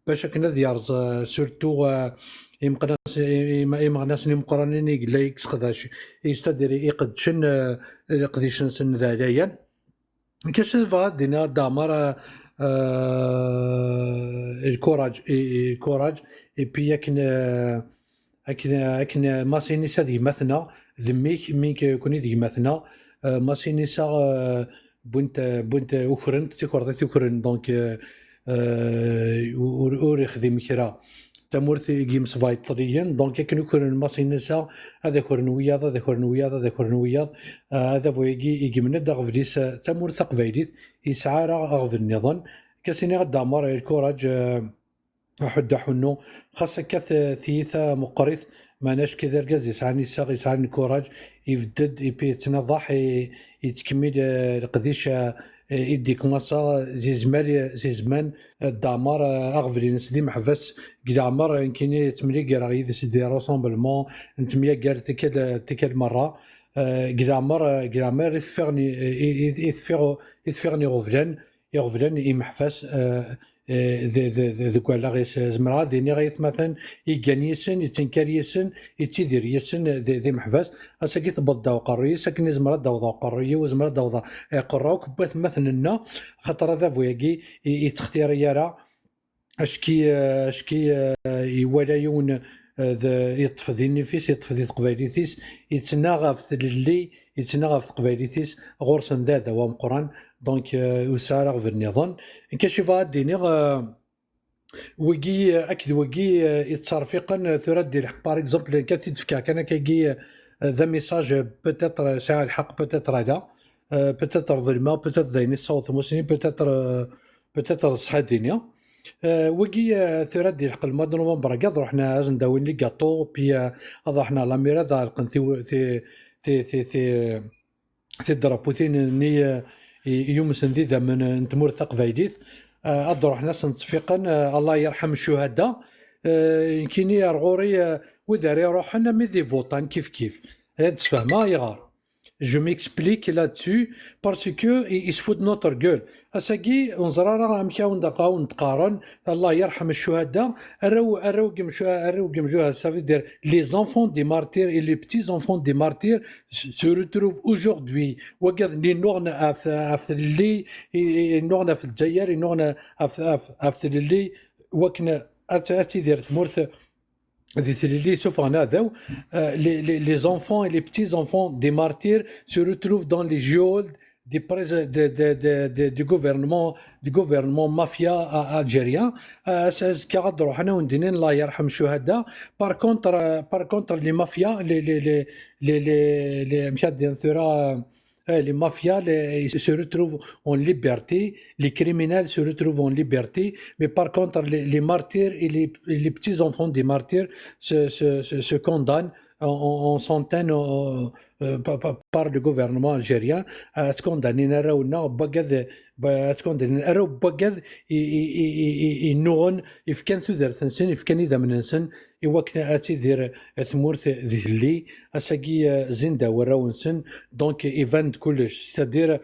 bac akken ad yerẓ, euh, surtout, euh, imeqnas-, im-, imeɣnasen imeqqranen i yella yesseqdac, c'est-à-dire iqeddcen, euh, leqdic-nsen d ɛlayan. Kac bɣa ad d-iniɣ Dda Ɛmer, euh, euh, lkuraj, i, i, lkuraj, et puis akken, euh, akken, akken, euh, Masinisa d gma-tneɣ, d mmi-k, mmi-k, euh, kuni d gma-tneɣ, euh, Masinisa, euh, wwin-t, wwin-t, ukren-t, d tikerḍit ukren, donc, euh, euh, ur, ur ixdim kra. Tamurt i yimesbayeṭṭliyen, donc akken ukren Masinisa, ad akren wiyaḍ, ad akren wiyaḍ, ad akren wiyaḍ, euh, adabu-agi igemmen-d aɣbel-is, euh, tamurt taqbaylit, yesɛa ara aɣbel nniḍen. Kac iniɣ Dda Ɛmer, lkuraj, euh, aḥuddu aḥunnu, xas akka t-, tiyita meqqrit, meɛna acki d argaz yesɛan iseɣ, yesɛan lkuraj, ibedd-d, et puis yettnaḍaḥ, i, yettkemmil, eh, leqdic, eh, i d-ikmasa, si zman, si zman, eh, Dda Ɛmer, eh, aɣbel-ines d imeḥbas, deg leɛmer, eh, nekkini ttemyaggareɣ yid-s di rassemblement, nettemyaggar tikkal, tikkal merra, eh, deg leɛmer, eh, deg leɛmer i teffiɣ ni-, i, i, i teffiɣ, i teffiɣ n iɣeblan, iɣeblan imeḥbas, eh, eh, de, de, de, deg wallaɣ-is. Zemreɣ ad iniɣ i atmaten yeggan yis-sen, yettenkar yis-sen, yettidir yis-sen di, di meḥbas. Ass-agi tewweḍ-d ɣer uqerruy-is, akken i zemreɣ ad d-awḍeɣ uqerruy-iw, zemreɣ ad d-awḍeɣ iqerra akk n watmaten-nneɣ, xaṭer adabu-agi i, i ttextiri ara. Acki, eh, acki, eh, iwala yiwen, eh, d, yeṭṭef di nnif-is, yeṭṭef di teqbaylit-is, yettnaɣ ɣef tlelli, yettnaɣ ɣef teqbaylit-is, ɣur-sen d aɛdaw ameqqran, donc, eh, ur sɛi ara aɣbel nniḍen. Nekk acu bɣiɣ ad d-iniɣ, eh, wigi, eh, akked wigi, eh, yettserfiqen, eh, tura ad d-ilḥeq, par exemple, nekk ad t-id-fkeɣ kan akkagi, eh, d amisaj, eh, peut-être, eh, sɛiɣ lḥeqq, peut-être ala, eh, peut-être ḍelmeɣ, peut-être d ayen i tessaweḍ tmusni, peut-être, eh, peut-être d ṣṣeḥ i d-iniɣ. Eh, wigi, eh, tura ad d-ilḥeq lmad n novembre-agi, ad ruḥen ad asen-d-awin les gâteaux, puis, eh, ad ruḥen ɣer la mairie, ad ɛelqen ti-, ti-, ti-, ti-, ti-, tidraputin-nni, eh, i, i yumsen d idammen n tmurt taqbaylit. Eh, ad ruḥen ad sen-ttfiqen, eh, Allah yerḥem ccuhada. Eh, nekkini ar ɣur-i, eh, wid ara iruḥen am d ivuṭan kif kif. Ad d-sfehmeɣ ayɣer. Je m'explique là-dessus, parce que i, i se fout de notre gueule. Ass-agi, ur neẓri ara amek awen-d-, awen-d-qqaren, Allah yerḥem ccuhada, arraw, arraw n yemcu-, arraw n yemjuhad, ça veut dire les enfants des martyrs et les petits-enfants des martyrs se, se retrouvent aujourd'hui. Wagad-nni nnuɣen ɣef, ɣef tlelli, i, i, nnuɣen ɣef Lezzayer, nnuɣen ɣef, ɣef, ɣef tlelli, wakken ad, ad tidir tmurt di tlelli, suffɣen aɛdaw, euh, les, les, les enfants et les petits-enfants des martyrs se retrouvent dans les geôles des prés-, de, de, de, de, du gouvernement, du gouvernement mafia a-, algérien. Euh, as-, azekka ad d-ruḥen ad wen-d-inin Allah yerḥem ccuhada. Par contre, euh, par contre, les mafias, les, les, les, les, les, les, amek ad d-iniɣ tura, euh, eh, les mafias, les, ils se retrouvent en liberté, les criminels se retrouvent en liberté, mais par contre, les, les martyrs et les, et les petits-enfants des martyrs se, se, se, se condamnent en, en, en centaines, euh, euh, pa-, pa-, par le gouvernement algérien, ad ttkundanin arraw-nneɣ n wagad, ba-, ad ttkundanin arraw n wagad i, i, i, i, i, i nnuɣen, ifkan tudert-nsen, ifkan idammen-nsen, i wakken ad tidir tmurt di tlelli. Ass-agi, eh, zzin-d warraw-nsen, donc iban-d kullec, c'est-à-dire,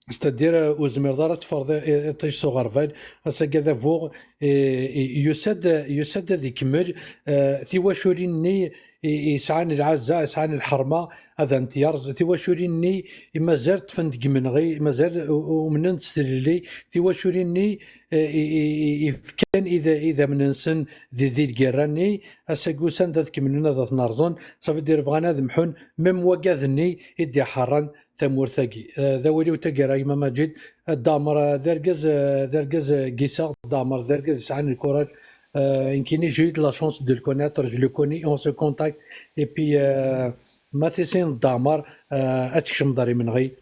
c'est-à-dire, eh, ur zmireḍ ara ad teffreḍ i-, iṭij s uɣerbal. Ass-agi adabu, eh, eh, yusa-d, yusa-d ad ikemmel, eh, tiwaculin-nni i, i yesɛan lɛezza, yesɛan lḥerma, ad tent-yerẓ. Tiwaculin-nni i mazal ṭṭfent deg imenɣi, i mazal u-, u-, umnent s tlelli, tiwaculin-nni, eh, i, i, i, i fkan id-, idammen-nsen di, di lgirra-nni, ass-agi usan-d ad kemmlen ad ten-rẓen, ça veut dire bɣan ad mḥun, même wagad-nni i d-iḥerren tamurt-agi. Eh, d awal-iw taggara, a gma Maǧid. Eh, Dda Ɛmer, eh, d argaz, eh, d argaz, eh, n yiseɣ, Dda Ɛmer d argaz yesɛan lkuṛaj. Eh, nekkini, j'ai eu de la chance de le connaître, je le connais, on se contacte. Et puis, eh, ma tissineḍ Dda Ɛmer, eh, ad tkecmeḍ ar imenɣi.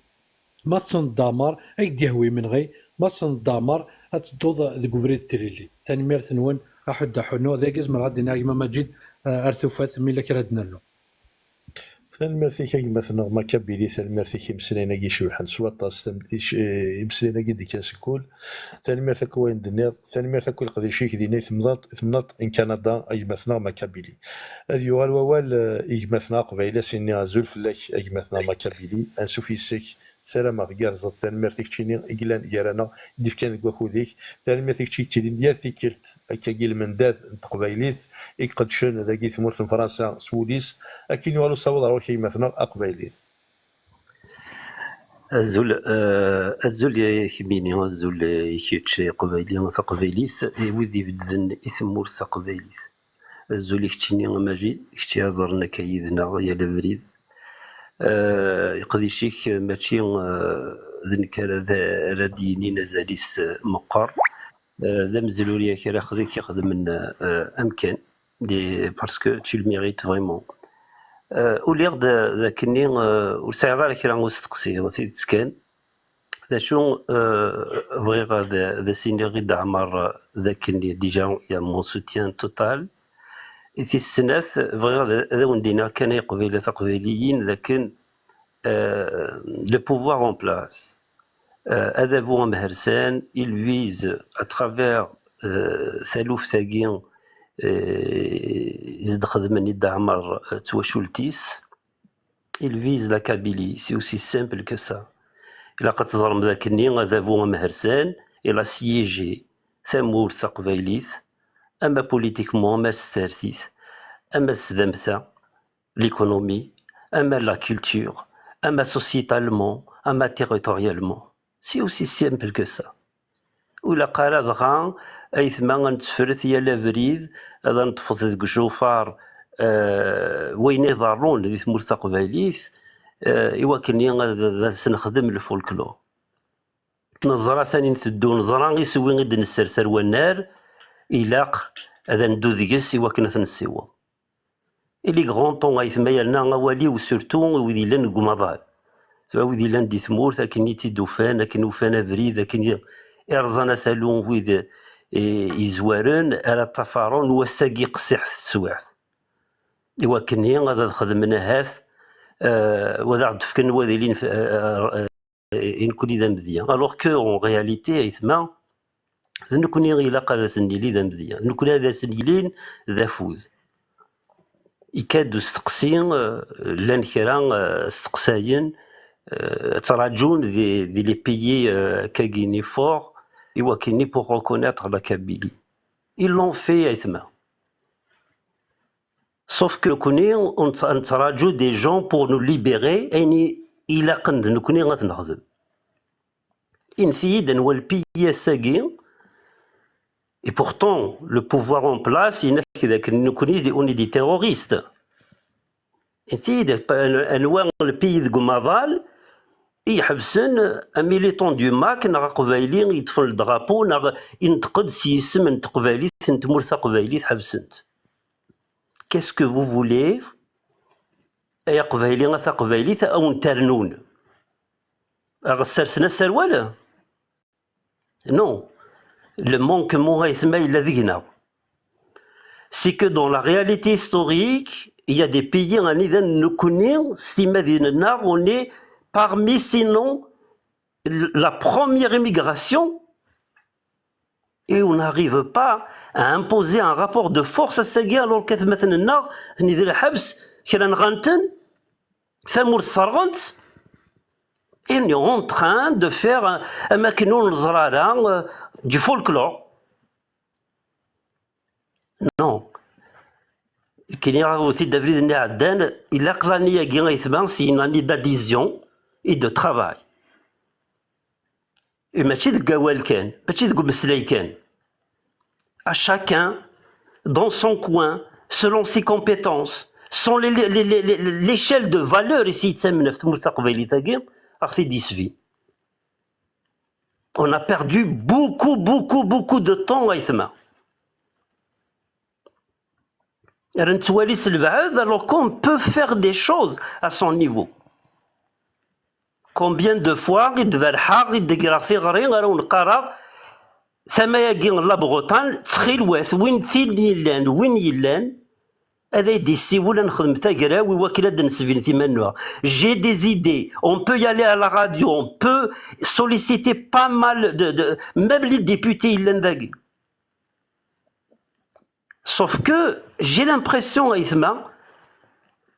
Ma tessneḍ Dda Ɛmer, ad k-d-yehwi imenɣi. Ma tessneḍ Dda Ɛmer, ad tedduḍ deg ubrid n tlelli. Tanemmirt-nwen, aḥuddu aḥunnu. D agi zemreɣ ad d-iniɣ a gma Maǧid, eh, ar tufat, mi yella kra ad d-nernu. Tanemmirt-ik a gma-tneɣ Makabili, tanemmirt-ik i imeslayen-agi icebḥen s waṭas, tam-, ic-, eh, imeslayen-agi d-ikkan seg wul. Tanemmirt akk wayen d-tenniḍ, tanemmirt akk i leqdic-ik dinna i temnaḍt, temnaḍt n Kanada, a gma-tneɣ Makabili. Ad yuɣal wawal, eh, i gma-tneɣ Aqbayli, a s-nini azul fell-ak, a gma-tneɣ Makabili, ansuf yes-k, ssarameɣ tgerrzeḍ, tanemmirt i keččini i yellan gar-aneɣ, i d-ifkan deg wakud-ik, tanemmirt i kečč i yettilin yal tikkelt, akkagi lmendad n teqbaylit i iqeddcen dagi tmurt n Fransa s wul-is, akken yuɣal usawaḍ ɣer wakaymat-nneɣ aqbayli. Azul, eh, azul ya kemmini, azul i kečč, i Qbayli, taqbaylit, i wid ibedden i tmurt taqbaylit. Azul i keččini a Majid, kečč i aẓren akka yid-neɣ yal abrid. Eh, iqdic-ik mačči, eh, d nekk ara d, ara d-yinin azal-is, eh, meqqer. Eh, d amezlul yak ara xdek ixedmen, eh, amkan. Des, parce que tu le mérites vraiment. Eh, uliɣ-d d akken-nni, eh, ur sɛiɣ ara kra usteqsi, tidet kan. D acu, eh, bɣiɣ ad, ad as-iniɣ i Dda Ɛmer, eh, d akken-nni, déjà, il y a mon soutien total. I tis snat, bɣiɣ ad, ad awen-d-iniɣ kan ay Qbayla taqbayliyin, d akken, eh, le pouvoir en place, eh, adabu amhersan, il vise à travers, eh, taluft-agi, eh, i s-d-xedmen i Dda Ɛmer, eh, d twacult-is, il vise la Kabylie, c'est aussi simple que ça. Ilaq ad teẓrem d akken-nni adabu amhersan, il a siégé tamurt taqbaylit, ama politiquement, ama s tsertit, ama s tdamta, l'économie, ama la culture, ama sociétalement, ama territorialement. C'est aussi simple que ça. Ur ilaq ara dɣa aytma ad nettefret yal abrid, ad neṭṭfet deg ucufar eh, wayen iḍerrun di tmurt taqbaylit, eh, i wakken ad, ad as-nexdem lfolklor. Neẓra sani nteddu, neẓra iswi i d-nessers ar wannar, ilaq ad neddu deg-s i wakken ad t-nessiweḍ. Il est grand temps aytma, yerna awal-iw surtout i wid yellan deg umaḍal. Tura wid yellan di tmurt akken i tt-id-ufan, akken ufan abrid, akken i, i rẓan asalu wid eh, yezwaren ara ṭṭafaren wass-agi qessiḥ teswiɛt. I wakken ad, ad xedmen ahat eh, wa ad aɣ-d-fken wa ad ilin f- eh, eh, eh, i nekkni d amedya. Alors que en réalité, aytma, d nekkni ilaq ad asen-nili d amedya. D nekkni ad asen-yilin d afud. Ikad usteqsi, eh, llan kra eh, steqsayen, eh, ttraǧun di, di les pays eh, akkagini forts, i wakken pour reconnaître la Kabylie. Ils l'ont fait, aytma. Sauf que nekkni, on t- nettraǧu des gens pour nous libérer, ayen i- ilaqen d nekkni ad t-nexdem. Init-iyi-d anwa le pays ass-agi, et pourtant le pouvoir en place, yenna-k d akken nekkni d- on est des terroristes. Init-iyi-d an- anwa le pays deg umaḍal i iḥebsen un militant du MAK neɣ aqbayli i yeṭṭfen le drapeau neɣ inṭeq-d s yisem n teqbaylit, n tmurt taqbaylit, ḥebsen-t. Qu'est-ce que vous voulez? Ay aqbayli, a taqbaylit, a wen-ternun. A ɣ-ssersen aserwal? Non. Le manquement, aytma, yella deg-neɣ. C'est que dans la réalité historique, il y a des pays anida nekkni, s timmad-nneɣ, on est parmi, sinon, la première immigration, et on n'arrive pas à imposer un rapport de force ass-agi, alors qu'atmaten-nneɣ, atni di lḥebs, kra nɣan-ten, tamurt sserɣen-tt, et on est en train de faire, euh, am akken ur neẓra ara, euh, du folklore. Non. Kini ɣer-wen-t-id abrid-nni iɛeddan, ilaq l'année-agi aytma, c'est une année d'adhésion et de travail. Et mačči deg awal kan, mačči deg umeslay kan. À chacun, dans son coin, selon ses compétences, selon les- les- les- les- l'échelle de valeur i s-yettamen ɣef tmurt taqbaylit-agi, a ɣ-t-id-yesbi. On a perdu beaucoup, beaucoup, beaucoup de temps, aytma. Ara nettwali s lebɛed, alors qu'on peut faire des choses à son niveau. Combien de fois i d-berrḥeɣ, i d-greɣ tiɣri, ara wen-qqareɣ, tama-agi n la Bretagne, ttxilwat, win tin yellan, win yellan, ad ay-d-yessiwel, ad nexdem tagraw i wakken ad d-nesbin iman-nneɣ. J'ai des idées, on peut y aller à la radio, on peut solliciter pas mal de, de même les députés yellan dagi. Sauf que j'ai l'impression, aytma,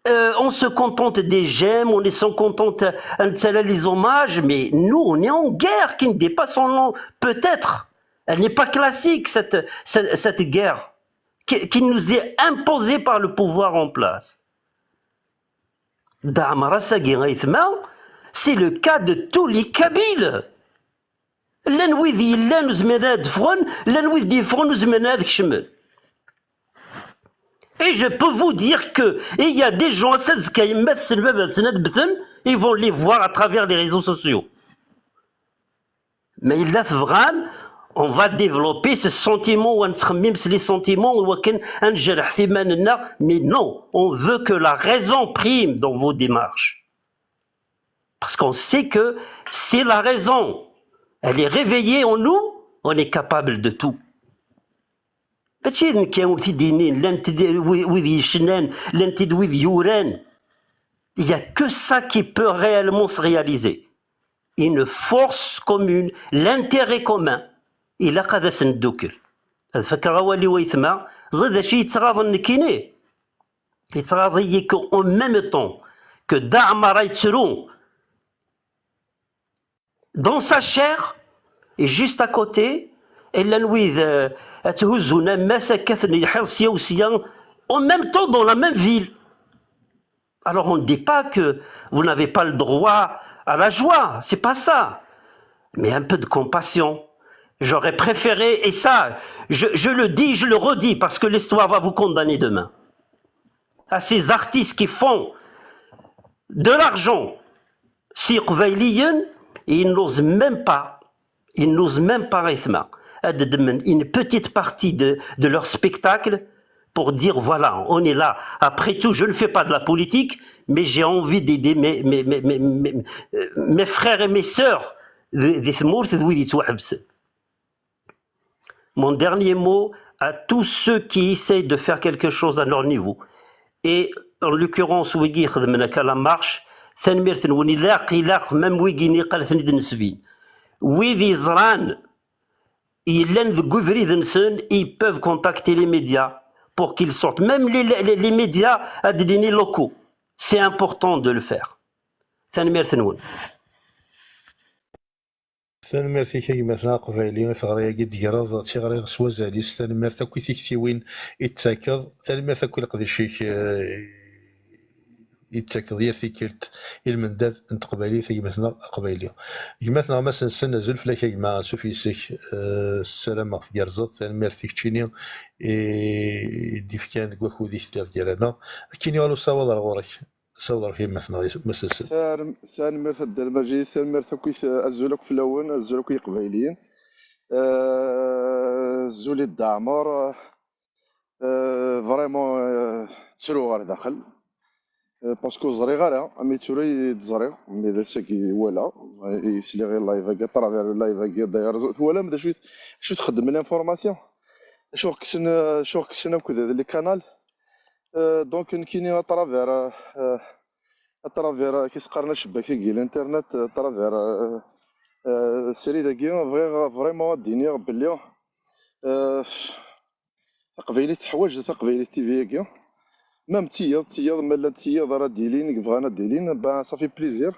euh, on se contente des j'aime, on se contente à les hommages, mais nous, on est en guerre qui ne dépasse son nom, peut-être. Elle n'est pas classique, cette, cette, cette guerre qui, qui nous est imposée par le pouvoir en place. Dda Ɛmer ass-agi, aytma, c'est le cas de tous les Kabyles. Llan wid yellan ur zmiren ad d-ffɣen, llan wid d-yeffɣen ur zmiren ad kecmen. Et je peux vous dire que il y a des gens, ass azekka yemma-tsen, baba-tsen ad mmten, ils vont les voir à travers les réseaux sociaux. Ma yella tebɣam, on va développer ce sentiment, wa nettxemmim s les sentiments, i wakken ad nejreḥ timan-nneɣ, mais non, on veut que la raison prime dans vos démarches. Parce qu'on sait que si la raison, elle est réveillée en nous, on est capable de tout. Mačči d nekk ur t-id-yennin, llan-t-id wi- wid yecnan, llan-t-id wid yuran. Il y a que ça qui peut réellement se réaliser. Une force commune, l'intérêt commun. Ilaq ad as-neddukel. Ad fakeɣ awal-iw aytma, ẓid d acu yettɣaḍen nekkini. Yettɣaḍ-iyi que en même temps que Dda Ɛmer a yettru dans sa chair, et juste à côté, Et llan wid, euh, ad thuzzun ammas akka, ten-, iḥiḍ sya u sya, en même temps dans la même ville. Alors on ne dit pas que vous n'avez pas le droit à la joie, c'est pas ça. Mais un peu de compassion. J'aurais préféré, et ça, je, je le dis, je le redis, parce que l'histoire va vous condamner demain, à ces artistes qui font de l'argent si qbayliyen, ils n'osent même pas, ils n'osent même pas, Aïthma, ad ddmen une petite partie de, de leur spectacle pour dire, voilà, on est là. Après tout, je ne fais pas de la politique, mais j'ai envie d'aider mes, mes, mes, mes, mes, euh, mes frères et mes sœurs di, di tmurt d wid yettwaḥebsen. Mon dernier mot à tous ceux qui essayent de faire quelque chose à leur niveau. Et en l'occurrence, wigi ixedmen akka la marche, tanemmirt-nwen, ilaq, ilaq, même wigi niqal ten-id-nesbin. Wid yeẓran, yellan deg ubrid-nsen, ils peuvent contacter les médias pour qu'ils sortent. Même les, les, les médias, ad d-nini, locaux. C'est important de le faire. Tanemmirt-nwen. Tanemmirt-ik a gma-tneɣ aqbayli i teɣri-agi d-tegreḍ, d tiɣri s wazal-is. Tanemmirt akk i tiktiwin i d-tettakeḍ. Tanemmirt akk i leqdic-ik, eh, i d-tettakeḍ yir tikkelt i lmendad n teqbaylit a gma-tneɣ aqbayli. Gma-tneɣ Masensen, azul fell-ak a gma, ansuf yes-k, eh, ssarameɣ tgerrzeḍ. Tanemmirt i keččini i d-ifkan deg wakud i k-tliḍ gar-aneɣ. Akken yuɣal usawaḍ ar ɣur-k. Sawḍer ɣer yemma-tneɣ Masensen. Tanemmirt a Dda Lmajid, tanemmirt akkit, azul akk fell-awen, azul akk i Yiqbayliyen. Eh, azul i Dda Ɛmer. Eh, vraiment, eh, ttruɣ ɣer daxel. Eh, parce que ur ẓriɣ ara, mi tura i d-ẓriɣ, mi d ass-agi i walaɣ, i sliɣ i live-agi, à travers live-agi, d'ailleurs, twalam d acu i, acu txeddem l'information? Acu ɣ-kksen, acu ɣ-kksen akk d les canals? Euh, donc nekkini à travers, euh, à travers, euh, kif qqaren acebbak-agi, l'internet, euh, à travers, euh, euh, srid-agi, bɣiɣ vraiment ad d-iniɣ belli, euh, taqbaylit teḥwaǧ taqbaylit T V-agi. Même d tiyaḍ, d tiyaḍ, ma llant tiyaḍ ara d-ilin, i yebɣan ad d-ilin, ben, ça fait plaisir.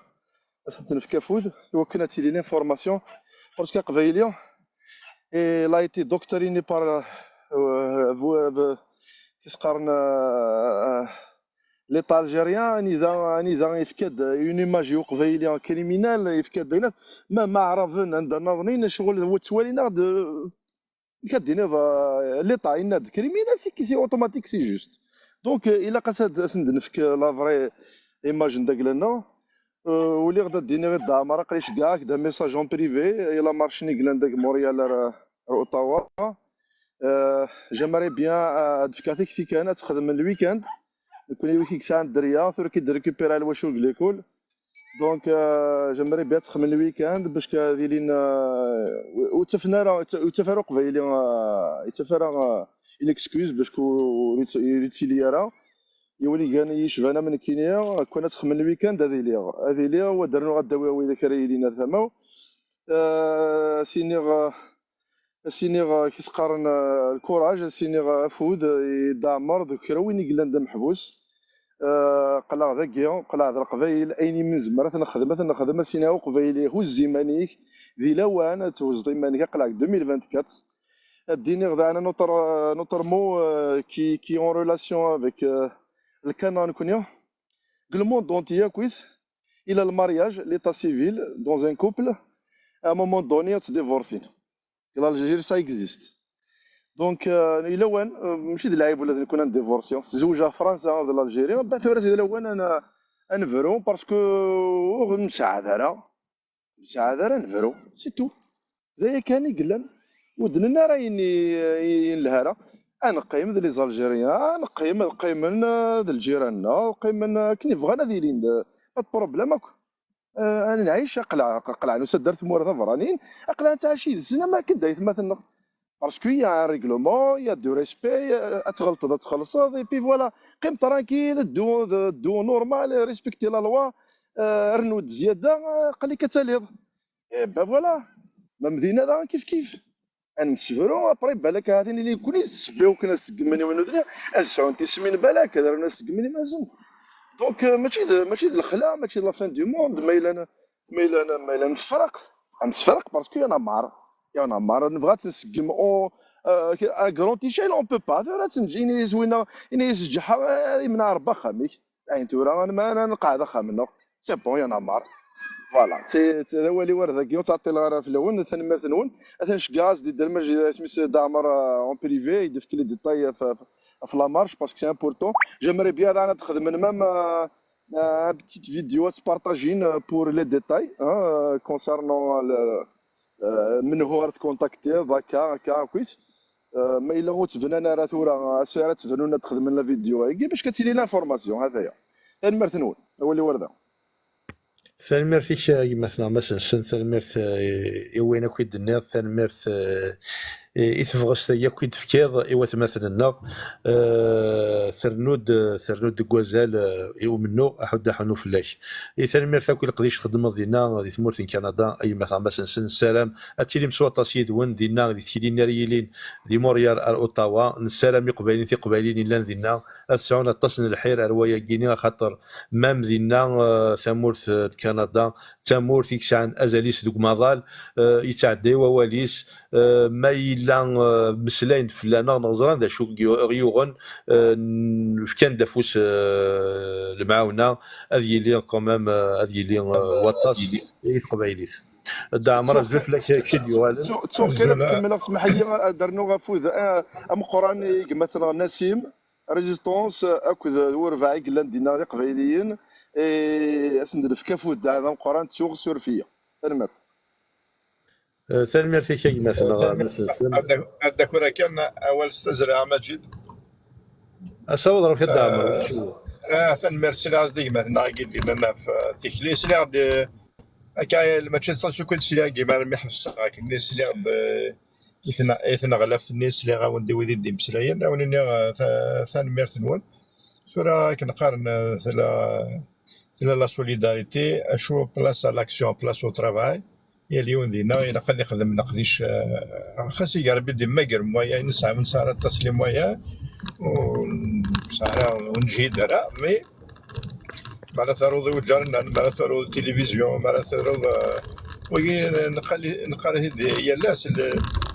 Ad sent-nefk afud i wakken ad tili l'information. Parce que aqbayli, il a été doctriné par, euh, bu- bu- kif qqaren, euh, l'État algérien, anida, anida yefka-d une image i uqbayli criminel, yefka-d ayen, ma, ma aɛraben anda naḍnin, ccɣel ttwalin-aɣ-d, euh, ad d-tiniḍ, euh, l'État yenna-d criminel, c'est que c'est automatique, c'est juste. Donc, euh, ilaq ad s-, ad sen-d-nefk la vraie image n dagla-nneɣ. Euh, uliɣ-d ad d-iniɣ i Dda Ɛmer, aql-i ceggɛeɣ-ak-d un message en privé, i la marche-nni yellan deg Montréal ar, ar Ottawa. Euh, j'aimerais bien, euh, ad d-fkeɣ tikti kan, ad txedmem le week-end. Nekkni wid i yesɛan dderya, tura ki d-récupérer lwacu deg l'école. Donc, euh, j'aimerais bien ad txedmem le week-end, parce que ad ilin, euh, ur ttafen ara, ur ttafen ara uqbayli, euh, ur ttafen ara, euh, une excuse, parce que ur, ur, ur yettili ara. I win igan yecban am nekkini, akken ad txemmem le week-end ad iliɣ. Ad iliɣ, u ad rnuɣ ad d-awiɣ widak ara yilin ar tama-w. Euh, ad s-iniɣ, euh, ad s-iniɣ, euh, kif s-qqaren, euh, lkuraj, ad s-iniɣ, euh, afud, euh, i Dda Ɛmer d kra win i yellan d ameḥbus. Euh, qqleɣ dagi, qqleɣ d Leqbayel, ayen imi nezmer ad t-nexdem, ad t-nexdem, ad s-iniɣ i Uqbayli, huzz iman-ik, di lawan ad thuzzeḍ iman-ik, aql-aɣ deg deux mille vingt-quatre. Ad d-iniɣ daɣen un autre, un autre mot, euh, qui, qui est en relation avec, euh, le canon nekkni. Deg le monde entier, akkit, il a le mariage, l'état civil, dans un couple, à un moment donné, ad ttdivorcin. Deg l'Algérie, ça existe. Donc, euh, i lawan, euh, mačči d lɛib ula d nekkni ad ndivorsi. Tzewǧeɣ Fransa d l'Algérie, ba tura d lawan ad n-, ad nebru, parce que ur nesɛa ara. Ur nesɛa ara nebru, c'est tout. D aya kan i yellan. Ur d-nenna ara ayen i, i, i nelha ara. Ad neqqim d les Algériens, ad neqqim, ad qqimen, eh, d lǧiran-nneɣ, ad qqimen, eh, akken i bɣan ad ilin, d, pas de problème akk. Eh, ad nɛic, aql-, aql-aɣ nusa-d ar tmura taberranin, aql-aɣ nettɛici yid-sen am akken d aytmaten-nneɣ. Parce qu'il y a un règlement, il y a du respect, eh, ad tɣelṭeḍ ad txellṣeḍ, et puis voilà. Qqim tranquille, ddu, ddu normal, respecter la loi, eh, rnu-d zzyada, eh, aql-ik ad taliḍ. Eh ben voilà. Ma Medina daɣen kif kif. Ad nemsefru, après balak ahat-in ili nekkni d ssebba i wakken ad seggmen i win ur dri, ad sɛun tismin balak, ad rnun ad seggmen iman-nsen. Donc, euh, mačči d, mačči d lexla, mačči d la fin du monde, ma yella n-, ma yella n-, ma yella nemsefraq, ad nemsefraq parce que y en a marre. Ya Nɛmar, nebɣa ad tt-nseggem au, euh, à grande échelle, on peut pas. Tura ad tt-neǧǧ, ini-as winna, ini-as ǧeḥḥa, eh, imneɛ Rebbi axxam-ik. Ayen tura, ma nqeɛɛed axxam-nneɣ. C'est bon, ya Nɛmar. Voilà, c'est, c'est d awal-iw ar dagi, ur ttɛeṭṭileɣ ara fell-awen, tanemmirt-nwen. Atan ceggeɣ-as-d i Dda Lmajid, isem-is Dda Ɛmer, euh, en privé, i d-ifk les détails ɣef, ɣef, ɣef la marche, parce que c'est important. J'aimerais bien daɣen ad xedmen même, euh, euh, une petite vidéo ad tt-partager, euh, pour les détails, hein, euh, concernant le, euh, menhu ara tkontaktiḍ, akka, akka, akkit. Euh, ma yella ur ttbanen ara tura, ass ara ttbanun ad xedmen la vidéo-agi, bac ad tili l'information, ha-t-aya. Tanemmirt-nwen, awal-iw ar da. Tanemmirt-ik, a gma-tneɣ Mass Nsen, tanemmirt, eh, i wayen akk i d-tenniḍ, tanemmirt, eh, i, i tebɣest-agi akk i d-tefkiḍ i watmaten-nneɣ. Eh, ternu-d, ternu-d deg wazal, eh, i umennuɣ, aḥuddu aḥunnu fell-ak. I tanemmirt akk i leqdic txeddmeḍ dinna, di tmurt n Kanada, a gma-tneɣ Mass Nsen, nessaram ad tilim s waṭas yid-wen dinna, di tikli-nni ara yilin di Montréal ar Ottawa. Nessaram Iqbayliyen, Tiqbayliyin yellan dinna, ad sɛun aṭas n lḥir ar wayagi-nni, axaṭer même dinna, eh, tamurt, eh, n Kanada, d tamurt i yesɛan azal-is deg umaḍal, eh, yettɛedday wawal-is, eh, ma yella, eh, meslayen-d fell-aneɣ, neɣ ẓran d acu i ɣ-yuɣen, eh, n-, fkan-d afus, eh, lemɛawna, ad yili quand même, eh, ad yili, eh, waṭas i teqbaylit. Dda Ɛmer, azul fell-ak, kečč i d-yuɣalen. Ttuɣ kan ad kemmleɣ, smaḥ-iyi, ad d-rnuɣ afud, eh, ameqqran i gma-tneɣ Nasim, Résistance, akked urbaɛ i yellan dinna d Iqbayliyen, eh, ad sen-d-nefk afud d ameqqran, ttuɣ, suref-iyi. Tanemmirt. Eh, tanemmirt-ik, a gma-tneɣ, Mass Nsen. Ad d-, ad d-aker kan awal s tazri, a Maǧid. Asawaḍ rok ad d-ɛmer. Eh, ah, tanemmirt, sliɣ-as-d i gma-tneɣ-agi d-yennan ɣef, eh, tikli. Sliɣ-d, eh, akka, mačči d taṣukit, sliɣ-agi mi armi ḥebseɣ akken, sliɣ-d, eh, i tne-, i tneɣlaft-nni, sliɣ-awen-d i wid i d-imeslayen, awen-iniɣ, eh, ta-, tanemmirt-nwen. Tura akken qqaren, eh, tella, tella la solidarité, acu place à l'action, place au travail. Yal yiwen dinna ilaq ad ixdem leqdic, eh, xas iga Rebbi d-immager moyen, nesɛa, nesɛa aṭas les moyens, ur nesɛa ara, ur neǧhid ara, mais mi ara taruḍ iweǧǧaren-nneɣ, mi ara taruḍ tilivizyu, mi ara taruḍ, eh, wagi neqqar-, neqqar-it-id yal ass, le,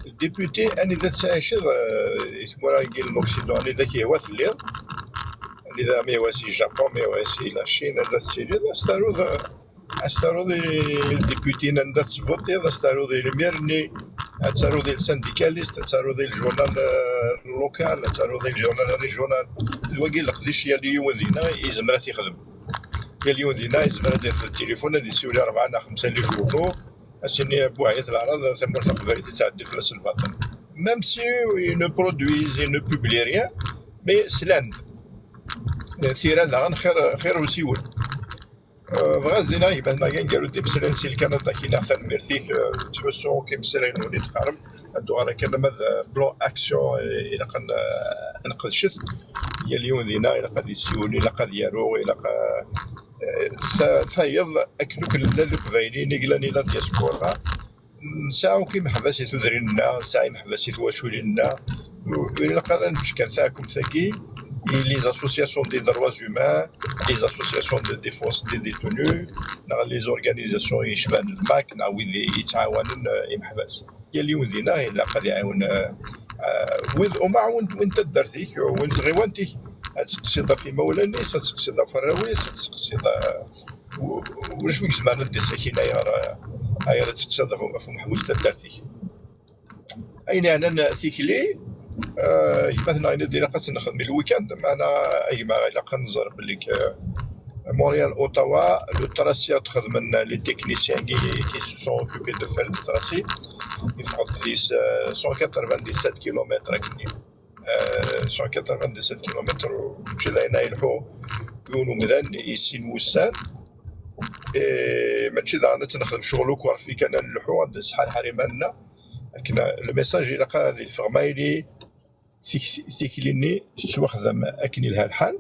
le député, anida tettɛiceḍ, eh, i tmura-agi n l'Occident, anida k-yehwa telliḍ, anida ma yehwa si Japon, ma yehwa si la Chine, anda tettiliḍ, ad s-taruḍ, eh, ad s-taruḍ i député-nni anda tettvuṭiḍ, ad s-taruḍ i lmir-nni, ad taruḍ i le syndicaliste, ad taruḍ i le journal, eh, local, ad taruḍ i le journal régional. D wagi leqdic yal yiwen dinna yezmer ad t-ixdem. Yal yiwen dinna yezmer ad yerfed tilifun, ad yessiwel i rebɛa neɣ xemsa n les journaux, ad s-yini, "Buh, ay at leɛraḍ, tamurt taqbaylit tettɛeddi fell-as lbaṭel." Même si ils ne produisent, ils ne publient rien, mais slan-d. Eh, tira daɣen xir, xir usiwel. Eh, bɣiɣ ad d-iniɣ i gma-tneɣ aneggaru d-imeslayen si Lkanada, ad k-iniɣ tanemmirt-ik, eh, ttḥussuɣ akk imeslayen-nwen i d-teqqarem, ad d-uɣal akka alamma d, eh, plan action, eh, ilaq ad n-, eh, ad nqedcet. Yal yiwen dinna ilaq ad yessiwel, ilaq ad yaru, ilaq, eh, eh, ta-, tayeḍ akken akk nella d Iqbayliyen i yellan i la diaspora. Nesɛa akk imeḥbas i tudrin-nneɣ, nesɛa imeḥbas i twaculin-nneɣ. Ur, ur ilaq ara ad neǧǧ kan taɛkumt-agi i les associations des droits humains, les associations de défense des détenus, neɣ les organisations yecban le mac, neɣ wid yettɛawanen, eh, imeḥbas. Yal yiwen dinna ilaq ad iɛiwen, eh, eh, wid, umaɛun n taddart-ik, win n tɣiwant-ik. Ad tseqsiḍ ɣef imawlan-is, ad tseqsiḍ ɣef warraw-is, ad tseqsiḍ, eh, u-, ulac wi izemren ad d-yas akin ayɣer, ayɣer ad tekkseḍ ɣef, ɣef umeḥbus taddart-ik. Ayen yeɛnan tikli, eh, gma-tneɣ yenna-d ilaq ad tt-nexdem i lwikand, meɛna a gma ilaq ad nẓer belli k-, Montréal, Ottawa, le tracé ad t-xedmen les techniciens qui, qui se sont occupés de faire le tracé, yeffeɣ-d deg-s, eh, cent quatre-vingt-dix-sept kilomètres akkenni. Eh, cent quatre-vingt-dix-sept kilomètres, mačči d ayen ara yelḥu yiwen umdan i sin wussan. Eh, mačči daɣen ad tt-nexdem ccɣel ukwerfi kan, ad nleḥḥu, ad nesḥerḥer iman-nneɣ. Akken le message ilaq ad yeffeɣ ma yili tik-, tikli-nni tettwaxdem akken yelha lḥal.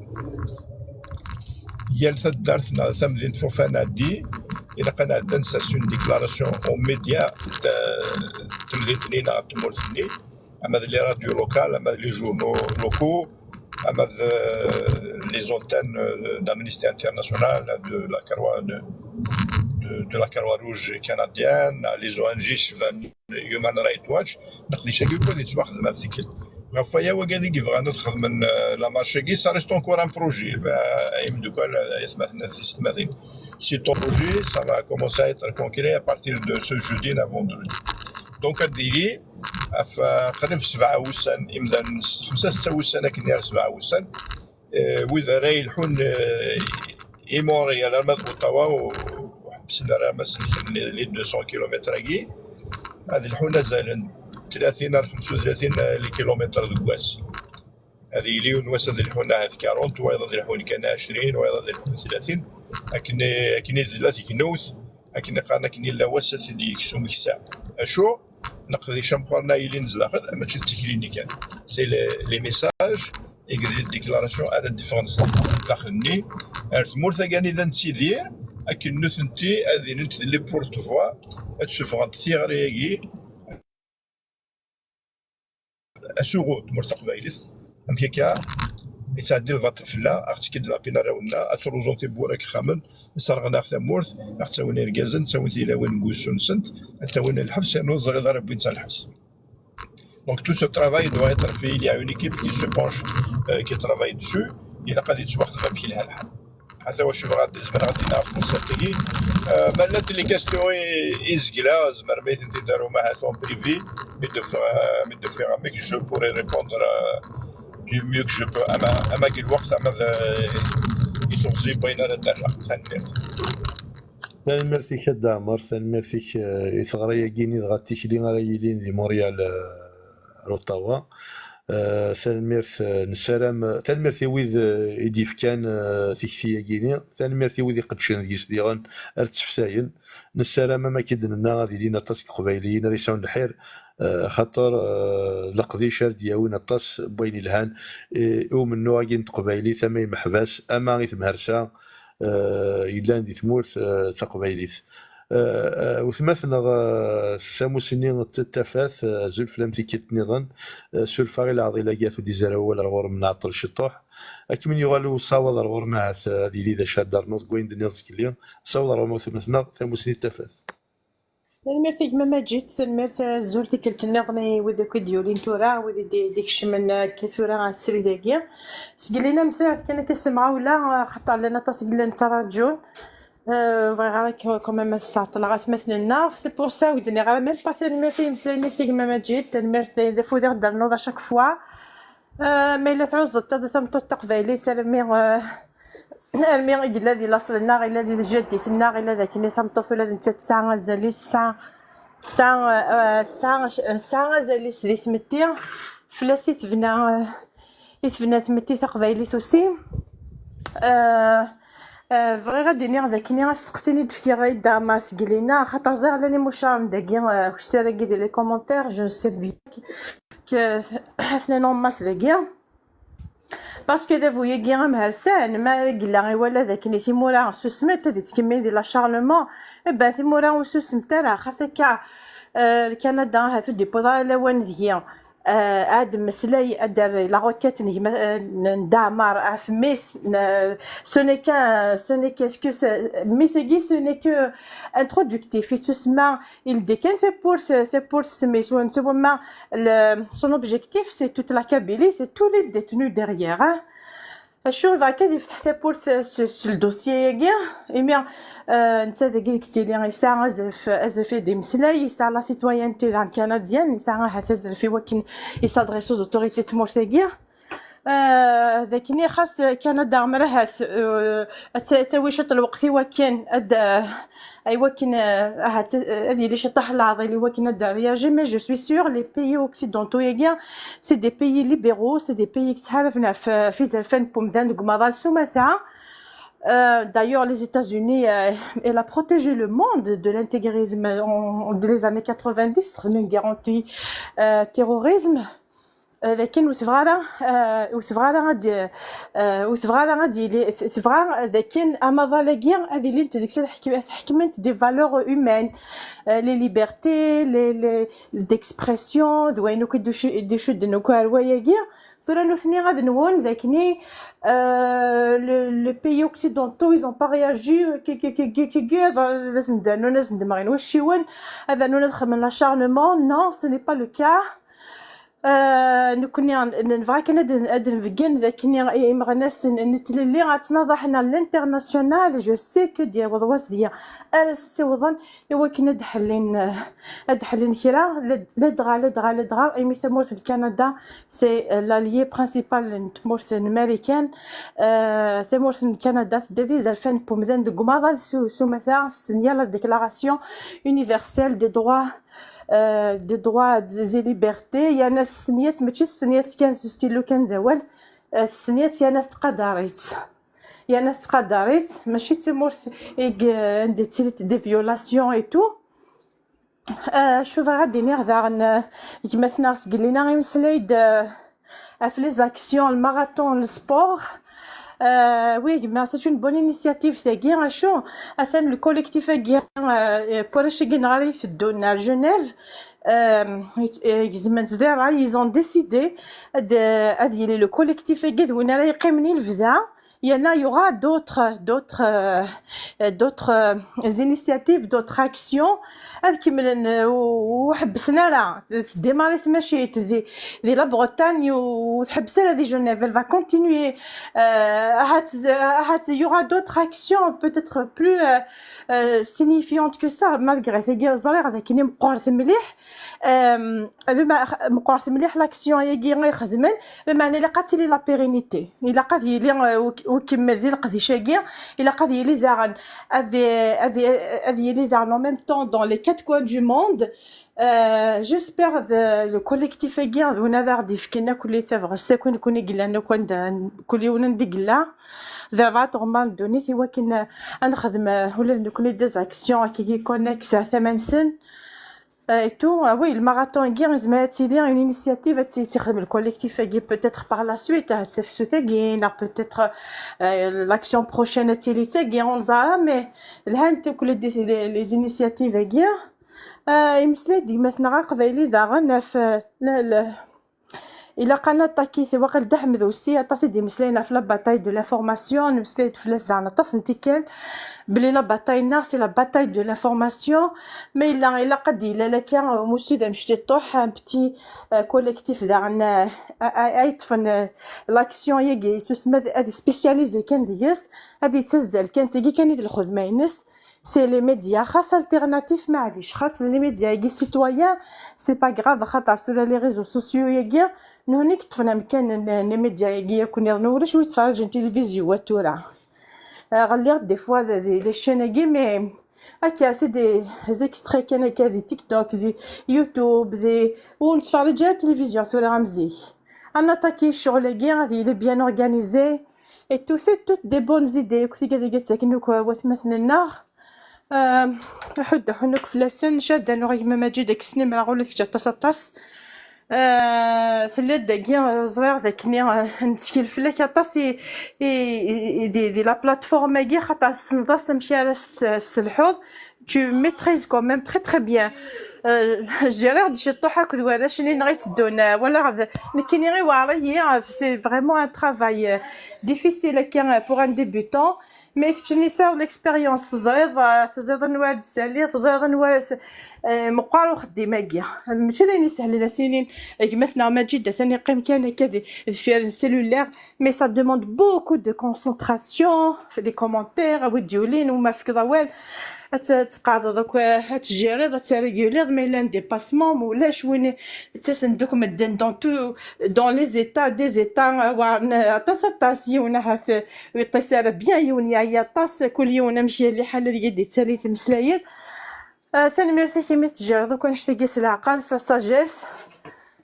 Yal taddart neɣ tamdint tufa nɛeddi, ilaq ad nɛeddi ad nsers une déclaration aux médias de, de temdint-nni neɣ n tmurt-nni, ama d les radios locales, ama d les journaux locaux, ama d, euh, les antennes, euh, d'Amnesty International, de la Croix, de, de, de la Croix-Rouge canadienne, les O N G cevant Human Rights Watch, leqdic-agi akk ad yettwaxdem ɣef tikkelt. Ɣef waya, wagad i yebɣan ad xedmen, euh, la marche-agi, ça reste encore un projet, euh, ay imeddukal, ay atmaten, ay tisetmatin. C'est un projet, ça va commencer à être concret à partir de ce jeudi à vendredi. Donc, ad d-yili ɣef, euh, qrib sebɛa wussan, imdanen xemsa setta wussan akken ar sebɛa wussan. Eh, wid ara yelḥun, eh, i Montréal arma d Ottawa, u ḥebsen ara ma selken les deux cents kilomètres-agi, ad lḥun azal n tlatin ar xemsa u tlatin kilomètres deg wass. Ad yili yiwen wass ad lḥun ahat quarante, wayeḍ ad lḥun kan ɛecrin, wayeḍ ad lḥun tlatin, akken, akken i tella tegnewt, akken i qqaren, akken yella wass ad t-id-yeks umeksa. Acu? Leqdic ameqqran-a yellan zdaxel, mačči d tikli-nni kan. C'est les, les messages et les déclarations ara d-iffɣen zdaxel-nni ar tmurt-agi anida nettidir, akken nutenti ad ilint d les porte-voix, ad d-suffɣent tiɣri-agi, asuɣu n tmurt taqbaylit. Amek akka? Yettɛeddi lbaṭel fell-aɣ, aɣ-ttekkin-d lapin arraw-nneɣ, ad truẓun tiwwura deg yixxamen, sserɣen-aɣ tamurt, ad ɣ-ttawin irgazen, ttawin tilawin deg wussu-nsent, ad ttawin lḥebs, yerna ur teẓriḍ ara wwin-tt ɣer lḥebs. Donc tout ce travail doit être fait, il y a une équipe qui se penche, euh, qui travaille dessus, ilaq ad yettwaxdem amek yelha lḥal. Ata wacu bɣa ad zemreɣ ad d-iniɣ ɣef temsalt-agi. Euh, ma llant les questions i, i zegleɣ, zemrem ad tent-id-tarum ahat en privé, mi d-ffeɣ, euh, mi d-ffeɣ amek, je pourrai répondre, euh, du mieux que je peux, ama, ama deg lweqt, ama d, i teɣzi n wayen ara d-rreɣ. Tanemmirt. Tanemmirt-ik a Dda Ɛmer, tanemmirt-ik, eh, i teɣri-agi-nni dɣa d tikli ara yilin di Montréal, eh, ar Ottawa. Eh, tanemmirt, eh, nessaram, tanemmirt i wid, eh, i d-yefkan, eh, tikti-agi-nni, tanemmirt i wid iqeddcen deg-s diɣen ar tteftayen. Nessaram, am akken d-nenna, ad ilin aṭas n Iqbayliyen ara yesɛun lḥir, eh, xaṭer, eh, leqdic ara d-yawin aṭas n wayen ilhan, eh, i umennuɣ-agi n teqbaylit, ama imeḥbas, ama i temhersa, eh, yellan di tmurt, eh, taqbaylit. Eh, eh, wetma-tneɣ, eh, tamussni n tafat, eh, azul fell-am tikkelt nniḍen, eh, suref-aɣ i leɛḍil-agi ur d-izerrew wawal ar ɣur-m, nɛeṭṭel ciṭuḥ. Akken yuɣal usawaḍ ar ɣur-m ahat, eh, ad yili d acu ad d-ternuḍ deg wayen d-tenniḍ zgelli. Asawaḍ ar ɣur-m a wetma-tneɣ, tamussni n tafat. Tanemmirt a gma Maǧid, tanemmirt, azul tikkelt nniḍen i wid akk i d-yulin tura, wid i d-, d-ikecmen akka tura srid-agi. Sgelli am sɛiɣ kan akka s lemɣawla, xaṭer llan aṭas i yellan ttraǧun. Euh, bɣiɣ ara k-, quand même ad sseɛṭleɣ atmaten-nneɣ. C'est pour ça ur d-nniɣ ara même pas tanemmirt i yimeslayen-ik a gma Maǧid, tanemmirt d afud i ɣ-d-ternuḍ à chaque fois. Euh, ma yella tɛuzzeḍ ta-, tameṭṭut taqbaylit armi, euh, armi i yella di laṣel-nneɣ, yella di tjaddit-nneɣ, yella d akken i tameṭṭut ula d nettat tesɛa azal-is, tesɛa, tesɛa, euh, tesɛa, tesɛa azal-is di tmetti, fell-as i tebna, euh, i tebna tmetti taqbaylit aussi. Euh, euh, bɣiɣ ad d-iniɣ d akken asteqsi-nni d-fkiɣ i Dda Ɛmer seg Lina, axaṭer ẓriɣ llan imucaren dagi, euh, ukessar-agi di les commentaires, je sais bien que atnan en masse dagi. Parce que d abu-agi amhersan, ma yella iwala d akken i timura susment, ad yettkemmil di l'acharnement. Eh ben, timura ur susment ara, xas akka, euh, Lkanada ahat ur d-yewwiḍ ara lawan deg-i. Euh, ad mmeslay, ad d-err la requête n gma, euh, n Dda Ɛmer ɣef mmi-s, n, ce n'est qu'un, ce n'est qu'est-ce que c'est, mmi-s-agi, ce n'est que introductif, yettusemma, yeldi kan tawwurt, tawwurt s mmi-s, wa netta wamma, le, son objectif, c'est toute la Kabylie, c'est tous les détenus derrière, hein. Acu, bɣa kan ad yefteḥ tawwurt s, s, s le dossier-agi, imi, euh, netta dagi deg tili, yesɛa azref, azref i d-imeslay, yesɛa la citoyenneté d canadienne, yesɛa ahat azref i wakken i s'adresse aux autorités n tmurt-agi. Euh, d akken i xas Kanada, mer ahat, euh, ad t-, ad tawi ciṭ lweqt i wakken ad, euh, i wakken, euh, ahat, euh, ad yili ciṭaḥ leɛḍil i wakken ad d-réagir, mais je suis sûre, les pays occidentaux-agi, c'est des pays libéraux, c'est des pays qui ttḥaraben ɣef, ɣef izerfan n wemdan deg umaḍal s umata. Euh, d'ailleurs, les États-Unis, euh, elle a protégé le monde de l'intégrisme en, en les années quatre-vingt-dix, une garantie, euh, terrorisme. Euh, lakin ur tebɣa ara, euh, ur tebɣa ara ad, euh, ur tebɣa ara ad yili, tebɣa dakken amaḍal-agi ad ilint deg-s ad ḥek-, ad ḥekment des valeurs humaines, euh, les libertés, les, les, d'expression, d wayen akk i d-icu-, i d-icudden akk ar wayagi. Tura nutni ad nwen d akni, euh, le, les pays occidentaux, ils ont pas réagi, ki, ki, ki, ki, ki, ki, ad, ad asen-d-rnun, ad asen-d-mɣin wacciwen, ad rnun ad xedmen l'acharnement. Non, ce n'est pas le cas. Euh, nekkni n-, nebɣa kan ad n-, ad nbeggen d akni imeɣnasen n tlelli ad ttnaḍaḥen à l'international. Je sais que d-yaweḍ wass deg ara ssiwḍen i wakken ad ḥellin, ad ḥellin kra, lad-, ladɣa, ladɣa, ladɣa, imi tamurt n Kanada, c'est, euh, l'allié principal n tmurt n Marikan. Euh, tamurt n Kanada tedda d izerfan n wemdan deg umaḍal s, s umata, s tenya la Déclaration universelle des droits, euh, des droits et libertés, yerna s tenya-tt, mačči s tenya-tt kan s ustilu kan d awal, euh, s tenya-tt yerna tettqadar-itt. Yerna tettqadar-itt, mačči d tamurt i g-, anda ttili des violations et tout. Euh, acu bɣiɣ ad d-iniɣ daɣen, euh, gma-tneɣ Sgellina imeslay-d, euh, ɣef les actions, le marathon, le sport. Euh, oui, gma, c'est une bonne initiative, tagi, acu, atan le collectif-agi, euh, n warrac-agi-nneɣ ara iteddun ar Genève, euh, gezmen-tt di ṛṛay, ils ont décidé ad, ad yili le collectif-agi d win ara yeqqimen i lebda. Il y en a, il y aura d'autres, d'autres, euh, d'autres, euh, initiatives, d'autres actions. Ad kemmlen, euh, ur ḥebbsen ara. Tdimari tmacint di, di la Bretagne, ur tḥebbes ara di Genève. Elle va continuer. Euh, ahat, ahat, il y aura d'autres actions peut-être plus, euh, euh, signifiantes que ça, malgré tagi ẓriɣ d akken i meqqret mliḥ. Euh, lma-, meqqret mliḥ l'action-agi i xedmen, lameɛna ilaq ad tili la pérennité. Ilaq ad yili, euh, uk-, ukemmel di leqdic-agi, ilaq ad yili daɣen, ad, ad, ad yili daɣen en même temps dans les quatre coins du monde. Euh, j'espère d le collectif-agi d win ad aɣ-d-yefken akk tabɣest akk i nekkni i yellan akk anda, kul yiwen anda i yella. D rrbeɛ tɣemmar n ddunit i wakken, euh, ad nexdem, euh, ula d nekkni des actions akkagi connexes ar tama-nsen. Euh, et tout, ah oui, le marathon-agi, yezmer ad tili une initiative ad tt-, tt-ixdem le collectif-agi, peut-être par la suite, ah, tafsut-agi, neɣ peut-être, euh, l'action prochaine ad tili d tagi, ur neẓri ara, mais lhant akk les, les, les initiatives-agi. Euh, imeslay-d gma-tneɣ aqbayli daɣen ɣef, euh, le, le, ilaq ad naṭaki, waqil Dda Ḥmed aussi, aṭas i d-imeslayen ɣef la bataille de l'information, nemmeslay-d fell-as daɣen aṭas n tikkal, belli la bataille-nneɣ, c'est la bataille de l'information, ma yella ilaq ad d-yili akka umussu d amecṭuḥ, un petit, euh, collectif daɣen, euh, a, a, a yeṭṭfen, euh, l'action-agi, yettusem ad, ad spécialisé kan deg-s, ad yettazzal kan, tagi kan i d lxedma-ines. C'est les médias, xas alternatifs, maɛlic, xas les médias-agi citoyens, c'est pas grave, axaṭer tura les réseaux sociaux-agi, nuhni yeṭṭfen amkan n, n les médias-agi akk nniḍen, ulac wi yettfeṛṛiǧen tilivizyu wa tura. Euh, ɣliɣ des fois d, d les chaînes-agi, mais akka, c'est des extraits kan akka di TikTok, di YouTube, di, ur nettfeṛṛiǧ ara tilivizyu tura am zik. Ad naṭaki ccɣel-agi, ad yili bien organisé, et tout, c'est toutes des bonnes idées. Akk tigad-agi ttaken akk watmaten-nneɣ. Euh, aḥuddu aḥunnu akk fell-asen, caddan uɣ gma Maǧid, ad k-snimreɣ ula d kečč aṭas, aṭas. Euh, tella-d dagi, euh, ẓriɣ d akken, euh, nettkel fell-ak aṭas i, i, i, i, di, di la plateforme-agi, xaṭer tessneḍ-as amek ara s-, s-telḥuḍ. Tu maîtrises quand même très, très bien. Euh, jriɣ-d ciṭuḥ akked warrac-nni neɣ itteddun, euh, walaɣ d nekkini iweɛṛ-iyi, euh, c'est vraiment un travail, euh, difficile akka, euh, pour un débutant. Mais keččini tesɛiḍ l'expérience, teẓriḍ, euh, teẓriḍ anwa ara d-ssaliḍ, teẓriḍ anwa ara s-, euh, meqqar uxeddim-agi. Mačči d ayen isehlen, a s-inin gma-tneɣ Maǧid atan yeqqim kan akka di, deffir n cellulaire. Mais ça demande beaucoup de concentration, في les commentaires, a wi d-yulin, umi tefkeḍ awal, ad t-, ad tqeɛdeḍ akk, ad tjiriḍ, ad tréguliḍ, ma yella un dépassement, ma ulac win, ttasen-d akk medden dans tout, dans les états, des états, wa-, aṭas, aṭas, yiwen ahat ur yeṭṭis ara bien, yiwen yeɛya aṭas, kul yiwen amek yella lḥal ad yi-d-yettali ttmeslayen. Ah, tanemmirt-ik imi tjriḍ akk annect-agi s leɛqel, s la sagesse.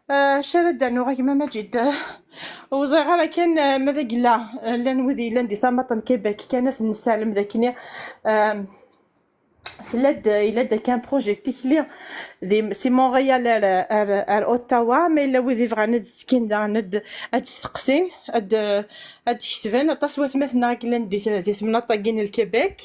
Ah, acu ara d-rnuɣ a gma Maǧid? Ur ẓriɣ ara kan, ah, ma d agella, ah, llan wid yellan di tamaṭ n Québec kan, ad ten-nessalem d akken, ah, tella-d, yella-d akka un projet n tikli di, si Montréal ar, ar, ar Ottawa, ma yella wid yebɣan ad d-ttekkin daɣen ad, ad d-steqsin, ad, ad d-ketben. Aṭas n watmaten-nneɣ i yellan di, di temnaḍt-agi n Lkebek.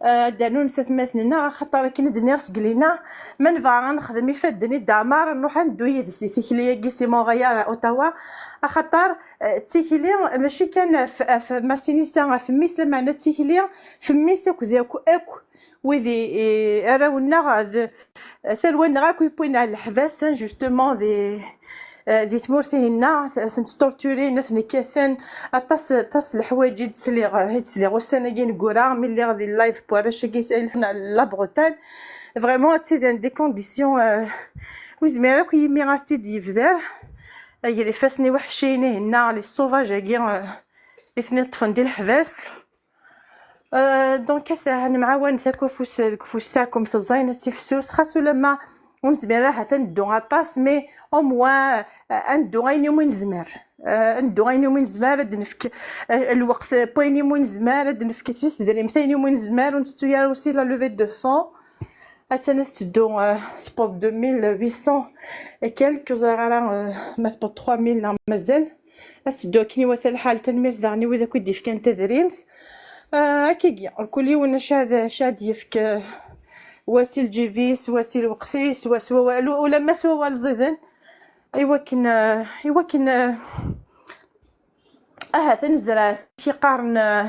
ad d-rnun s atmaten-nneɣ, axaṭer akken i d-nniɣ seg lina, ma nebɣa ad nexdem ifadden i Dda Ɛmer, nruḥ ad neddu yid-s i tikli-agi si Montréal à Ottawa, axaṭer eh, d tikli mačči kan ɣef, ɣef Massinissa, ɣef mmi-s, lameɛna d tikli f mmi-s akked akk, akk wid i, i, arraw-nneɣ, d, talwa-nneɣ akk yewwin ar leḥbas, hein, justement, di, eh, di tmurt-ihinna, t-, ten-tttorturin, ad ten-kkaten, aṭas, aṭas n leḥwayeǧ i d-sliɣ, i d-sliɣ ussan-agi ineggura, mi lliɣ di live n warrac-agi i ileḥḥun ar la Bretagne. Vraiment, ad ttidiren des conditions, euh, ur yezmir akk yimi ad t-id-yebder. Ger ifassen-iw iḥecciyen-ihinna, les sauvages-agi, euh, i ten-iṭṭfen di leḥbas. Euh, donc, ad nemɛawan akk afus deg ufus taɛkumt ẓẓayen ad tifsus, xas ulamma ur nezmir ara ahat ad neddu aṭas, mais au moins, euh, ad neddu ayen umi nezmer. Euh, ad neddu ayen umi nezmer, ad d-nefk, euh, lweqt n wayen umi nezmer, ad d-nefk si tedrimt ayen umi nezmer, ur ntettu ara aussi la levée de fonds. Attan ad tetteddu, euh, tewweḍ deux mille huit cents et quelques, ur ẓriɣ ara, euh, ma tewweḍ trois mille neɣ mazal. Ad tetteddu akken iwata lḥal, tanemmirt daɣen i wid akk i d-yefkan tadrimt. Euh, akkagi, mkul yiwen acu ad, acu ad d-yefk, euh, wa si lǧib-is, wa si lweqt-is, wa s wawal, ulamma s wawal ẓiden. I wakken, euh, i wakken, euh, ahat ad nezreɛ, amek i qqaren, euh,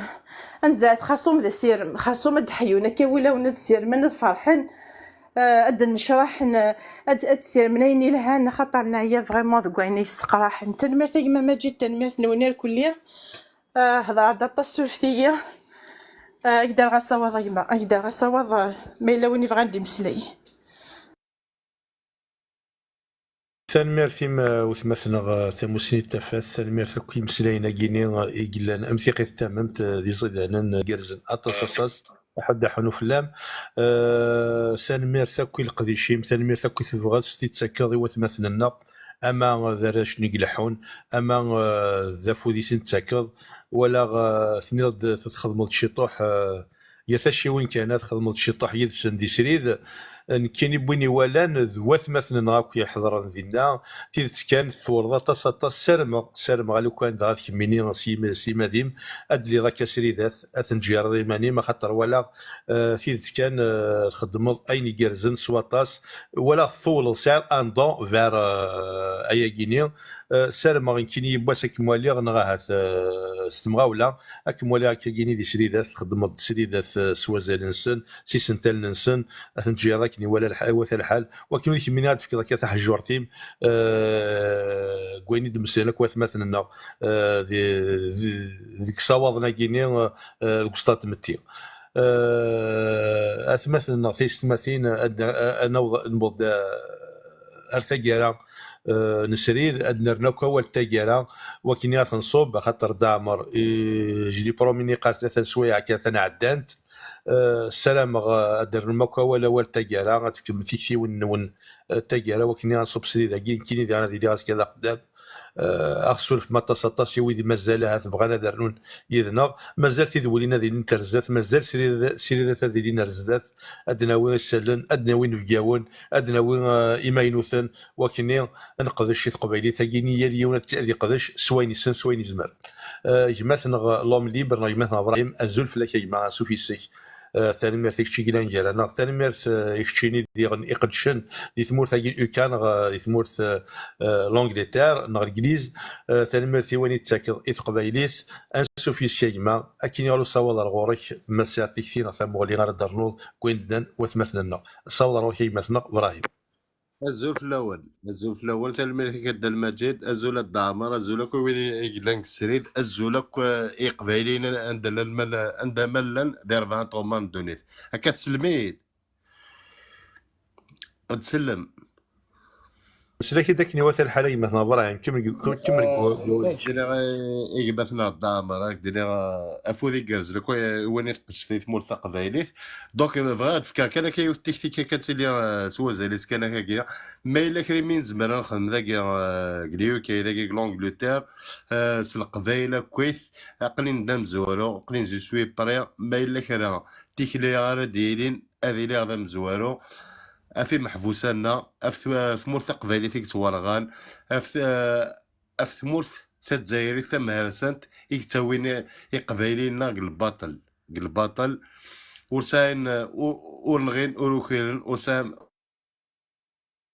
ad nezreɛ xerṣum d asirem, xerṣum ad d-ḥyun akka wulawen ad sirmen, ad ferḥen, euh, ad d-nnecraḥen, euh, ad, ad sirmen ayen ilhan, axaṭer neɛya vraiment deg wayen yesseqraḥen. Tanemmirt a gma Maǧid, tanemmirt-nwen irkelli. Euh, hedreɣ-d aṭas, surfet-iyi. Euh, ad k-d-rreɣ asawaḍ a gma, ad k-d-rreɣ asawaḍ, euh, ma yella win yebɣan ad d-imeslay. Tanemmirt-im, uh, wetma-tneɣ, uh, Tamussni n Tafat, tanemmirt akk imeslayen-agi-ni, uh, i yellan am tiqit tamemt, uh, d iẓidanen, uh, gerrzen aṭas, aṭas, aḥuddu aḥunu fell-am. Uh, tanemmirt akk i leqdic-im, tanemmirt akk i tebɣest i d-tettakeḍ i watmaten-nneɣ, ama d arrac-nni i ileḥḥun, ama, uh, d afud-is i d-tettakeḍ, walaɣ, uh, tenniḍ-d txedmeḍ ciṭuḥ, uh, Ger taciwin kan, ad txedmeḍ ciṭuḥ yid-sen di srid. Nekkini n win iwalan d watmaten-nneɣ akk iḥeḍren dinna. Tidet kan, tewreḍ aṭas, aṭas. Sarmeɣ, sarmeɣ a lukan dɣa d kemmini s yim-, s yimad-im, ad d-tiliḍ akka sridat, ad tenǧireḍ iman-im, axaṭer walaɣ, eh, tidet kan, eh, txeddmeḍ ayen igerrzen s waṭas. Walaɣ tewleḍ, sɛiḍ un don vers, eh, ayagi-ni. Eh, sarmeɣ nekkini yiwwas ad kem-waliɣ, neɣ ahat, eh, s temɣawla, ad kem-waliɣ akkagini di sridat, txeddmeḍ-d sridat, eh, s wazal-nsen, s isental-nsen, ad ten-tǧireḍ akken iwala lḥ-, iwata lḥal. Wakken ur kemmini ad d-tefkeḍ akka taḥejjurt-im, eh, deg wayen i d-mmeslayen akk watmaten-nneɣ, eh, di, di, deg isawaḍen-agi-ni, eh, deg uṣṭad n tmetti. Eh, atmaten-nneɣ, tiyessetmatin, ad, ad naweḍ, newweḍ-d, eh, ar taggara, eh, n srid, ad nernu akk awal n taggara, wakken i ad t-nṣubb, axaṭer Dda Ɛmer, eh, je lui promets, iqqar tlata n sswayeɛ kan atan ɛeddant. Eh, ssarameɣ, eh, ad d-ternum akk awal, awal n taggara, ad tefkem tiktiwin-nwen, eh, n taggara, wakken i ad nṣubb srid-agi, nekkini diɣen ad iliɣ azekka d axeddam. Eh, ad ɣ-ssurfem aṭas, aṭas i wid mazal ahat bɣan ad rnun yid-neɣ. Mazal tidwilin ad ilint ar zdat, mazal srid-, sridat ad ilin ar zdat. Ad d-nawi isallen, ad d-nawi inebgawen, ad d-nawi, eh, imaynuten, wakken ad neqdec i teqbaylit-agi-ni, yal yiwen ad, ad iqdec s wayen issen, s wayen izmer. Eh, gma-tneɣ L'Homme Libre, neɣ gma-tneɣ Brahim, azul fell-ak a gma, ansuf yes-k. Eh, tanemmirt i kečč i yellan gar-aneɣ, tanemmirt, eh, i keččini diɣen iqeddcen di tmurt-agi n U K, neɣ, eh, di tmurt, eh, eh, l'Angleterre, neɣ Legliz. Eh, tanemmirt i wayen i d-tettakeḍ i teqbaylit. Ansuf yes-k a gma, akken i ɣer usawaḍ ar ɣur-k, ma tesɛiḍ tikti neɣ tamuɣli ara d-ternuḍ deg wayen d-nnan watmaten-nneɣ. Sawaḍ ar ɣur-k a gma-tneɣ Brahim. Azul fell-awen, azul fell-awen, tanemmirt-ik a Dda Lmajid, azul a Dda Ɛmer, azul akk i wid i yellan deg srid, azul akk, eh, i Iqbayliyen anda llan ma la-, anda ma llan di rebɛa n tɣemmar n ddunit. Akka tsellem-iyi-d? Ad tsellem. Meslak-id akken iwata lḥal a gma-tneɣ Brahim, kemmel deg, kemmel deg, eh, deg, ad d-iniɣ, eh, i gma-tneɣ Dda Ɛmer, ad d-iniɣ, eh, afud igerrzen akk i win i tqeddcet di tmurt taqbaylit. Donc, eh, bɣiɣ ad d-fkeɣ kan akka yiwet tikti akka ad tili, eh, s wazal-is kan akka. Ma yella kra imi nezmer ad nexdem dagi, eh, deg le U K, dagi deg l'Angleterre, eh, s Leqbayel akkit, aql-in d amezwaru, aql-in je suis prêt, ma yella kra tikli ara d-yilin, ad iliɣ d amezwaru, af imeḥbusan-nneɣ, af tw-, tmurt taqbaylit i yettwarɣan, af t-, af tmurt tazzayrit tamhersant i yettawin i-, iqbayliyen-nneɣ deg lbaṭel, deg lbaṭel. ur sɛin, ur, ur nɣin, ur ukiren, ur sɛin,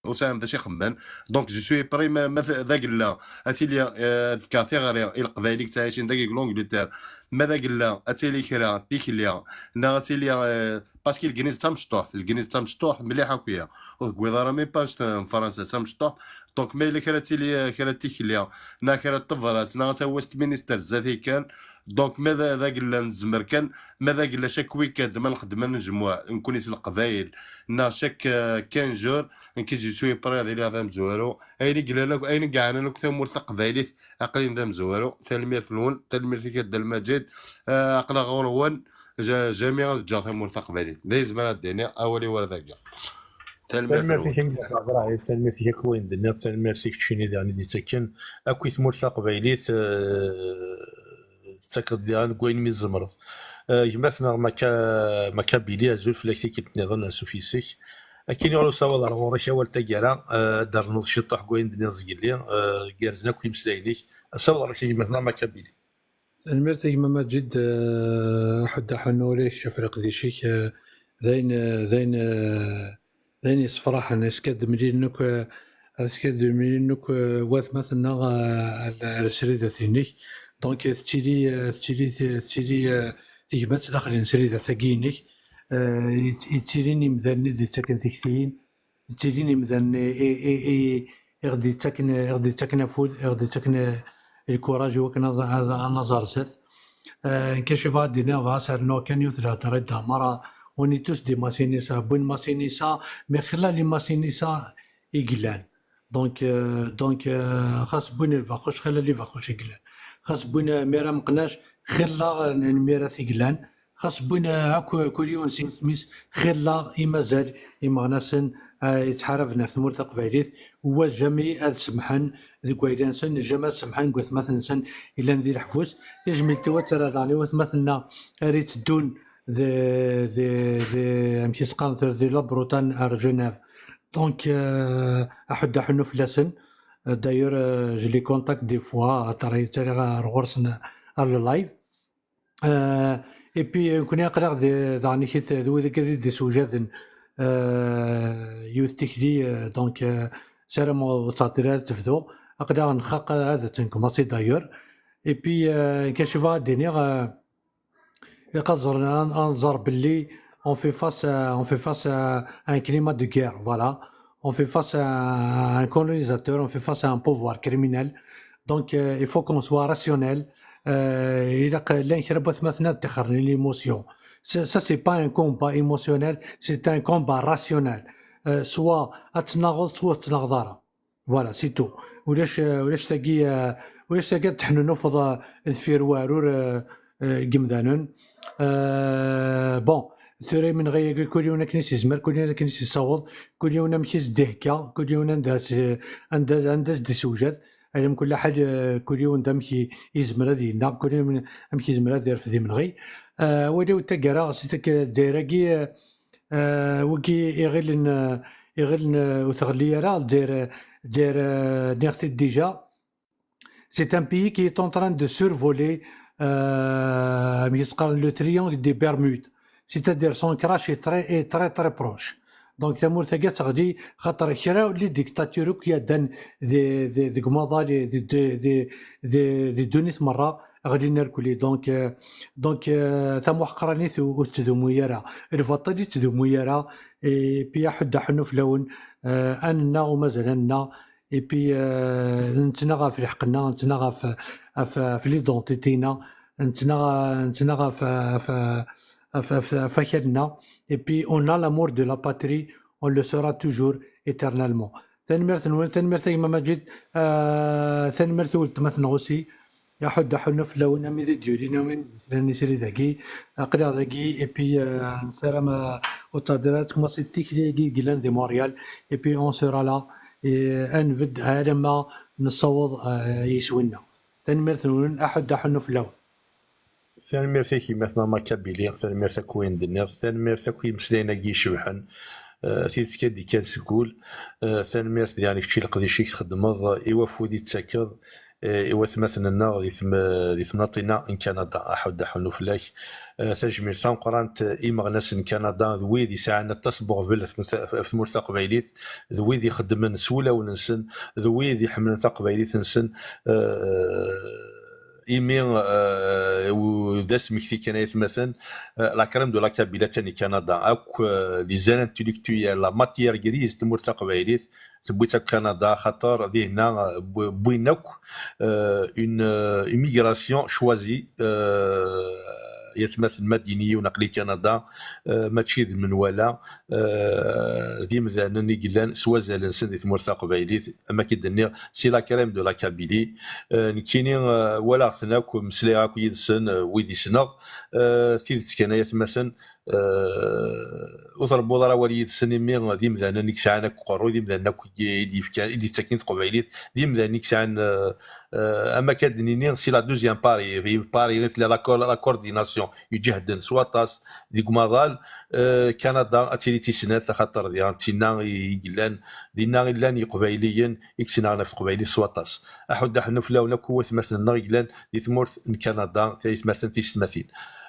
ur sɛin d acu ixemmen. Donc, je suis prêt, ma, ma d agella ad tili, euh, ad fkeɣ tiɣri i Leqbayel i yettɛicin dagi deg l'Angleterre, ma d agella ad tili kra tikli, neɣ ad tili, euh, parce que Legnise d tamecṭuḥt, Legnise d tamecṭuḥt mliḥ akk-ya, ur tegwiḍ ara même pas n Fransa, d tamecṭuḥt. Donc, ma yella kra ad tili, kra tikli, neɣ kra n tebrat, neɣ ad tawi Westminster zdat-i kan, donc, ma d, d agella nezmer kan, ma d agella chaque week-end ma nxeddem anejmuɛ, nekkni s Leqbayel, neɣ chaque, euh, quinze jours, nekk je suis prêt ad iliɣ d amezwaru. Ayen i yellan akk, ayen i yeɛnan akk tamurt taqbaylit, aql-in d amezwaru. Tanemmirt-nwen, tanemmirt-ik a Dda Lmajid. Euh, aql-aɣ ɣur-wen, ja-, jamais ad ǧǧeɣ tamurt taqbaylit. D ayen zemreɣ ad d-iniɣ, awal-iw ar dagi. Tanemmirt-nwen. Tanemmirt-ik a gma Ibrahim, tanemmirt-ik akk wayen d-tenniḍ, tanemmirt i keččini daɣen i d-ittaken akk i tmurt taqbaylit, eh, tettakeḍ daɣen deg wayen mi tzemreḍ. Eh, gma-tneɣ Maka, Maka Bili, azul fell-ak tikkelt nniḍen, ansuf yes-k. Akken yuɣal usawaḍ ar ɣur-k awal taggara, eh, ad d-ternuḍ ciṭṭuḥ deg wayen d-tenniḍ zgelli, eh, gerrzen akk imeslayen-ik. Asawaḍ ar gma-tneɣ Maka Bili. Tanemmirt a gma Maǧid, eh, aḥuddu aḥunnu ula d kečč ɣef leqdic-ik, eh, d ayen, eh, d ayen, eh, d ayen yessefraḥen, est-ce que ad d-mlilen akk, eh, est-ce que ad d-mlilen akk, eh, watmaten-nneɣ, eh, ar, ar sridat-inek. Donc, eh, tettili, eh, tettili, tettili, eh, tegmat daxel n sridat-agi-inek, eh, yett-, yettilin imdanen i d-yettaken tiktiyin, ttilin imdanen i, i, i, i, i ɣ-d-yettaken, i ɣ-d-yettaken afud, i ɣ-d-yettaken, eh, lkuraj i wakken ad, ad, ad naẓ ar zdat. Eh, kac i bɣa ad d-iniɣ, bɣa ad s-rnuɣ kan yiwet lhedra i d-ɛemmer, on est tous des Massinissa, wwin Massinissa, mais xilla les Massinissa i yellan. Donc, euh, donc, euh, xas wwin lbaquc, xilla les baquc i yellan. Xas wwin, euh, mira meqnac, xilla, euh, n mira i yellan. Xas wwin, euh, akk, kul yiwen s yisem-is, xilla i mazal imeɣnasen, euh, yettḥaraben ɣef tmurt taqbaylit, wa jamais ad semḥen deg wayla-nsen, jamais ad semḥen deg watmaten-nsen yellan di leḥbus. Tajmilt-iw ad terr daɣen i watmaten-nneɣ ara itteddun d, d, d, amek i s-qqaren tura, di La Bretagne ar Genève. Donc, euh, aḥuddu aḥunnu fell-asen. Euh, d'ailleurs, euh, je les contacte des fois, axaṭer ttaliɣ ar ɣur-sen ar le live. Euh, et puis, euh, nekkni aql-aɣ d-, daɣen ikit d wid akka i d-issewjaden, euh, yiwet tikli, euh, donc, euh, ssarameɣ ur teɛṭil ara tebdu. Aql-aɣ nxaq ad tt-nkemmaṣi d'ailleurs. Et puis, euh, kac i bɣa ad d-iniɣ, euh, ilaq ad ẓren, ad, ad nẓer belli on fait face à, on fait face à un climat de guerre, voilà. On fait face à un colonisateur, on fait face à un pouvoir criminel. Donc, euh, il faut qu'on soit rationnel. Euh, ilaq, llan kra n watmaten ad ṭixren l'émotion. Ça, ça, c'est pas un combat émotionnel, c'est un combat rationnel. Euh, soit ad tnaɣeḍ, soit ur tettnaɣeḍ ara. Voilà, c'est tout. Ulac, euh, ulac tagi, euh, ulac tagi ad teḥnunufeḍ, euh, deffir warur, euh, euh, n yimdanen. Euh, bon, tura imenɣi-agi, kul yiwen akken i s-yezmer, kul yiwen akken i s-yessaweḍ, kul yiwen amek i s-d-ihekka, kul yiwen anda s-, anda, anda s-d-issewjad. Ala mkul ḥal, euh, kul yiwen d amek i, i yezmer ad yennaɣ, kul yiwen amek i yezmer ad irfed imenɣi. Euh, wali taggara, si tak-, ddayra-agi, euh, euh, wigi iɣilen, euh, iɣilen, euh, ur tɣelli ara, Lezzayer, euh, Lezzayer, euh, nniɣ-t-id déjà. C'est un pays qui est en train de survoler, euh, amek i s-qqaren, le triangle des Bermudes. C'est-à-dire son ancrage est très, est très, très proche. Donc, tamurt-agi ad teɣli, xaṭer kra n les dictatures akk yeddan di, di, deg umaḍal, di, di, di, di, di ddunit merra, ɣlin irkelli. Donc, euh, donc, euh, tamuḥeqranit ur, ur tettdumu ara. Lbaṭel ur yettdumu ara. Et puis, aḥuddu aḥunnu fell-awen, euh, ad nennaɣ u mazal ad nennaɣ. Et puis, euh, nettnaɣ ɣef lḥeqq-nneɣ, nettnaɣ ɣef, ɣef, ɣef l'identité-nneɣ, nettnaɣ, nettnaɣ ɣef, ɣef, ɣef, ɣef, ɣef wakal-nneɣ. Et puis, on a l'amour de la patrie, on le sera toujours éternellement. Tanemmirt-nwen, tanemmirt a gma Maǧid, euh, tanemmirt i weltma-tneɣ aussi. Aḥuddu aḥunnu fell-awen, a wid i d-yulin, a wid i d-yeslan i srid-agi. Aql-aɣ dagi, et puis, euh, nessaram, euh, ur ttɛeḍḍil ara ad tkumaṣi tikli-agi i yellan di Montréal, et puis on sera là, et ad nbedd alamma nessaweḍ, euh, yiswi-nneɣ. Tanemmirt-nwen, aḥuddu aḥunnu fell-awen. Tanemmirt-ik, gma-tneɣ Makabili, tanemmirt akk wayen d-tenniḍ, tanemmirt akk i yimeslayen-agi icebḥen, eh, tidet kan d-ikkan seg wul. Eh, tanemmirt daɣen i kečč i leqdic i txeddmeḍ, i wafud i d-tettakeḍ, eh, i watmaten-nneɣ di tm-, di temnaḍt-inna n Kanada. Aḥuddu aḥunnu fell-ak. Eh, tajmilt tameqqrant i imeɣnasen n Kanada, d wid yesɛan aṭas n uɣbel ɣef tmurt, ɣef tmurt taqbaylit, d wid ixeddmen s wulawen-nsen, d wid iḥemmlen taqbaylit-nsen. Eh, imi, eh, u-, d asmekti kan, ay atmaten, eh, la crème de la Kabylie attan i Kanada. Akk, eh, les intellectuels, la matière grise n tmurt taqbaylit, tewwi-tt akk Kanada, axaṭer dihinna, eh, wwi-, wwin akk, eh, une, eh, immigration choisie, eh, ay atmaten, ma d-yini yiwen aql-i Kanada, eh, mačči d menwala, eh, d imdanen i yellan s wazal-nsen di tmurt taqbaylit, am akken d-nniɣ, c'est la crème de la Kabylie. Eh, nekkini, eh, walaɣ-ten akk, meslayeɣ akk yid-sen, eh, wid i ssneɣ, eh, tidet kan, ay atmaten, eh, ur trebbuḍ ara awal yid-sen, imi d imdanen i yesɛan akk uqerruy, d imdanen akk i d-yefkan, i d-yettaken i teqbaylit, d imdanen i yesɛan, eh, eh, am akka d-nini, c'est la deuxième Paris, Paris i tella la co-, la coordination, yeǧǧehden s waṭas deg umaḍal, eh, Kanada ad tili tis snat, axaṭer diɣen d tinna i, i yellan, dinna i llan Yeqbayliyen i yettnaɣen ɣef teqbaylit s waṭas. Aḥuddu aḥunnu fell-awen akk watmaten-nneɣ i yellan di tmurt n Kanada, taytmaten tisetmatin.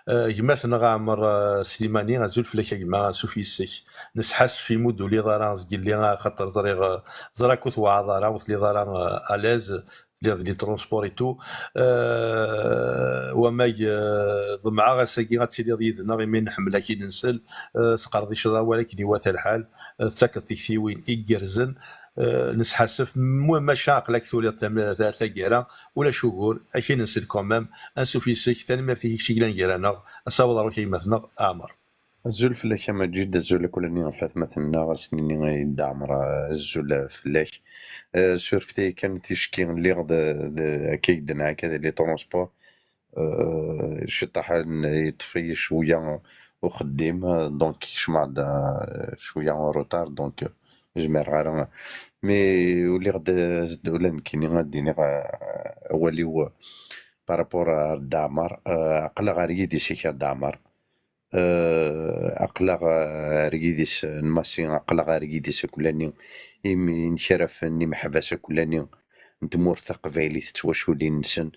Eh, gma-tneɣ Ɛmer, eh, Slimani, azul fell-ak a gma, ansuf yes-k. Nesḥassef imi ur d-tuliḍ ara zgelli, axaṭer ẓriɣ, eh, ẓriɣ ur tewɛaḍ ara, ur telliḍ ara, eh, à l'aise, telliḍ di transport et tout. Eh, wamag, eh, ḍemɛeɣ ass-agi ad tiliḍ yid-neɣ, imi nḥemmel-ak i nsel, eh, tesqerdiceḍ awal akken iwata lḥal, eh, tettakeḍ tiktiwin igerrzen, eh, nesḥassef, mu-, maca aql-ak tuliḍ tam-, ta-, taggara, ulac ugur, ad k-nsel quand même, ansuf yes-k, tanemmirt i kečč i yellan gar-aneɣ, asawaḍ ar wakaymat-nneɣ, Ɛmer. Azul fell-ak a Maǧid, azul akk-nni ɣef atmaten-nneɣ, ass-nni i Dda Ɛmer, azul fell-ak. Eh, surfet-iyi kan ticki, lliɣ d, d, akka i d-nɛak, ad ili transport. Eh, ciṭaḥ n-, yeṭṭef-iyi cwiya uxeddim, eh, donc kecmeɣ-d, eh, cwiya en retard, donc, eh, ur zmireɣ ara. Mi uliɣ-d, eh, ula d nekkini ad d-iniɣ, eh, awal-iw, eh, par rapport ar Dda Ɛmer, eh, aql-aɣ ar yidis-ik a Dda Ɛmer. Eh, aql-aɣ, eh, ar yidis n Massi, aql-aɣ ar yidis akk-nni, imi-, inkarafen, imeḥbas akk-nni n tmurt taqbaylit, d twaculin-nsen,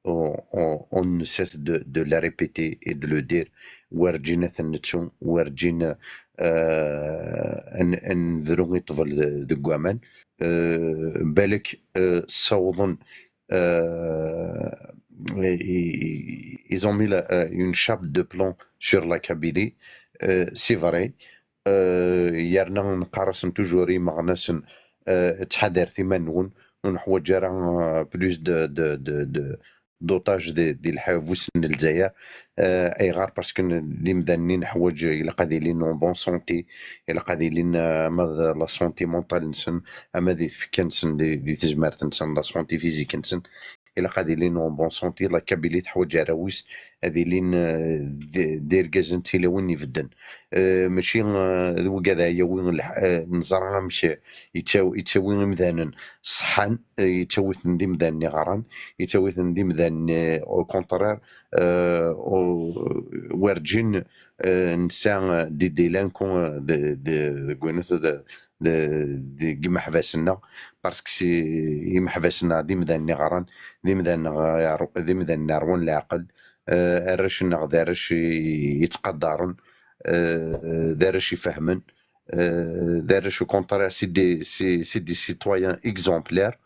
on, on, on ne cesse de, de le répéter et de le dire, werǧin ad ten-nettu, werǧin, eh, ad n-, ad nebru i ṭṭbel de-, deg waman. Eh, balak, eh, ssawḍen, eh, i-, i-, ils ont mis la, eh, une chape de plomb sur la Kabylie, eh, c'est vrai. Eh, yerna neqqar-asen toujours i imeɣnasen, eh, ttḥadaret iman-nwen, ur neḥwaǧ ara, eh, plus de, de, de, de, d'otages di, di lḥebus n Lezzayer. Eh, ayɣer? Parce que n-, d imdanen i neḥwaǧ, ilaq ad ilin en bonne santé, ilaq ad ilin, eh, ama d la santé mentale-nsen, ama di tfekka-nsen, di, di tezmert-nsen, la santé physique-nsen, ilaq ad ilin en bonne santé. La Kabylie teḥwaǧ arraw-is ad ilin, eh, d, d irgazen d tilawin ibedden. Eh, mačči, eh, d wigad ara yawin lḥ-, eh, neẓra amek yettaw-, yettawi imdanen ṣeḥḥan, eh, yettawi-ten d imdanen iɣran, yettawi-ten d imdanen, eh, au contraire, eh, u-, werǧin, eh, nesɛa des délinquants, eh, de, de, deg winut de, de, deg imeḥbas-nneɣ, parce que si imeḥbas-nneɣ d imdanen iɣran, d imdanen ɣ-, d imdanen ṛwan leɛqel, eh, arrac-nneɣ d arrac i, yettqadaren, eh, d arrac ifehmen, eh, d arrac au contraire, c'est des, c'est, c'est des citoyens exemplaires,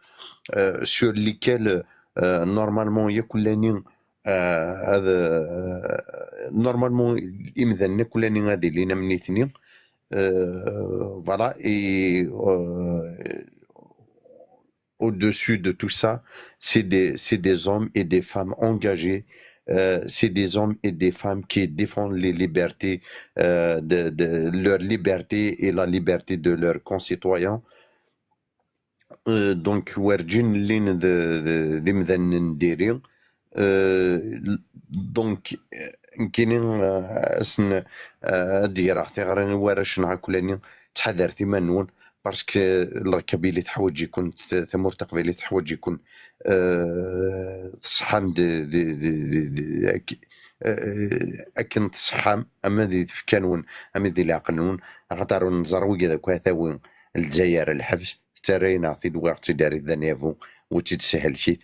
eh, sur lesquels, eh, normalement, yakk-nni, eh, ad, eh, normalement, imdanen akk-nni ad ilin am nitni, eh, voilà, et, eh, au-dessus de tout ça, c'est des, c'est des hommes et des femmes engagés. Euh, c'est des hommes et des femmes qui défendent les libertés, euh, de, de leur liberté et la liberté de leurs concitoyens. Euh, donc, werǧin llin d, d, d imdanen n diri. Euh, donc, euh, nekkini, euh, asen, euh, ad d-greɣ tiɣri i warrac-nneɣ akk-nni, ttḥadaret iman-nwen, parce que la Kabylie teḥwaǧ-iken, t-, tamurt taqbaylit teḥwaǧ-iken, euh, tṣeḥḥam d, d, d, d, d, ak-, euh, akken tṣeḥḥam, ama di tfekka-nwen, ama di leɛqel-nwen, axaṭer ur neẓra wigad akk ad tawi Lezzayer lḥebs, tettarra-yaneɣ-t-id, wwiɣ-tt-id ar d anabu, ur tt-id-shelkit.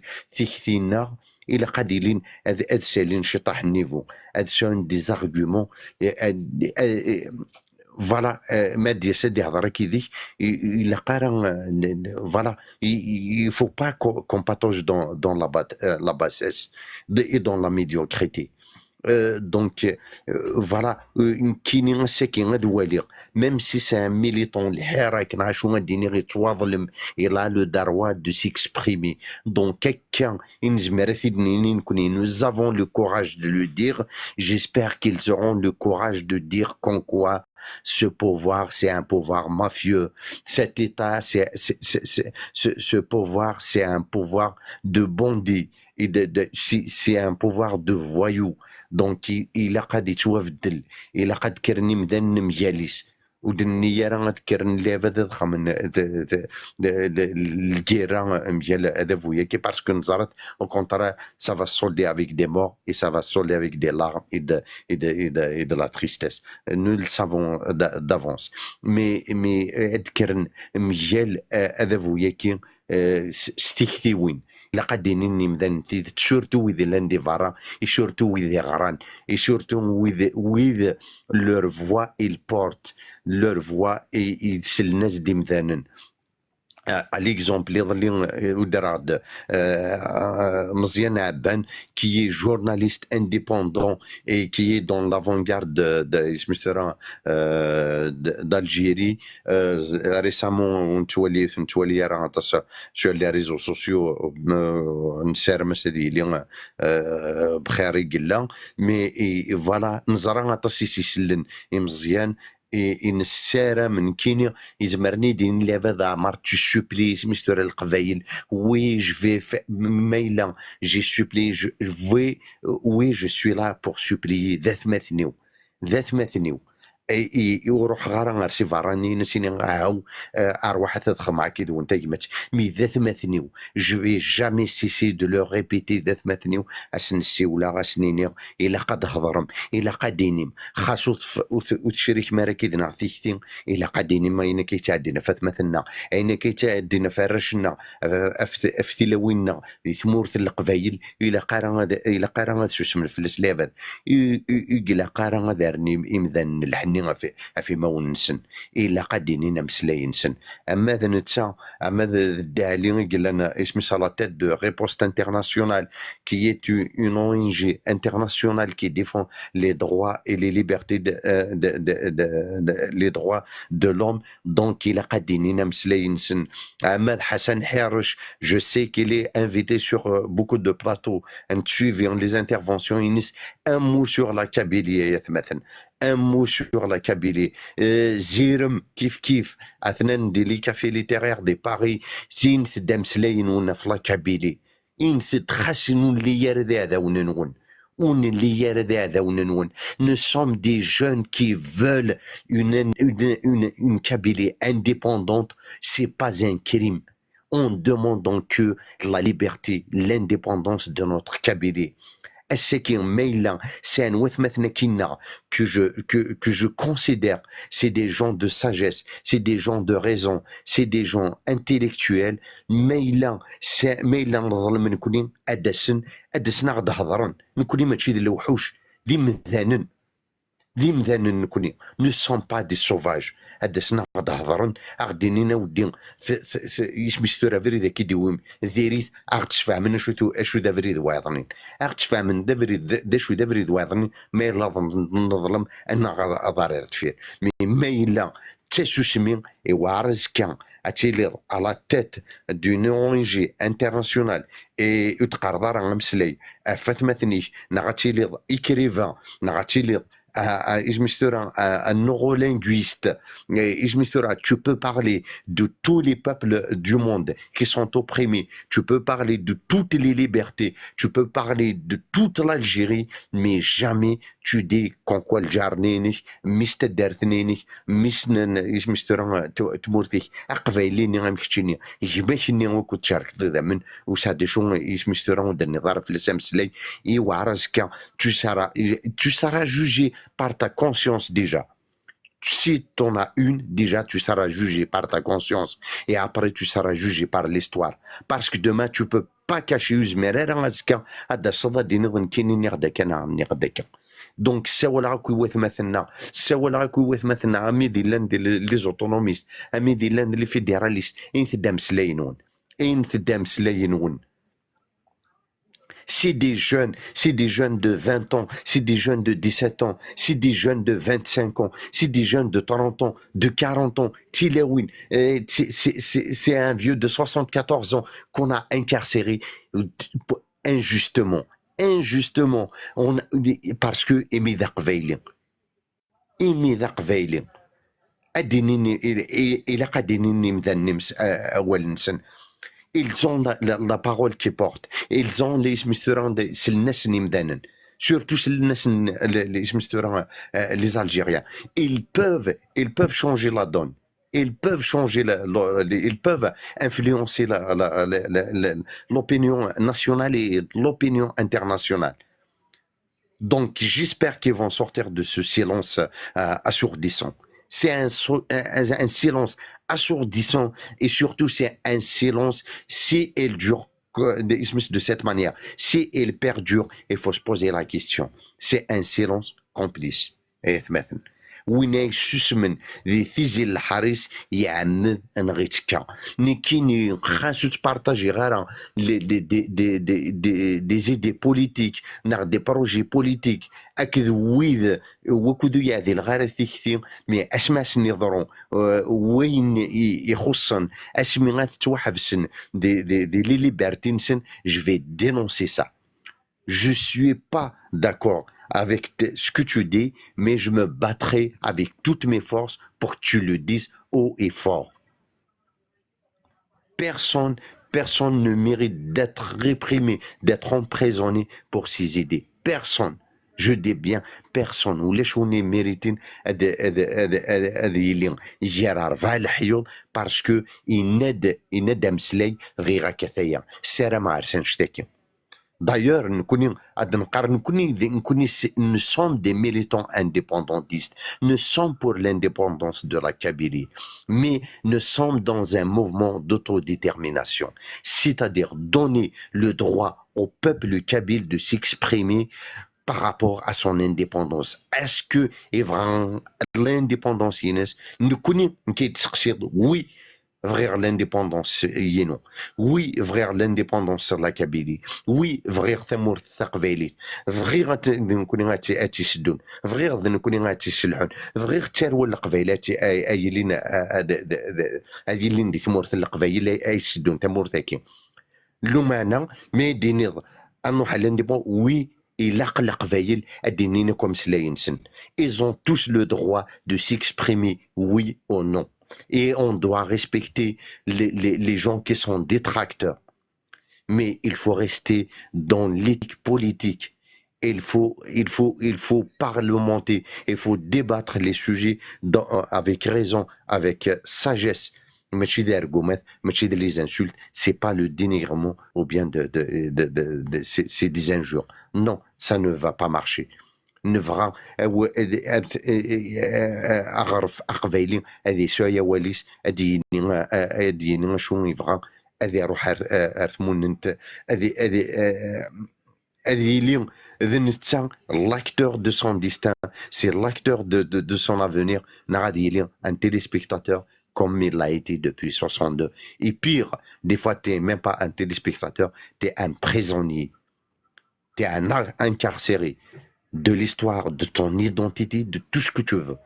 tikti-nneɣ ilaq ad ilin ad, ad salin ciṭaḥ n niveau, ad sɛun des arguments, eh, ad, eh, eh, voilà, eh, ma d-yas ad ihder akkid-ik, i- i- ilaq ara, eh, n- n- voilà, i- i- il faut pas qu'on qu'on patauge dans, dans la, bat- euh, la bassesse de- et dans la médiocrité. Euh, donc, euh, voilà, euh, nekkini ass-agi ad waliɣ, même si c'est un militant, lḥir akken acu ad d-iniɣ, yettwaḍlem, il a le droit de s'exprimer. Donc, akka i nezmer ad t-id-nini nekkni, nous avons le courage de le dire. J'espère qu'ils auront le courage de dire comme quoi ce pouvoir, c'est un pouvoir mafieux. Cet État, c'est, c'est- c'est- c'est- ce, ce pouvoir, c'est un pouvoir de bandits. Et de, de- c'est c'est un pouvoir de voyous. Donc, il, ilaq ad yettwabeddel. Ilaq ad kkren imdanen mgal-is. Ur d-nenni ara ad kkren lɛibad ad xedmen d- d- d- d- lgirra mgal adabu-agi, parce que neẓra, au contraire, ça va se solder avec des morts et ça va se solder avec des larmes et de, et de, et de, et de la tristesse. Nous le savons d'a- d'avance. Mais, mais, euh, ad kkren mgal, euh, adabu-agi, euh, s s tiktiwin. Ilaq ad d-inin imdanen tidet, surtout wid yellan di berra, et surtout wid yeɣran, et surtout wid, wid leur voix ils portent, leur voix i i sellen-as-d imdanen. À, à l'exemple, iḍelli, euh, udreɣ-d, euh, euh, Meẓyan Ɛebban, qui est journaliste indépendant et qui est dans l'avant-garde de, de, isem-is tura, euh, de- d'Algérie. Euh, récemment, ur nettwali, ur nettwali ara aṭas sur les réseaux sociaux, euh, nessaram-as ad yili, euh, bxir i yella. Mais, et, et voilà, neẓra aṭas i s-isellen i Meẓyan, et, et nessaram nekkini, izemren i d-inin lɛibad Ɛmer, tu supplies, isem-is tura, Leqbayel. Oui, je vais fa- ma yella, j'ai supplié, je, je vais, oui, je suis là pour supplier, d atmaten-iw, d atmaten-iw. I, i, i ur ruḥeɣ ara ar si berraniyen, ad s-iniɣ, ahaw, eh, arwaḥet ad xedmeɣ akka d-wen tagmat. Mi d atmaten-iw, je vais jamais cesser de leur répéter, d atmaten-iw, ad sen-ssiwleɣ, ad sen-iniɣ, ilaq ad d-hedrem, ilaq ad d-inim. Xas ur tef- ur t- ur tecrikm ara akkid-neɣ tikti, ilaq ad d-inim ayen akka yettɛeddin ɣef atmaten-nneɣ, ayen akka yettɛeddin ɣef arrac-nneɣ, ɣef, ɣef t- ɣef tilawin-nneɣ, di tmurt n Leqbayel, ilaq ara ad, ilaq ara ad susmen fell-as lɛibad. I, i, i ilaq ara ad rren im- imdanen lḥenni ɣef, ɣef imawen-nsen. Ilaq ad d-inin ameslay-nsen. Ama d netta, ama d, d Dda Ɛli i yellan, isem-is à la tête de Riposte Internationale, qui est u- une O N G internationale qui défend les droits et les libertés de, euh, de, de, de, de- les droits de l'homme. Donc, ilaq ad d-inin ameslay-nsen. Ama d Ḥasan Ḥirec, je sais qu'il est invité sur, euh, beaucoup de plateaux, and suivant les interventions-ines, un mot sur la Kabylie, ay atmaten. Un mot sur la Kabylie. Euh, Zirem, kif kif, atnan di les cafés littéraires de Paris, init-d ameslay-nwen ɣef la Kabylie. Init-d xas ur nelli ara d iɛdawen-nwen. Ur nelli ara d iɛdawen-nwen. Nous sommes des jeunes qui veulent une, une, une, une Kabylie indépendante. C'est pas un crime en demandant que la liberté, l'indépendance de notre Kabylie. Ass-agi, ma yella sɛan watmaten-agi-nneɣ que je, que, que je considère, c'est des gens de sagesse, c'est des gens de raison, c'est des gens intellectuels. Ma yella sa- ma yella neḍlem nekkni, ad d-asen, ad d-asen ad ɣ-d-hedren. Nekkni mačči d lewḥuc, d imdanen. D imdanen nekkni. Ne sommes pas des sauvages. Ad d-asen ad ɣ-d-hedren, ad ɣ-d-inin, a weddi, t- t- t- isem-is tura abrid akka i d-iwim, diri-t, ad ɣ-d-sfehmen acu tu- acu d abrid wayeḍnin. Ad ɣ-d-sfehmen d abrid, d d acu d abrid wayeḍnin, ma yella neḍ- neḍlem, ad naɣ aḍar ar deffir. Mais ma yella d tasusmi, iweɛer azekka ad tiliḍ à la tête d'une O N G internationale et ur d-teqqareḍ ara ameslay ɣef atmaten-ik, neɣ ad tiliḍ écrivain, neɣ ad tiliḍ, euh, euh, isem-is tura, euh, un neurolinguiste, euh, isem-is tura, tu peux parler de tous les peuples du monde qui sont opprimés, tu peux parler de toutes les libertés, tu peux parler de toute l'Algérie, mais jamais tu dis comme quoi lǧar-nni-inek, mmi-s n taddart-nni-inek, mmi-s n, n, isem-is tura, t- tmurt-ik, aqbayli-nni am keččini, gma-k-nni wukud tcerkeḍ idammen, ur sɛiɣ d acu, isem-is tura, ur d-tenniḍ ara fell-as ameslay, iweɛer azekka, tu seras, tu seras jugé par ta conscience déjà. Si tu en as une, déjà tu seras jugé par ta conscience et après tu seras jugé par l'histoire. Parce que demain tu peux pas cacher, ur zmireɣ ara azekka ad d-taseḍ ad d-tiniḍ nekkini nniɣ-d akka neɣ nniɣ-d akka. Donc ssawaleɣ akk i watmaten-nneɣ, ssawaleɣ akk i watmaten-nneɣ, am wid yellan di les, les autonomistes, am wid yellan di les fédéralistes, init-d ameslay-nwen. Init-d ameslay-nwen. C'est des jeunes, c'est des jeunes de vingt ans, c'est des jeunes de dix-sept ans, c'est des jeunes de vingt-cinq ans, c'est des jeunes de trente ans, de quarante ans. Tilawin, euh, c'est, c'est, c'est, c'est un vieux de soixante-quatorze ans qu'on a incarcéré, euh, injustement. Injustement. On, parce que imi d aqbayli. Imi d aqbayli. Ad d-inin, il-, il-, ilaq ad d-inin imdanen ims-, a-, awal-nsen. Ils ont la, la, la parole qui porte. Ils ont les isem-is tura de, s lnas n imdanen. Surtout s lnas n, le, les isem-is tura, euh, les Algériens. Ils peuvent, ils peuvent changer la donne. Ils peuvent changer la, la, ils peuvent influencer la, la, la, la, la, l'opinion nationale et l'opinion internationale. Donc, j'espère qu'ils vont sortir de ce silence, euh, assourdissant. C'est un, so-, un, un silence assourdissant et surtout, c'est un silence, si elle dure que- de, de cette manière, si elle perdure, il faut se poser la question. C'est un silence complice. Ay atmaten. Win ay yessusmen di tizi n leḥris, iɛemmed ad nɣ-ittekka. Nekkini, xas ur ttpartajiɣ ara les, les, des, des, des, des, des idées politiques, neɣ des projets politiques, akked wid wukud ur yeɛdil ara tikti, mais asmi ad sen-iḍru, euh, wayen i, ixuṣṣen, asmi ad ttwaḥebsen di, di, di les libertés-nsen, je vais dénoncer ça. Je suis pas d'accord avec te- ce que tu dis, mais je me battrai avec toutes mes forces pour que tu le dises haut et fort. Personne, personne ne mérite d'être réprimé, d'être emprisonné pour ses idées. Personne. Je dis bien personne. Ulac win iméritin ad, ad, ad, ad, ad yili gar rebɛa leḥyuḍ parce que yenna-d, yenna-d ameslay, bɣiɣ akka taya. Ssarameɣ ar s annect-agi. D'ailleurs, nekkni, ad nqar nekkni, d-, nekkni, c'est, nous sommes des militants indépendantistes. Nous sommes pour l'indépendance de la Kabylie. Mais nous sommes dans un mouvement d'autodétermination. C'est-à-dire donner le droit au peuple kabyle de s'exprimer par rapport à son indépendance. Est-ce que i bɣan l'indépendance-ines? Nekkni, nekk i d-seqsiḍ, oui, bɣiɣ l'indépendance-inu. Oui, bɣiɣ l'indépendance de la Kabylie. Oui, bɣiɣ tamurt taqbaylit. Bɣiɣ ad t-, d nekkni ad t-, ad tt-iseddun. Bɣiɣ d nekkni ad tt-iselḥun. Bɣiɣ tarwa n Leqbayel ad t-, ay, ay ilin, a-, ad, ad, ad, ad ilin di tmurt n Leqbayel ay, ay iseddun tamurt-agi. Lumeɛna, mi d-tiniḍ ad nruḥ à l'indépendance, oui, ilaq Leqbayel ad d-inin akk ameslay-nsen. Ils ont tous le droit de s'exprimer, oui ou non. Et on doit respecter les, les, les gens qui sont détracteurs. Mais il faut rester dans l'éthique politique. Il faut, il faut, il faut parlementer, il faut débattre les sujets dans, avec raison, avec, euh, sagesse. Mačči d argument, mačči d les insultes, c'est pas le dénigrement ou bien de, de, de, de, de- c'est, c'est des injures. Non, ça ne va pas marcher. Nebɣa, euh, ouais, euh, euh, euh, euh, aɣref aqbayli ad yesɛu awal-is, ad d-yini, euh, ad d-yini acu yebɣa, ad iruḥ ar, ar, ar tmunent, ad, ad, euh, ad yili d netta l'acteur de son destin, c'est l'acteur de, de, de son avenir, neɣ ad yili un téléspectateur comme il l'a été depuis soixante-deux. Et pire, des fois, t'es même pas un téléspectateur, t'es un prisonnier, t'es un ar-, incarcéré de l'histoire, de ton identité, de tout ce que tu veux.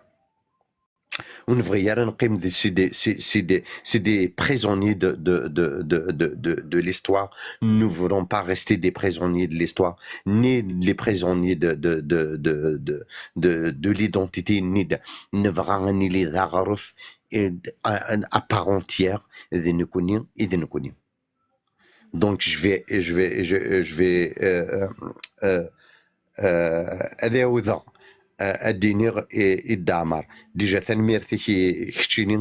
Ur nebɣi ara neqqim d, c'est des, c'est, c'est des, c'est des prisonniers de, de, de, de, de, de, de l'histoire. Nous ne voulons pas rester des prisonniers de l'histoire, ni les prisonniers de, de, de, de, de, de, de l'identité, ni de, nebɣa ad nili d aɣref, eh, à, à part entière, d nekkni, i d nekkni. Donc, je vais, je vais, je, je vais, euh, euh, euh, ad ɛawdeɣ, euh, ad d-iniɣ i, i Dda Ɛmer. Déjà, tanemmirt-ik i keččini,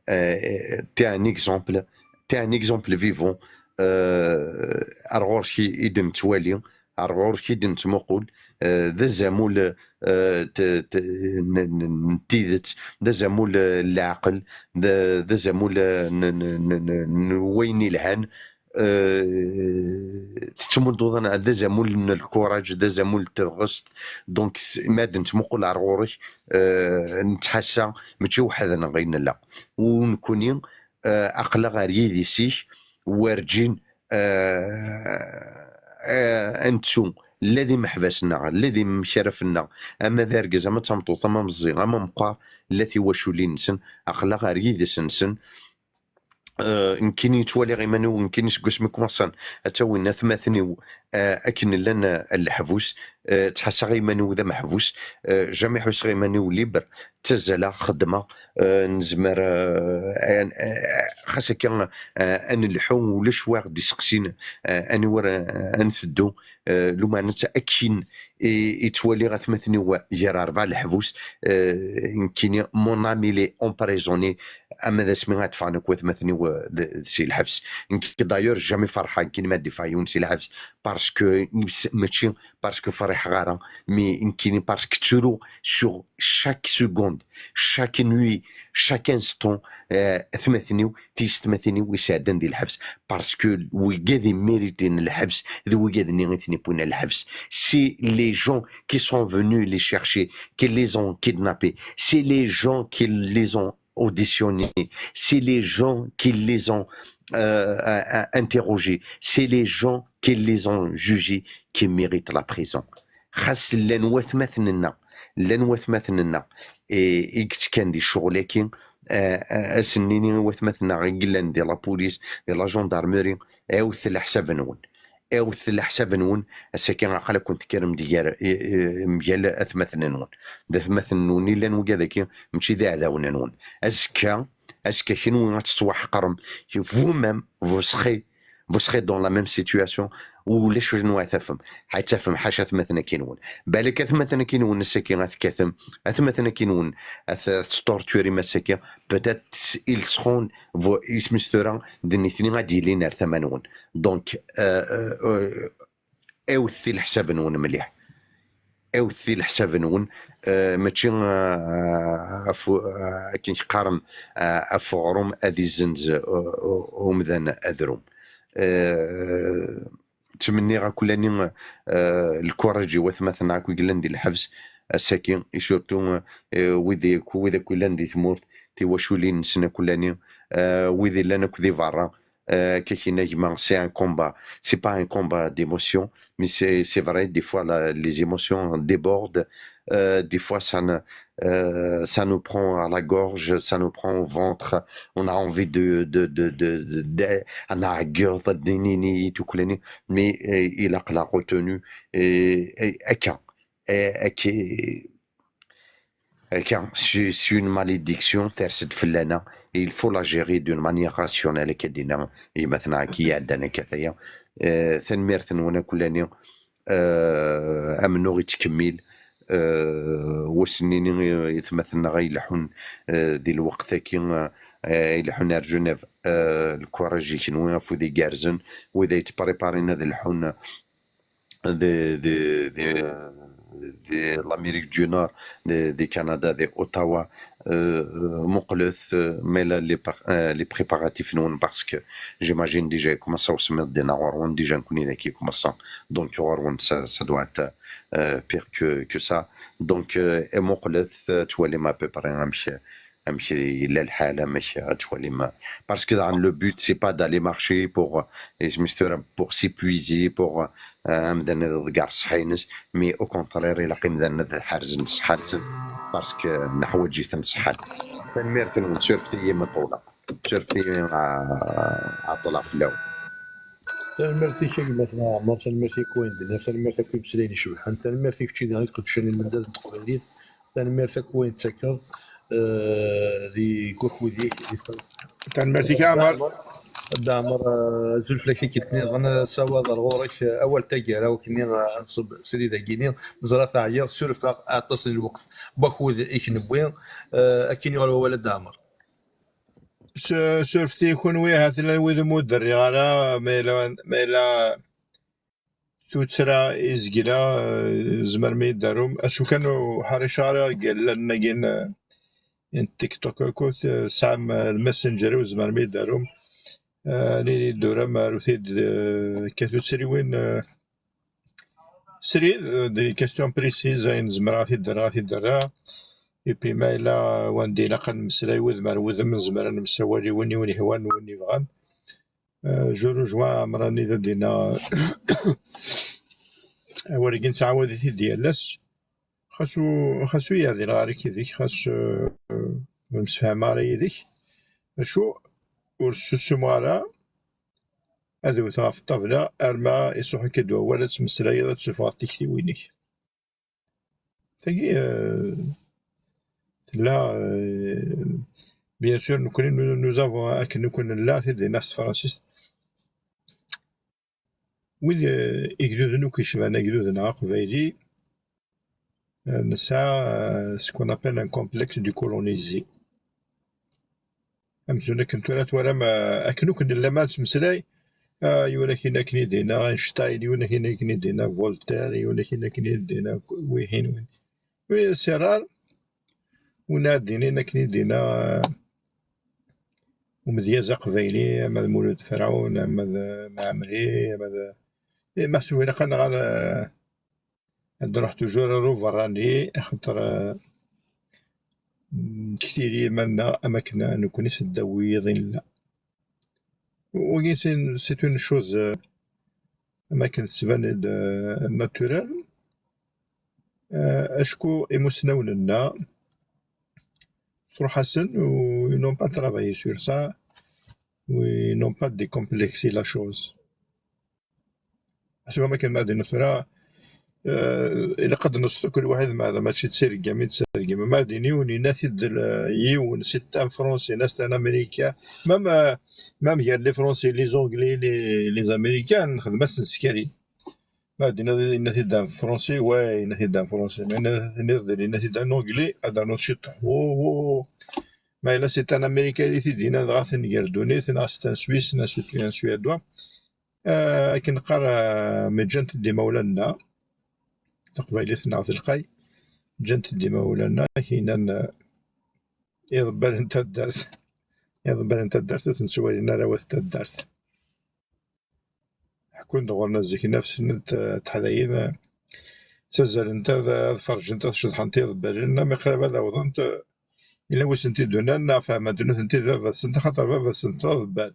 euh, t'es un exemple, t'es un exemple vivant, euh, ar ɣur-k i, i d-nettwali, ar ɣur-k i d-nettmuqul, euh, d azamul, euh, t-, t-, n, n, n tidet, d azamul, euh, n leɛqel, d, d azamul, euh, n, n, n, n, n wayen ilhan, euh, tettmudduḍ-aneɣ d azamul n lkuraj, d azamul n tebɣest. Donc, ma d-nettmuqul ar ɣur-k, euh, nettḥassa mačči weḥd-neɣ i nella. U nekkni, euh, aql-aɣ ar yidis-ik, werǧin, euh, eh, ad nettu, la d imeḥbas-nneɣ, la d imekraf-nneɣ, ama d argaz, ama d tameṭṭut, ama meẓẓi, ama meqqar, la tiwaculin-nsen, aql-aɣ ar yidis-nsen. Eh, nekkini ttwaliɣ iman-iw, nekkini seg wasmi kumaṣan ad tawin atmaten-iw, eh, akken llan, eh, leḥbus, eh, ttḥassaɣ iman-iw d ameḥbus, eh, jamais ḥusseɣ iman-iw libre, ttazzaleɣ, xeddmeɣ, eh, nezmer, eh, an-, eh, xas akka, eh, ad nelḥu, ulac wa ɣ-d-iseqsin, eh, aniwer, eh, ad nteddu, eh, lumeɛna akken i, i ttwaliɣ atmaten-iw gar rebɛa leḥbus, eh, nekkini, mon âme, il est emprisonné, ama d asmi ad ffɣen akk watmaten-iw, eh, d, d si lḥebs. Nekk, d'ailleurs, jamais ferḥeɣ nekkini ma d-iffeɣ yiwen si lḥebs, parce que, mačči parce que friḥeɣ ara, mais nekkini parce que ttruɣ sur chaque seconde, chaque nuit, chaque instant, eh, atmaten-iw, tiyessetmatin-iw i sɛeddan di lḥebs, parce que wigad i mériten lḥebs, d wigad-nni i ten-iwwin ar lḥebs. C'est les gens qui sont venus les chercher, qui les ont kidnappés. C'est les gens qui les ont auditionnés. C'est les gens qui les ont, euh, euh, interrogés. C'est les gens qui les ont jugés qui méritent la prison. Xas llan watmaten-nneɣ, llan watmaten-nneɣ i, i yettekkan di ccɣel-agi, eh, eh, ad sen-nini i watmaten-nneɣ i yellan di la police, di la gendarmerie, ɛiwdet leḥsab-nwen. Ɛiwdet leḥsab-nwen, ass-agi aql-aken tekkrem-d gar, i, i, mgal atmaten-nwen. D atmaten-nwen i llan wigad-agi, mačči d iɛdawen-nwen. Azekka, azekka kenwi ad tettwaḥeqrem. Vous-même, vous serez, vous serez dans la même situation, ulac anwa ad tafem. Ad tafem ḥaca atmaten-agi-nwen. Balak atmaten-agi-nwen ass-agi ad tekkatem, atmaten-agi-nwen ad t-, ad tetttorturem ass-agi, peut-être ils seront, vo-, isem-is tura, d nitni ad d-yilin ar tama-nwen. Donc, euh, euh, euh, ɛiwdet i leḥsab-nwen mliḥ. Ɛiwdet i leḥsab-nwen, euh, mačči, euh, af-, euh, akken qqaren, euh, af uɣrum ad izzenz, euh, euh, umdan adrum. Euh, ttmenniɣ akk lani, euh, lkuraj i watmaten akk i yellan di lḥebs ass-agi, et surtout, euh, wid akk, wid akk yellan di tmurt, tiwaculin-nsen akk lani, euh, wid yellan akk di berra, euh, akka kina gma, c'est un combat, c'est pas un combat d'émotion, mais c'est, c'est vrai, des fois, la, les émotions débordent, euh, des fois, ça ne, euh, ça nous prend à la gorge, ça nous prend au ventre, on a envie de, de, de, de, de, de, أنا عيطت، دينيني، يتوكلني، mais, euh, il a la retenue, et, et, et, et, et, Akka, c'est, c'est une malédiction, ters-d fell-aneɣ, et il faut la gérer d'une manière rationnelle, akka d-yenna gma-tneɣ i iɛeddan akka taya. Euh, tanemmirt-nwen akk lani, euh, amennuɣ yettkemmil, euh, wass-nni i, i tmaten-nneɣ ay ileḥḥun, euh, di lweqt-agi, euh, ay ileḥḥun ar Genève, euh, lkuraj i kenwi, afud igerrzen, wid ay yettpréparin ad lḥun, de, de, de, de l'Amérique du Nord, de, de Canada, de Ottawa, euh, euh, muqlet, euh, ma yella les par-, euh, les préparatifs-nwen, parce que j'imagine déjà commence à usmir déjà ɣur-wen, déjà nekkni dagi commence, donc ɣur-wen ça, ça doit être, euh, pire que, que ça. Donc, euh, et muqlet, euh, twalim à peu près amek, amek yella lḥal, amek ad twalim. Parce que dans le but, c'est pas d'aller marcher pour, euh, pour s'épuiser, pour, euh, amdan ad iḍegger ṣṣeḥḥa-ines, mais au contraire, ilaq imdanen ad ḥerzen ṣṣeḥḥa-nsen, parce que neḥwaǧ-iten ṣṣeḥḥa. Tanemmirt-nwen, surfet-iyi ma ṭṭuleɣ. Surfet-iyi, ah, ɛeṭṭleɣ fell-awen. Tanemmirt-ik a gma-tneɣ Ɛmer, tanemmirt-ik wayen d-tenniḍ, tanemmirt akk i imeslayen icebḥen, tanemmirt i kečči daɣ i iqeddcen i lmendad n teqbaylit, tanemmirt akk wayen d-tettakeḍ, eh, di wakud-ik, di Tanemmirt-ik a Ɛmer. Dda Ɛmer, eh, azul fell-ak akken nniḍen, eh, sawaḍ ar ɣur-k, eh, awal taggara, wakken-nni, eh, ad nṣubb srid-agi-nni, neẓra teɛyiḍ, surfeɣ aṭas n lweqt n wakud i k-newwi, eh, akken yuɣal wawal a Dda Ɛmer. S-, surfet-iyi kunwi, ahat llan wid umi ur d-rriɣ ara, ma yella, ma yella tuttra izegla, eh, tzemrem ad yi-d-tarum. Acu kan ur ḥriceɣ ara deg allalen-agi n, eh, n TikTok akkit, eh, tesɛam, eh, lmessenger-iw, tzemrem ad yi-d-tarum. Eh, ad iyi-d-turam, arut-iyi-d, eh, akka tuttriwin, eh, srid, eh, des questions précises, ayen zemreɣ ad t-id-rreɣ, ad t-id-rreɣ. Et puis ma yella wanda ilaq ad nemmeslay wudem ar wudem, nezmer ad nemsawal i win, i win yehwan, win yebɣan. Euh, je rejoins Amrani d Dina. Awal-agi nettɛawad-it-id yal ass. Xas u-, xas ur yerdi lɣar-ik yid-k, xas, euh, ur nemsefham ara yid-k. Acu, ur ssusumeɣ ara ad wteɣ ɣef ṭṭabla arma iṣuḥ-ik-id wawal, ad tmeslayeḍ, ad tessufɣeḍ tiktiwin-ik. Tagi, euh, tella, euh, bien sûr, nekkni, nous, nous avons, akken akk nella, tidina s tefransist. Wid, euh, igduden akk yecban agdud-nneɣ aqbayli, euh, nesɛa, euh, ce qu'on appelle un complexe du colonisé. Amzun akken tura twalam, euh, akken akk nella ma nettmeslay, euh, yiwen akin akken i d-yenna Einstein, yiwen akin akken i d-yenna Voltaire, yiwen akin akken i d-yenna wihin, win. Oui, c'est rare. Win ad d-inin akken i d-yenna, euh, umedyaz aqbayli, ama d Mulud Ferɛun, ama d Mɛemmri, ama d, eh, meḥsub ilaq ad nɣal, euh, ad nruḥ toujours ar uberrani, axaṭer, euh, ktiri iman-nneɣ am akken nekkni seddaw wiyiḍ i nella. Wagi, c'est, c'est une chose, euh, am akken tettban-d, euh, naturelle. Euh, acku imusnawen-nneɣ truḥ-asen, ou ils n'ont pas travaillé sur ça, ou ils n'ont pas décomplexé la chose. Asma akken ma d-nefra, euh, ilaq ad d-nesṭu kul waḥed, meɛna mačči d tireggam i d-tergem. Ma d-ini yiwen yenna-t-id l-, yiwen, c'est un Français, c'est un Américain. Même, euh, même gar les Français, les Anglais, les, les Américains, nexdem-asen skari. Ma d-ini yenna-t-id un Français, ouais, yenna-t-id un Français. Ma yenna-t-id, yenna-t-id un Anglais, ad rnuḍ ciṭuḥ. Wo, wo, wo. Ma yella c'est un Américain i t-id-yenna, dɣa tenger ddunit, neɣ c'est un Suisse, neɣ c'est un Suédois. Ah, akken neqqar, ah, mi ǧǧant-d imawlan-nneɣ, taqbaylit-nneɣ telqay, ǧǧant-d imawlan-nneɣ, ak-yennan, ah, iḍebbalen n taddart, iḍebbalen n taddart ur ten-ttwalin ara wat taddart. Ḥekkun-d ɣur-neɣ zik nafs n t-, teḥdayin, ah, ttazzalent ad, ad ferǧent, ad ceḍḥent i iḍebbalen, am iqrib ad awḍent, ah, Yella wi sent-id-unan, neɣ fehment nutenti d baba-tsent, axaṭer baba-tsent d aḍebbal.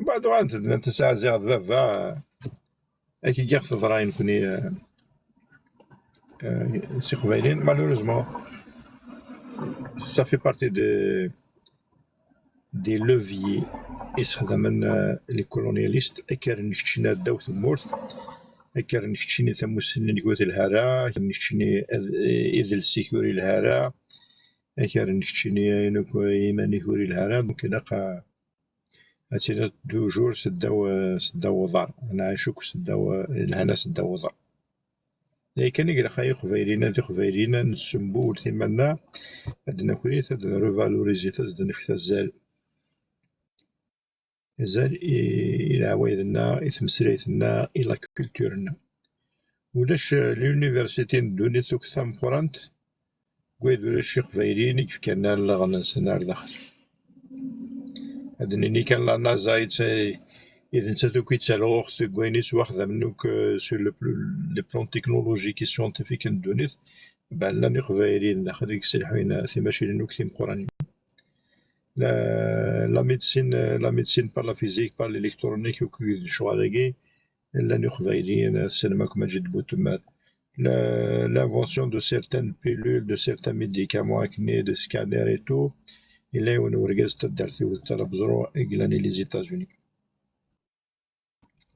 Mbeɛd uɣalent-d nnant-as ɛziɣ d baba, akka i ɣ-teḍra i nekni, euh, euh, s iqbayliyen. Malheureusement, ça fait partie de, des leviers i sexdamen, euh, les colonialistes, akka rren keččini ar ddaw tewwurt, akka rren keččini tamussni-nnek ur telha ara, akka rren keččini ad-, idles-ik ur ilha ara, Ak rren keččini ayen akk iman-ik ur ilha ara, donc ilaq a-, ad tiliḍ toujours seddaw, seddaw uḍar. Ad nɛic akk seddaw, lehna seddaw uḍar. D aya kan i ilaq ay Iqbayliyen, ad Iqbayliyen ad nessembuwel timanna, ad d-nakrit, ad d-nrevalorizi, ad d-nefk azal. Azal i, i leɛwayed-nneɣ, i tmeslayt-nneɣ, i la culture-nneɣ. Ulac, eh, l'université n ddunit akk tameqqrant, deg wayen ulac iqbayliyen i yefkan allaɣen-nsen ar daxel. Ad d-nini kan la NASA i d, i d nettat akk i d talɣuɣt deg wayen yettwaxdamen akk, eh, sur le pl-, le plan technologique et scientifique n ddunit. Ben, llan iqbayliyen daxel i yesselḥuyen timacinin akk timeqqranin. La, la médecine, la médecine par la physique, par l'électronique, akk d lecɣal-agi, llan iqbayliyen, tessnem akk Maǧid Butemmal. La, l'invention de certaines pilules, de certains médicaments, akken de scanners et tout, yella yiwen urgaz n taddart iwet talabeẓru i yellan i les États-Unis.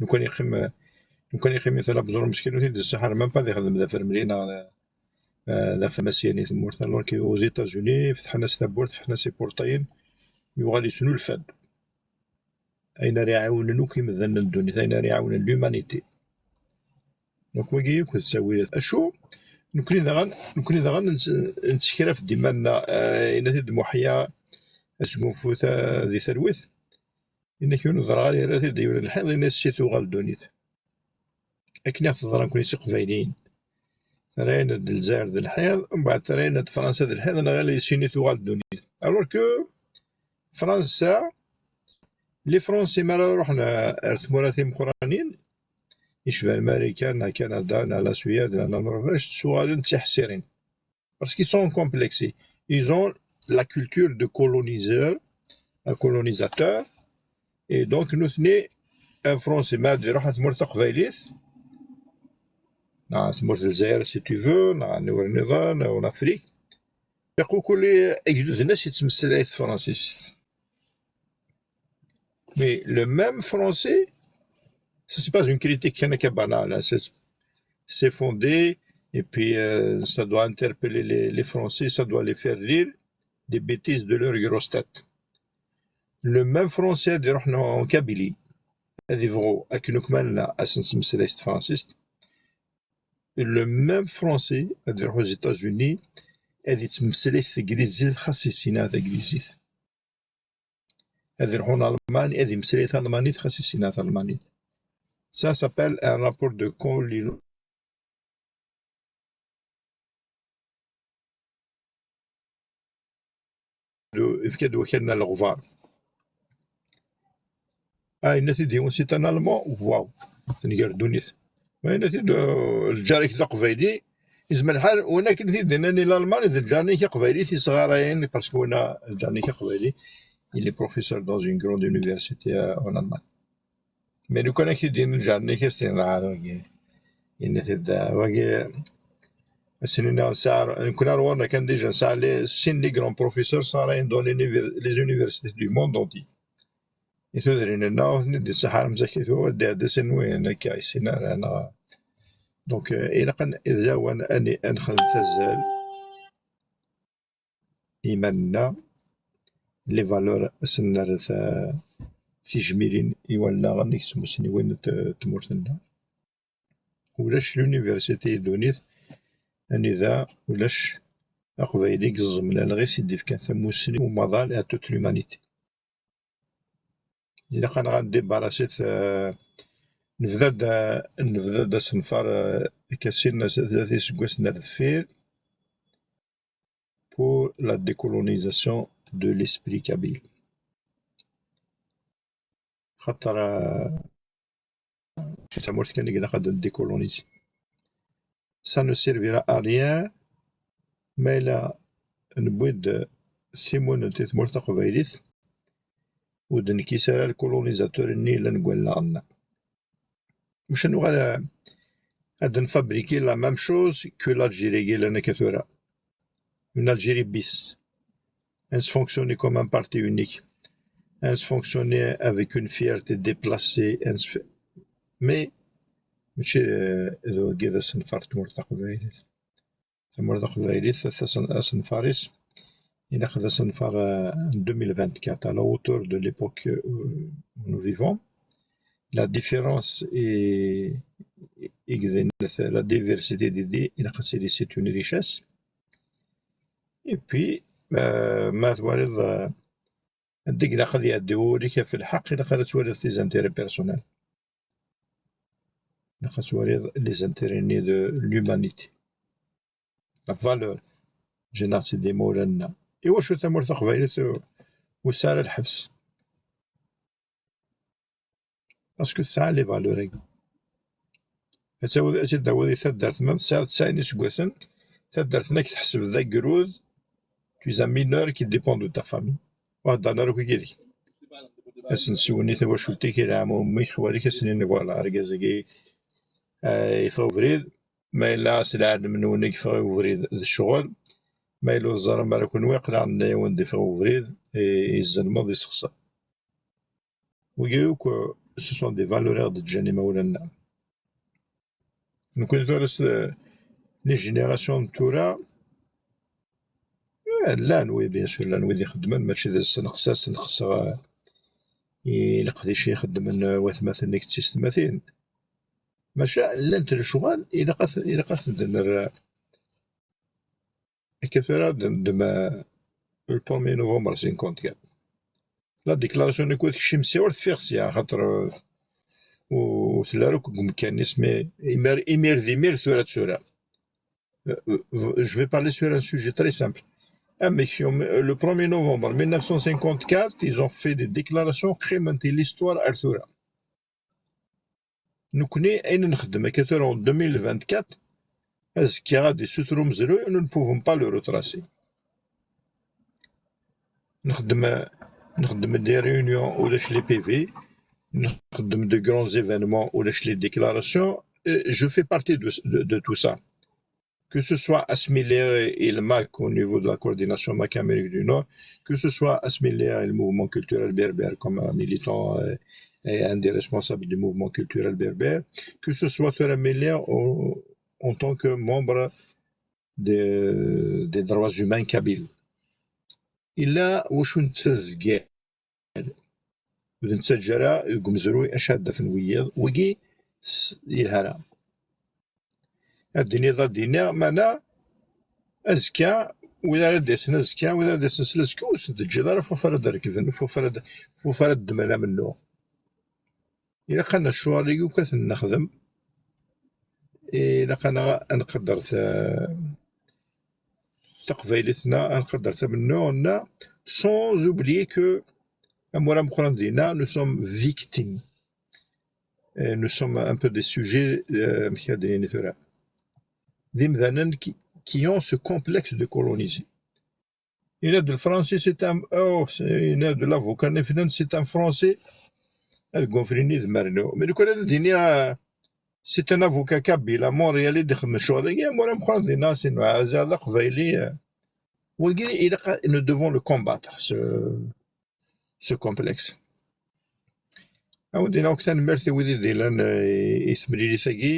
Lukan yeqqim, lukan yeqqim i talabeẓru meskin, ur t-id-iṣaḥ ara, même pas ad ixdem d afremli neɣ d, d afarmasyan i tmurt. Alors que aux États-Unis, fetḥen-as tawwurt, fetḥen-as iportayen, yuɣal yesnulfa-d. Ayen ara iɛawnen akk imdanen n ddunit, ayen ara iɛawnen l'humanité. Donc, wagi akk d ttawilat. Acu? Nekni daɣen, nekni daɣen nett-, nettekraf-d iman-nneɣ, eh, yenna-t-id Muḥya, asgunfu ta-, di talwit. Yenna-k yiwen uderɣal yerra-t-id yiwen n lḥiḍ, yenna-as si tuɣal ddunit. Akken i ɣ-teḍra nekkni s iqbayliyen. Terra-yaneɣ-d Lezzayer d lḥiḍ, mbeɛd terra-yaneɣ-d Fransa d lḥiḍ, neɣ ala i sin i tuɣal ddunit. Alors que Fransa, les Français mi ara ruḥen ar tmura timeqqranin, yecban Marikan, neɣ Kanada, neɣ la Suède, neɣ la Norvège, ttuɣalen d tiḥsirin. Parce qu'ils sont complexés. Ils ont la culture de coloniseur, un colonisateur, Et donc, nutni, un Français, ma ad iruḥ ar tmurt taqbaylit, neɣ ar tmurt n Lezzayer, si tu veux, neɣ ar niwer nniḍen, neɣ en Afrique, ilaq ukul i agduden-as yettmeslay tefransist. Mais le même Français, ça c'est pas une critique kan akka banale, hein, c'est, c'est fondé, et puis euh, ça doit interpeller les, les Français, ça doit les faire rire des bêtises de leur grosse tête. Le même Français ad iruḥen en Kabylie, ad ibɣu akken akk ma nella ad s-nettmeslay s tefransist. Le même Français ad iruḥ aux États-Unis, ad yettmeslay s teglizit xas yessin taglizit. Ad iruḥ en Allemagne, ad yemmeslay talmanit xas yessin talmanit. Ça s'appelle un rapport de collision. Yefka-d wakal n leɣbar. Ah, yenna-t-id yiwen, c'est un Allemand, waw, tenger ddunit. Ma yenna-t-id, euh, lǧar-ik d aqbayli, yezmer lḥal, win akken t-id-yennan i Lalman, d lǧar-nnek aqbayli, tisɣarayen, parce que win-a, lǧar-nnek aqbayli, il est professeur dans une grande université, euh, en Allemagne. Mais lukan ak-t-id-yenna lǧar-nnek, as-t-yenna, ah, wagi, yenna-t-id, ah, wagi, as-nini, nesɛa, nekkni ar ɣur-neɣ kan déjà, nesɛa les, sin les grands professeurs sɣarayen dans les univers-, les universités du monde entier. I tudrin-nneɣ ur ten-id-iṣaḥ ara msakit, ad d-iɛedda sin wihin akka, i sin ara, neɣ, donc, euh, ilaq ad n-, d lawan ad n-, ad nexdem tazal i iman-nneɣ, les valeurs, ad sen-nerr ta-, tijmilin i wallaɣen, i tmussniwin n t-, tmurt-nneɣ. Ulac l'université i ddunit anida ulac aqbayli i yeẓẓmen alɣis i d-ifkan tamussni umaḍal à toute l'humanité. Ilaq-aneɣ ad ndébarrassi-t, euh, nebda-d, euh, nebda-d asenfar, euh, akka sin, tlata iseggasen ar deffir, pour la décolonisation de l'esprit kabyle. Xaṭer, euh, mačči d tamurt kan i ilaq ad n-décoloniser. Ça ne servira à rien ma yella newwi-d timunent i tmurt taqbaylit, ur d-nekkis ara lkolonizatur-nni yellan deg wallaɣ-nneɣ. Maca nuɣal ad nfabriquer la même chose que l'Algérie i yellan akka tura. Une Algérie bis. Ad nesfunctionner comme un parti unique. Ad nesfunctionner avec une fierté déplacée. Ad nesf-, mais mačči, euh, d wagi d asenfar n tmurt taqbaylit. Tamurt taqbaylit, asen-, asenfar-is, ilaq d asenfar, euh, en deux mille vingt-quatre, à la hauteur de l'époque, euh, où nous vivons. La différence est, est, la diversité d'idées, ilaq ad tili, c'est une richesse. Et puis, euh, ma twaliḍ, euh, anda ilaq ad iɛeddi wawal-ik ɣef lḥeqq, ilaq ad twaliḍ tes intérêts personnels. Ilaq ad twaliḍ les intérêts-nni de l'humanité. La valeur, ǧǧan-aɣ-tt-id imawlan-nneɣ. Iwacu tamurt taqbaylit ur tesɛi ara lḥebs? Parce que tesɛa les valeurs-agi. Ad tawiḍ, ad tt-id-tawiḍ i taddart, même tesɛiḍ tesɛin iseggasen, taddart-nni ad k-teḥseb d agrud, tu es un mineur qui dépend de ta famille. Ur heddren ara akk yid-k. Ad sen-siwlen i twacult-ik, i leɛmu, mmi-k, xwali-k, ad sen-inin, voilà, argaz-agi, ah, yeffeɣ ubrid, ma yella s lɛelm-nwen i yeffeɣ ubrid d ccɣel, ma yella ur teẓram ara kunwi, aql-aɣ nenna-yawen-d yeffeɣ ubrid, i, yezzelmeḍ, yessexṣer. Wigi akk, ce sont des valeurs i ɣ-d-ǧǧan imawlan-nneɣ. Nekkni tura s, les générations n tura, eh, llan, oui, bien sûr, llan wid ixeddmen, mačči d asenqes, asenqes, eh, i leqdic i ixeddmen, eh, watmaten-ik d tisetmatin. Maca llant lecɣal, ilaq ad, ilaq ad tent-nerr. Akka tura d, d ma, le premier novembre cinquante-quatre. La déclaration n ukud kcem sya ur teffiɣ sya, xaṭer, euh, ur tella ara akk deg umkan-is, mais imir, imir d imir tura d tura. Euh, euh, je vais parler sur un sujet très simple. Amek, le premier novembre mille neuf cent cinquante-quatre, ils ont fait des déclarations, qqimen di l'histoire ar tura. Nekkni ayen nxeddem akka tura en deux mille vingt-quatre, azekka ad d-issuter umezruy, nous ne pouvons pas le retracer. Nxeddem, euh, Nxeddem des réunions ulac les P V, nxeddem de grands événements ulac les déclarations. Euh, je fais partie de, de, de tout ça. Que ce soit assimilé et le MAC au niveau de la coordination MAC Amérique du Nord, que ce soit assimilé et le mouvement culturel berbère comme un militant euh, et un des responsables du mouvement culturel berbère, que ce soit assimilé en, en tant que membre des, des droits humains kabyles. Ila wacu nettazger ur d-nettaǧǧa ara deg umezruy acu ad d-afen wiyiḍ, wigi s-, yelha ara. Ad d-tiniḍ, ad d-iniɣ, meɛna azekka, wid ara d-yasen azekka, wid ara d-yasen s lazekka, ur sen-teǧǧiḍ ara f waf ara d-rekben, f waf ara d-, f waf ara ddmen amennuɣ. Ilaq ad neccuɣal akk ad ten-nexdem. Ilaq ad nɣ-, ad nqadder ta-, taqbaylit-nneɣ, ad nqadder tamennuɣ-nneɣ, sans oublier que amur ameqqran dinna, nous sommes victimes. Et nous sommes un peu des sujets, euh, amek ad d-nini tura, d imdanen qui, qui ont ce complexe de coloniser. Yenna-d le français, c'est un, oh, c'est, yenna-d l'avocat n Ifnan, c'est un français. Ad gunflin idmaren-iw. Mais lukan ad d-iniɣ, euh, c'est un avocat kabyle à Montréal i d-ixeddmen ccɣel-agi, amur ameqqran dinna, c'est un, euh, d aqbayli, euh. Wagi, ilaq, nous devons le combattre, ce, ce complexe. Ad wen-d-iniɣ akk tanemmirt i wid i d-illan, eh, i temlilit-agi.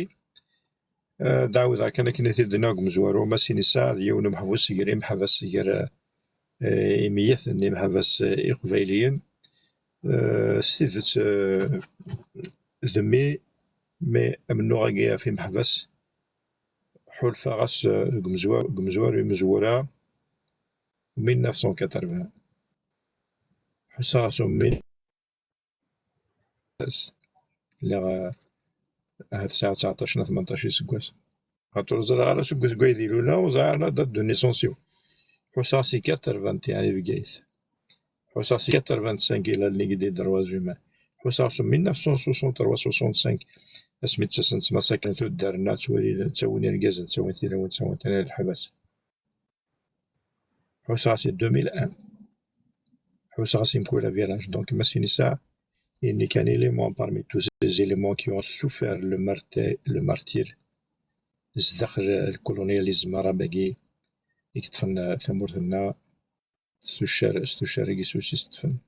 Eh, ad ɛawdeɣ kan akken i t-id-nniɣ deg umezwaru, Masinisa d yiwen umeḥbus gar imeḥbas, gar, eh, imeyyaten, imeḥbas, eh, iqbayliyen. Eh, s tidet, eh, d mmi, mais amennuɣ-agi ɣef imeḥbas, ḥulfaɣ-as, eh, deg umezwa-, deg umezwaru imezwura, mille neuf cent quatre-vingts. Ḥusseɣ-as ummi-, lliɣ, eh, ahat sɛiɣ tseɛṭac neɣ tmenṭac iseggasen. Xaṭer ur ẓriɣ ara seg waseggas ay d-ilul, ur ẓriɣ ara la date de naissance-iw. Ḥusseɣ si quatre-vingt-un i Bgayet. Ḥusseɣ si quatre-vingt-cinq i la Ligue des droits humains. Ḥusseɣ s mille neuf cent soixante-trois soixante-cinq, asmi ttasen ttmasaken tuddar-nneɣ, ttwalin, ttawin irgazen, ttawin tilawin, ttawin-ten ɣer leḥbas. Ḥusseɣ c'est deux mille un. Ḥusseɣ c'est mkul virage. Donc, Masinisa, il n'est qu'un élément parmi tous ces éléments qui ont souffert le martyr, le martyr. Zdaxel le colonialisme arabe-agi i yeṭṭfen tamurt-nneɣ s tuccar, s tuccar-agi s usistefen.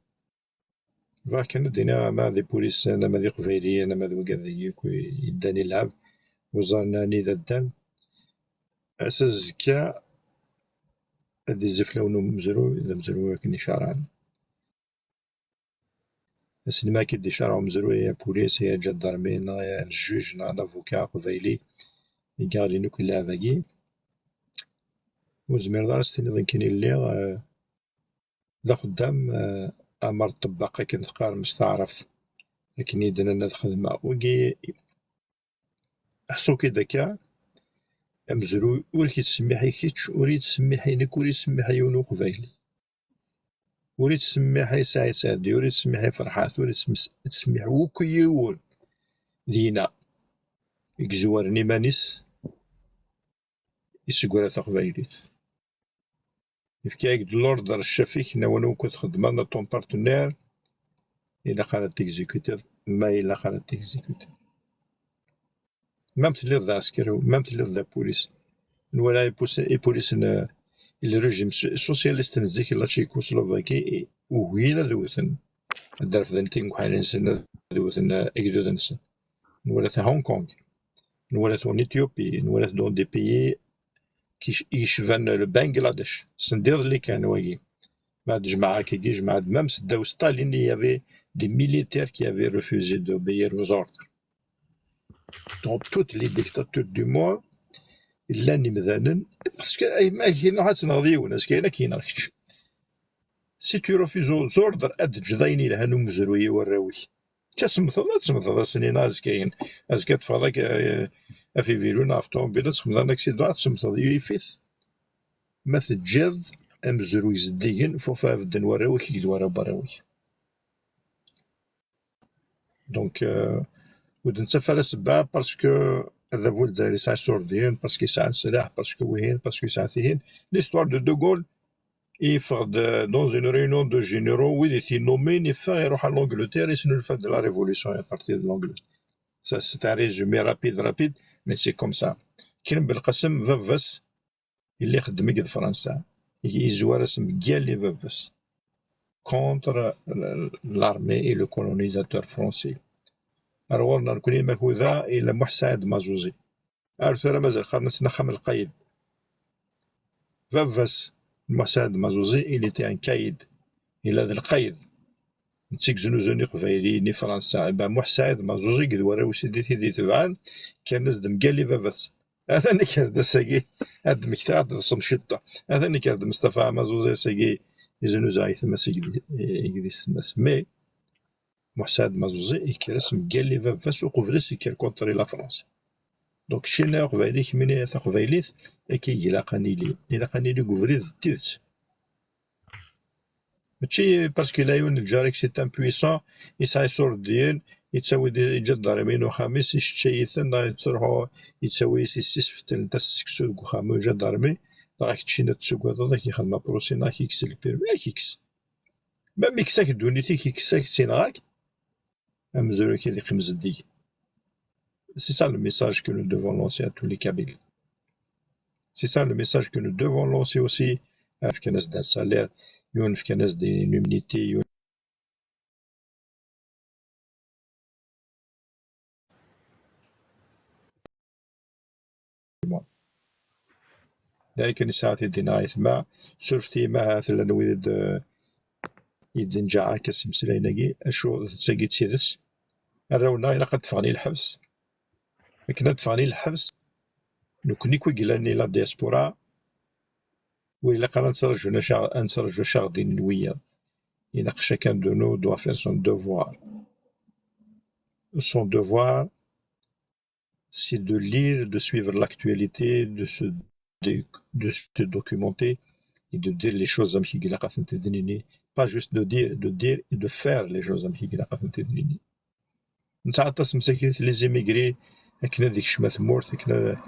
Bɣiɣ kan ad d-iniɣ ama d ipulisen, ama d iqbayliyen, ama d wigad akk yeddan i lɛeb, ur ẓrin anida ddan. Ass azekka ad d-izzi fell-awen umezruy, d amezruy akken icarɛen. Ass-nni ma akka d-icarɛen umezruy, ay apulis, ay aǧadarmi, neɣ ay ljuj, neɣ d avuka aqbayli, i yeɣlin akk i lɛeb-agi. Ur zmireḍ ara s-tiniḍ nekkini lliɣ, eh, d axeddam, eh, amer ṭṭebbaq akken teqqarem s taɛrabt, akken i d-nenna ad xedmeɣ. Wigi, ḥṣu-k-id akka, amezruy ur k-yettsemmiḥ i kečč, ur yettsemmiḥ i nekk, ur yettsemmiḥ i yiwen uqbayli. Ur yettsemmiḥ i Saɛid Saɛdi, ur yettsemmiḥ i Ferḥat, ur yettmes-, yettsemmiḥ akk i yiwen dina i yezwaren iman-is, iseggra taqbaylit. Yefka-ak-d l'ordre ccaf-ik, nawen akk txeddmeḍ, ton partenaire, ilaq ara t-tegzikutiḍ, ma ilaq ara t-tegzikutiḍ. Même telliḍ d aɛeskriw, même telliḍ d apulis. Nwala ipus-, ipulisen, eh, le régime so-, socialiste n zik, la Tchécoslovaquie, ugin ad wten, ad d-refden timuḥalin-nsen, ad wten, eh, agdud-nsen. Nwala-t Hong Kong, nwala-t en Éthiopie, nwala-t dans des pays ki-, yecban le Bangladesh, send iḍelli kan wagi. Ma d-jemɛeɣ akkagi, jemɛeɣ-d même seddaw Staline, il y avait des militaires qui avaient refusé d'obéir aux ordres. Dans toutes les dictatures du monde, llan imdanen, parce que ay ma ak-yenɣ ad tenɣeḍ yiwen, azekka ad k-yenɣ kečč. Si tu refuses aux ordres, ad teǧǧeḍ ayen yelhan umezruy i warraw-ik. Ad temmteḍ, ad temmteḍ ass-nni neɣ azekka-yin. Azekka ad teffɣeḍ ak-, eh, ɣef ibilu neɣ ɣef ṭumubil, ad txedmeḍ un accident, ad temmteḍ. Yif-it ma teǧǧiḍ amezruy zeddigen f waf ara bedden warraw-ik akked warraw n warraw-ik. Donc, euh, ur d-nettaf ara ssebba parce que adabu n Lezzayer yesɛa iṣurdiyen, parce que yesɛa leslaḥ, parce que wihin, parce que yesɛa tihin. L'histoire de De Gaulle, Yeffeɣ-d dans une réunion de généraux, wid i t-innumin, yeffeɣ, iruḥ à l'Angleterre, yesnulfa-d la révolution à partir de l'Angleterre. Ça, c'est un résumé rapide, rapide, mais c'est comme ça. Krem Belqasem, baba-s, yella ixeddem deg Fransa. Yezwar-as mgal i baba-s contre l'armée et le colonisateur français. Ar ɣur-neɣ nekkni, makuda, yella Muḥ Saɛid Mazuzi. Ar tura mazal qqaren-as Axxam Lqayed. Baba-s n Muḥ Saɛid Mazuzi, il était un caïd. Yella d lqayed. Netta i yeznuzun Iqbayliyen i Fransa. Iba Muḥ Saɛid Mazuzi d warraw-is i d-itebɛen, kkren-as-d mgal i baba-s. Atan nekker-d ass-agi, ad d-mmektiɣ, ad d-ḍsem ciṭṭa. Atan nekker-d Mustafa Mazuzi ass-agi, yeznuzu ayetma-s i gdi-, i gdi-s tma-s. Mais, Muḥ Saɛid Mazuzi yekker-as mgal i baba-s uqbel ad s-yekker contre la France. Donc, keččini aqbayli, kemmini taqbaylit, akka i ilaq ad nili. Ilaq ad nili deg ubrid d tidet. Mačči parce que la yiwen lǧar-ik c'est un puissant, yesɛa isurdiyen, yettawi-d iǧadarmiyen uxxam-is, yesseččay-iten, neɣ yettruḥu, yettawi-as yessi-s, fettlen-as seksu deg uxxam n uǧadarmi, dɣa keččini ad tessuggadeḍ, ad k-yexdem aprusi, neɣ ad k-yekkes lpirmi, ad k-yekkes. Ma mi yekkes-ak ddunit-ik, yekkes-ak-tt, yenɣa-k, amezruy-ik ad yeqqim zeddig. C'est ça le message que nous devons lancer à tous les Kabyles. C'est ça le message que nous devons lancer aussi. Fkan-as-d un salaire, yiwen fkan-as-d une immunité, yiwen D akken yesɛa tiddi neɣ ayetma, surfet-iyi ma ahat llan wid i d-, i d-nǧaɛ akka s imeslayen-agi, acu d tagi d tidet. Arraw-nneɣ ilaq ad d-ffɣen i lḥebs. Akken ad d-ffɣen i lḥebs, nekkni akk i yellan i la diaspora, ur ilaq ara ad nettraǧu aca-, ad nettraǧu acu aɣ-d-inin wiyaḍ. Ilaq chacun de nous doit faire son devoir. Son devoir, c'est de lire, de suivre l'actualité, de se, de, de se documenter et de dire les choses amek i ilaq ad tent-id-nini. Pas juste de dire, de dire et de faire les choses amek i ilaq ad tent-id-nini. Nesɛa aṭas n msakit, les immigrés, akken ad ikcem ar tmurt, akken ad,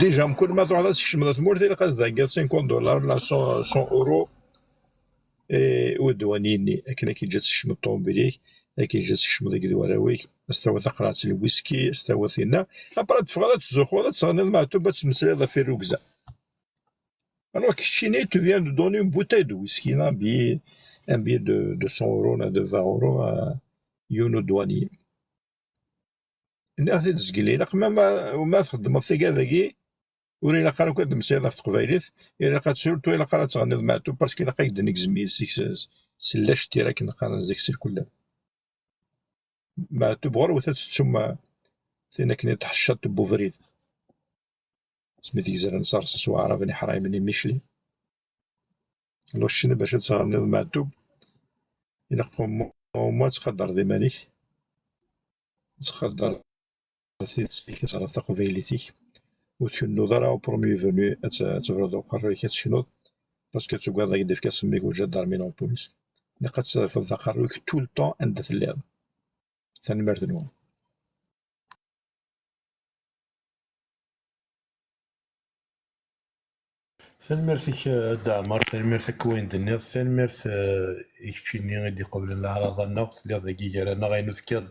déjà, mkul ma truḥeḍ ad tkecmeḍ ar tmurt, ilaq ad s-d-theggiḍ cinquante dollars, la cent, cent euros, eh, i uddwani-nni, akken ad k-yeǧǧ ad tkecmeḍ ṭumubil-ik, ad k-yeǧǧ ad tkecmeḍ akked warraw-ik, ad s-tawiḍ taqerɛet n lwiski, ad s-tawiḍ tinna. Après, ad teffɣeḍ, ad tettzuxxuḍ, ad teɣniḍ Meɛtub, ad tmeslayeḍ ɣef irrugza. Alors, keččini, tu viens de donner une bouteille de whisky, un billet, un billet de, de cent euros, là, de vingt euros, à yiwen uddwani. Nniɣ-t-id zgel, ilaq ma, ma, ma txeddmeḍ tigad-agi, ur ilaq ara akk ad d-temsiḍ ɣef teqbaylit, ilaq ad surtout, ilaq ara ad teɣniḍ Meɛtub, parce que ilaq ad k-d-negzem yes-k s, s, s llactir akken qqaren zik s lkullab. Meɛtub ɣur-wet ad tettum, ah, tin akken i tḥeccaḍt n ubrid. Asmi tgezren s rrṣaṣ waɛraben iḥrayen i Micli. Luccin bac ad teɣniḍ Meɛtub, ilaq au moins, au moins ad tqadreḍ iman-ik, ad tqadreḍ tidet-ik, ad teɣreḍ taqbaylit-ik, ur tkennuḍ ara au premier venu, ad t-, ad tebruḍ uqerruy-ik, ad teknuḍ, parce que ad tugadeḍ ad k-d-ifk asemmi uǧadarmi neɣ upulis. Ilaq ad terfeḍ aqerruy-ik tout le temps anda telliḍ. Tanemmirt-nwen. Tanemmirt-ik, a Dda Ɛmer, tanemmirt akk i wayen d-tenniḍ, tanemmirt, eh, i keččini i d-iqeblen leɛraḍa-nneɣ, telliḍ dagi gar-aneɣ, ayen ur tekkiḍ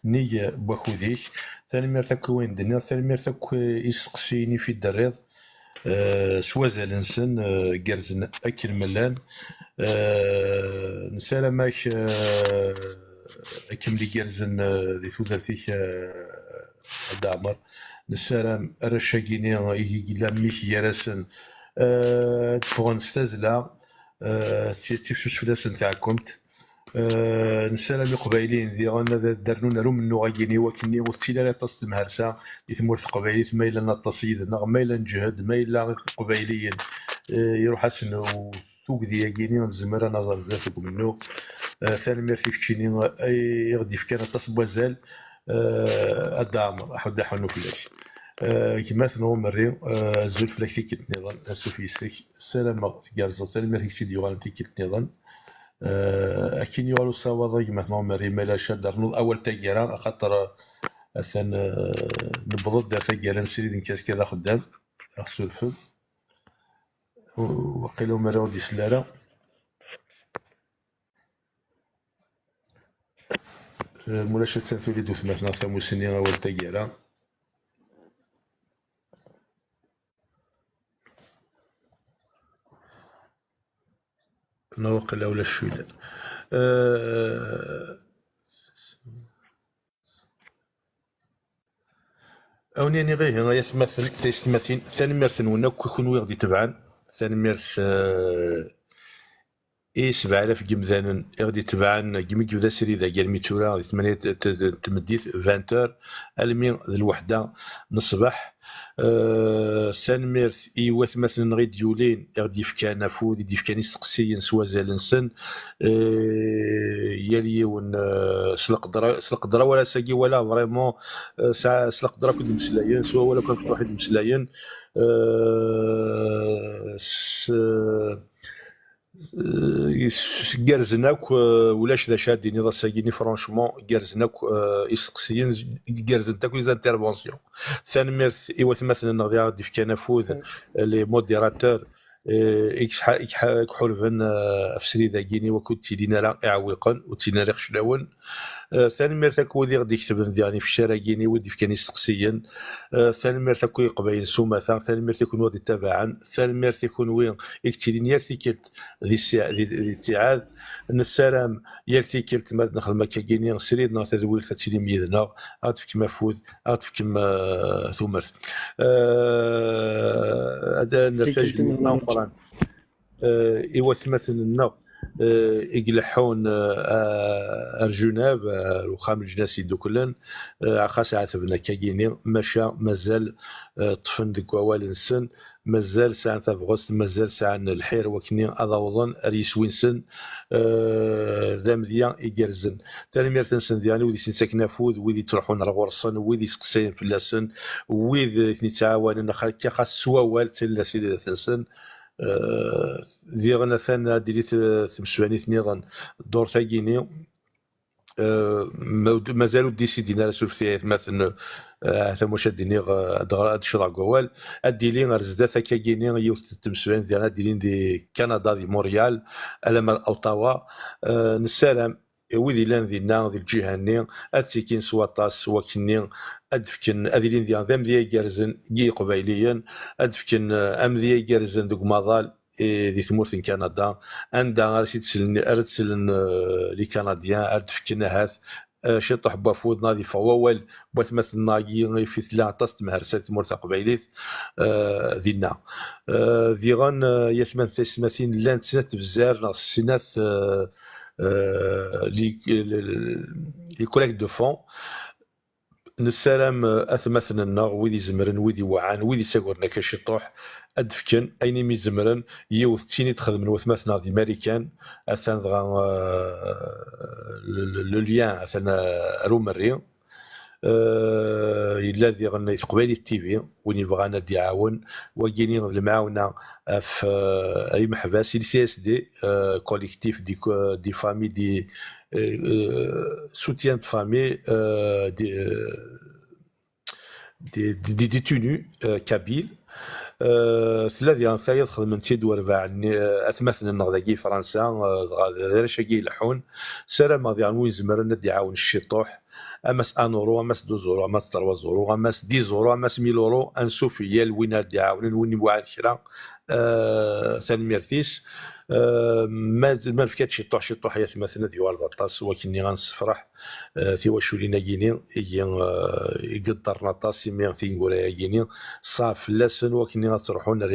nnig n wakud-ik, tanemmirt akk i wayen d-tenniḍ, tanemmirt akk i isteqsiyen i f-id-terriḍ, eh, s wazal-nsen, eh, gerrzen akken ma llan. Eh, nessaram-ak, eh, akken d-igerrzen, eh, di tudert-ik, eh, a Dda Ɛmer. Nessaram arrac-agi-ni i yella mmi-k gar-asen, eh, ad d-ffɣen s tazzla, eh, tifsus fell-asen tɛekkemt. Eh, nessaram Iqbayliyen diɣen ad d-rnun ar umennuɣ-agi-ni, wakken-nni ur tettili ara aṭas n temhersa di tmurt teqbaylit, ma yella aṭas yid-neɣ, ma yella neǧhed, ma yella Iqbayliyen, eh, iruḥ-asen u-, tugdi-agi-ni, nezmer ad naẓ ar zdat deg umennuɣ. Eh, tanemmirt i keččini, ay, i ɣ-d-yefkan aṭas n wazal, eh, a Dda Ɛmer, aḥuddu aḥunnu fell-ak. Eh, gma-tneɣ Umerri, eh, azul fell-ak tikkelt nniḍen, ansuf yes-k, ssarameɣ tgerrzeḍ, tanemmirt i kečč i d-yuɣalen tikkelt nniḍen. Eh, akken yuɣal usawaḍ, a gma-tneɣ Umerri, ma yella acu ad d-ternuḍ awal taggara, axaṭer, eh, atan, eh, newweḍ-d ar taggara, nesrid nekk azekka d axeddam, ad ɣ-surfem. Waqila umer ur d-isel ara. Eh, mulac, attan tuli-d utmaten ɣer tamussni awal taggara. Neɣ waqila ulac cwilan. Eh, Awen iniɣ ihi, ay atmaten, taysetmatin, tanemmirt-nwen akk i kunwi i ɣ-d-itebɛen, tanemmirt, eh, i sebɛa alaf n yimdanen i ɣ-d-itebɛen deg mi yebda srid-agi almi d tura di tmanya n tmeddit, vingt heures, almi d lweḥda n ṣṣbeḥ. Eh, tanemmirt i watmaten-nneɣ i d-yulin, i ɣ-d-yefkan afud, i d-yefkan isteqsiyen s wazal-nsen. Eh, yal yiwen, eh, s leqder, s leqder awal ass-agi wala vraiment, eh, s, s leqder akk i d-mmeslayen, s wawal akk amecṭuḥ i d-mmeslayen. Eh, s, eh, gerrzen akk, eh, ulac d acu ad d-tiniḍ ass-agi-ni, franchement, gerrzen akk, eh, isteqsiyen, gerrzent akk les interventions. Tanemmirt i watmaten-nneɣ diɣ d-ifkan afud, les modérateurs, eh, i yesḥa-, i yesḥa-, i iḥulben, eh, ɣef srid-agi-ni, wakud ttilin ara iɛewwiqen, ur ttilin ara ixeclawen. Eh, tanemmirt akk wid i ɣ-d-iketben diɣen ifeccar-agi-ni, wid d-ifkan isteqsiyen. Eh, tanemmirt akk i Leqbayel s umata, tanemmirt i kunwi i ɣ-d-ittabaɛen, tanemmirt i kunwi i yettilin yal tikkelt di ssi-, di, di ttiɛad. Nessaram yal tikkelt ma d-nexdem akkagi-ni srid neɣ tadwilt ad tilim yid-neɣ, ad d-tefkem afud, ad d-tefkem, eh, tumert. Eh, ad nerfed tikkelt ameqqran, eh, i watmaten-nneɣ, eh, i ileḥḥun, eh, ar Junab, ar uxxam n leǧnas yeddukklen, eh, xas ɛetben akkagi-ni, maca mazal, eh, ṭṭfen deg wawal-nsen, mazal sɛan tabɣest, mazal sɛan lḥir wakken ad awḍen ar yiswi-nsen, eh, d amedya igerrzen. Tanemmirt-nsen diɣen i wid i sen-ittaken afud, wid yettruḥun ar ɣur-sen, wid yesteqsayen fell-asen, wid i ten-yettɛawanen, akka xas s wawal, ttilin-asen. Eh, diɣen atan ad d-tili t-, tmesbanit nniḍen ddurt-agi-ni. Eh, ma-, mazal ur d-isidin ara s ufti aytmaten, eh, ahat am wacu ad d-iniɣ, eh, ad d-ɣ-, ad d-ccḍeɣ deg wawal. Ad d-tili ar zdat akkagi-ni yiwet n tmesbanit diɣen ad d-ilin di Kanada, di Montréal, alamma d Ottawa. Eh, nessaram wid yellan dinna, di lǧiha-nni, ad ttekkin s waṭas, s wakken-nni ad d-fken, ad ilin diɣen d amedya igerrzen i Yiqbayliyen, ad d-fken, eh, amedya igerrzen deg umaḍal, eh, di tmurt n Kanada, anda ara s-, ara d-sellen, eh, les Canadiens, ara d-fken ahat, eh, ciṭuḥ n wafud, neɣ ad yeffeɣ wawal n watmaten-nneɣ-agi, ɣef i tella aṭas n temhersa di tmurt taqbaylit, eh, dinna. Eh, diɣen, eh, yatmaten taysetmatin, llant snat tebzar neɣ snat, eh, eh, les, les, les collectes de fonds. Nessaram, eh, atmaten-nneɣ, wid izemren, wid iweɛɛan, wid ittaggaden akka ciṭuḥ, ad d-fken ayen imi zemren. Yiwet d tin i d-xedmen watmaten-nneɣ di Marikan, atan dɣa, eh, le, le, le lien atan, eh, ar umerri. Eh, yella diɣen i Teqbaylit T V, win yebɣan ad d-iɛawen. Wagini d lemɛawna ɣef, eh, imeḥbas, L C S D, eh, Collectif des, des familles, des, eh, eh, soutien de famille, eh, des, eh, des, des, des détenus, eh, kabyles. Eh, tella diɣen tayeḍ xedmen-tt-id warbaɛ-nni, eh, atmaten-nneɣ dagi i Fransa, eh, dɣa d arrac-agi ileḥḥun. Ssarameɣ diɣen win zemren ad d-iɛawen ciṭuḥ, ama s un euro, ama s deux euros, ama s trois euros, ama s dix euros, ama s mille euros, ansuf i yal win ara d-iɛawnen, win iweɛɛan kra. Eh, tanemmirt-is. Eh, ma, ma nefka-d ciṭuḥ, ciṭuḥ, ay atmaten, ad yuɣal d aṭas, wakken-nni ad nessefreḥ, eh, tiwaculin-agi-ni, i, eh, i yeddren aṭas, imi tineggura-agi-ni ṣṣɛeb fell-asen, wakken-nni ad ttruḥun ar,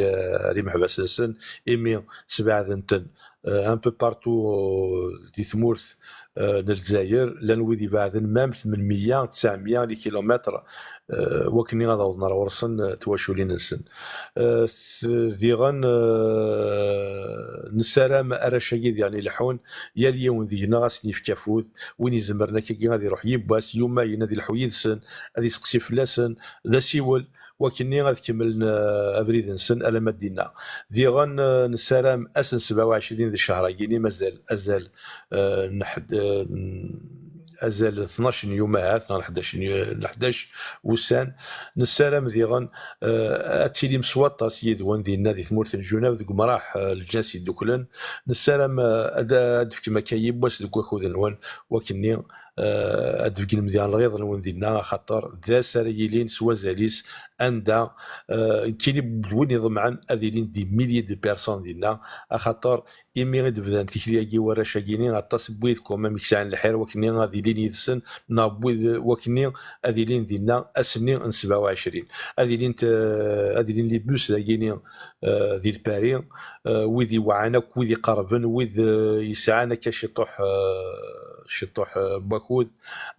ar imeḥbas-nsen, imi sbeɛden-ten, eh, un peu partout, eh, di tmurt, eh, n Lezzayer, llan wid ibeɛden même tmenmeyya, tesɛemya les kilomètres, eh, wakken-nni ad awḍen ar ɣur-sen, eh, twaculin-nsen. Eh, s-, diɣen, eh, nessaram arrac-agi diɣen ileḥḥun, yal yiwen deg-neɣ ad sen-yefk afud, win izemren akkagi ad iruḥ yiwwas, yumayen, ad ileḥḥu yid-sen, ad iseqsi fell-asen, d asiwel, wakken-nni ad kemmlen, eh, abrid-nsen alamma d dinna. Diɣen, eh, nessaram ass n sebɛa u ɛecrin di ccher-agi-ni, mazal azal, eh, n ḥed-, eh, n-, azal n tnac n yumahat, neɣ ḥdac n yu-, ḥdac wussan. Nessaram diɣen, eh, ad tilim s waṭas yid-wen dinna di tmurt n Junab deg umraḥ, eh, Lǧnas Yeddukklen. Nessaram, eh, ad, ad d-tefkem akka yiwwas deg wakud-nwen, wakken-nni, eh, ad d-tbeggnem diɣen lɣiḍ-nwen dinna, axaṭer d ass ara yilin s wazal-is, anda, eh, nekkini d win iḍemɛen ad ilin des milliers de personnes dinna, axaṭer imi i d-bdan tikli-agi warrac-agi-ni, aṭas n wid quand même i yesɛan lḥir wakken-nni ad ilin yid-sen, neɣ n wid wakken-nni ad ilin dinna ass-nni n sebɛa u ɛecrin. Ad ilint, eh, ad ilin les bus dagi-ni, eh, di Lpari, eh, wid iweɛɛan akk, wid iqerben, wid, eh, yesɛan akka ciṭuḥ, eh, ciṭuḥ, eh, n wakud,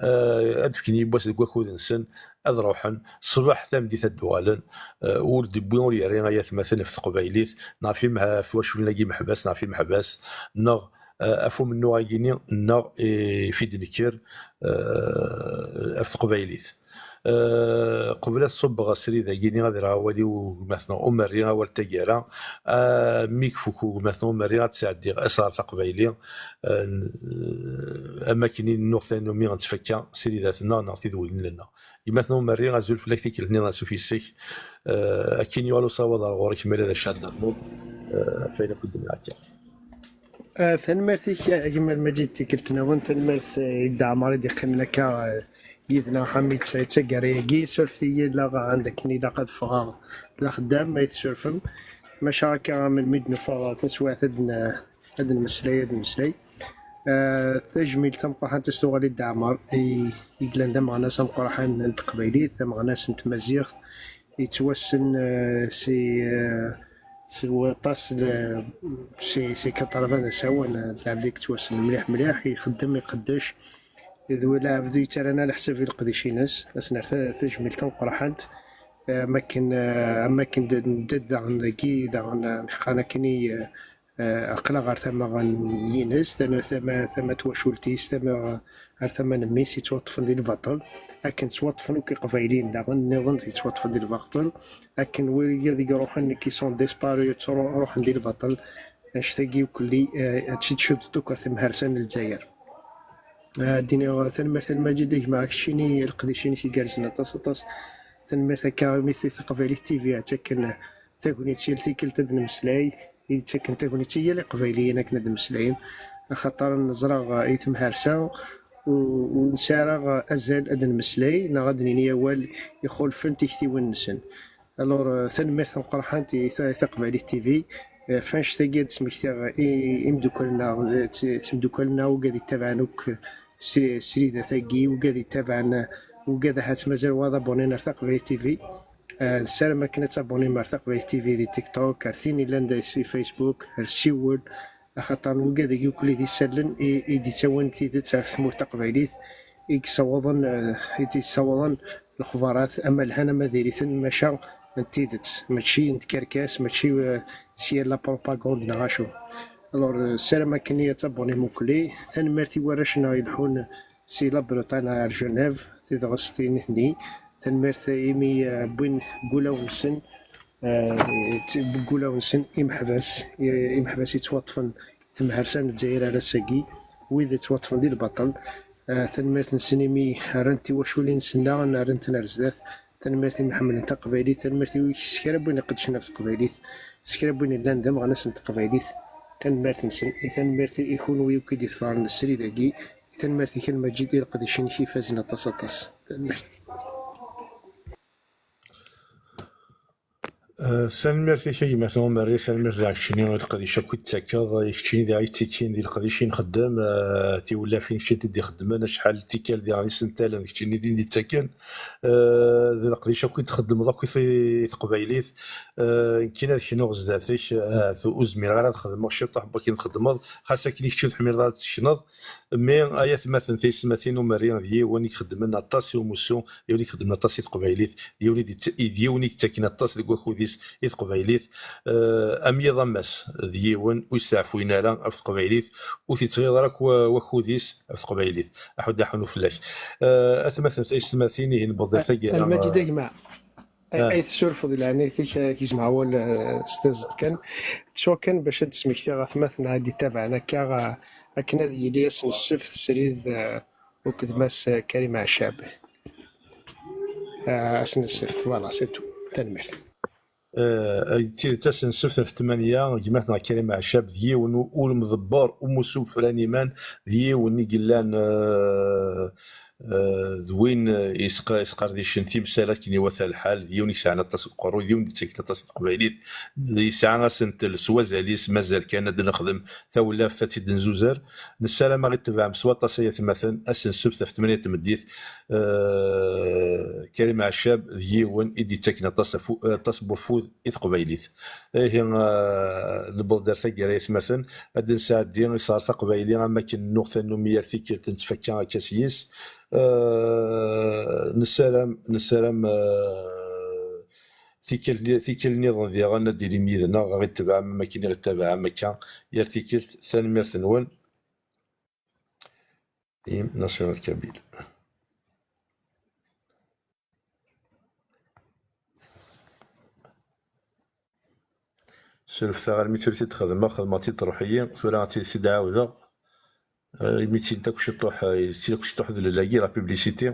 eh, ad d-fken yiwwas deg wakud-nsen, ad ruḥen ṣṣbeḥ, tameddit ad d-uɣalen, eh, ur d-wwi ur yerri ay atmaten ɣef teqbaylit, neɣ ɣef yimha-, ɣef twaculin-agi imeḥbas, neɣ ɣef yimeḥbas, neɣ, eh, ɣef umennuɣ-agi-ni, neɣ, eh, ɣef i d-nekker, eh, ɣef teqbaylit. Eh, qbel ad ṣubbeɣ srid-agi-ni, ad rreɣ awal i gma-tneɣ Umerri, awal n taggara. Ah, mi ifuk gma-tneɣ Umerri, ad sɛeddiɣ ass ɣer taqbayli, eh, n-, am akken i nennuɣ tanumi n tfakka sridat-nneɣ neɣ tidwilin-nneɣ. Gma-tneɣ Umerri, azul fell-ak, tikkelt-nni ansuf yes-k. Eh, akken yuɣal usawaḍ ar ɣur-k, ma yella d acu ad d-ternuḍ, eh, ɣef wayen akk i d-nniɣ akka. Ah, tanemmirt-ik, a gma Lmajid, tikkelt-nwen, tanemmirt, eh, i Dda Ɛmer i d-iqqimen akka, eh, yid-neɣ, ḥami d taggara-agi. Surfet-iyi, la, anda akken ilaq ad ffɣeɣ d axeddam, ay tsurfem. Maca akka, melmi d-neffeɣ taswiɛt, ad n-, ad nmeslay, ad nmeslay. Eh, tajmilt tameqqrant ad s-tuɣal i Dda Ɛmer, i, i yellan d ameɣnas ameqqran n teqbaylit, d ameɣnas n tmaziɣt, yettwassen, eh, si, eh, si waṭas, eh, si, si quatre-vingts d asawen, eh, d lɛebd i yettwassen mliḥ mliḥ, ixeddem, iqeddec. D lɛebd ur yettarran ara leḥsab i leqdic-ines, ad s-nerr ta-, tajmilt tameqqrant, eh, am akken, eh, am akken d-, d-, daɣen dagi, daɣen, eh, amek qqaren akken i, eh, eh, aql-aɣ ɣer tama n yines, tama, tama, tama n twacult-is, tama, ɣer tama n mmi-s, yettwaṭṭfen di lbaṭel, akken ttwaṭṭfen akk iqbayliyen daɣen nniḍen yettwaṭṭfen di lbaṭel, akken wigad i iruḥen qui sont disparus, ttru-, ruḥen di lbaṭel. Annect-agi ukelli, eh, ad tt-id-cuddeḍ akk ɣer temharsa n Lezzayer. Eh, ad d-iniɣ tanemmirt a Lmajid, a gma, keččini, leqdic-inek igerrzen aṭas, aṭas. Tanemmirt akka imi i Taqbaylit T V ad tt-akken tagnit yal tikkelt ad d-nemmeslay, i d-ttaken tagnit i yal Iqbayliyen akken ad d-mmeslayen, axaṭer neẓra, eh, i temharsa u, u nesɛa, eh, azal ad d-nemmeslay neɣ ad d-nini awal ixulfen tiktiwin-nsen. Alors, eh, tanemmirt tameqqrant i ta-, Taqbaylit T V, eh, f annect-agi ad d-smektiɣ i, i imeddukal-nneɣ, eh, t-, d timeddukal-nneɣ ugad ittabaɛen akk, eh, sri-, sridat-agi, ugad ittabaɛen, eh, ugad ahat mazal wa d abonné ar Taqbaylit T V. Eh, nessaram akken ad tabunim ar Taqbaylit T V di TikTok, ar tin illan da i Facebook, ar Siwel, axaṭer n wigad-agi ukel i d isallen i, i d-ittawin tidet ɣef tmurt taqbaylit, i yessawḍen, eh, i d-yessawḍen lexbarat ama lhan ama diri-ten, maca n tidet, mačči n tkerkas, mačči, eh, s yal la propagande neɣ acu. Alors, eh, nessaram akken ad tabunim ukli. Tanemmirt i warrac-nneɣ yelḥun si la Bretagne ar Genève, tidɣest i nitni. Tanemmirt imi, eh, wwin deg wulawen-nsen, eh, t-, deg wulawen-nsen imeḥbas, i-, imeḥbas yettwaṭṭfen temharsa n Lezzayer ar ass-agi, wid yettwaṭṭfen di lbaṭel. Eh, tanemmirt-nsen imi rran tiwaculin-nsen daɣen, rran-ten ar zdat. Tanemmirt imi ḥemmlen taqbaylit, tanemmirt i s kra n win iqeddcen ɣef teqbaylit, s kra n win illan d ameɣnas n teqbaylit. Tanemmirt-nsen, i tanemmirt i kunwi akk i d-iḍefren srid-agi, i tanemmirt-ik a Lmajid i leqdic-inek ifazen aṭas, aṭas. Tanemmirt. Eh, tanemmirt-ik a gma Umerri, tanemmirt daɣ keččini i leqdic akk i d-tettakeḍ, i keččini daɣ i yettekkin di leqdic i nxeddem, eh, tiwlafin keččini i d-ixeddmen, acḥal n tikkal diɣ d isental d keččini din d-ittaken, eh, d leqdic akk i d-txeddmeḍ akk i t-, i teqbaylit. Eh, nekkini ad knuɣ zdat-k, ahat ur zmireɣ ara ad xedmeɣ ciṭuḥ n wakken txeddmeḍ, xas akken i kečč ur tḥemmleḍ ara ad tekneḍ, mais ay atmaten tayessetmatin, Umerri d yiwen i ixeddmen aṭas i umussu, d yiwen i ixeddmen aṭas i teqbaylit, d yiwen i d-itt-, d yiwen i yettaken aṭas deg wakud-is i teqbaylit, eh, am yiḍ am ass, d yiwen ur yesteɛfuyen ara ɣef teqbaylit, ur t-yettɣiḍ ara akk wa-, wakud-is ɣef teqbaylit. Aḥud aḥunu fell-ak. Eh, atmaten tayessetmatin, ihi newweḍ ar taggara. Lmajid a gma. Ay, ay tessurfeḍ i leɛnayet-ik, eh, gzem awal, eh, s tiẓeḍ kan. Ttuɣ kan bac ad d-smektiɣ atmaten ad d-ittabaɛen akka, eh, akken ad yili ass n ssebt srid, eh, akked Mass Karim Ɛacab. Ah, ass n ssebt, voilà, c'est tout. Tanemmirt. Eh, d tidet, ass n ssebt ɣef ttmanya, gma-tneɣ Karim Ɛacab d yiwen u-, ur mḍebber, ur musufran iman, d yiwen i yellan, eh, eh, d win, eh, yesq-, yesqerdicen timsal akken iwata lḥal, d yiwen i yesɛan aṭas n uqerruy, d yiwen i d-yettaken aṭas i teqbaylit, yesɛa asentel s wazal-is, mazal kan ad nexdem tawlaft ad tt-id-nzuzer. Nessaram ad ɣ-itebɛem s waṭas ay atmaten, ass n ssebt ɣef ttmanya n tmeddit, eh, Karim Ɛacab d yiwen i d-yettaken aṭas afu-, aṭas n wafud i teqbaylit. Ihi, eh, newweḍ-d ar taggara ay atmaten, ad d-nesɛeddi isɣer taqbayli am akken nuɣ tannumi yal tikkelt nettfakka akka s yis. Eh, nessaram, nessaram, eh, tikkal, tikkal nniḍen diɣen ad d-ilim yid-neɣ, ad ɣ-itebɛem am akken i ɣ-ittabaɛem akka yal tikkelt. Tanemmirt-nwen. Im National Kabyle. Surfet-aɣ armi tura t-id-xedmeɣ, xedmeɣ-tt-id truḥ-iyi, tura ad tt-id-ɛawdeɣ. Eh, imi ttint akk ciṭuḥ, eh, ttint akk ciṭuḥ d lelagi, la publicité.